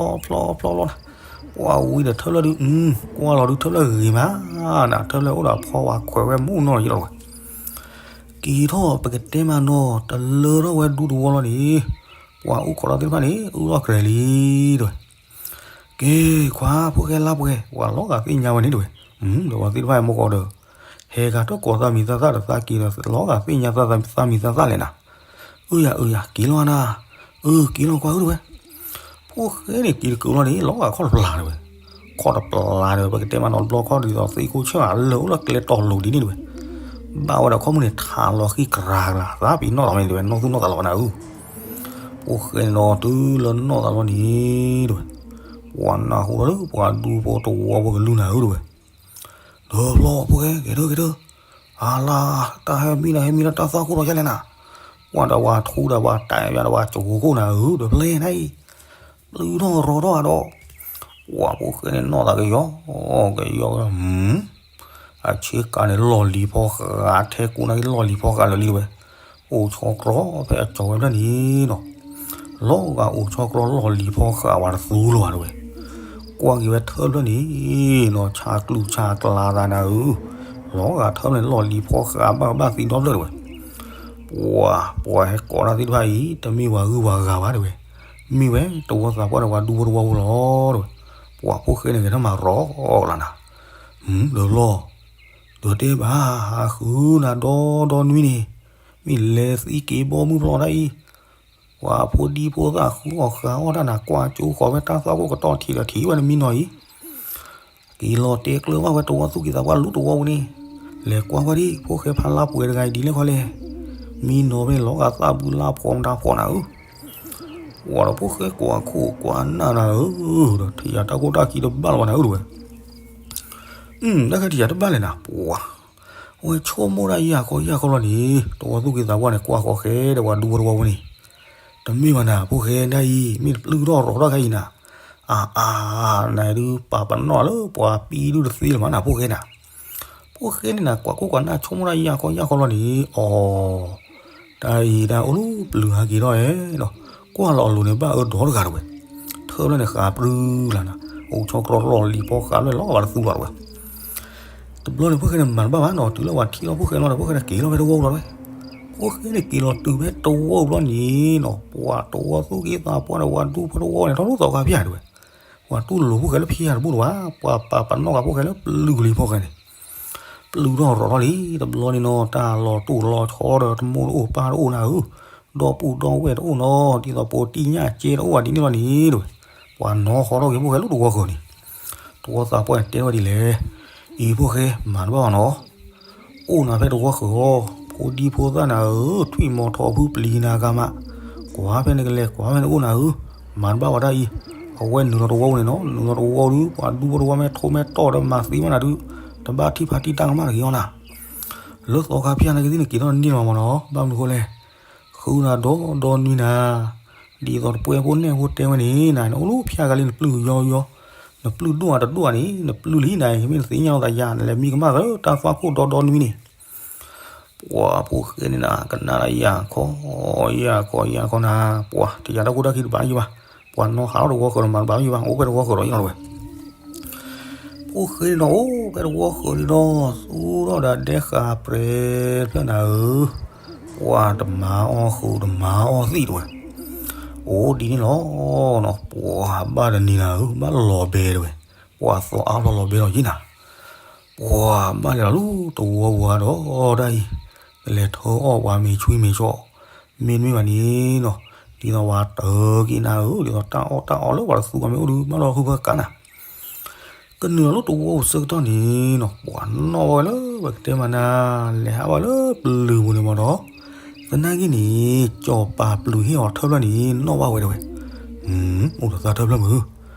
လီၤနၤ, ပှၤဝံၤဒီးထၢဖျၢၣ်ဒုး ကွၢ်လီၤဒုးထၢဖျၢၣ်ဂ့ၤမး, နၤထၢဖျၢၣ်အိၣ်ဒီးဖီဝဲခွဲးဝဲမုၢ်နီၤယလီၤဝဲ. က့ၤထီၣ်ပကတဲမးနီၤ တလၢထီၣ်ဝဲဒူသဝီလီၤန့ၣ်, ပှၤအိၣ်ခိးတၢ်သ့ၣ်တဖၣ်န့ၣ် အုၣ်ထီၣ်ကြဲးလံတဝဲ. က့ၤခွါဖိၣ်ဃဲလါပှဲၤ ပှၤလီၤဂာ်သ့ၣ်ညါဝဲန့ၣ်တဝဲ. ဒီးပှၤသ့ၣ်တဖၣ်အမိၢ်ကီးဒီး ဟဲဂၤထီၣ်ကိးသးမံၤသးသၣ်ဒီးသးက့ၤဒီးလီၤဂာ်သ့ၣ်ညါသးမံၤသးသၣ်လဲၣ်နၤ. အုၣ်ယၤအုၣ်ယၤ က့ၤလီၤနၤ, အုၣ်က့ၤလီၤကွၢ်အုၣ်တဝဲ. ဖိၣ်ဃဲန့ၣ်က့ၤတကုာ်လီၤန့ၣ် လီၤဂာ်ခီၣ်တပျၢ်တဝဲ. ခီၣ်တပျၢ်တဝဲ ပကတဲမးနီၤတဘျီခီၣ်ဒ်သိးသ့ၣ်ခိၣ်ဆၢၣ်အလၢာ်အိၣ်လၢကျဲတီၤလိၤဒ်န့ၣ်တဝဲ. ဘၣ်ဝဲဒီးခီၣ်မုၢ်န့ၣ်ထးလီၤဃံကရၤကရၤ သးပ့ၤနီၣ်လီၤဝဲန့ၣ်တဝဲ နီၢ်သူၣ်နီၢ်သးလီၤဝဲနၤဧၢ. ဖိၣ်ဃဲန့ၣ်နီၤတုၤလၢနီၢ်သးလီၤန့ၣ်တဝဲ. ပှၤနၢ်ဟူလီၤလၢပှၤဒူဖိတဝီဖိကလုၢ်နၤဧၢတဝဲ. ဒီးဖျီဖိၣ်ဃဲ ဂဲၤထၢဂဲၤထၢ, အလါ တၢ်ဟဲမံနၤဟဲမံလၢတၢ်သၣ်ခိၣ်ဒီးယဲလဲၣ်နၤ. ပှၤဒီးပှၤထူဒီးပှၤတၢ်ယါဒီးပှၤကဝီၤခိၣ်နၤဧၢ ဒီးဖျဲနၤအံၤ ပျုၢ်ထီၣ်ရီၤထီၣ်ဒီး ပှၤဖိၣ်ဃဲန့ၣ်နီၢ်သးကယီကယီ, အဆ့ကၤန့ၣ်လီၢ်လံၤဖီဃး ထဲကူနၤလီၢ်လံၤဖီဃးလၢာ်လံတဝဲ. အိၣ်ဆီကြီဖဲအကၠီၤဝဲဖျၢၣ်န့ၣ်နီၤ, လီၤဂာ်အိၣ်ဆီကြီလီၢ်လံၤဖီဃးဝဲတသူလီၤဘၣ်တဝဲ. ကွၢ်က့ၤဝဲထၢဖျၢၣ်န့ၣ်နီၤ ဆါကျူဆါကျါသးနၤဧၢ, လီၤဂာ်ထၢဖျၢၣ်န့ၣ်လီၢ်လံၤဖီဃးဘၣ်ဘၣ်သံဒီဖျၢၣ်တဝဲ. ပှၤ ပှၤဟဲကိးတၢ်သ့ၣ်တဖၣ်အံၤ တမ့ၢ်ပှၤဂုၤပှၤဂၤဘၣ်တဝဲ, မ့ၢ်ဝဲတဝီသးပှၢ်ဒီးပှၤဒူဖိတဝီဖိလီၤတဝဲ. ပှၤဖိၣ်ဃဲန့ၣ်ဂဲၤထၢမၤရီၤလၢနၤ, ဒီးလီၤ ဒီးတဲဘၣ် ဟးဃုနၤဒီဒီနွံန့ၣ် မ့ၢ်လဲၤသံက့ၤဘီမုၢ်ဖျီတၢ်အံၤ, ပှၤဖိဒံဖိသၣ်ဃုအီၣ်ဃုအီၣ်တၢ်နၤ ကွၢ်ကၠိဃီၤဝဲတၢ်သၣ်ခိၣ်ကတီၢ်ထံးဒီးထံးဝဲနမံနီၤအံၤ, က့ၤလီၤတဲကျၢၤဘၣ်ဝဲတဝီသူၣ်ကံၢ်သးပှၢ်လူတဝီပူၤန့ၣ်, လဲၤကွၢ်ကွၢ်ဒံး ဖိၣ်ဃဲဖးလါပှဲၤတဂၤအံၤဒ်လဲၣ်ခီလဲၣ်, မံနီၤဖဲန့ၣ်လီၤဂာ်သၣ်ဘုလါဖီမတၤဖီနၤဧၢ. ပှၤဒီးဖိၣ်ဃဲကွၢ်ခိၣ်ကွၢ်နၢ်နၤဧၢ, ဒီးထံၣ်ယၤတၢ်ခိၣ်တၢ်ခံတဘၣ်လီၤဘၣ်နၤဧၢတဝဲ. တၢ်ခါထံၣ်ယၤတဘၣ်လဲၣ်နၤ ပှၤ, အဝဲဆိကမိၣ်ဒၣ်ယၢ်ခီယၢ်ခီလီၤန့ၣ် တဝီသူၣ်ကံၢ်သးပှၢ်န့ၣ် ကွၢ်ဃီၤဃဲဒီးပှၤဒူဖိတဝီဖိန့ၣ်, တမ့ၢ်ဘၣ်နၤ ဖိၣ်ဃဲဒၣ်အံၤ မ့ၢ်တပျုၢ်ထီၣ်ရီၤထီၣ်ခဲအံၤနၤ, အါအါ, နဒုးပာ်ပနီၣ်လၢပှၤပံဒုတသ့လၢၤမးနၤ ဖိၣ်ဃဲနၤ. ဖိၣ်ဃဲန့ၣ်နၤ ကွၢ်ခိၣ်ကွၢ်နၢ်ဆိကမိၣ်ဒၣ်ယၢ်ခီယၢ်ခီလီၤန့ၣ် အီၤ, တၢ်အံၤတၢ်အိၣ်လၢပျုၤဟးက့ၤထီၣ်ဧဲဒီး, ကွၢ်လီၤအလိၤန့ၣ် ဘၣ်အၢဒီတဂၤတဝဲ, ထၢဖျၢၣ်န့ၣ်ဃးပြူလၢ်နၤ, အိၣ်ဆီကြီလီၢ်လံၤဖီဃးဖျၢၣ်လီၤဂာ်တသူလီၤတဝဲ. တဘျီန့ၣ် ဖိၣ်ဃဲန့ၣ်မၤတဘၣ်ဘၣ်နီၤ တုၤလၢပှၤထံၣ်လီၤဖိၣ်ဃဲလီၤဒီး ဖိၣ်ဃဲန့ၣ်က့ၤလီၤဖဲတဝီပူၤလီၤတဝဲ. ဖိၣ်ဃဲန့ၣ်က့ၤလီၤတုၤဖဲတဝီပူၤလီၤန့ၣ်နီၤ ပှၤတဝီသူၣ်ကံၢ်သးပှၢ်ဒီးပှၤဒူဖိတဝီန့ၣ် ထီၣ်လိၣ်သီခါဖၠၣ်တဝဲ. ပှၤတူၢ်လိာ်ဖိၣ်ဃဲလၢဖံယၤတဘူၣ်လၢၤဘၣ်, ပှၤပာ်ပနီၣ်ဂာ်ဖိၣ်ဃဲလၢပျုၤလံၤဖီဃဲန့ၣ်, ပျုၢ်ထီၣ်ရီၤထီၣ်လံ တဘျီန့ၣ်နီၤ တၢ်လီၤတိၢ်လီၤဆီဒီးတမိၢ်တအိၣ်ပၢ်တအိၣ်နၤဧၢ, ဒီပုၢ်ဒီဝဲၢ်တအိၣ်နီၤ ဒ်သိးပှၤတံၢ်ညၣ်ကဲတအိၣ်ဘၣ်ဒ်န့ၣ်လီၤန့ၣ်တဝဲ. ပှၤနီၣ်ဟီထီၣ်က့ၤဖိၣ်ဃဲလၢတဝီဃၢၤန့ၣ်, တဝီသးပှၢ်န့ၣ်တဲဝဲဒ်လဲၣ်, အံၤဖိၣ်ဃဲ မၤတဘၣ်ဘၣ်နီၤ, အိၣ်နၤဖဲတဝီဃၢၤအီၤ, ဖိဒံဖိသၣ်နၤဧၢ, ထွံၣ်မီၤထီဖုပျံၤနၤဂၤမး, ကွၢ်ဖဲနကလဲၤ ကွၢ်ဖဲနအိၣ်နၤဧၢ, မၤတဘၣ်ဝဲဒၣ်အံၤ, အဝဲနုာ်လီၤတဝီပူၤန့ၣ်နီၤ, နုာ်လီၤတဝီဒုး ပှၤဒူဖိတဝီမ့ၢ်ထိးမ့ၢ်တီၢ်ဒီးမၤသံဘၣ်နၤဒုး, တဘၣ်ထံၣ်ဖးတံၢ်တၢ်ကမၣ်တဂ့ၤအီၤနၤ, လၢသီခါဖၠၣ်နာ်က့သ့ၣ်နက့ၤထီၣ်န့ၢ်လီၤမးနီၤ, ဘၣ်မနုၤဃိလဲၣ် ဃုနၤဒီဒီနွံနၤ, ဒ်သိးတပှဲၤဖိနဲၣ်ဖိတဲဝဲန့ၣ်နၤ, နအိၣ်လၢဖၠၣ်ဂၤလံနပျုၢ်ယီယီ, နပျုၢ်ဒိၣ်အတဒိၣ်ဧါန့ၣ် နပျုၢ်လံနၤ, မ့ၢ်နသ့ၣ်ညါလီၤသးယၤ နလဲၤမံကမၣ်သၢတၢ်သွၣ်ခိၣ်ဒီဒီနွံန့ၣ်, ပှၤဖိၣ်ဃဲန့ၣ်နၤ ကနၣ်ဒၣ်ယၤခီ, ယၤခီယၤခီနၤ, ပှၤတယၤတၢ်ခိၣ်တၢ်ခံတဘၣ်ယံၤဘၣ်, ပှၤနီၣ်ဟးထီၣ်တဝီဃၢၤဒီးမၤတဘၣ်ယံၤဘၣ်, အိၣ်ဖဲတဝီဃၢၤဒီးယံၤလီၤတဝဲ ဖိၣ်ဃဲန့ၣ်ဒီးအိၣ်ဖဲတဝီဃၢၤန့ၣ်ဒီး သူထီၣ်ဒီးဒဲဃာ်ပြဲးဖျၢၣ်နၤဧၢ, ပှၤတမၤအီၣ်ဃုာ်တမၤအီၣ်သံးတဝဲ, အိၣ်ဒ်န့ၣ်လီၤနီၤ, ပှၤဘၣ်တနံၤနၤဧၢ ဘၣ်လီၤဘဲတဝဲ, ပှၤသီအါဖျီလီၤဘဲလီၤယံၤနၤ, ပှၤဘၣ်လဲၤလီၤလၢတဝီပူၤဒီးဒၣ်အံၤ, ကလဲၤထၢအီၣ်ပှၤမ့ၤဆွံမ့ၤဆီ, မ့တမ့ၢ်ဘၣ်န့ၣ်နီၤ, ဒ်သိးပှၤတၢ်က့ၤနၤဧၢ, ဒ်သိးတၢ်အီၣ်တၢ်အီလၢပှၤတသူအီၤမ့ၢ်အိၣ်ဒီး ဘၣ်လီၤဟုၣ်ဖၢကါနၤ ကနုာ်လီၤလၢတဝီပူၤဆၢကတီၢ်န့ၣ်နီၤ, ပှၤနီၣ်ဘၣ်ဝဲလၢပကတဲမၤနၤ, လဲၤဟးဘၣ်လၢပျုၤပူၤန့ၣ်မးဒီး, သနာ်က့န့ၣ် စီၤပၤပျုၤဟ့ၣ်အီၤထၢဖျၢၣ်န့ၣ် နီၣ်ဘၣ်ဝဲတဝဲ, အိၣ်ဒီးသးထၢဖျၢၣ်မုၢ်,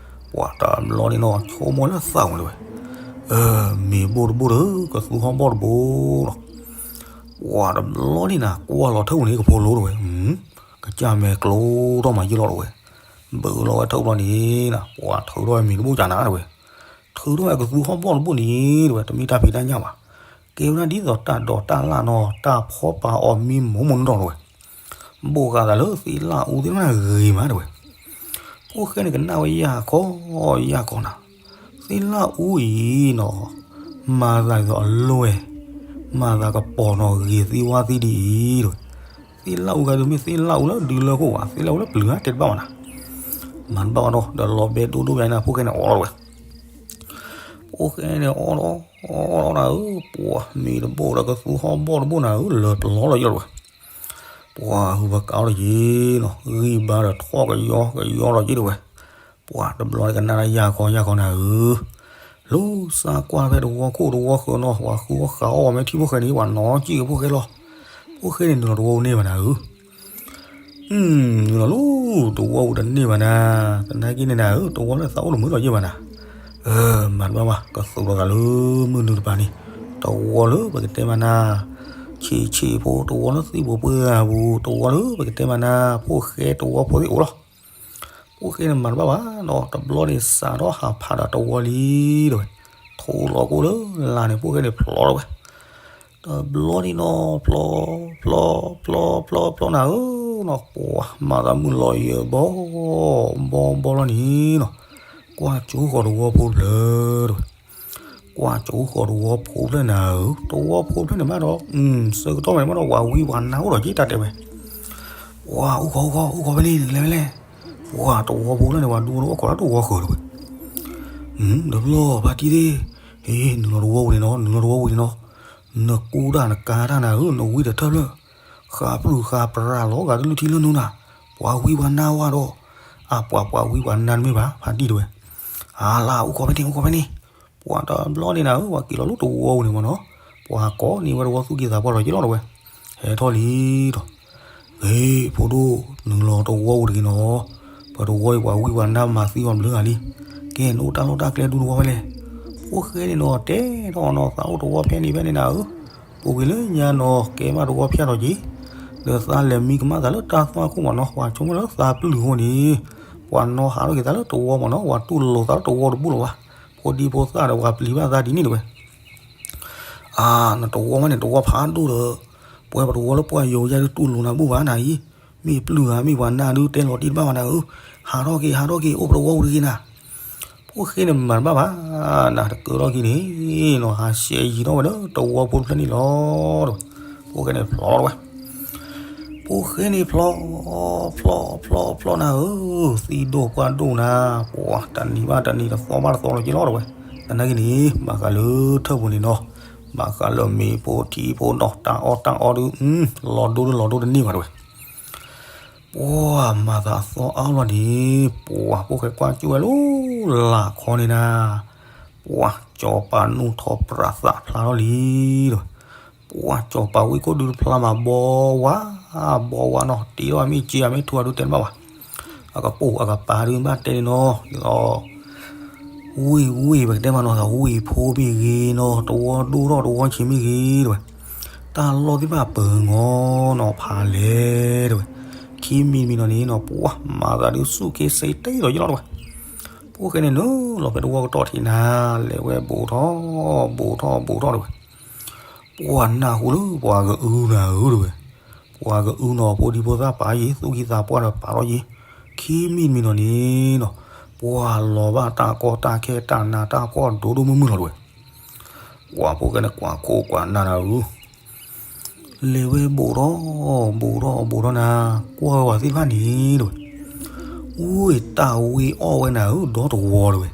ပှၤတဘျီန့ၣ်နီၤ ဆိကမိၣ်လၢသးဝဲတဝဲ, မ့ၤဘိၣ်တဘိၣ်ဒီး ကသူဟီၣ်ဘီၣ်တဘိနီၤ ပှၤတဘျီန့ၣ်နၤ ကွၢ်လီၤထၢပူၤန့ၣ် ကဖိလိတဝဲ, ကစၢ်မဲာ်ကျိထီၣ်မးယံာ်လီၤတဝဲ, ဘုးလီၤဝဲထၢပူၤန့ၣ်နၤ ပှၤထုးထီၣ်ဝဲမ့ၤတဘိၣ်ကနၤတဝဲ, ထုးထီၣ်ဝဲကသူဟီၣ်ဘီၣ်တဘိၣ်န့ၣ်တဝဲ တမ့ၢ်တၢ်ဖံးတၢ်ညၣ်ဘၣ်, ကဲဝဲဒၣ်ဒ်သိးတၢ်ဒိးတၢ်လၣ်နီၤ တၢ်ဖီပာ်အီၤမံမီၢ်မီၢ်နီၢ်နီၢ်တဝဲ, ဘိးဃာ်သးလၢသ့ၣ်လၣ်အူသ့ၣ်မနၤဂ့ၤမးတဝဲ ဖိၣ်ဃဲန့ၣ်ကနၣ်ဝဲယၢ်ခီယၢ်ခီနၤ, သ့ၣ်လၣ်အူအံၤနီၤ, မၤသးဒ်သိးအလွဲၢ်, မၤသးကပီၤနီၤဂ့ၤသံဝါသံဒ်အံၤတဝဲ, သ့ၣ်လၣ်အူဂၤဒုးမ့ၢ်သ့ၣ်လၣ်အူလၢဒုးလၢခိၣ်ဘၣ်, သ့ၣ်လၣ်အူလၢပျုၤဧါ တဲတဘၣ်ဘၣ်နၤ, မၤတဘၣ်ဘၣ်ဒီး ဒီးလီၤဘဲဒိၣ်ဒိၣ်ဘၣ်နၤ ဖိၣ်ဃဲန့ၣ်အီၣ်လီၤတဝဲ, ဖိၣ်ဃဲန့ၣ်အီၣ်လီၤ, အီၣ်လီၤနၤဧၢ, ပှၤမ့ၤတဘိၣ်ဒီးကသူဟီၣ်ဘီၣ်တဘိၣ်နၤဧၢ လၢပျီလီၤယံာ်လီၤတဝဲ ပှၤဟုၣ်ပကးအီၤလီၤယံာ်နီၤ ဂံၢ်ဘါဒီးထီၣ်ကယီကယီလီၤယံာ်တဝဲ, ပှၤတဘျီန့ၣ်ကနၣ်ဒၣ်ယၢ်ခီယၢ်ခီနၤဧၢ, လူၤစါကွၢ်ဖဲတဝီခိၣ်တဝီဃၢၤနီၤ ပှၤဃုအီၣ်ဃုအီၣ်မ့ၢ်ထံၣ်ဖိၣ်ဃဲန့ၣ် ပှၤနီၤစံၣ်က့ၤဖိၣ်ဃဲလီၤ, ဖိၣ်ဃဲန့ၣ်နုာ်လီၤတဝီပူၤန့ၢ်ဘၣ်နၤဧၢ နုာ်လီၤလူၤတဝီပူၤတန့ၢ်ဘၣ်နၤ, သနာ်က့န့ၣ်နၤဧၢ တဝီလၢသးအိၣ်တမုာ်လီၤယံာ်ဘၣ်နၤ, မၤတဘၣ်ဘၣ် ကသူးလီၤသးလၢမုၢ်နုာ်တပၤန့ၣ်, တဝီလၢပကတဲမၤနၤ, ဆံးဆံးဖိ တဝီလၢသံၣ်ဘိပှဲၤဂၤပူၤ တဝီလၢပကတဲမၤနၤ ဖိၣ်ဃဲတဝီဖိသ့ၣ်အိၣ်လီၤ, ဖိၣ်ဃဲန့ၣ်မၤတဘၣ်ဘၣ်နီၤ တဘျီန့ၣ်စးထီၣ်ဟးဖးဒီးတဝီလံတဝဲ, ထိးလီၤကိၣ်လၢလာ်န့ၣ် ဖိၣ်ဃဲန့ၣ်ဖျီလီၤတဝဲ တဘျီန့ၣ်နီၤ ဖျီ ဖျီ ဖျီ ဖျီ ဖျီနၤဧၢနီၤ ပှၤမၤသးမုၢ်လီၤယၢၤဘီ ဘီဘီလီၤန့ၣ်နီၤ, ကွၢ်ကၠိဃီၤတဝီဖိတဖျၢၣ်တဝဲ, ကွၢ်ကၠိဃီၤတဝီဖိတဖျၢၣ်နၤဧၢ, တဝီဖိတဖျၢၣ်န့ၣ်မးဒီး ဆၢကတီၢ်မးန့ၣ်မးဒီး ပှၤဝံပှၤနါအိၣ်ဒီးက့တၢ်တဲဝဲ ပှၤအိၣ်ခိးအိၣ်ခိးအိၣ်ခိးဖဲန့ၣ် နကလဲၤဖဲလဲၣ်, ပှၤတဝီဖိလၢန့ၣ် ပှၤဒူဖိအိၣ်ခိးလၢတဝီဃၢၤတဝဲ, တဘျီဖါတံၢ်သ့ၣ်, ဟ့ၣ် နုာ်လီၤတဝီပူၤန့ၣ်နီၤ နုာ်လီၤတဝီပူၤန့ၣ်နီၤ, နကူတၢ်နကၤတၢ်နၤဧၢ နဝံတထၢၣ်ဖျၢၣ်, ဃးပြုၢ်ဃးပရၤလီၤဂာ်တလုၢ်ထံလၢနူနၤ, ပှၤဝံပှၤနါဝဲဒီး, အပှၤပှၤဝံပှၤနါတမ့ၢ်ဘၣ် ဖါတံၢ်တဝဲ, အလါအိၣ်ခိးဖဲန့ၣ် အိၣ်ခိးဖဲန့ၣ်, ပှၤတဘျီန့ၣ်နၤဧၢ ပှၤက့ၤလီၤလၢတဝီပူၤန့ၣ်မးနီၤ, ပှၤကိးန့ၢ်ဝဲတဝီသူၣ်က့သးပှၢ်ဒီးက့ၤလီၤတဝဲ, ဟဲထီၣ်လံဒီး ဂ့ၤ ဖိဒိၣ် နုာ်လီၤတဝီပူၤတဂ့ၤနီၤ, ပတဝီအံၤပှၤဝံပှၤနါမၤသံအီၤဘျုးဂၤလံ, ကဲနအိၣ်တၢ်လီၢ်တၢ်ကျဲဒူတဝီဖဲလဲၣ်, ဖိၣ်ဃဲန့ၣ်နီၤ တဲထီၣ်နီၤ သးအိၣ်တဝီဖဲန့ၣ်ဖဲန့ၣ်နၤဧၢ, ပူၤကွံာ်လၢညါနီၤ ကဲမးတဝီဖၠၣ်ထီၣ်က့ၤ, ဒီးသးလဲၤမံကမၣ်သးလၢတၢ်သွၣ်ခိၣ်မးနီၤ ပှၤဆိကမိၣ်လၢသးပျုၢ်အဃိန့ၣ်, ပှၤနီၣ်ဟးထီၣ်က့ၤသးလၢတဝီမးနီၤ ပှၤတူၢ်လိာ်သးလၢတဝီတဘူၣ်လီၤဘၣ်, ဖိဒံဖိသၣ်ဒီးပှၤပျံၤဘၣ်သးဒ်န့ၣ်တဝဲ အါ နတဝီမးန့ၣ် တဝီဖးဒိၣ်ဒီး, ပဝဲပတဝီလၢပှၢ်ယိာ်ယါဒုးတူၢ်လိာ်နၤဘူၣ်ဘၣ်နၤအံၤ, မ့ၢ်ပျုၢ်ဧါ မ့ၢ်ပှၤနါဒုးတဲလီၤတံၢ်တဘၣ်ဘၣ်နၤဧၢ, ဟးထီၣ်က့ၤ ဟးထီၣ်က့ၤ အိၣ်ပတဝီပူၤတဂ့ၤနၤ, ဖိၣ်ဃဲန့ၣ်မၤတဘၣ်ဘၣ်, နတကၢထီၣ်က့ၤန့ၣ်နီၤ ဟးဆှဲးယံၤထီၣ်ဝဲဒီးတဝီဖိတဖျၢၣ်န့ၣ်လီၤ, ဖိၣ်ဃဲန့ၣ်ဖျီထီၣ်ဝဲ ဖိၣ်ဃဲန့ၣ်ဖျီ, ဖျီ ဖျီ ဖျီနၤဧၢ, သံဒိၣ်ပှၢ်ဒိၣ်နၤ, ပှၤတနံၤဘၣ်တနံၤ တသီဘၣ်တသီလီၤက့ၤလီၤတဝဲ, သနာ်က့န့ၣ် ဘၣ်ဃးလၢထၢၣ်ပူၤန့ၣ်နီၤ, ဘၣ်ဃးလၢမ့ၤဖိထံဖိနီၤ တၢ်အီၣ်တၢ်အီဒုး, လီၤဒိဒုးလီၤဒိတန့ၢ်ဘၣ်တဝဲ, ပှၤမၤသးအသီအါလီၤန့ၣ်, ပှၤဖိၣ်ဃဲကွၢ်ကၠိဝဲလၢလၢ်ခီန့ၣ်နၤ, ပှၤစီၤပၤနူၢ်ထီၣ်ပြးသးဖျါထီၣ်လံဒီး, ပှၤစီၤပၤဝံၣ်ခိၣ်ဒုတဖျါဘၣ်ဘီဝါ, ဘီဝါနီၤ, တ့ထီၣ်အမ့ၢ်က့အမ့ၢ်ထူအဒုတဲတဘၣ်ဘၣ်, အကပိာ်အကပၤဒုဘၣ်တဲန့ၣ်နီၤ, ဒ်သိး ဝ့ၢ်ဝ့ၢ်ပကတဲမးနီၤ, ဝ့ၢ်ဖိမ့ၢ်ဂ့ၤနီၤ, တဝီဒိၣ်ထီၣ်တဝီဆံးမ့ၢ်ဂ့ၤတဲဝဲ, တၢ်လီၢ်သ့ၣ်တဖၣ်ပၢၤနီၤဖးလဲၣ်တဲဝဲ, ခံမံၤတမံၤနီၤန့ၣ်နီၤ, ပှၤမၤသးဒုးဆူၣ်က့ၤစ့တ့ၢ်လီၤယလီၤတဲဝဲ, ဖိၣ်ဃဲန့ၣ်နုာ်လီၤဖဲတဝီကတီၢ်ထံးနၤ, လဲၤဝဲဘူးထီၣ်ဘူးထီၣ်ဘူးထီၣ်တဲဝဲ, ပှၤနၢ်ဟူလၢပှၤကအုနၤဧၢတဲဝဲ, ပှၤကအုနီၤ, ဖိဒံဖိသၣ်ပာ်ယံၤ, သူၣ်ကံၢ်သးပှၢ်ဒီးပာ်ထီၣ်ယံၤ, ခံမံၤတမံၤနီၤန့ၣ်နီၤ, ပှၤလီၤဘၣ်တၢ်ကီတၢ်ခဲတၢ်နးတၢ်ဖှီၣ်ဒိၣ်ဒိၣ်မုၢ်မုၢ်လီၤတဲဝဲ, ပှၤဖိၣ်ဃဲန့ၣ်ကွၢ်ခိၣ်ကွၢ်နၢ်နၤဧၢ, လဲၤဝဲဘူးထီၣ်ဘူးထီၣ်ဘူးထီၣ်နၤ, ကွၢ်ဝဲပှၤသ့ၣ်တဖၣ်န့ၣ်တဲဝဲ, ဝ့ၢ်တၢ်ဝ့အီၣ်ဝဲနၤဧၢ, ဒီတဝီတဲဝဲ,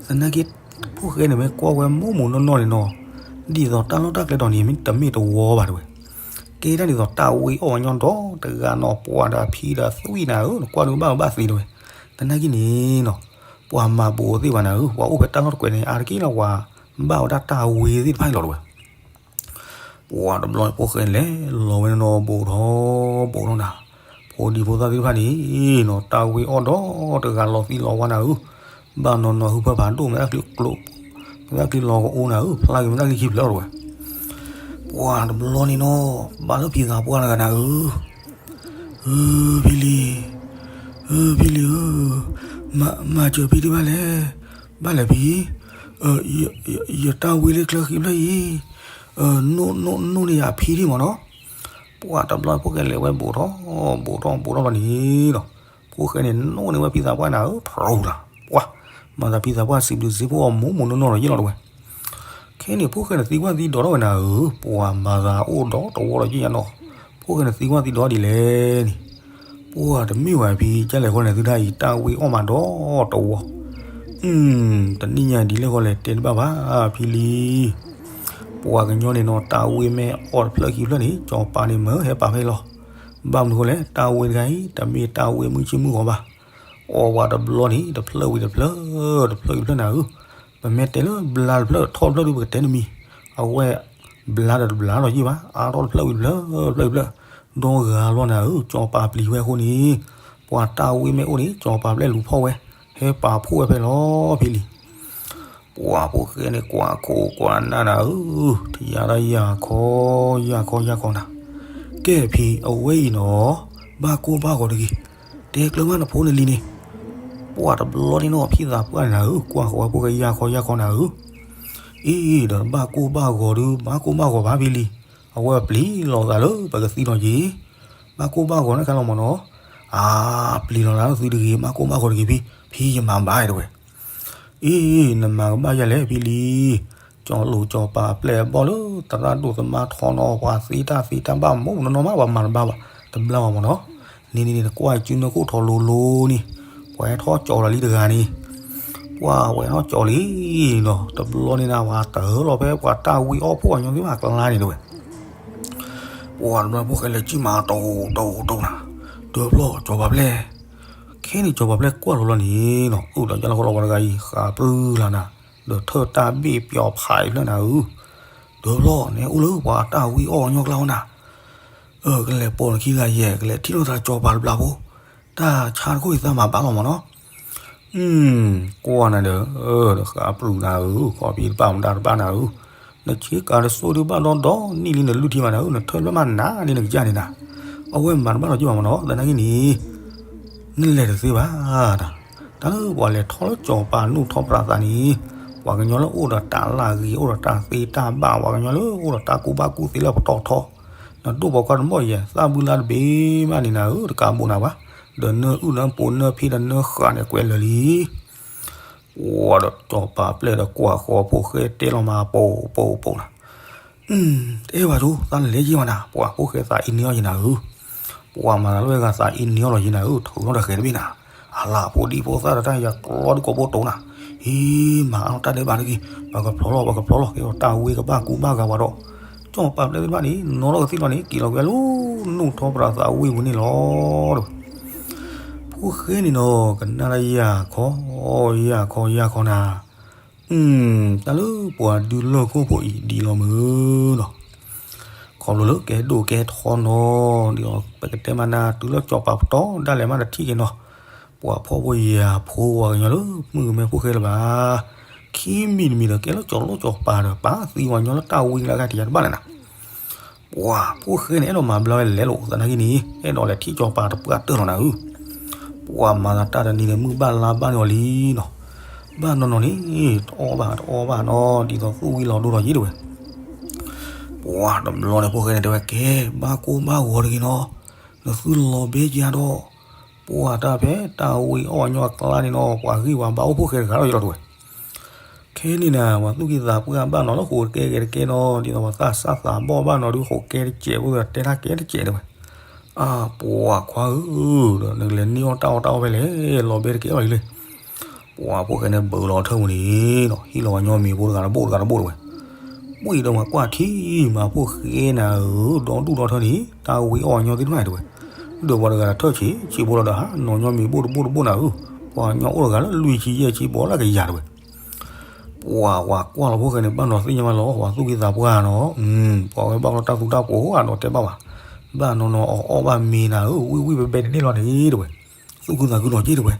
သနာ်က့ ဖိၣ်ဃဲန့ၣ်မ့ၢ်ကွၢ်ဝဲမိၢ်မိၢ်နီၢ်နီၢ်န့ၣ်နီၤ, ဒ်သိးတၢ်လီၢ်တၢ်ကျဲဒီးန့ၣ် မ့ၢ်တမ့ၢ်တဝီဘၣ်တဲဝဲ, ကဲဒၣ်ဒ်သိးတၢ်ဝ့အီၣ်ဝဲညီဒီတဂၤနီၤ, ပှၤဒီးအဖံဒီးသွံၣ်နၤဧၢ, နကွၢ်ဒုးဘၣ်ဘၣ်သ့တဲဝဲ, သနာ်က့န့ၣ်နီၤ, ပှၤမၤဘူးသ့ၣ်ဘၣ်နၤဧၢ, ပှၤအိၣ်ဖဲတၢ်လီၢ်တကွဲးန့ၣ် အါတက့ၢ်လီၤ, ပှၤဘၣ်ဝဲဒၣ်တၢ်ဝ့သ့ၣ်တဖၣ်အံၤလီၤတဲဝဲ ပှၤတဘျီဖိၣ်ဃဲလဲၤလီၤဝဲနီၤ, ဘူးထီၣ်ဘူးထီၣ်နၤ, ဖိဒံဖိသၣ်သ့ၣ်တဖၣ်န့ၣ်နီၤ, တၢ်ဝ့အီၣ်ဒီတဂၤလီၤသံလီၤဝါနၤဧၢ, ဘၣ်နီၤနီၤဟုဖၢဖးဒိၣ် မ့ၢ်တၢ်ချံကျိး, မ့ၢ်တၢ်ချံလီၤကအိနၤဧၢ, ဖျါက့ၤမ့ၢ်တၢ်ချံခံဖျၢၣ်လီၤတဲဝဲ, ပှၤတဘျီန့ၣ်နီၤ, ဘၣ်လၢဖံသးပှၢ်တဂၤနၤဧၢ, ဧၢ ဖံလံၤ, ဧၢ ဖံလံၤဧၢ, မၤစၢၤဖံဒံးဘၣ်လဲၣ်, ဘၣ်လဲၣ်ဖံ, ယတၢ်ဝ့လၢချၢဃံဖျၢၣ်အံၤ, နူၣ်နူၣ်နူၣ်န့ၢ်ယၤဖံဒံးမ့ၢ်နီၤ, ပှၤတဘျီဖိၣ်ဃဲလဲၤဝဲဘူးထီၣ်ဘူးထီၣ်ဘၣ်န့ၣ်နီၤ, ဖိၣ်ဃဲန့ၣ်နူၣ်န့ၢ်ဝဲဖံသးပှၢ်နၤဧၢ, ဖရူလၢ်, ပှၤ, မၤသးဖံသးပှၢ်စံးဘျုးစံးဖှိၣ်အီၤမိၢ်မိၢ်နီၢ်နီၢ်လီၤယလီၤတဲဝဲ ခဲန့ၣ် ဖိၣ်ဃဲန့ၣ်သံကွၢ်သံဒိးထီၣ်ဝဲနၤဧၢ, ပှၤမၤသးအိၣ်ဒီးတဝီလီၤယံၣ်ညါနီၤ, ဖိၣ်ဃဲန့ၣ်သံကွၢ်သံဒိးဒ်လဲၣ်န့ၣ်, ပှၤတမ့ၢ်ဝဲဖံကလဲၣ်ဃီန့ၣ် သုတၢ်အံၤတၢ်ဝ့အီၣ်မးဒီးတဝီ, တနံၣ်ညါဒ်လဲၣ်ဃီလဲၣ် တဲတဘၣ်ဘၣ်ဖံလံၤ, ပှၤကညီန့ၣ်နီၤ တၢ်ဝ့မ့ၢ်အီၣ်တဖျၢၣ်ခံဖျၢၣ်န့ၣ် စီၤပၤန့ၣ်မၢဟဲပာ်ဖဲလီၤ, ဘၣ်မနုၤဃိလဲၣ် တၢ်ဝ့တခါအံၤ တမ့ၢ်တၢ်ဝ့မုၢ်ဆ့ၣ်မုၢ်ဂီၤဘၣ် အီၣ်ဝဲတဘျီန့ၣ် တဖျၢၣ်ဝံၤတဖျၢၣ်, တဖျၢၣ်ဝံၤတဖျၢၣ်နၤဧၢ, ပမ့ၢ်တဲလၢဘျါတဖျၢၣ်ထီၣ်တဖျၢၣ်ဒုး ပကတဲတမံၤ, အဝဲ ဘျါဒီးတဘျါလီၤယံၣ်ဘၣ်, အါထီၣ်တဖျၢၣ်ဝံၤတဖျၢၣ်, တဖျၢၣ်ဝံၤတဖျၢၣ်, ဒီဂၤလီၤနၤဧၢ, စီၤပၤပျံၤဝဲအဃိန့ၣ်, ပှၤတၢ်ဝ့မ့ၢ်အိၣ်န့ၣ် စီၤပၤပျဲလူၤဖီၣ်ဝဲ, ဟဲပာ်ဖှိၣ်ဝဲဖဲလီၤဖံလံၤ ပှၤဖိၣ်ဃဲန့ၣ် ကွၢ်ခိၣ်ကွၢ်နၢ်နၤဧၢ, ထံၣ်ယၤဒၣ်ယၤခီ, ယၤခီယၤခီနၤ, ကဲဖံ အဝဲအံၤနီၤ, ဘၣ်ကိၢ်ဘၣ်ဂီၤတဂ့ၤ, တဲကျၢၤမးနဖိနလံၤန့ၣ်, ပှၤတဘျီန့ၣ်နီၤ ဖံသးပှၢ်နၤဧၢ, ကွၢ်ဃီဝဲဖိၣ်ဃဲယၤခီယၤခီနၤဧၢ, အံၤဒီးဘၣ်ကိၢ်ဘၣ်ဂီၤဒုး ဘၣ်ကိၢ်ဘၣ်ဂီၤဘၣ်ဖံလံၤ, အဝဲပျံၤလီၤသးလၢပကသံနီၤက့ၤ, ဘၣ်ကိၢ်ဘၣ်ဂီၤန့ၣ်ခဲလီၤမးနီၤ, အါ ပျံၤလီၤသးလၢသုတဂ့ၤ ဘၣ်ကိၢ်ဘၣ်ဂီၤတဂ့ၤဖံ, ဖံယမၤဘၣ်တဲဝဲ အံၤ နမၤကဘၣ်ယၤလဲၣ်ဖံလံၤ, ကၠီလိာ်ကၠီပာ်အပျဲၢ်အဘီၣ်လၢသရၣ်ဒိၣ်သမါထီနီၤ ပှၤသ့တၢ်သ့တၢ်ဘၣ်မူးနီၢ်နီၢ်မး ပှၤမၤတဘၣ်ဘၣ်, တဘျါဘၣ်မးနီၤ, န့ၣ်န့ၣ်န့ၣ် နကွၢ်စုနၢခိၣ်ထီလိၤလိၤန့ၣ်, ပှၤဟဲထီၣ်ကၠီလီၤလံတဂၤန့ၣ်, ပှၤဝဲထီၣ်ကၠီလံနီၤ, တဘျီန့ၣ်နၤ ပှၤတၢ်ဝံအီၣ်ဖှိၣ်အညီသ့ၣ်တဖၣ်ကျါန့ၣ်တဲဝဲ ပှၤတဘျီဖိၣ်ဃဲလဲၤကံၣ်မးတိၢ်တိၢ်တိၢ်နၤ, ဒၢဖျီၣ်ကၠီပာ်ပျဲၢ်, ခဲန့ၣ်ကၠီပာ်ပျဲၢ်ကွၢ်လီၤလီၤန့ၣ်နီၤ အိၣ်ဒီးယလီၤဃီလီၤပှၤတဂၤအံၤ ဃးပြူလၢ်နၤ, ဒီးထၢၣ်တၢ်ဘ့ၣ်ပျီဖးအံၤဖျၢၣ်နၤဧၢ, ဒၢဖျီၣ်န့ၣ်အိၣ်လၢပှၤတၢ်ဝံအီၣ်အညီကျါဝဲနၤ, ကလဲၤပိာ်နခံဂၤယဲၢ် ကလဲၤထံၣ်လိာ်သးကၠီပာ်တဘျီဖိ, တၢ်ဆါတခိၣ်အံၤသးမၤဘၣ်လီၤမးနီၤ ကွၢ်နၤဒီး, ဒီးဃးပြူနၤဧၢ, ခီဖံးတပာ်မတၤတပာ်နၤဧၢ, နဆ့ကၤတစိၢ်ဒုးဘၣ်ဒီဒီနံၣ်လံနလုၢ်ထံမးနၤဧၢ, နထၢၣ်ဖျၢၣ်မးနၤလံနကစၢ်န့ၣ်နၤ, အဝဲမၤတဘၣ်လီၤက့ၤဘၣ်မးနီၤ သနာ်က့န့ၣ်, နလဲၤတသ့ဘၣ်, တၢ်လၢပှၤလဲၤထီၣ်လၢကၠီပာ်နူၢ်ထီၣ်ပြးသးန့ၣ်, ပှၤကညီလၢအိၣ်ဒီးတၢ်လၢအဂ့ၤ အိၣ်ဒီးတၢ်သ့တၢ်ဘၣ် ပှၤကညီလၢအိၣ်ဒီးတၢ်ကူၣ်ဘၣ်ကူၣ်သ့လၢပတီၢ်ထီ, နဒိၣ်ပှၤကွၢ်တဘီၣ်ယဲၢ် သၣ်ဘုလါတဘ့ၣ်မးန့ၣ်နၤဧၢ, တကးဘိးနၤဘၣ်, ဒီးနၢအုၣ်နၢပိာ်နၢဖံဒီးနၢဃာ်န့ၣ်ကွဲးလၢာ်လံ ပှၤဒီးကၠီပာ်ပျဲၢ်ဒီးကွၢ်ဃီဖိၣ်ဃဲတဲလီၤမးပိာ်ပိာ်ပိာ်နၤ, တအဲၣ်ဝဲဆိ သးလဲၤယံၤဝဲနၤ ပှၤဖိၣ်ဃဲသးအ့န့အီၣ်ယဲနၤဧၢ, ပှၤမၤတၢ်လၢဝဲဂၤသးအ့န့အီၣ်လီၤယဲနၤဧၢ, ထုးထီၣ်တၢ်ဃဲၤတဘ့ၣ်နၤ, အလၢဖိဒံဖိသၣ်ဒီးတၢ်ယၤကျီဒုကိးဘိတိနၤ, ဟံး မၤအါထီၣ်တၢ်ဒဲးဘးတဂ့ၤ, ပကဖျီလီၤ ပကဖျီလီၤ ကဲထီၣ်တၢ်ဝ့ကဘၣ်ကူဘၣ်ဂၤဝဲဒီး, ကၠီပာ်ပျဲၢ်သ့ၣ်တဖၣ်န့ၣ် နီၢ်ထီၣ်ကသံၣ်လီၤန့ၣ် က့ၤလီၤက့ၤဝဲလၢနူၢ်ထီၣ်ပြးသးဝ့ၢ်ပူၤန့ၣ်လီၤ, ဒီး ဖိၣ်ဃဲန့ၣ်နီၤ ကနၣ်တၢ်ယၢ်ခီ, ယၢ်ခီ ယၢ်ခီနၤ, တၢ်လၢပှၤဒုးလၢၢ်ခိၣ်ဖိအံၤဒ်လီၤမုၢ်နီၤ, ခီဖျိလၢကဲဒိၣ်ကဲထီနီၤ, ဒ်သိးပကတဲမးနၤ တုၤလၢစီၤပၤပတီၢ်ဒၣ်လဲာ်မးတထံၣ်က့ၤနီၤ, ပှၤဖှီၣ်ဖိယာ်ဖိပှၤကညီလၢမုၣ်ကမဲဖိၣ်ဃဲလၢၤဘၣ်, ခံမံၤတမံၤဒီးကဲလၢစီၤလိၣ်စီၤပၤဒီး ပာ်သံပှၤကညီလၢတၢ်ဝံလၢအဂၤတယၤတဘၣ်လဲၣ်နၤ ပှၤဖိၣ်ဃဲန့ၣ် အဲၣ်ဒိးမၤဘျါဝဲလဲၤလိာ်သနာ်က့န့ၣ် အဲၣ်ဒိးလဲၤထံၣ်စီၤပၤတပှၢ်တၢၢ်လီၤနၤဧၢ, ပှၤမၤသးတၢ်တနံၤန့ၣ် မုၢ်ဘၣ်လါဘၣ်န့ၢ်အီၤလံနီၤ, ဘၣ်နီၤနီၤန့ၣ် တအီၣ်ဘၣ်တအီဘၣ်နီၤ ဒ်သိးသူၣ်ဝံၤလီၤဒိဒီးယံၤတဝဲ, ပှၤတဘျီန့ၣ်ဖိၣ်ဃဲန့ၣ်တဲဝဲကဲ ဘၣ်ကိၢ်ဘၣ်ဂီၤတဂ့ၤနီၤ, နသုလီၤဘဲကယၤဒီး, ပှၤတၢ်ဖဲတၢ်ဝံအီၣ်ညီအကျါန့ၣ်နီၤ ပှၤဂံၢ်ပှၤဘါအိၣ်ဖိၣ်ဃဲတဂၤလီၤယံၤလီၤတဝဲ ခဲန့ၣ်နၤ ပှၤသူၣ်ကံၢ်သးပှၢ်ဘၣ်နီၤလၢဃိးကဲကဲတကဲနီၤ ဒ်သိးပှၤသၣ်စၢ်သးဘီၣ်ဘၣ်နီၤဒုးဃိးကဲတကဲးဖိသတဲတၢ်ကဲတကဲးတဲဝဲ, အါ ပှၤခွါဧၢ, ဒီးနကလဲၤန့ၢ်အီၣ်တၢ်အီၣ်တၢ်အီဖဲလဲၣ် လီၤဘဲတကဲးအီၤလံလံ, ပှၤဖိၣ်ဃဲန့ၣ်ဘုးလီၤထၢၣ်ပူၤန့ၣ်နီၤ ဟံၣ်လီၤပှၤညီမ့ၤဘိတဂၤတဘိတဂၤတဘိတဝဲ, မ့ၢ်အံၤဒီးမၤကွၢ်ထံမၤဖိၣ်ဃဲနၤဧၢ, ဒီဒူၣ်ဒီထၢန့ၣ် တၢ်ဝံအီၣ်ပှၤညီသ့ၣ်တဖၣ်တဝဲ, ဒီးပှၤတဂၤဒီးထၢၣ်ဆံးဆံးဘိလီၤဒီးဟးနီၤညီမ့ၤဘိတဘိတဘိနၤဧၢ, ပှၤညီအိၣ်တဂၤလၢလွံၢ်ဆံယဲၢ်ဆံဘိလၢကယၤတဝဲ ပှၤဝၤကွၢ်လီၤဖိၣ်ဃဲန့ၣ် ဘၣ်နီၤသ့ၣ်ညါဘၣ်လီၤ ပှၤသူၣ်ကံၢ်သးပှၢ်နီၤ, ပှၤဝဲဘၣ်လီၤတၢ်သူတၢ်ပိာ်အါဒီးတဲဘၣ်ဘၣ်, ဘၣ်နီၤနီၤအီၣ်အီၣ်ဘၣ်မ့ၤနၤဧၢ, ဝံၣ်ဝံၣ်ဘဲဘဲတန့ၢ်လီၤန့ၣ်တဝဲ, သူၣ်ခုသးခုနီၤက့တဝဲ,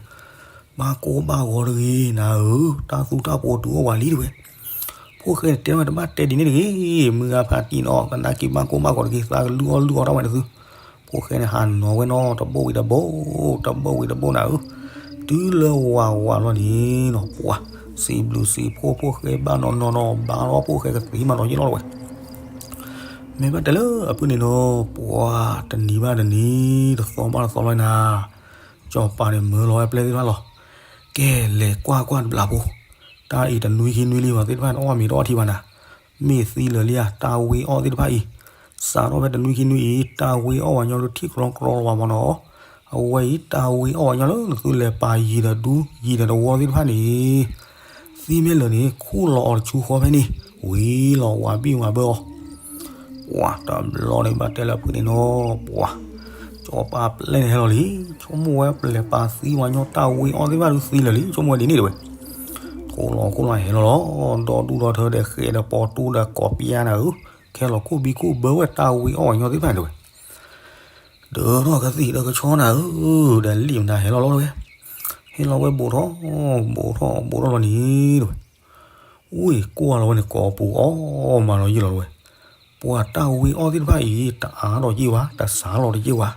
ဘၣ်ကိၢ်ဘၣ်ဂီၤတဂ့ၤနၤဧၢ, တၢ်သူတၢ်ပိာ်တုၤအိၣ်ပှၤလံတဝဲ, ဖိၣ်ဃဲတဲဝဲတဘၣ်တဲဒ်န့ၣ်တဂ့ၤ, မုၢ်ဂၤဖးတံၢ်နီၤ သနာ်က့ဘၣ်ကိၢ်ဘၣ်ဂီၤတဂ့ၤ သးကလုၢ်အီၣ်လုၢ်အီတၢ်ဝဲနသု ဖိၣ်ဃဲန့ၣ်ဟးနီၤဝဲနီၤ တဘိဝံၤတဘိ, တဘိဝံၤတဘိနၤဧၢ, တုၤလၢဝၤဝၤလီၤန့ၣ်နီၤ ပှၤစံးဘျုးစံးဖှိၣ်ဖိၣ်ဃဲဘၣ်နီၤနီၤနီၤ ဘၣ်လီၤဖိၣ်ဃဲကသ့မးနီၤယ့ၣ်လီၤတဝဲ, မ့ၢ်ဘၣ်တဲလၢအဖုၣ်န့ၣ်နီၤ ပှၤတနံၤဘၣ်တနံၤ တသီဘၣ်တသီလီၤနၤ, စီၤပၤန့ၣ်မၢလီၤဝဲပျဲၢ်သ့ၣ်တဖၣ်လီၤ, ကဲလဲၤကွၢ်ကွၢ်တဘျီဖိ, တၢ်အံၤတနွံခံနွံလံ ပှၤသ့ၣ်တဖၣ်န့ၣ်အီၣ်မ့ၤတအီၣ်ထံဘၣ်နၤ, မ့ၢ်သံလၢာ်လံဧါ တၢ်ဝံအီၣ်သ့ၣ်တဖၣ်အံၤ, စးထီၣ်ဖဲတနွံခံနွံအံၤ တၢ်ဝံအီၣ်ပှၤညီဒုးထံၣ်ကြီကြီလီၤဘၣ်မးနီၤ, အဝဲအံၤ တၢ်ဝံအီၣ်ပှၤညီလၢနသုလဲၤပာ်ယံၤဒီးဒူယံၤဒီးတဝီသ့ၣ်တဖၣ်န့ၣ်, သံမ့ၢ်လၢာ်န့ၣ် ခူၣ်လီၤအီၤတဆူဃီဖဲန့ၣ်, ဝံၤလီၤဝၤဘံၣ်ဝၤဘၢအီၤ ပှၤတဘျီန့ၣ်ဘၣ်တဲလၢအဖုၣ်န့ၣ်နီၤ ပှၤ, စီၤပၤပျဲၢ်န့ၣ်ဟဲလီၤလံ, ဆိကမိၣ်ဝဲပလဲၤပာ်သံပှၤညီတၢ်ဝံအီၣ်သ့ၣ်တဖၣ်ဒုးသံလၢာ်လံ ဆိကမိၣ်ဝဲဒ်န့ၣ်တဝဲ, ထိၣ်လီၤခိၣ်လီၤဟဲလီၤလီၤ, ဒီဒူၣ်ဒီထၢဒီးဃဲးဒီးပီၤတူဒီးကိးပျါနၤဧၢ, ခဲလီၤခိၣ်ဘံခိၣ်ဘၢဝဲတၢ်ဝံအီၣ်ပှၤညီသ့ၣ်တဖၣ်န့ၣ်တဝဲ ဒီးထီၣ်ကသံၣ်ဒီးကဆီနၤဧၢ, ဒီးလံာ်မနုၤဟဲလီၤလီၤတဝဲ, ဟဲလီၤဝဲဘူးထီၣ်, ဘူးထီၣ်ဘူးထီၣ်လီၤန့ၣ်တဝဲ, ဝ့ၢ်ကွၢ်လီၤဝဲန့ၣ် ကိးပူၤအီၣ်မးလီၤယံာ်လီၤတဝဲ, ပှၤတၢ်ဝံအီၣ်သ့ၣ်တဖၣ်အံၤ တအါထီၣ်ယံာ်ဝဲ, တစှၤလီၤတယံာ်ဝဲ,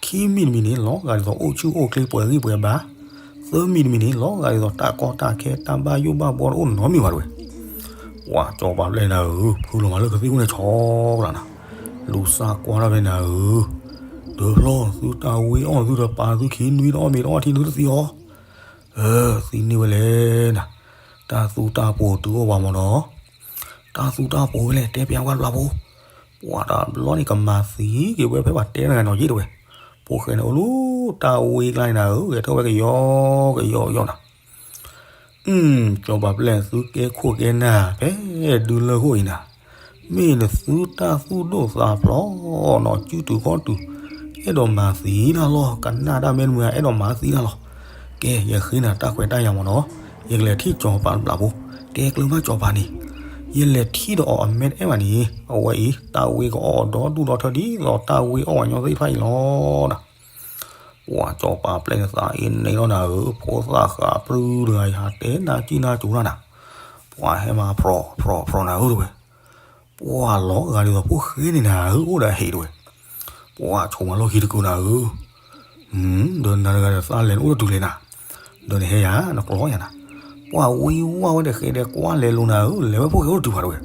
ခံမံၤတမံၤန့ၣ် လီၤဂာ်ဒ်သိးအိၣ်ဆူၣ်အိၣ်ချ့ပှဲၤဂံၢ်ပှဲၤဘါ, သၢမံၤတမံၤန့ၣ် လီၤဂာ်ဒ်သိးတၢ်ကီတၢ်ခဲတၢ်ဘၣ်ယိၣ်ဘၣ်ဘှီတအိၣ်နီတမံၤဘၣ်တဝဲ ပှၤစီၤပၤပျဲၢ်နၤဧၢ, ဖုလီၤမးလၢကသံၣ်အိၣ်န့ၣ်ဆီကလးနၤ, လူၤစၢ်ကွၢ်ထီၣ်ဖဲနၤဧၢ, ဒၢဖျီသုတၢ်ဝံအီၣ်သုဒီးပာ်သုခံနွံတအီၣ်မ့ၤတအီၣ်ထံသုတသံအီၤ, အၢ သံန့ၢ်ဝဲလဲၣ်နၤ, တၢ်သူတၢ်ပိာ်တုၤအိၣ်ပှၤမးနီၤ, တၢ်သူတၢ်ပိာ်ဝဲလဲၣ် တဲပျါဝဲတဘျီဖိ, ပှၤတဘျီန့ၣ်ကမၤသံက့ၤဝဲဖဲပှၤတဲတဂၤနီၤယ့ၣ်တဝဲ, ဖိၣ်ဃဲန့ၣ်အိၣ်လၢတၢ်ဝံကျါန့ၣ်နၤဧၢ, ဂဲၤထၢၣ်ဝဲကယီကယီကယီနၤ စီၤပၤပျဲၢ်သုကဲခိၣ်ကဲနၢ် ဖဲဒုးလၢၢ်ခိၣ်အံၤနၤ, မ့ၢ်နသုတၢ်သူၣ်ဒိၣ်သးဖျိးနီၤ စုတုၤခီၣ်တုၤ, အဲၣ်ဒိးမၤသံတၢ်လီၤ, ကနၣ်တၢ်မ့ၢ်တမုာ် အဲၣ်ဒိးမၤသံတၢ်လီၤ. ကဲ ယဃ့နၤတၢ်ခွဲးတၢ်ယာ်မးနီၤ, ယကလဲၤထံၣ်စီၤပၤတဘျီဖိ, တဲကျၢၤဘၣ်စီၤပၤန့ၣ်, ယလဲၤထံၣ်ဒီးအီၤအမဲာ်တအဲၣ်ဘၣ်န့ၣ် အဝဲအံၤ တၢ်ဝံကအီၣ်ဒီဒူၣ်ဒီထၢဒ်သိးတၢ်ဝံအီၣ်ပှၤညီသ့ၣ်တဖၣ်အံၤလီၤနၤ ပှၤစီၤပၤပျဲၢ်န့ၣ်သးအ့န့ၣ်လီၤနၤဧၢ, ဖိသၣ်ဃးပြူတဂၤအံၤ ဟးတဲနၢ်ကံၣ်နၢ်ကၠိတၢ်နၤ, ပှၤဟဲမၤဖြီၣ်ဖြီၣ်ဖြီၣ်နၤဧၢတဝဲ, ပှၤလီၤဂာ်ဒ်သိးဖိၣ်ဃဲန့ၣ်နၤဧၢ, အိၣ်ဒီးအဟံၣ်တဝဲ, ပှၤဆိးမၤလီၢ်ခံတကုာ်နၤဧၢ, ဒီးနၤတဂၤဒီးသးလဲၤနအိၣ်တတုၤလဲၣ်နၤ, ဒီးနဟဲယၤ နကျီယၤနၤ, ပှၤဝံဝဲဝဲဒီးဃဲးဒီးကွၢ်လဲၤလိာ်နၤဧၢ, လဲၤဝဲဖိၣ်ဃဲအိၣ်တတုၤဘၣ်တဝဲ,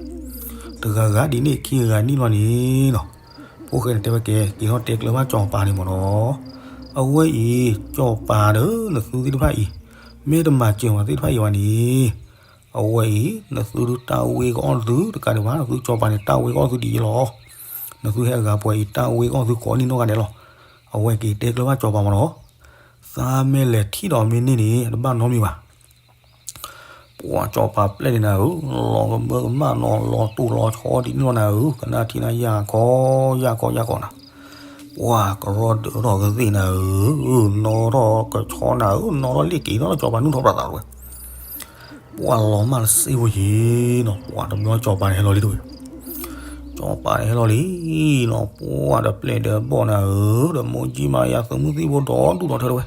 တဂၤဂၤဒ်န့ၣ်ခံဂၤနံၣ်လီၤန့ၣ်နီၤ ဖိၣ်ဃဲန့ၣ်တဲဝဲကဲ က့ၤထီၣ်တဲကျၢၤဘၣ်စီၤပၤန့ၣ်မးနီၤ, အဝဲအံၤ စီၤပၤဒီးနသုသ့ၣ်တဖၣ်အံၤ, မ့ၢ်တမၤစၢၤပှၤသ့ၣ်တဖၣ်အံၤဘၣ်န့ၣ်, အဝဲအံၤ နသုတၢ်ဝံကအီၣ်သုတကးဒံးဘၣ် နသုစီၤပၤန့ၣ် တၢ်ဝံကအီၣ်သုဒ်အံၤလီၤ. နသုဟဲအဂၤပှဲၤအံၤ တၢ်ဝံကအီၣ်သုကိးနံၣ်နီၢ်ဂၤဒဲးလီၤ. အဝဲက့ၤတဲကျၢၤဘၣ်စီၤပၤမးနီၤ, သးမ့ၢ်လဲၤထံၣ်ဒီးမ့ၢ်န့ၢ်န့ၣ် တဘၣ်နီတမံၤဘၣ် ပှၤစီၤပၤပျဲၢ်န့ၣ်နၤဧၢ, လီၤကမၢကမၣ်နီၤ လီၤတိၢ်လီၤဆီဒ်န့ၣ်လီၤနၤဧၢ, ကနၣ်ထံၣ်နၤယၢ်ခီ ယၢ်ခီ ယၢ်ခီနၤ, ပှၤကရီဒၢးထီၣ်ကသ့ၣ်နၤဧၢ, နီၣ်ထီၣ်ကဆီနၤဧၢ, နီၣ်ထီၣ်လ့ၣ်က့ၤထီၣ်လၢစီၤပၤနူၢ်ထီၣ်ပြးသးတဝဲ, ပှၤလီၤမၢ်တစ့ဖိယံၤနီၤ, ပှၤတဘျီစီၤပၤန့ၣ်ဟဲလီၤလံတဝဲ, စီၤပၤန့ၣ်ဟဲလီၤလံနီၤ, ပှၤဒီးပျဲၢ်ဒီးဘီၣ်နၤဧၢ, ဒီးမိၢ်ကၠံမၤယၤသုးမုၢ်သံၣ်ဘိဒီးဒူၣ်ဒီးထၢတဝဲ,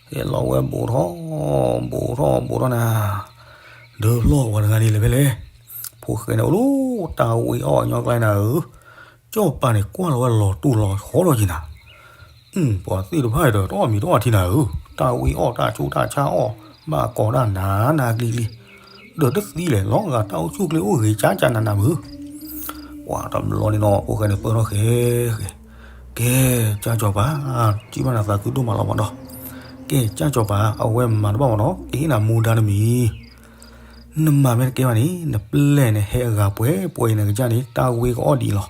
ဟဲလီၤဝဲဘူးထီၣ်, ဘူးထီၣ်ဘူးထီၣ်နၤ, ဒၢဖျီၣ်ပှၤတဂၤန့ၣ်လဲၤဖဲလဲၣ်, ဖိၣ်ဃဲန့ၣ်အိၣ်လၢတၢ်ဝံအီၣ်အညီကျါနၤဧၢ, စီၤပၤန့ၣ်ကွၢ်လီၤဝဲလီၤတူၢ်လီၤဆီဒီးယံၤနၤ, ပှၤသ့ၣ်တဖၣ်ဒီးတအီၣ်မံၤတအီၣ်ထံနၤဧၢ, တၢ်ဝံအီၣ်တၢ်ဆူးတၢ်ဆါအီၣ်, ဘၣ်ကိးတၢ်နးနးကျံၤကျံၤ, ဒီးတသံလဲၣ်, လီၤဂာ်တၢ်အိၣ်ဆူၣ်အိၣ်ချ့အိၣ်ဂ့ၤကၠါကၠါနးနးမုၢ်, ပှၤတဘျီန့ၣ်နီၤ, ဖိၣ်ဃဲန့ၣ်ပၢၢ်ထီၣ်ဃဲဃဲ, ကဲ, ကၠါစီၤပၤ, ကံၣ်ဘၣ်နၤသးခုဒိၣ်မးလီၤမးနီၤ, ကဲ, ကၠါစီၤပၤ, အဝဲမၤတဘၣ်မးနီၤ, ကဟ့ၣ်နၤမူဒါတမံၤ နမၤမ့ၢ်တကဲဘၣ်န့ၣ် နပျဲၢ်န့ၣ်ဟဲအဂၤပှဲၤပှဲၤအံၤ နကစၢ်န့ၣ် တၢ်ဝံကအီၣ်ဒံးလီၤ,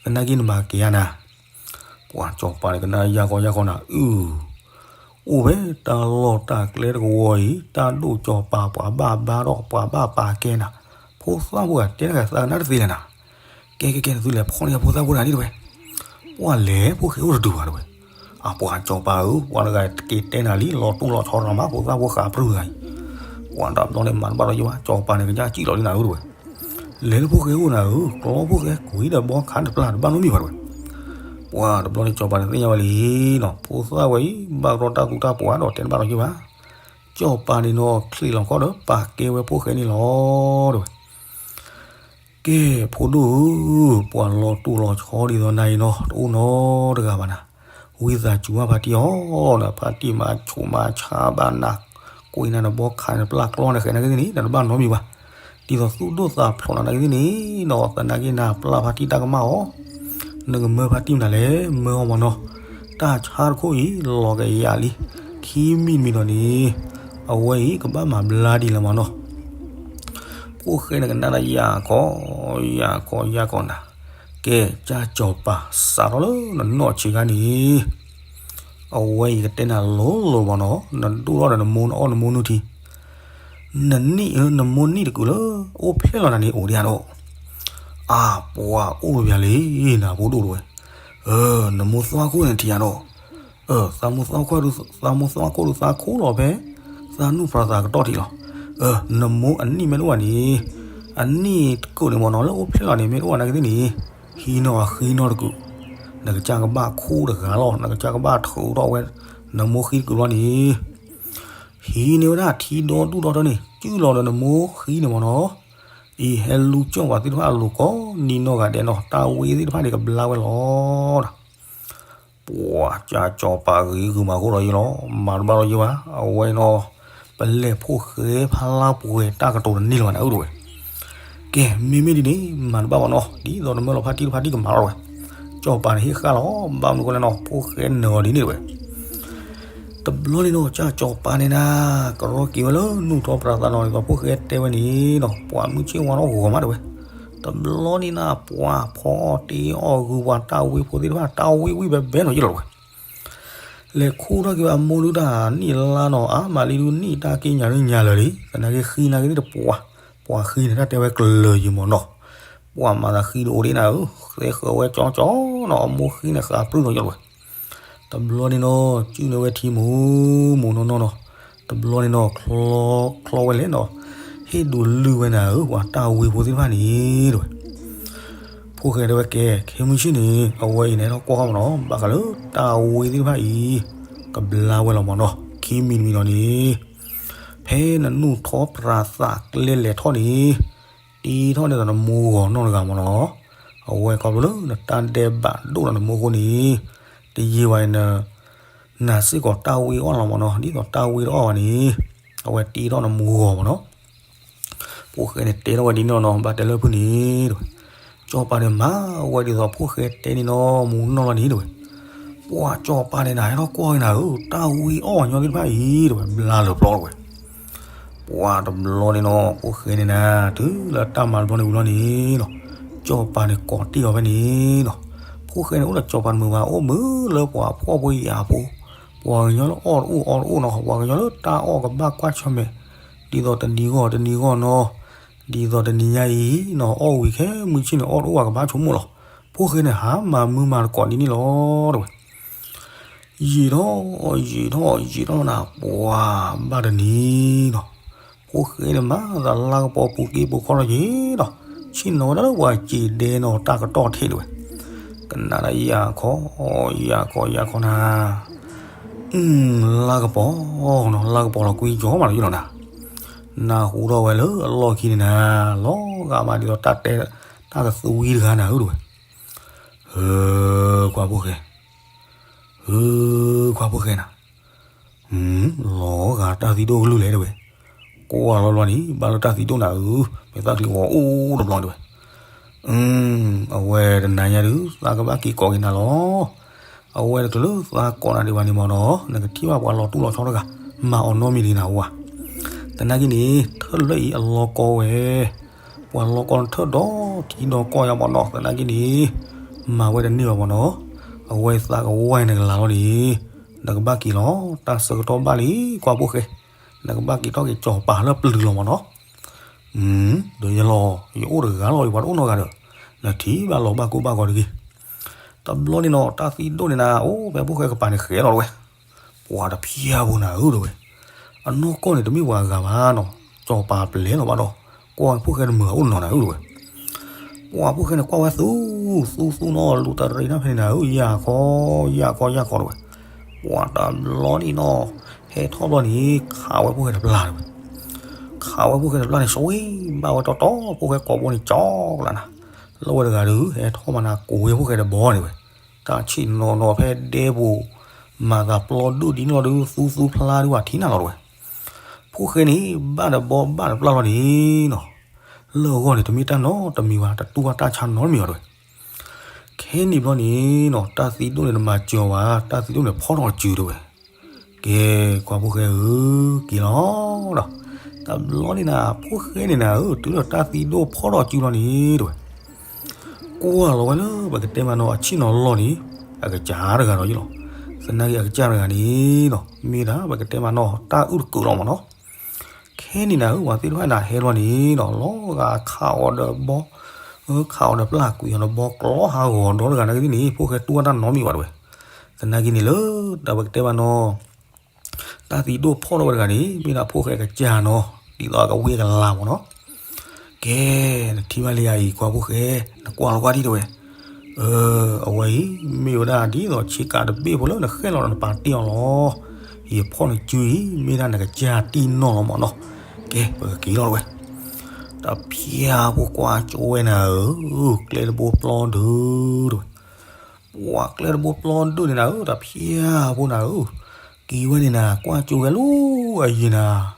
သနာ်က့နမၤကဲဧါနၤ, ပှၤစီၤပၤန့ၣ်ကနၣ်ယၢ်ကီယၢ်ကီနၤ, အု, အိၣ်ဝဲတၢ်လီၢ်တၢ်ကျဲတကဝီၤအံၤ တၢ်ဒိၣ်စီၤပၤ ပှၤဘၣ်ဘါထီၣ် ပှၤဘၣ်ပာ်ကဲနၤ, ဖိသၣ်ဖိဂၤတဲတဂၤသးကနၣ်တသ့လဲၣ်နၤ, ကဲကဲကဲ နသုလဲၤဖီၣ်န့ၢ်ဖိသၣ်ဖိတဂၤန့ၣ်တဝဲ, ပှၤလဲၤဖိၣ်ဃဲအိၣ်တတုၤဘၣ်တဝဲ, အပှၤစီၤပၤဧၢ, ပှၤတဂၤတက့ၤတဲနၤလံ လီၤတူၢ်လီၤဆီတဂၤမး ဖိသၣ်ဖိဃးပြူၢ်တဂၤအံၤ, ပှၤတဘျီန့ၣ်မၤတဘၣ်ဒီးယဘၣ်, စီၤပၤန့ၣ်ကစၢ်စံၣ်လီၤလံနၤဧၢတဝဲ, လဲၤလၢဖိၣ်ဃဲအိၣ်နၤဧၢ, ကျီဖိၣ်ဃဲကွံာ်ဒီးဘီခးတပျၢ်တဘၣ်နီတမံၤဘၣ်တဝဲ, ပှၤတဘျီန့ၣ်စီၤပၤန့ၣ်သ့ၣ်ညါဝဲလံနီၤ, ဖိသၣ်ဝဲအံၤ ဘၣ်ကရီတၢ်သူတၢ်ပှၤဒီးတဲတဘၣ်ဒီးယဘၣ်, စီၤပၤန့ၣ်နီၤ ချံးလီၤခီၣ်ဒီးပာ်ကဲဝဲဖိၣ်ဃဲန့ၣ်လီၤတဝဲ ကဲ, ဖိဒိၣ်ဧၢ, ပှၤလီၤတူၢ်လီၤဆီဒ်သိးနၤအံၤနီၤ တအိၣ်နီတဂၤဘၣ်နၤ, ဝံသးစူၤဘၣ်ဖါတံၢ်အီၤ, ဒီးဖါတံၢ်မၤဆူးမၤဆါဘၣ်နၤ, ကွံာ်နၤနဘီခးနပျၢ်ကျီနဃဲနၤကသ့ၣ်န့ၣ် နတဘၣ်နီတမံၤဘၣ်, ဒ်သိးသူၣ်ဒိၣ်သးဖျိးနၤနၤကသ့ၣ်န့ၣ်နီၤ, သနာ်က့နၤပျၢ်ဖါတံၢ်တၢ်ကမၣ်အီၤ, နကမၢဖါတံၢ်မနုၤလဲၣ်, မၢအီၤမးနီၤ, တၢ်ဆါတခိၣ်အံၤ လီၤကယၤလံ, ခံမံၤတမံၤဒီးန့ၣ်, အဝဲအံၤကဘၣ်မၤဘျါဒ်လဲၣ်မးနီၤ ဖိၣ်ဃဲန့ၣ်ကနၣ်တၢ်ယၢ်ကီ, ယၢ်ကီ ယၢ်ကီနၤ, ကဲ, ကၠၢ်စီၤပၤ စးထီၣ်လၢနနီၢ်ဆံးခါန့ၣ်, အဝဲအံၤကတဲနၤလိၤလိၤမးနီၤ, နဒိၣ်ထီၣ်ဒီးနမိၢ်နအီၣ်နမိၢ်နုၢ်ထံ, နနံၣ်ဧၢ, နမိၢ်နံၣ်တကုာ်လၢအိၣ်ဖျဲၣ်လီၤနၤန့ၣ် အိၣ်ဒံးဧါဒီး, အပှၤအိၣ်လၢပှၤလံ, နဖိဒိၣ်တဝဲ, နမိၢ်သွါခိၣ်န့ၣ်ထံၣ်ဧါဒီး သးမိၢ်သွါခိၣ်ဒုးသးခိၣ်လီၤဖဲ, သးနူၢ်ဖျးသးကတီၢ်ထံးလီၤ. နမိၢ်အနံၣ်မ့ၢ်တအိၣ်ဘၣ်န့ၣ်, အနံၣ်တကုာ်န့ၣ်မ့ၢ်နီၤ လၢအိၣ်ဖျဲၣ်လီၤန့ၣ် မ့ၢ်တအိၣ်ဘၣ်နာ်က့သ့ၣ်န့ၣ်, ဟံးနီၢ်ဃံနီၢ်တကုာ်, နကစၢ်ကဘၣ်ခူၣ်တဂၤလီၤ, နကစၢ်ကဘၣ်ထုးထီၣ်ဝဲ, နမိၢ်ဃံတကုာ်လီၤန့ၣ်, ဟံးန့ၢ်ဝဲဒၣ်ထံဒီဒူၣ်ဒီထၢန့ၣ် စုၣ်လီၤဒီးနမိၢ်ဃံန့ၣ်မ့ၢ်နီၤ, အံၤဟဲလူၤကၠီၣ်ပှၤသ့ၣ်တဖၣ်အလိၤကိးနံၤနီၢ်ဂၤဒဲးနီၤ, တၢ်ဝံသ့ၣ်တဖၣ်န့ၣ်ကဘျါဝဲလီၤ. ပှၤကၠၢ်ကၠီၤပၤဂ့ၤဂုာ်မၤဃိလီၤယံၤလီၤ, မၤတဘၣ်လီၤယံၤဘၣ်, အဝဲနီၤ, ပလဲၤဖိၣ်ဃဲဖးလၢပှဲၤတၢ်ကတိၤတန့ၢ်လၢၤဘၣ်န့ၣ် အၢတဝဲ. ကဲ, မ့မ့ၢ်ဒ်န့ၣ် မၤတဘၣ်ဘၣ်နီၤ, ဒ်သိးနမၢလီၤဖါတံၢ်တဖါတံၢ်ကမၤလီၤတဝဲ. ကၠီၤပၤန့ၣ်ဟ့ၣ်ဃာ်လီၤ, ဘၣ်မနုၤဃိလဲၣ်နီၤ, ဖိၣ်ဃဲနၢၤအီၤဒ်န့ၣ်တဝဲ. တဘျီန့ၣ်နီၤ ကၠၢ်ကၠီၤပၤန့ၣ်နၤ, ကရီက့ၤဝဲလၢနူၢ်ထီၣ်ပြးသးနီၤ, ဒ်သိးဖိၣ်ဃဲတဲဝဲန့ၣ်နီၤ, ပှၤမုၢ်ဆ့ၣ်ဝါထီၣ်ဂီၤမးတဝဲ. တဘျီန့ၣ်နၤ ပှၤဖီအီၣ်တ့အီၣ်ဂုၤပှၤတၢ်ဝံဖိသ့ၣ်တဖၣ် တၢ်ဝံဝံဘဲဘဲနီၤယ့ၢ်လီၤတဝဲ. လဲၤခူၣ်ထီၣ်က့ၤဝဲအမိၢ်ဒုတၢ်နံၣ်လါနီၤ, အါမးလံဒုနံၣ်တၢ်က့ညါဒုညါလၢာ်လံ, သနာ်က့ဃံနာ်က့သ့ၣ်တပှၢ်, ပှၤဃံန့ၣ်တၢ်တဲဝဲကျၢၤယံၤမးနီၤ. ပှၤမၤသးဃံတအိၣ်ဒံးနၤဧၢ, သဲဃၢၤဝဲကၠီကၠီနီၤ, အမိၢ်ဃံန့ၣ်ဃးပြူၢ်နီၤယ့ၢ်လီၤတဝဲ. တဘျီန့ၣ်နီၤ စုၣ်န့ၢ်ဝဲထံမူးမူးနီၢ်နီၢ်နီၤ, တဘျီန့ၣ်နီၤ ချီဝဲလဲၣ်နီၤ, ဟ့ၣ်ဒိးလုၢ်ဝဲနၤဧၢ, ပှၤတၢ်ဝံဖိသ့ၣ်တဖၣ်န့ၣ်တဝဲ. ဖိၣ်ဃဲတဲဝဲကဲ, ခဲမုၢ်ဆ့ၣ်န့ၣ် အဝဲအံၤန့ၣ်ဟဲထီၣ်ကွၢ်ဃီမးနီၤ, ဘၣ်ဃးလၢတၢ်ဝံသ့ၣ်တဖၣ်အံၤ ကဘျါဝဲလီၤမးနီၤ, ခံမံၤတမံၤလီၤန့ၣ်, ဖဲနနူၢ်ထီၣ်ပြးသးကျဲလဲၤထီၣ်န့ၣ်, တ့ထီၣ်န့ၢ်ဒီးနမိၢ်ဂီၤနီတဂၤမးနီၤ. အဝဲခီဖျိလၢနတၢ်ဒဲးဘးဒိၣ်ဒီးနမိၢ်အဃိန့ၣ်, တယံာ်ဘၣ်န့ၣ် နၤစ့ၢ်ကီးတၢ်ဝံအီၣ်လီၤမးနီၤ, ဒ်သိးတၢ်ဝံတအီၣ်ဘၣ်န့ၣ်, အဝဲတ့ထီၣ်နမိၢ်ဂီၤမးနီၤ. ဖိၣ်ဃဲန့ၣ်တဲထီၣ်ဝဲဒ်န့ၣ်နီၤ, ဘၣ်တဲလၢဖုန့ၣ်တဝဲ. ကၠီၤပၤန့ၣ်မၤဝဲဒ်သိးဖိၣ်ဃဲတဲန့ၣ်နီၤ, မူးနီၢ်လီၤန့ၣ်တဝဲ. ပှၤကၠီၤပၤန့ၣ်နၤ ဟဲထီၣ်ကွၢ်ဝဲနၤဧၢ, တၢ်ဝံအီၣ်ညီသ့ၣ်တဖၣ်အံၤတဝဲ ဘျါလၢာ်ပျီတဝဲ. ပှၤတဘျီန့ၣ်နီၤ ဖိၣ်ဃဲန့ၣ်နၤ တုၤလၢတၢ်မၤတဘျီန့ၣ်ဝံၤလီၤန့ၣ်နီၤ, ကၠီၤပၤန့ၣ်ကိးတ့ၢ်အီၤဖဲန့ၣ်နီၤ. ဖိၣ်ဃဲန့ၣ်အိၣ်ဒီးကၠီၤပၤတမုာ်ဘၣ်, အိၣ်မုာ်လၢပှၤဖှီၣ်ဖိယာ်ဖိ, ပှၤကညီလၢအီၣ်တအိၣ်အီတအိၣ်နီၤ, ပှၤကညီလၢတၢ်အီၣ်ကဘၣ်ကွၢ်ဆၢၣ်မဲာ်, ဒ်သိးတနံၤဂီၢ်တနံၤဂီၢ်နီၤ, ဒ်သိးတနံၤညါအံၤနီၤ အီၣ်ဝံၤခဲမုၢ်ဆ့ၣ်န့ၣ် အီၣ်တအိၣ်ဘၣ်ကဘၣ်ဆိကမိၣ်လီၤ. ဖိၣ်ဃဲန့ၣ် ဟးမၤမုာ်မၤသကိးဒ်န့ၣ်လီၤ တဲဝဲ. ယံာ်ထီၣ် ယံာ်ထီၣ် ယံာ်ထီၣ်နၤ ပှၤဘၣ်တနံၤနီၤ, ဖိၣ်ဃဲန့ၣ်မၤသးလါကပီၤပူၤက့ပူၤခီထီၣ်က့ၤဒီး ဆ့ၣ်နီၤဝဲဒၣ်လၢပှၤစံာ်ဒဲနီၤ တၢ်ကတီၢ်ထံး တဲဝဲ. ကနၣ်ဒၣ်ယၤခီ ယၤခီ ယၤခီနၤ, လါကပီၤနီၤ လါကပီၤလီၤကွံကၠီမးလီၤယလီၤနၤ. နၢ်ဟူထီၣ်ဝဲလၢအလီၢ်ခံန့ၣ်နၤ လီၤဂာ်မးဒ်သိးတၢ်တဲ တၢ်ကသွံတဂၤနၤဧၢ တဲဝဲ. ဧၢ ခွါဖိၣ်ဃဲ, ဧၢ ခွါဖိၣ်ဃဲနၤ, လီၤဂာ်တၢ်သံဒိၣ်ကလုၢ်လဲၣ် တဲဝဲ. ကွၢ်လီၤဘျီန့ၣ် ဘၣ်လၢတၢ်သံဒိၣ်နၤဧၢ, မ့ၢ်သၣ်ချံဂီၤအိၣ်တဘျီ တဲဝဲ. အဝဲတနၤညါဒုး သးကဘၣ်က့ၤကိးက့ၤနၤလီၤ. အဝဲတချုးလၢသးကိးနၤဒံးဘၣ်န့ၣ်မ့ၢ်နီၤ နကထံၣ်ဘၣ်ပှၤလီၤတူၢ်လီၤဆီတဂၤ မၤအီၤနီတမံၤလံနၤဧါ. သနာ်က့န့ၣ် ထၢၣ်လၢအံၤအလီၤကီဝဲ, ပှၤလီၤကီနထၢၣ်ဒီးထံဒီးကီၢ်ယါမ့ၢ်နီၤ သနာ်က့န့ၣ် မၤဝဲတန့ၢ်ဘၣ်မ့ၢ်နီၤ. အဝဲသးကဝဲနကလၤလီၤန့ၣ် နကဘၣ်က့ၤလီၤ. တၢ်ဆၢကတီၢ်ဘၣ်လံ ခွါဖိၣ်ဃဲ, နကဘၣ်က့ၤထီၣ်က့ၤကၠီၤပၤလၢပျုၤလီၤမ့ၢ်နီၤ. ဒီးယလီၤ ယအိၣ်တဂၤလီၤ ယပှၤတအိၣ်နီတဂၤဒီး နထံၣ်ဘၣ်လီၤဘၣ်ကိၢ်ဘၣ်ဂီၤတဂ့ၤ. တဘျီန့ၣ်နီၤ တၢ်သံဒိၣ်န့ၣ်နၤ အိၣ်ဖဲဖိၣ်ဃဲကပၤန့ၣ်ဃဲလီၤ တဲဝဲ. ပှၤတဖျၢၣ်ဖိနၤဧၢ တဲဝဲ. အနီၢ်ကီၢ်န့ၣ် တမ့ၢ်ပှၤဂၤဘၣ်နီၤ, ကၠီၤပၤပျဲလီၤဘၣ်ဒီး ကွၢ်ဝဲဖိၣ်ဃဲတမုာ်အအိၣ်နီၤနၤဧၢ တဲဝဲ. ပှၤဖိၣ်ဃဲန့ၣ်ကွၢ်ဝဲသူ သူသူနီၤ လူၤတရံးနၢ်ဖဲန့ၣ်နၤဧၢ ယၢ်ခီ ယၢ်ခီ ယၢ်ခီ တဲဝဲ. ပှၤတဘျီန့ၣ်နီၤ ဟဲထီၣ်ဘျီန့ၣ် ခးဝဲဖိၣ်ဃဲတပျၢ် တဲဝဲ. ခးဝဲဖိၣ်ဃဲတပျၢ်န့ၣ် ဆွံဘၣ်ဝဲတီတီ ဖိၣ်ဃဲကိးဘိန့ၣ် ကၠီကလးနၤ. လၢဝဲတဂၤဒီး ဟဲထီၣ်မးနၤ ကိးဝဲဖိၣ်ဃဲတဘီန့ၣ်ဝဲ. တၢ်ဆ့ၣ်နီၤနီၤဖဲဒဲပူၤ မၤသးပျီဒိၣ်ဒ်န့ၣ်လီၤဒီး သူသူဖျါဒုးဝဲထံၣ်နၤလီၤ တဲဝဲ. ဖိၣ်ဃဲန့ၣ် ဘၣ်တဘီဘၣ်တပျၢ်လီၤန့ၣ်နီၤ လၢအဂီၢ်န့ၣ် တမ့ၢ်တၢ်နီတမံၤဘၣ်, တတူၢ်ဘၣ်တၢ်ဆါနီတမံၤဘၣ် တဲဝဲ. ခဲန့ၣ်ဘျီန့ၣ်နီၤ တၢ်သံဒိၣ်န့ၣ်တမၤစၢၤဘၣ်, တၢ်သံဒိၣ်န့ၣ်ဖီၣ်ထီၣ်စု တဲဝဲ. ကဲ ခွါဖိၣ်ဃဲဧၢ, က့ၤလီၤဒီး တဘျီန့ၣ်နၤ ဖိၣ်ဃဲန့ၣ်နၤဧၢ, တုၤလၢတၢ်သံဒိၣ်ဖီၣ်ထီၣ်စုလီၤန့ၣ် တဲဝဲ. ကွၢ်လီၤဝဲလၢပကတဲမးနီၤ အဆ့ၣ်နီၤလီၢ်န့ၣ် အကစၢ်တဂၤဒီးယလီၤ. သနာ်က့အကစၢ်တဂၤန့ၣ်နီၤ မ့ၢ်ဒၣ်ပကတဲမးနီၤ တၢ်အုၣ်တကုာ်လီၤမးနီၤ. ခဲန့ၣ်နၤဧၢ ပှၤသ့ၣ်တဖၣ်န့ၣ်ဟဲလီၤန့ၣ်နီၤ လီၤဂာ်ခးအီၤဒီးဘီ, ခးအီၤဒီးပျၢ် ကွံာ်အီၤဒီးဘီကျီဟးဂီၤဒီတဂၤနာ်က့သ့ၣ်န့ၣ် ဖိၣ်ဃဲတူၢ်ဘၣ်တၢ်နီတမံၤဘၣ် တဲဝဲ. သနာ်က့န့ၣ်လၢ တၢ်ပကတဲမးနီၤ တၢ်သံဒိၣ်ဖီၣ်ထီၣ်ဝဲတဂၤန့ၣ် မ့ၢ်ဒၣ်ဖိၣ်ဃဲအကစၢ်နီၤ ဒ်သိးအကဝံၣ်အကလၤမးနီၤ. ကဲ နထံၣ်ဘၣ်လံဧါအံၤ ခွါဖိၣ်ဃဲ, နကွၢ်လီၤကွၢ်ထံၣ် တဲဝဲ. အဝဲအံၤ မ့ၢ်ဝဲဒၣ်ဒ်သိးဆ့ကၤတဘ့ၣ်ဖိလၢနဃဲၣ်လီၤဒီးနပာ်တ့ၢ်အီၤလီၤ. ယဖီၣ်နစုအံၤ မ့ၢ်ဒၣ်နကစၢ်တံၢ်နီၢ်လီၤမးနီၤ. ကဲ ပကက့ၤလီၤ တဲဝဲ. တဖၠၣ်ဖိကွၢ်ကၠိဝဲနၤဧၢ, ကျဲတဘိပျီဒုး တဲဝဲ. ပှၤကျဲတဘိပျီဒုးန့ၣ်နၤဧၢ, တဖၠၣ်ဖိနၤဧၢ, က့ၤဝဲန့ၣ်နၤ ကွၢ်ကၠိဝဲလၢအယံၤနၤ.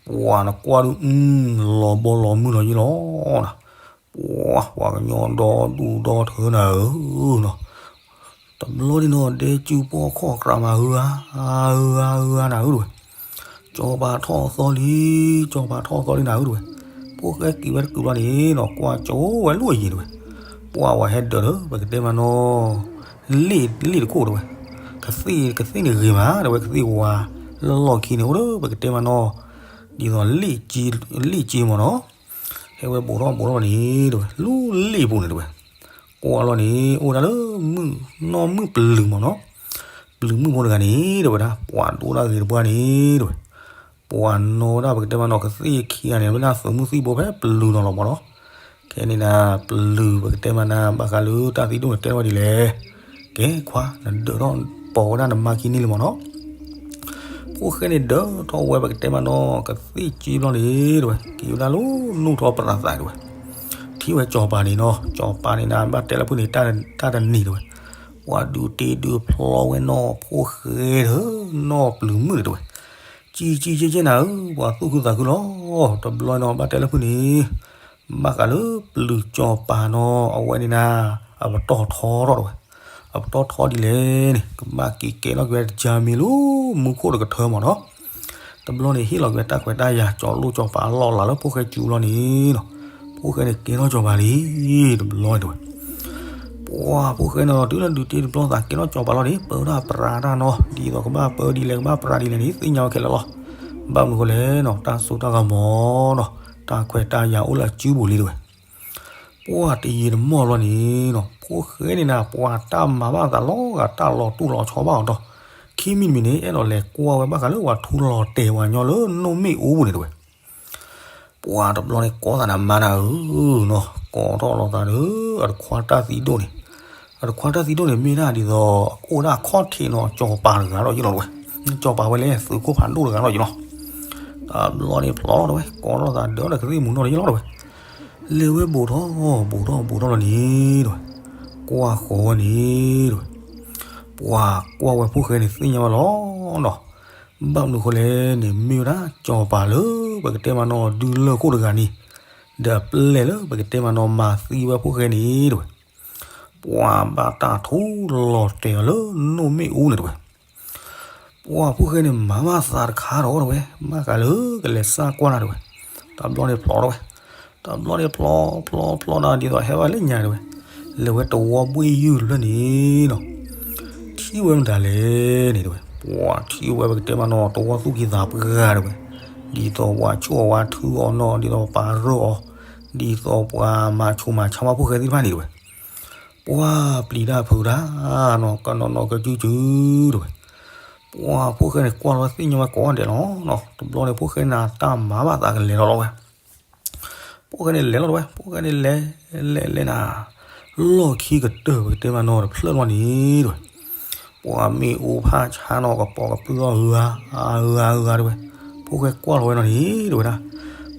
ပှၤနကွၢ်ဒုး လီၤဘီလီၤမုၢ်လီၤယံၤလီၤနၤ. ပှၤ ပှၤကညီဒီဒူၣ်ဒီထၢနၤဧၢနီၤ. တဘျီန့ၣ်နီၤ ဒဲစုပီၢ်ခီၣ်ကြးမး ဧၢဧါ ဧၢဧါ ဧၢဧါနၤဧၢ တဲဝဲ. ကၠီၤပၤထီၣ်သီလံ, ကၠီၤပၤထီၣ်သီလံနၤဧၢ တဲဝဲ. ဖိၣ်ဃဲက့ၤဝဲတကုာ်ဘျီန့ၣ်နီၤ ကွၢ်ကၠိဝဲလၢအယံၤ တဲဝဲ. ပှၤဝဲဟဲဒၢးဒီး ပကတဲမးနီၤ လ့ၣ် လ့ၣ်တခိၣ် တဲဝဲ. ကသ့ၣ် ကသ့ၣ်န့ၣ်ဂ့ၤမး တဲဝဲ, ကသ့ၣ်ဝါလၢလီၢ်ခံန့ၣ် အိၣ်ဒီးပကတဲမးနီၤ ဒ်သိး လ့ၣ်ကၠ့မးနီၤ. ဟဲဝဲဘူးထီၣ်ဘူးထီၣ်န့ၣ် တဲဝဲ လၢလ့ၣ်ပူၤန့ၣ် တဲဝဲ. ကွၢ်လီၤန့ၣ် အိၣ်ဝဲဒၣ်လၢ မုၣ် နီၢ်မုၣ်ပျုၤမးနီၤ. ပျုၤမုၣ်ဖိတဂၤန့ၣ် တဲဝဲဒၣ် ပှၤဒိၣ်ဒၣ်ဂ့ၤတပှၢ်န့ၣ် တဲဝဲ. ပှၤနီၣ်ဝဲဒၣ်ပကတဲမးနီၤ ကသ့ၣ်ခံဂၤန့ၣ် ဝဲဒၣ်သုးမုၢ်သံၣ်ဘိဖဲပျုၤနီၤလီၤမးနီၤ. ခဲန့ၣ်နၤ ပျုၤပကတဲမးနၤ ဘၣ်ဃးလၢတၢ်သံဒိၣ်န့ၣ် တဲထီၣ်ဝဲဒ်လဲၣ်. ကဲခွါ နဒၢးထီၣ်ပိာ်ဝဲဒၣ်နမါခံန့ၣ်လံမးနီၤ. ဖိၣ်ဃဲန့ၣ်ဒၢးထီၣ်ဝဲပကတဲမးနီၤ ကသ့ၣ်ကၠ့ဘျီန့ၣ် တဲဝဲ က့ၤဝဲဒၣ်လၢနူၢ်ထီၣ်ပရၤသး တဲဝဲ. ထံၣ်ဝဲကၠီၤပၤန့ၣ်နီၤ ကၠီၤပၤန့ၣ်နၤ ဘၣ်တဲလၢဖုၣ်န့ၣ် တၢ်တနံၤ တဲဝဲ. ပှၤဒုးတ့ဒုးဖျီဝဲနီၤ ဖိၣ်ဃဲဒီး နီၢ်ပျုၤမုၣ်န့ၣ် တဲဝဲ. ကံကံကဲကဲနၤဧၢ ပှၤသူၣ်ခုသးခုလီၤ. တဘျီနီၤ ဘၣ်တဲလၢဖုၣ်န့ၣ် ဘၣ်ဃးလၢပျုၤကၠီၤပၤနီၤ အဝဲန့ၣ်နၤ အပတီၢ်ထီထီၣ် တဲဝဲ. အပတီၢ်ထီဒ်လဲၣ်န့ၣ် ကဘၣ်က့ၤကဲထီၣ်က့ၤဝဲတကၢမံၤလၢမူခိၣ်တကထၢမးနီၤ. တဘျီန့ၣ် ဟ့ၣ်လီၤက့ၤဝဲတၢ်ခွဲးတၢ်ယာ် ကၠီၤလိၣ်ကၠီၤပၤလီၢ်လၤလၢဖိၣ်ဃဲစုလီၤန့ၣ်နီၤ. ဖိၣ်ဃဲန့ၣ်ကဲထီၣ်ကၠီၤပၤလံ တဘျီန့ၣ် တဲဝဲ. ပှၤဖိၣ်ဃဲန့ၣ် တုၤလၢဒုးတ့တဘျီသး ကဲထီၣ်ကၠီၤပၤလီၤန့ၣ် ပၢဝဲဒၣ်ပရၤတၢ်နီၤ ဒ်သိးကဘၣ်ပၢဒ်လဲၣ် ကဘၣ်ပရၤဒ်လဲၣ်န့ၣ် သ့ၣ်ညါဝဲခဲလၢာ်လီၤ. ဘၣ်မနုၤဃိလဲၣ်နီၤ တၢ်စိတၢ်ကမီၤနီၤ တၢ်ခွဲးတၢ်ယာ်အိၣ်လၢအစုပူၤလံ တဲဝဲ. ပှၢ်တယံာ်တမီၢ်ဘျီန့ၣ်နီၤ ဖိၣ်ဃဲန့ၣ်နၤ ပှၤတၢ်မၤဘၣ်သးလီၤဂာ် တၢ်လီၤတူၢ်လီၤဆီဘၣ်အီၤဒီး ခံမံၤတမံၤန့ၣ် အဲၣ်ဒိးလဲၤကွၢ်ဝဲဘၣ်ဃးလၢပှၤထူလီၤတဲာ်ပှၤညီလၢနိၣ်မ့ၣ်အူပူၤန့ၣ်တဝဲ. ပှၢ်တဘျီန့ၣ်ကိးသးနၤမါနၤဧၢနီၤ ကိးထီၣ်လိာ်သးဒီး အတခွါတၢ်သံဒိၣ်န့ၣ်, အတခွါတၢ်သံဒိၣ်န့ၣ် မ့ၢ်ဒၣ်ဒ်သိး အိၣ်ဒၣ်ခီၣ်ထံးနီၤ ကၠီၤပၤတဂၤလီၤယလီၤတဝဲ, ကၠီၤပၤဝဲလဲၣ် သုးခိၣ်ဖးဒိၣ်တဂၤလီၤယလီၤ. တဘျီန့ၣ်ဖျိးလီၤတဝဲ ကိးထီၣ်သးဒီး ဒီးကသ့ၣ်မူနီၣ်လီၤယလီၤတဝဲ, လဲၤဝဲဘူးထီၣ်ဘူးထီၣ်ဘူးထီၣ်လီၤန့ၣ်တဝဲ, ကွၢ်ဃီၤဝဲန့ၣ်တဝဲ, ပှၢ်ကွၢ်ဝဲဖိၣ်ဃဲန့ၣ်သ့ၣ်ညါဝဲလီၤနီၤ. ဘၣ်မနုၤဃိလဲၣ်န့ၣ် မ့ၢ်ဝဲဒၣ်ကၠီၤပၤလၢပကတဲမးနီၤ ဒုးလၢၢ်ခိၣ်တဂၤန့ၣ်, ဒီးပျဲၢ်လၢပကတဲမးနီၤ မၤသံဝဲဖိၣ်ဃဲန့ၣ်တဝဲ. ပှၢ်ဘၣ်တၢ်ထူလီၤတဲာ်အီၤလၢနိၣ်မ့ၣ်အူန့ၣ်တဝဲ, ပှၢ်ဖိၣ်ဃဲန့ၣ် မၤဘၣ်သးတခါဒီးတဝဲ, ဘၣ်ဃးလၢကလဲၤစၢ်ကွၢ်နၤတဝဲ. တဘျီန့ၣ်ဖျိးထီၣ်ဝဲ, တဘျီန့ၣ်ဖျိးဖျိးဖျိးနၤဒ်သိးဟဲဘၣ်လၢညါတဝဲ, လဲၤဝဲတဝီဘှ့ၣ်ယုၢ်တဖျၢၣ်န့ၣ်နီၤ, ထံၣ်ဝဲမတၤလဲၣ်န့ၣ်တဝဲ, ပှၢ်ထံၣ်ဝဲပကတဲမးနီၤ တဝီသူၣ်ကံသးပှၢ်တဝဲ, ဒ်သိးပှၤဆိၣ်အီၤဝဲထုအီၤနီၤ ဒ်သိးပာ်ရၢၢ်အီၤ, ဒ်သိးပှၤမၤဆူးမၤဆါဘၣ်ဖိၣ်ဃဲသ့ၣ်တဖၣ်န့ၣ်တဝဲ. ပှၢ်ပျံၤတၢ်ဖုးတၢ်နီၤ ကနီၤနီၤကစုကစုတဝဲ, ပှၢ်ဖိၣ်ဃဲန့ၣ်ကွၢ်လီၤဝဲသ့ၣ်ညါဝဲကိးဂၤဒဲးလီၤနီၤ. တဘျီန့ၣ်ဖိၣ်ဃဲန့ၣ်တၢ်မၤဘၣ်သးကလဲၤလီၤလီၤဝဲ, ဖိၣ်ဃဲန့ၣ်လဲၤလီၤတဝဲ, ဖိၣ်ဃဲန့ၣ်လဲၤ လဲၤလဲၤနၤ, လီၢ်ခံကတၢၢ်ပကတဲမးနီၤတဖျၢၣ်လီၤန့ၣ်တဝဲ, ပှၢ်မ့ၣ်အူဖးဆါနီၤ ကပိာ်ကပၢၢ်အီၤဂၤဂၤဂၤတဝဲ, ဖိၣ်ဃဲကွၢ်လီၤဝဲနီၤန့ၣ်တဝဲဒၣ်,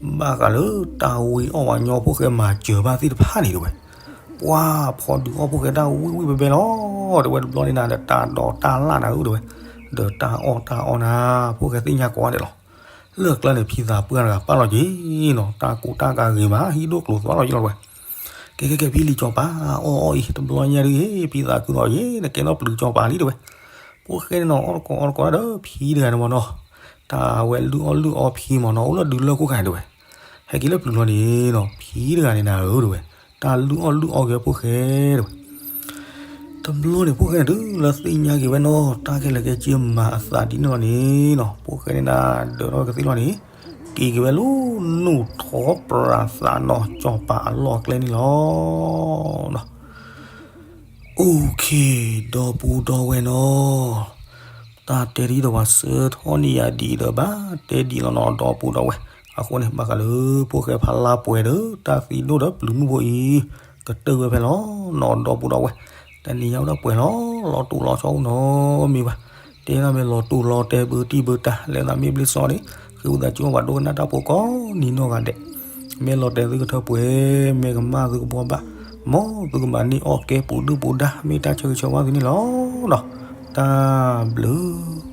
ဘၣ်ဃးလၢတၢ်ဝံအီၣ်ပှၤညီဖိၣ်ဃဲမၤစၢၤဘၣ်သ့ၣ်တဖၣ်န့ၣ်တဝဲ, ပှၢ်ဖီဒုးအီၣ်ဖိၣ်ဃဲတၢ်ဝံၣ်ဝံၣ်ဘဲဘဲလီၤတဝဲ. တဘျီန့ၣ်နၤ ဒီးတၢ်ဒိးတၢ်လၣ်နၤဧၢတဝဲ, ဒီးတၢ်အီၣ်တၢ်အီနၤ, ဖိၣ်ဃဲသ့ၣ်ညါကိးဂၤဒဲးလီၤ. လၢကျါန့ၣ် ဖံသးပှၢ်တဂၤပာ်လီၤက့ၤနီၤ တၢ်ကူတၢ်ကၤဂ့ၤမး ဟံၣ်ဒိၣ်ကျိၤသွါလီၤယလီၤတဝဲ, ကဲကဲကဲ ဖံလံၤကၠီၤပၤ အီၣ်အီၣ်အံၤ တဘျီညါဒ်အံၤ ဖံသးခုလီၤယ့ၤ နကဲထီၣ်ပျုၤကၠီၤပၤလံတဝဲ, ဖိၣ်ဃဲန့ၣ်နီၤ အီၣ်တကိးအီၣ်တကိးဒီးဖံတဂၤန့ၣ်မးနီၤ, တၢ်ဝဲလုၢ်အီၣ်လုၢ်အီဖံမးနီၤ အိၣ်လၢဒုးလၢၢ်ခိၣ်ခါန့ၣ်တဝဲ, ဟဲက့ၤလၢပျုၤလီၤန့ၣ်နီၤ ဖံတဂၤန့ၣ်နၤဧၢတဝဲ, တၢ်လုၢ်အီၣ်လုၢ်အီက့ၤဖိၣ်ဃဲတဝဲ. တဘျီန့ၣ် ဖိၣ်ဃဲန့ၣ် တုၤလၢသ့ၣ်ညါက့ၤဝဲနီၤ တၢ်ခဲလၢာ်ခဲဆ့မၤအသးဒ်န့ၣ်လီၤန့ၣ်နီၤ ဖိၣ်ဃဲန့ၣ်နၤ ဒၢးထီၣ်ကသ့လီၤန့ၣ်, က့ၤက့ၤဝဲလၢနူၢ်ထီပြးသးနီၤ ကၠီၤပၤအလီၢ်အကျဲန့ၣ်လီၤ. အိၣ်ခ့ ဒီပုၢ်ဒီဝဲၢ်နီၤ, တၢ်တဲဒ်ဒီးပှၤဆၢထီၣ်န့ၢ်ယၤဒ်အံၤဒီး ဘၣ်တဲဒ်လီၤနီၤ ဒီပုၢ်ဒီဝဲၢ်. အဃိန့ၣ် ဘၣ်ဃးလၢဖိၣ်ဃဲဖးလါပှဲၤဒီး တၢ်သံဒိၣ်ဒီးပျုၤမုၣ်ဖိအံၤ ကတၢၢ်ဝဲဖဲလီၤနီၤ ဒီပုၢ်ဒီဝဲၢ်. တနံၤညါအိၣ်ဒၣ်ပှဲၤလီၤ လီၤတူာ်လီၤဆီအိၣ်နီတမံၤဘၣ်. တဲဒၣ်မ့ၢ်လီၤတူာ်လီၤတဲာ်ဘၣ်တံၢ်ဘၣ်တၢ် လဲၤသးမ့ၢ်ဘျ့စီန့ၣ် ဃ့ဝံသးစူၤပှၤဒိကနၣ်တၢ်ဖိကိးနံၤနီၢ်ဂၤဒဲး. မ့ၢ်လီၤတဲာ်သုကထၢပှဲၤ မ့ၢ်ကမၣ်သုကဘှီဘၣ်, မ်သုကဘၣ်န့ၢ်အီၣ်ကဲပူၤဒုၣ်ပူၤဒါ မ့ၢ်တၢ်ဆၢဂ့ၤဆၢဝါသုန့ၣ်လီၤနီၤ. တၢ်ဘျုး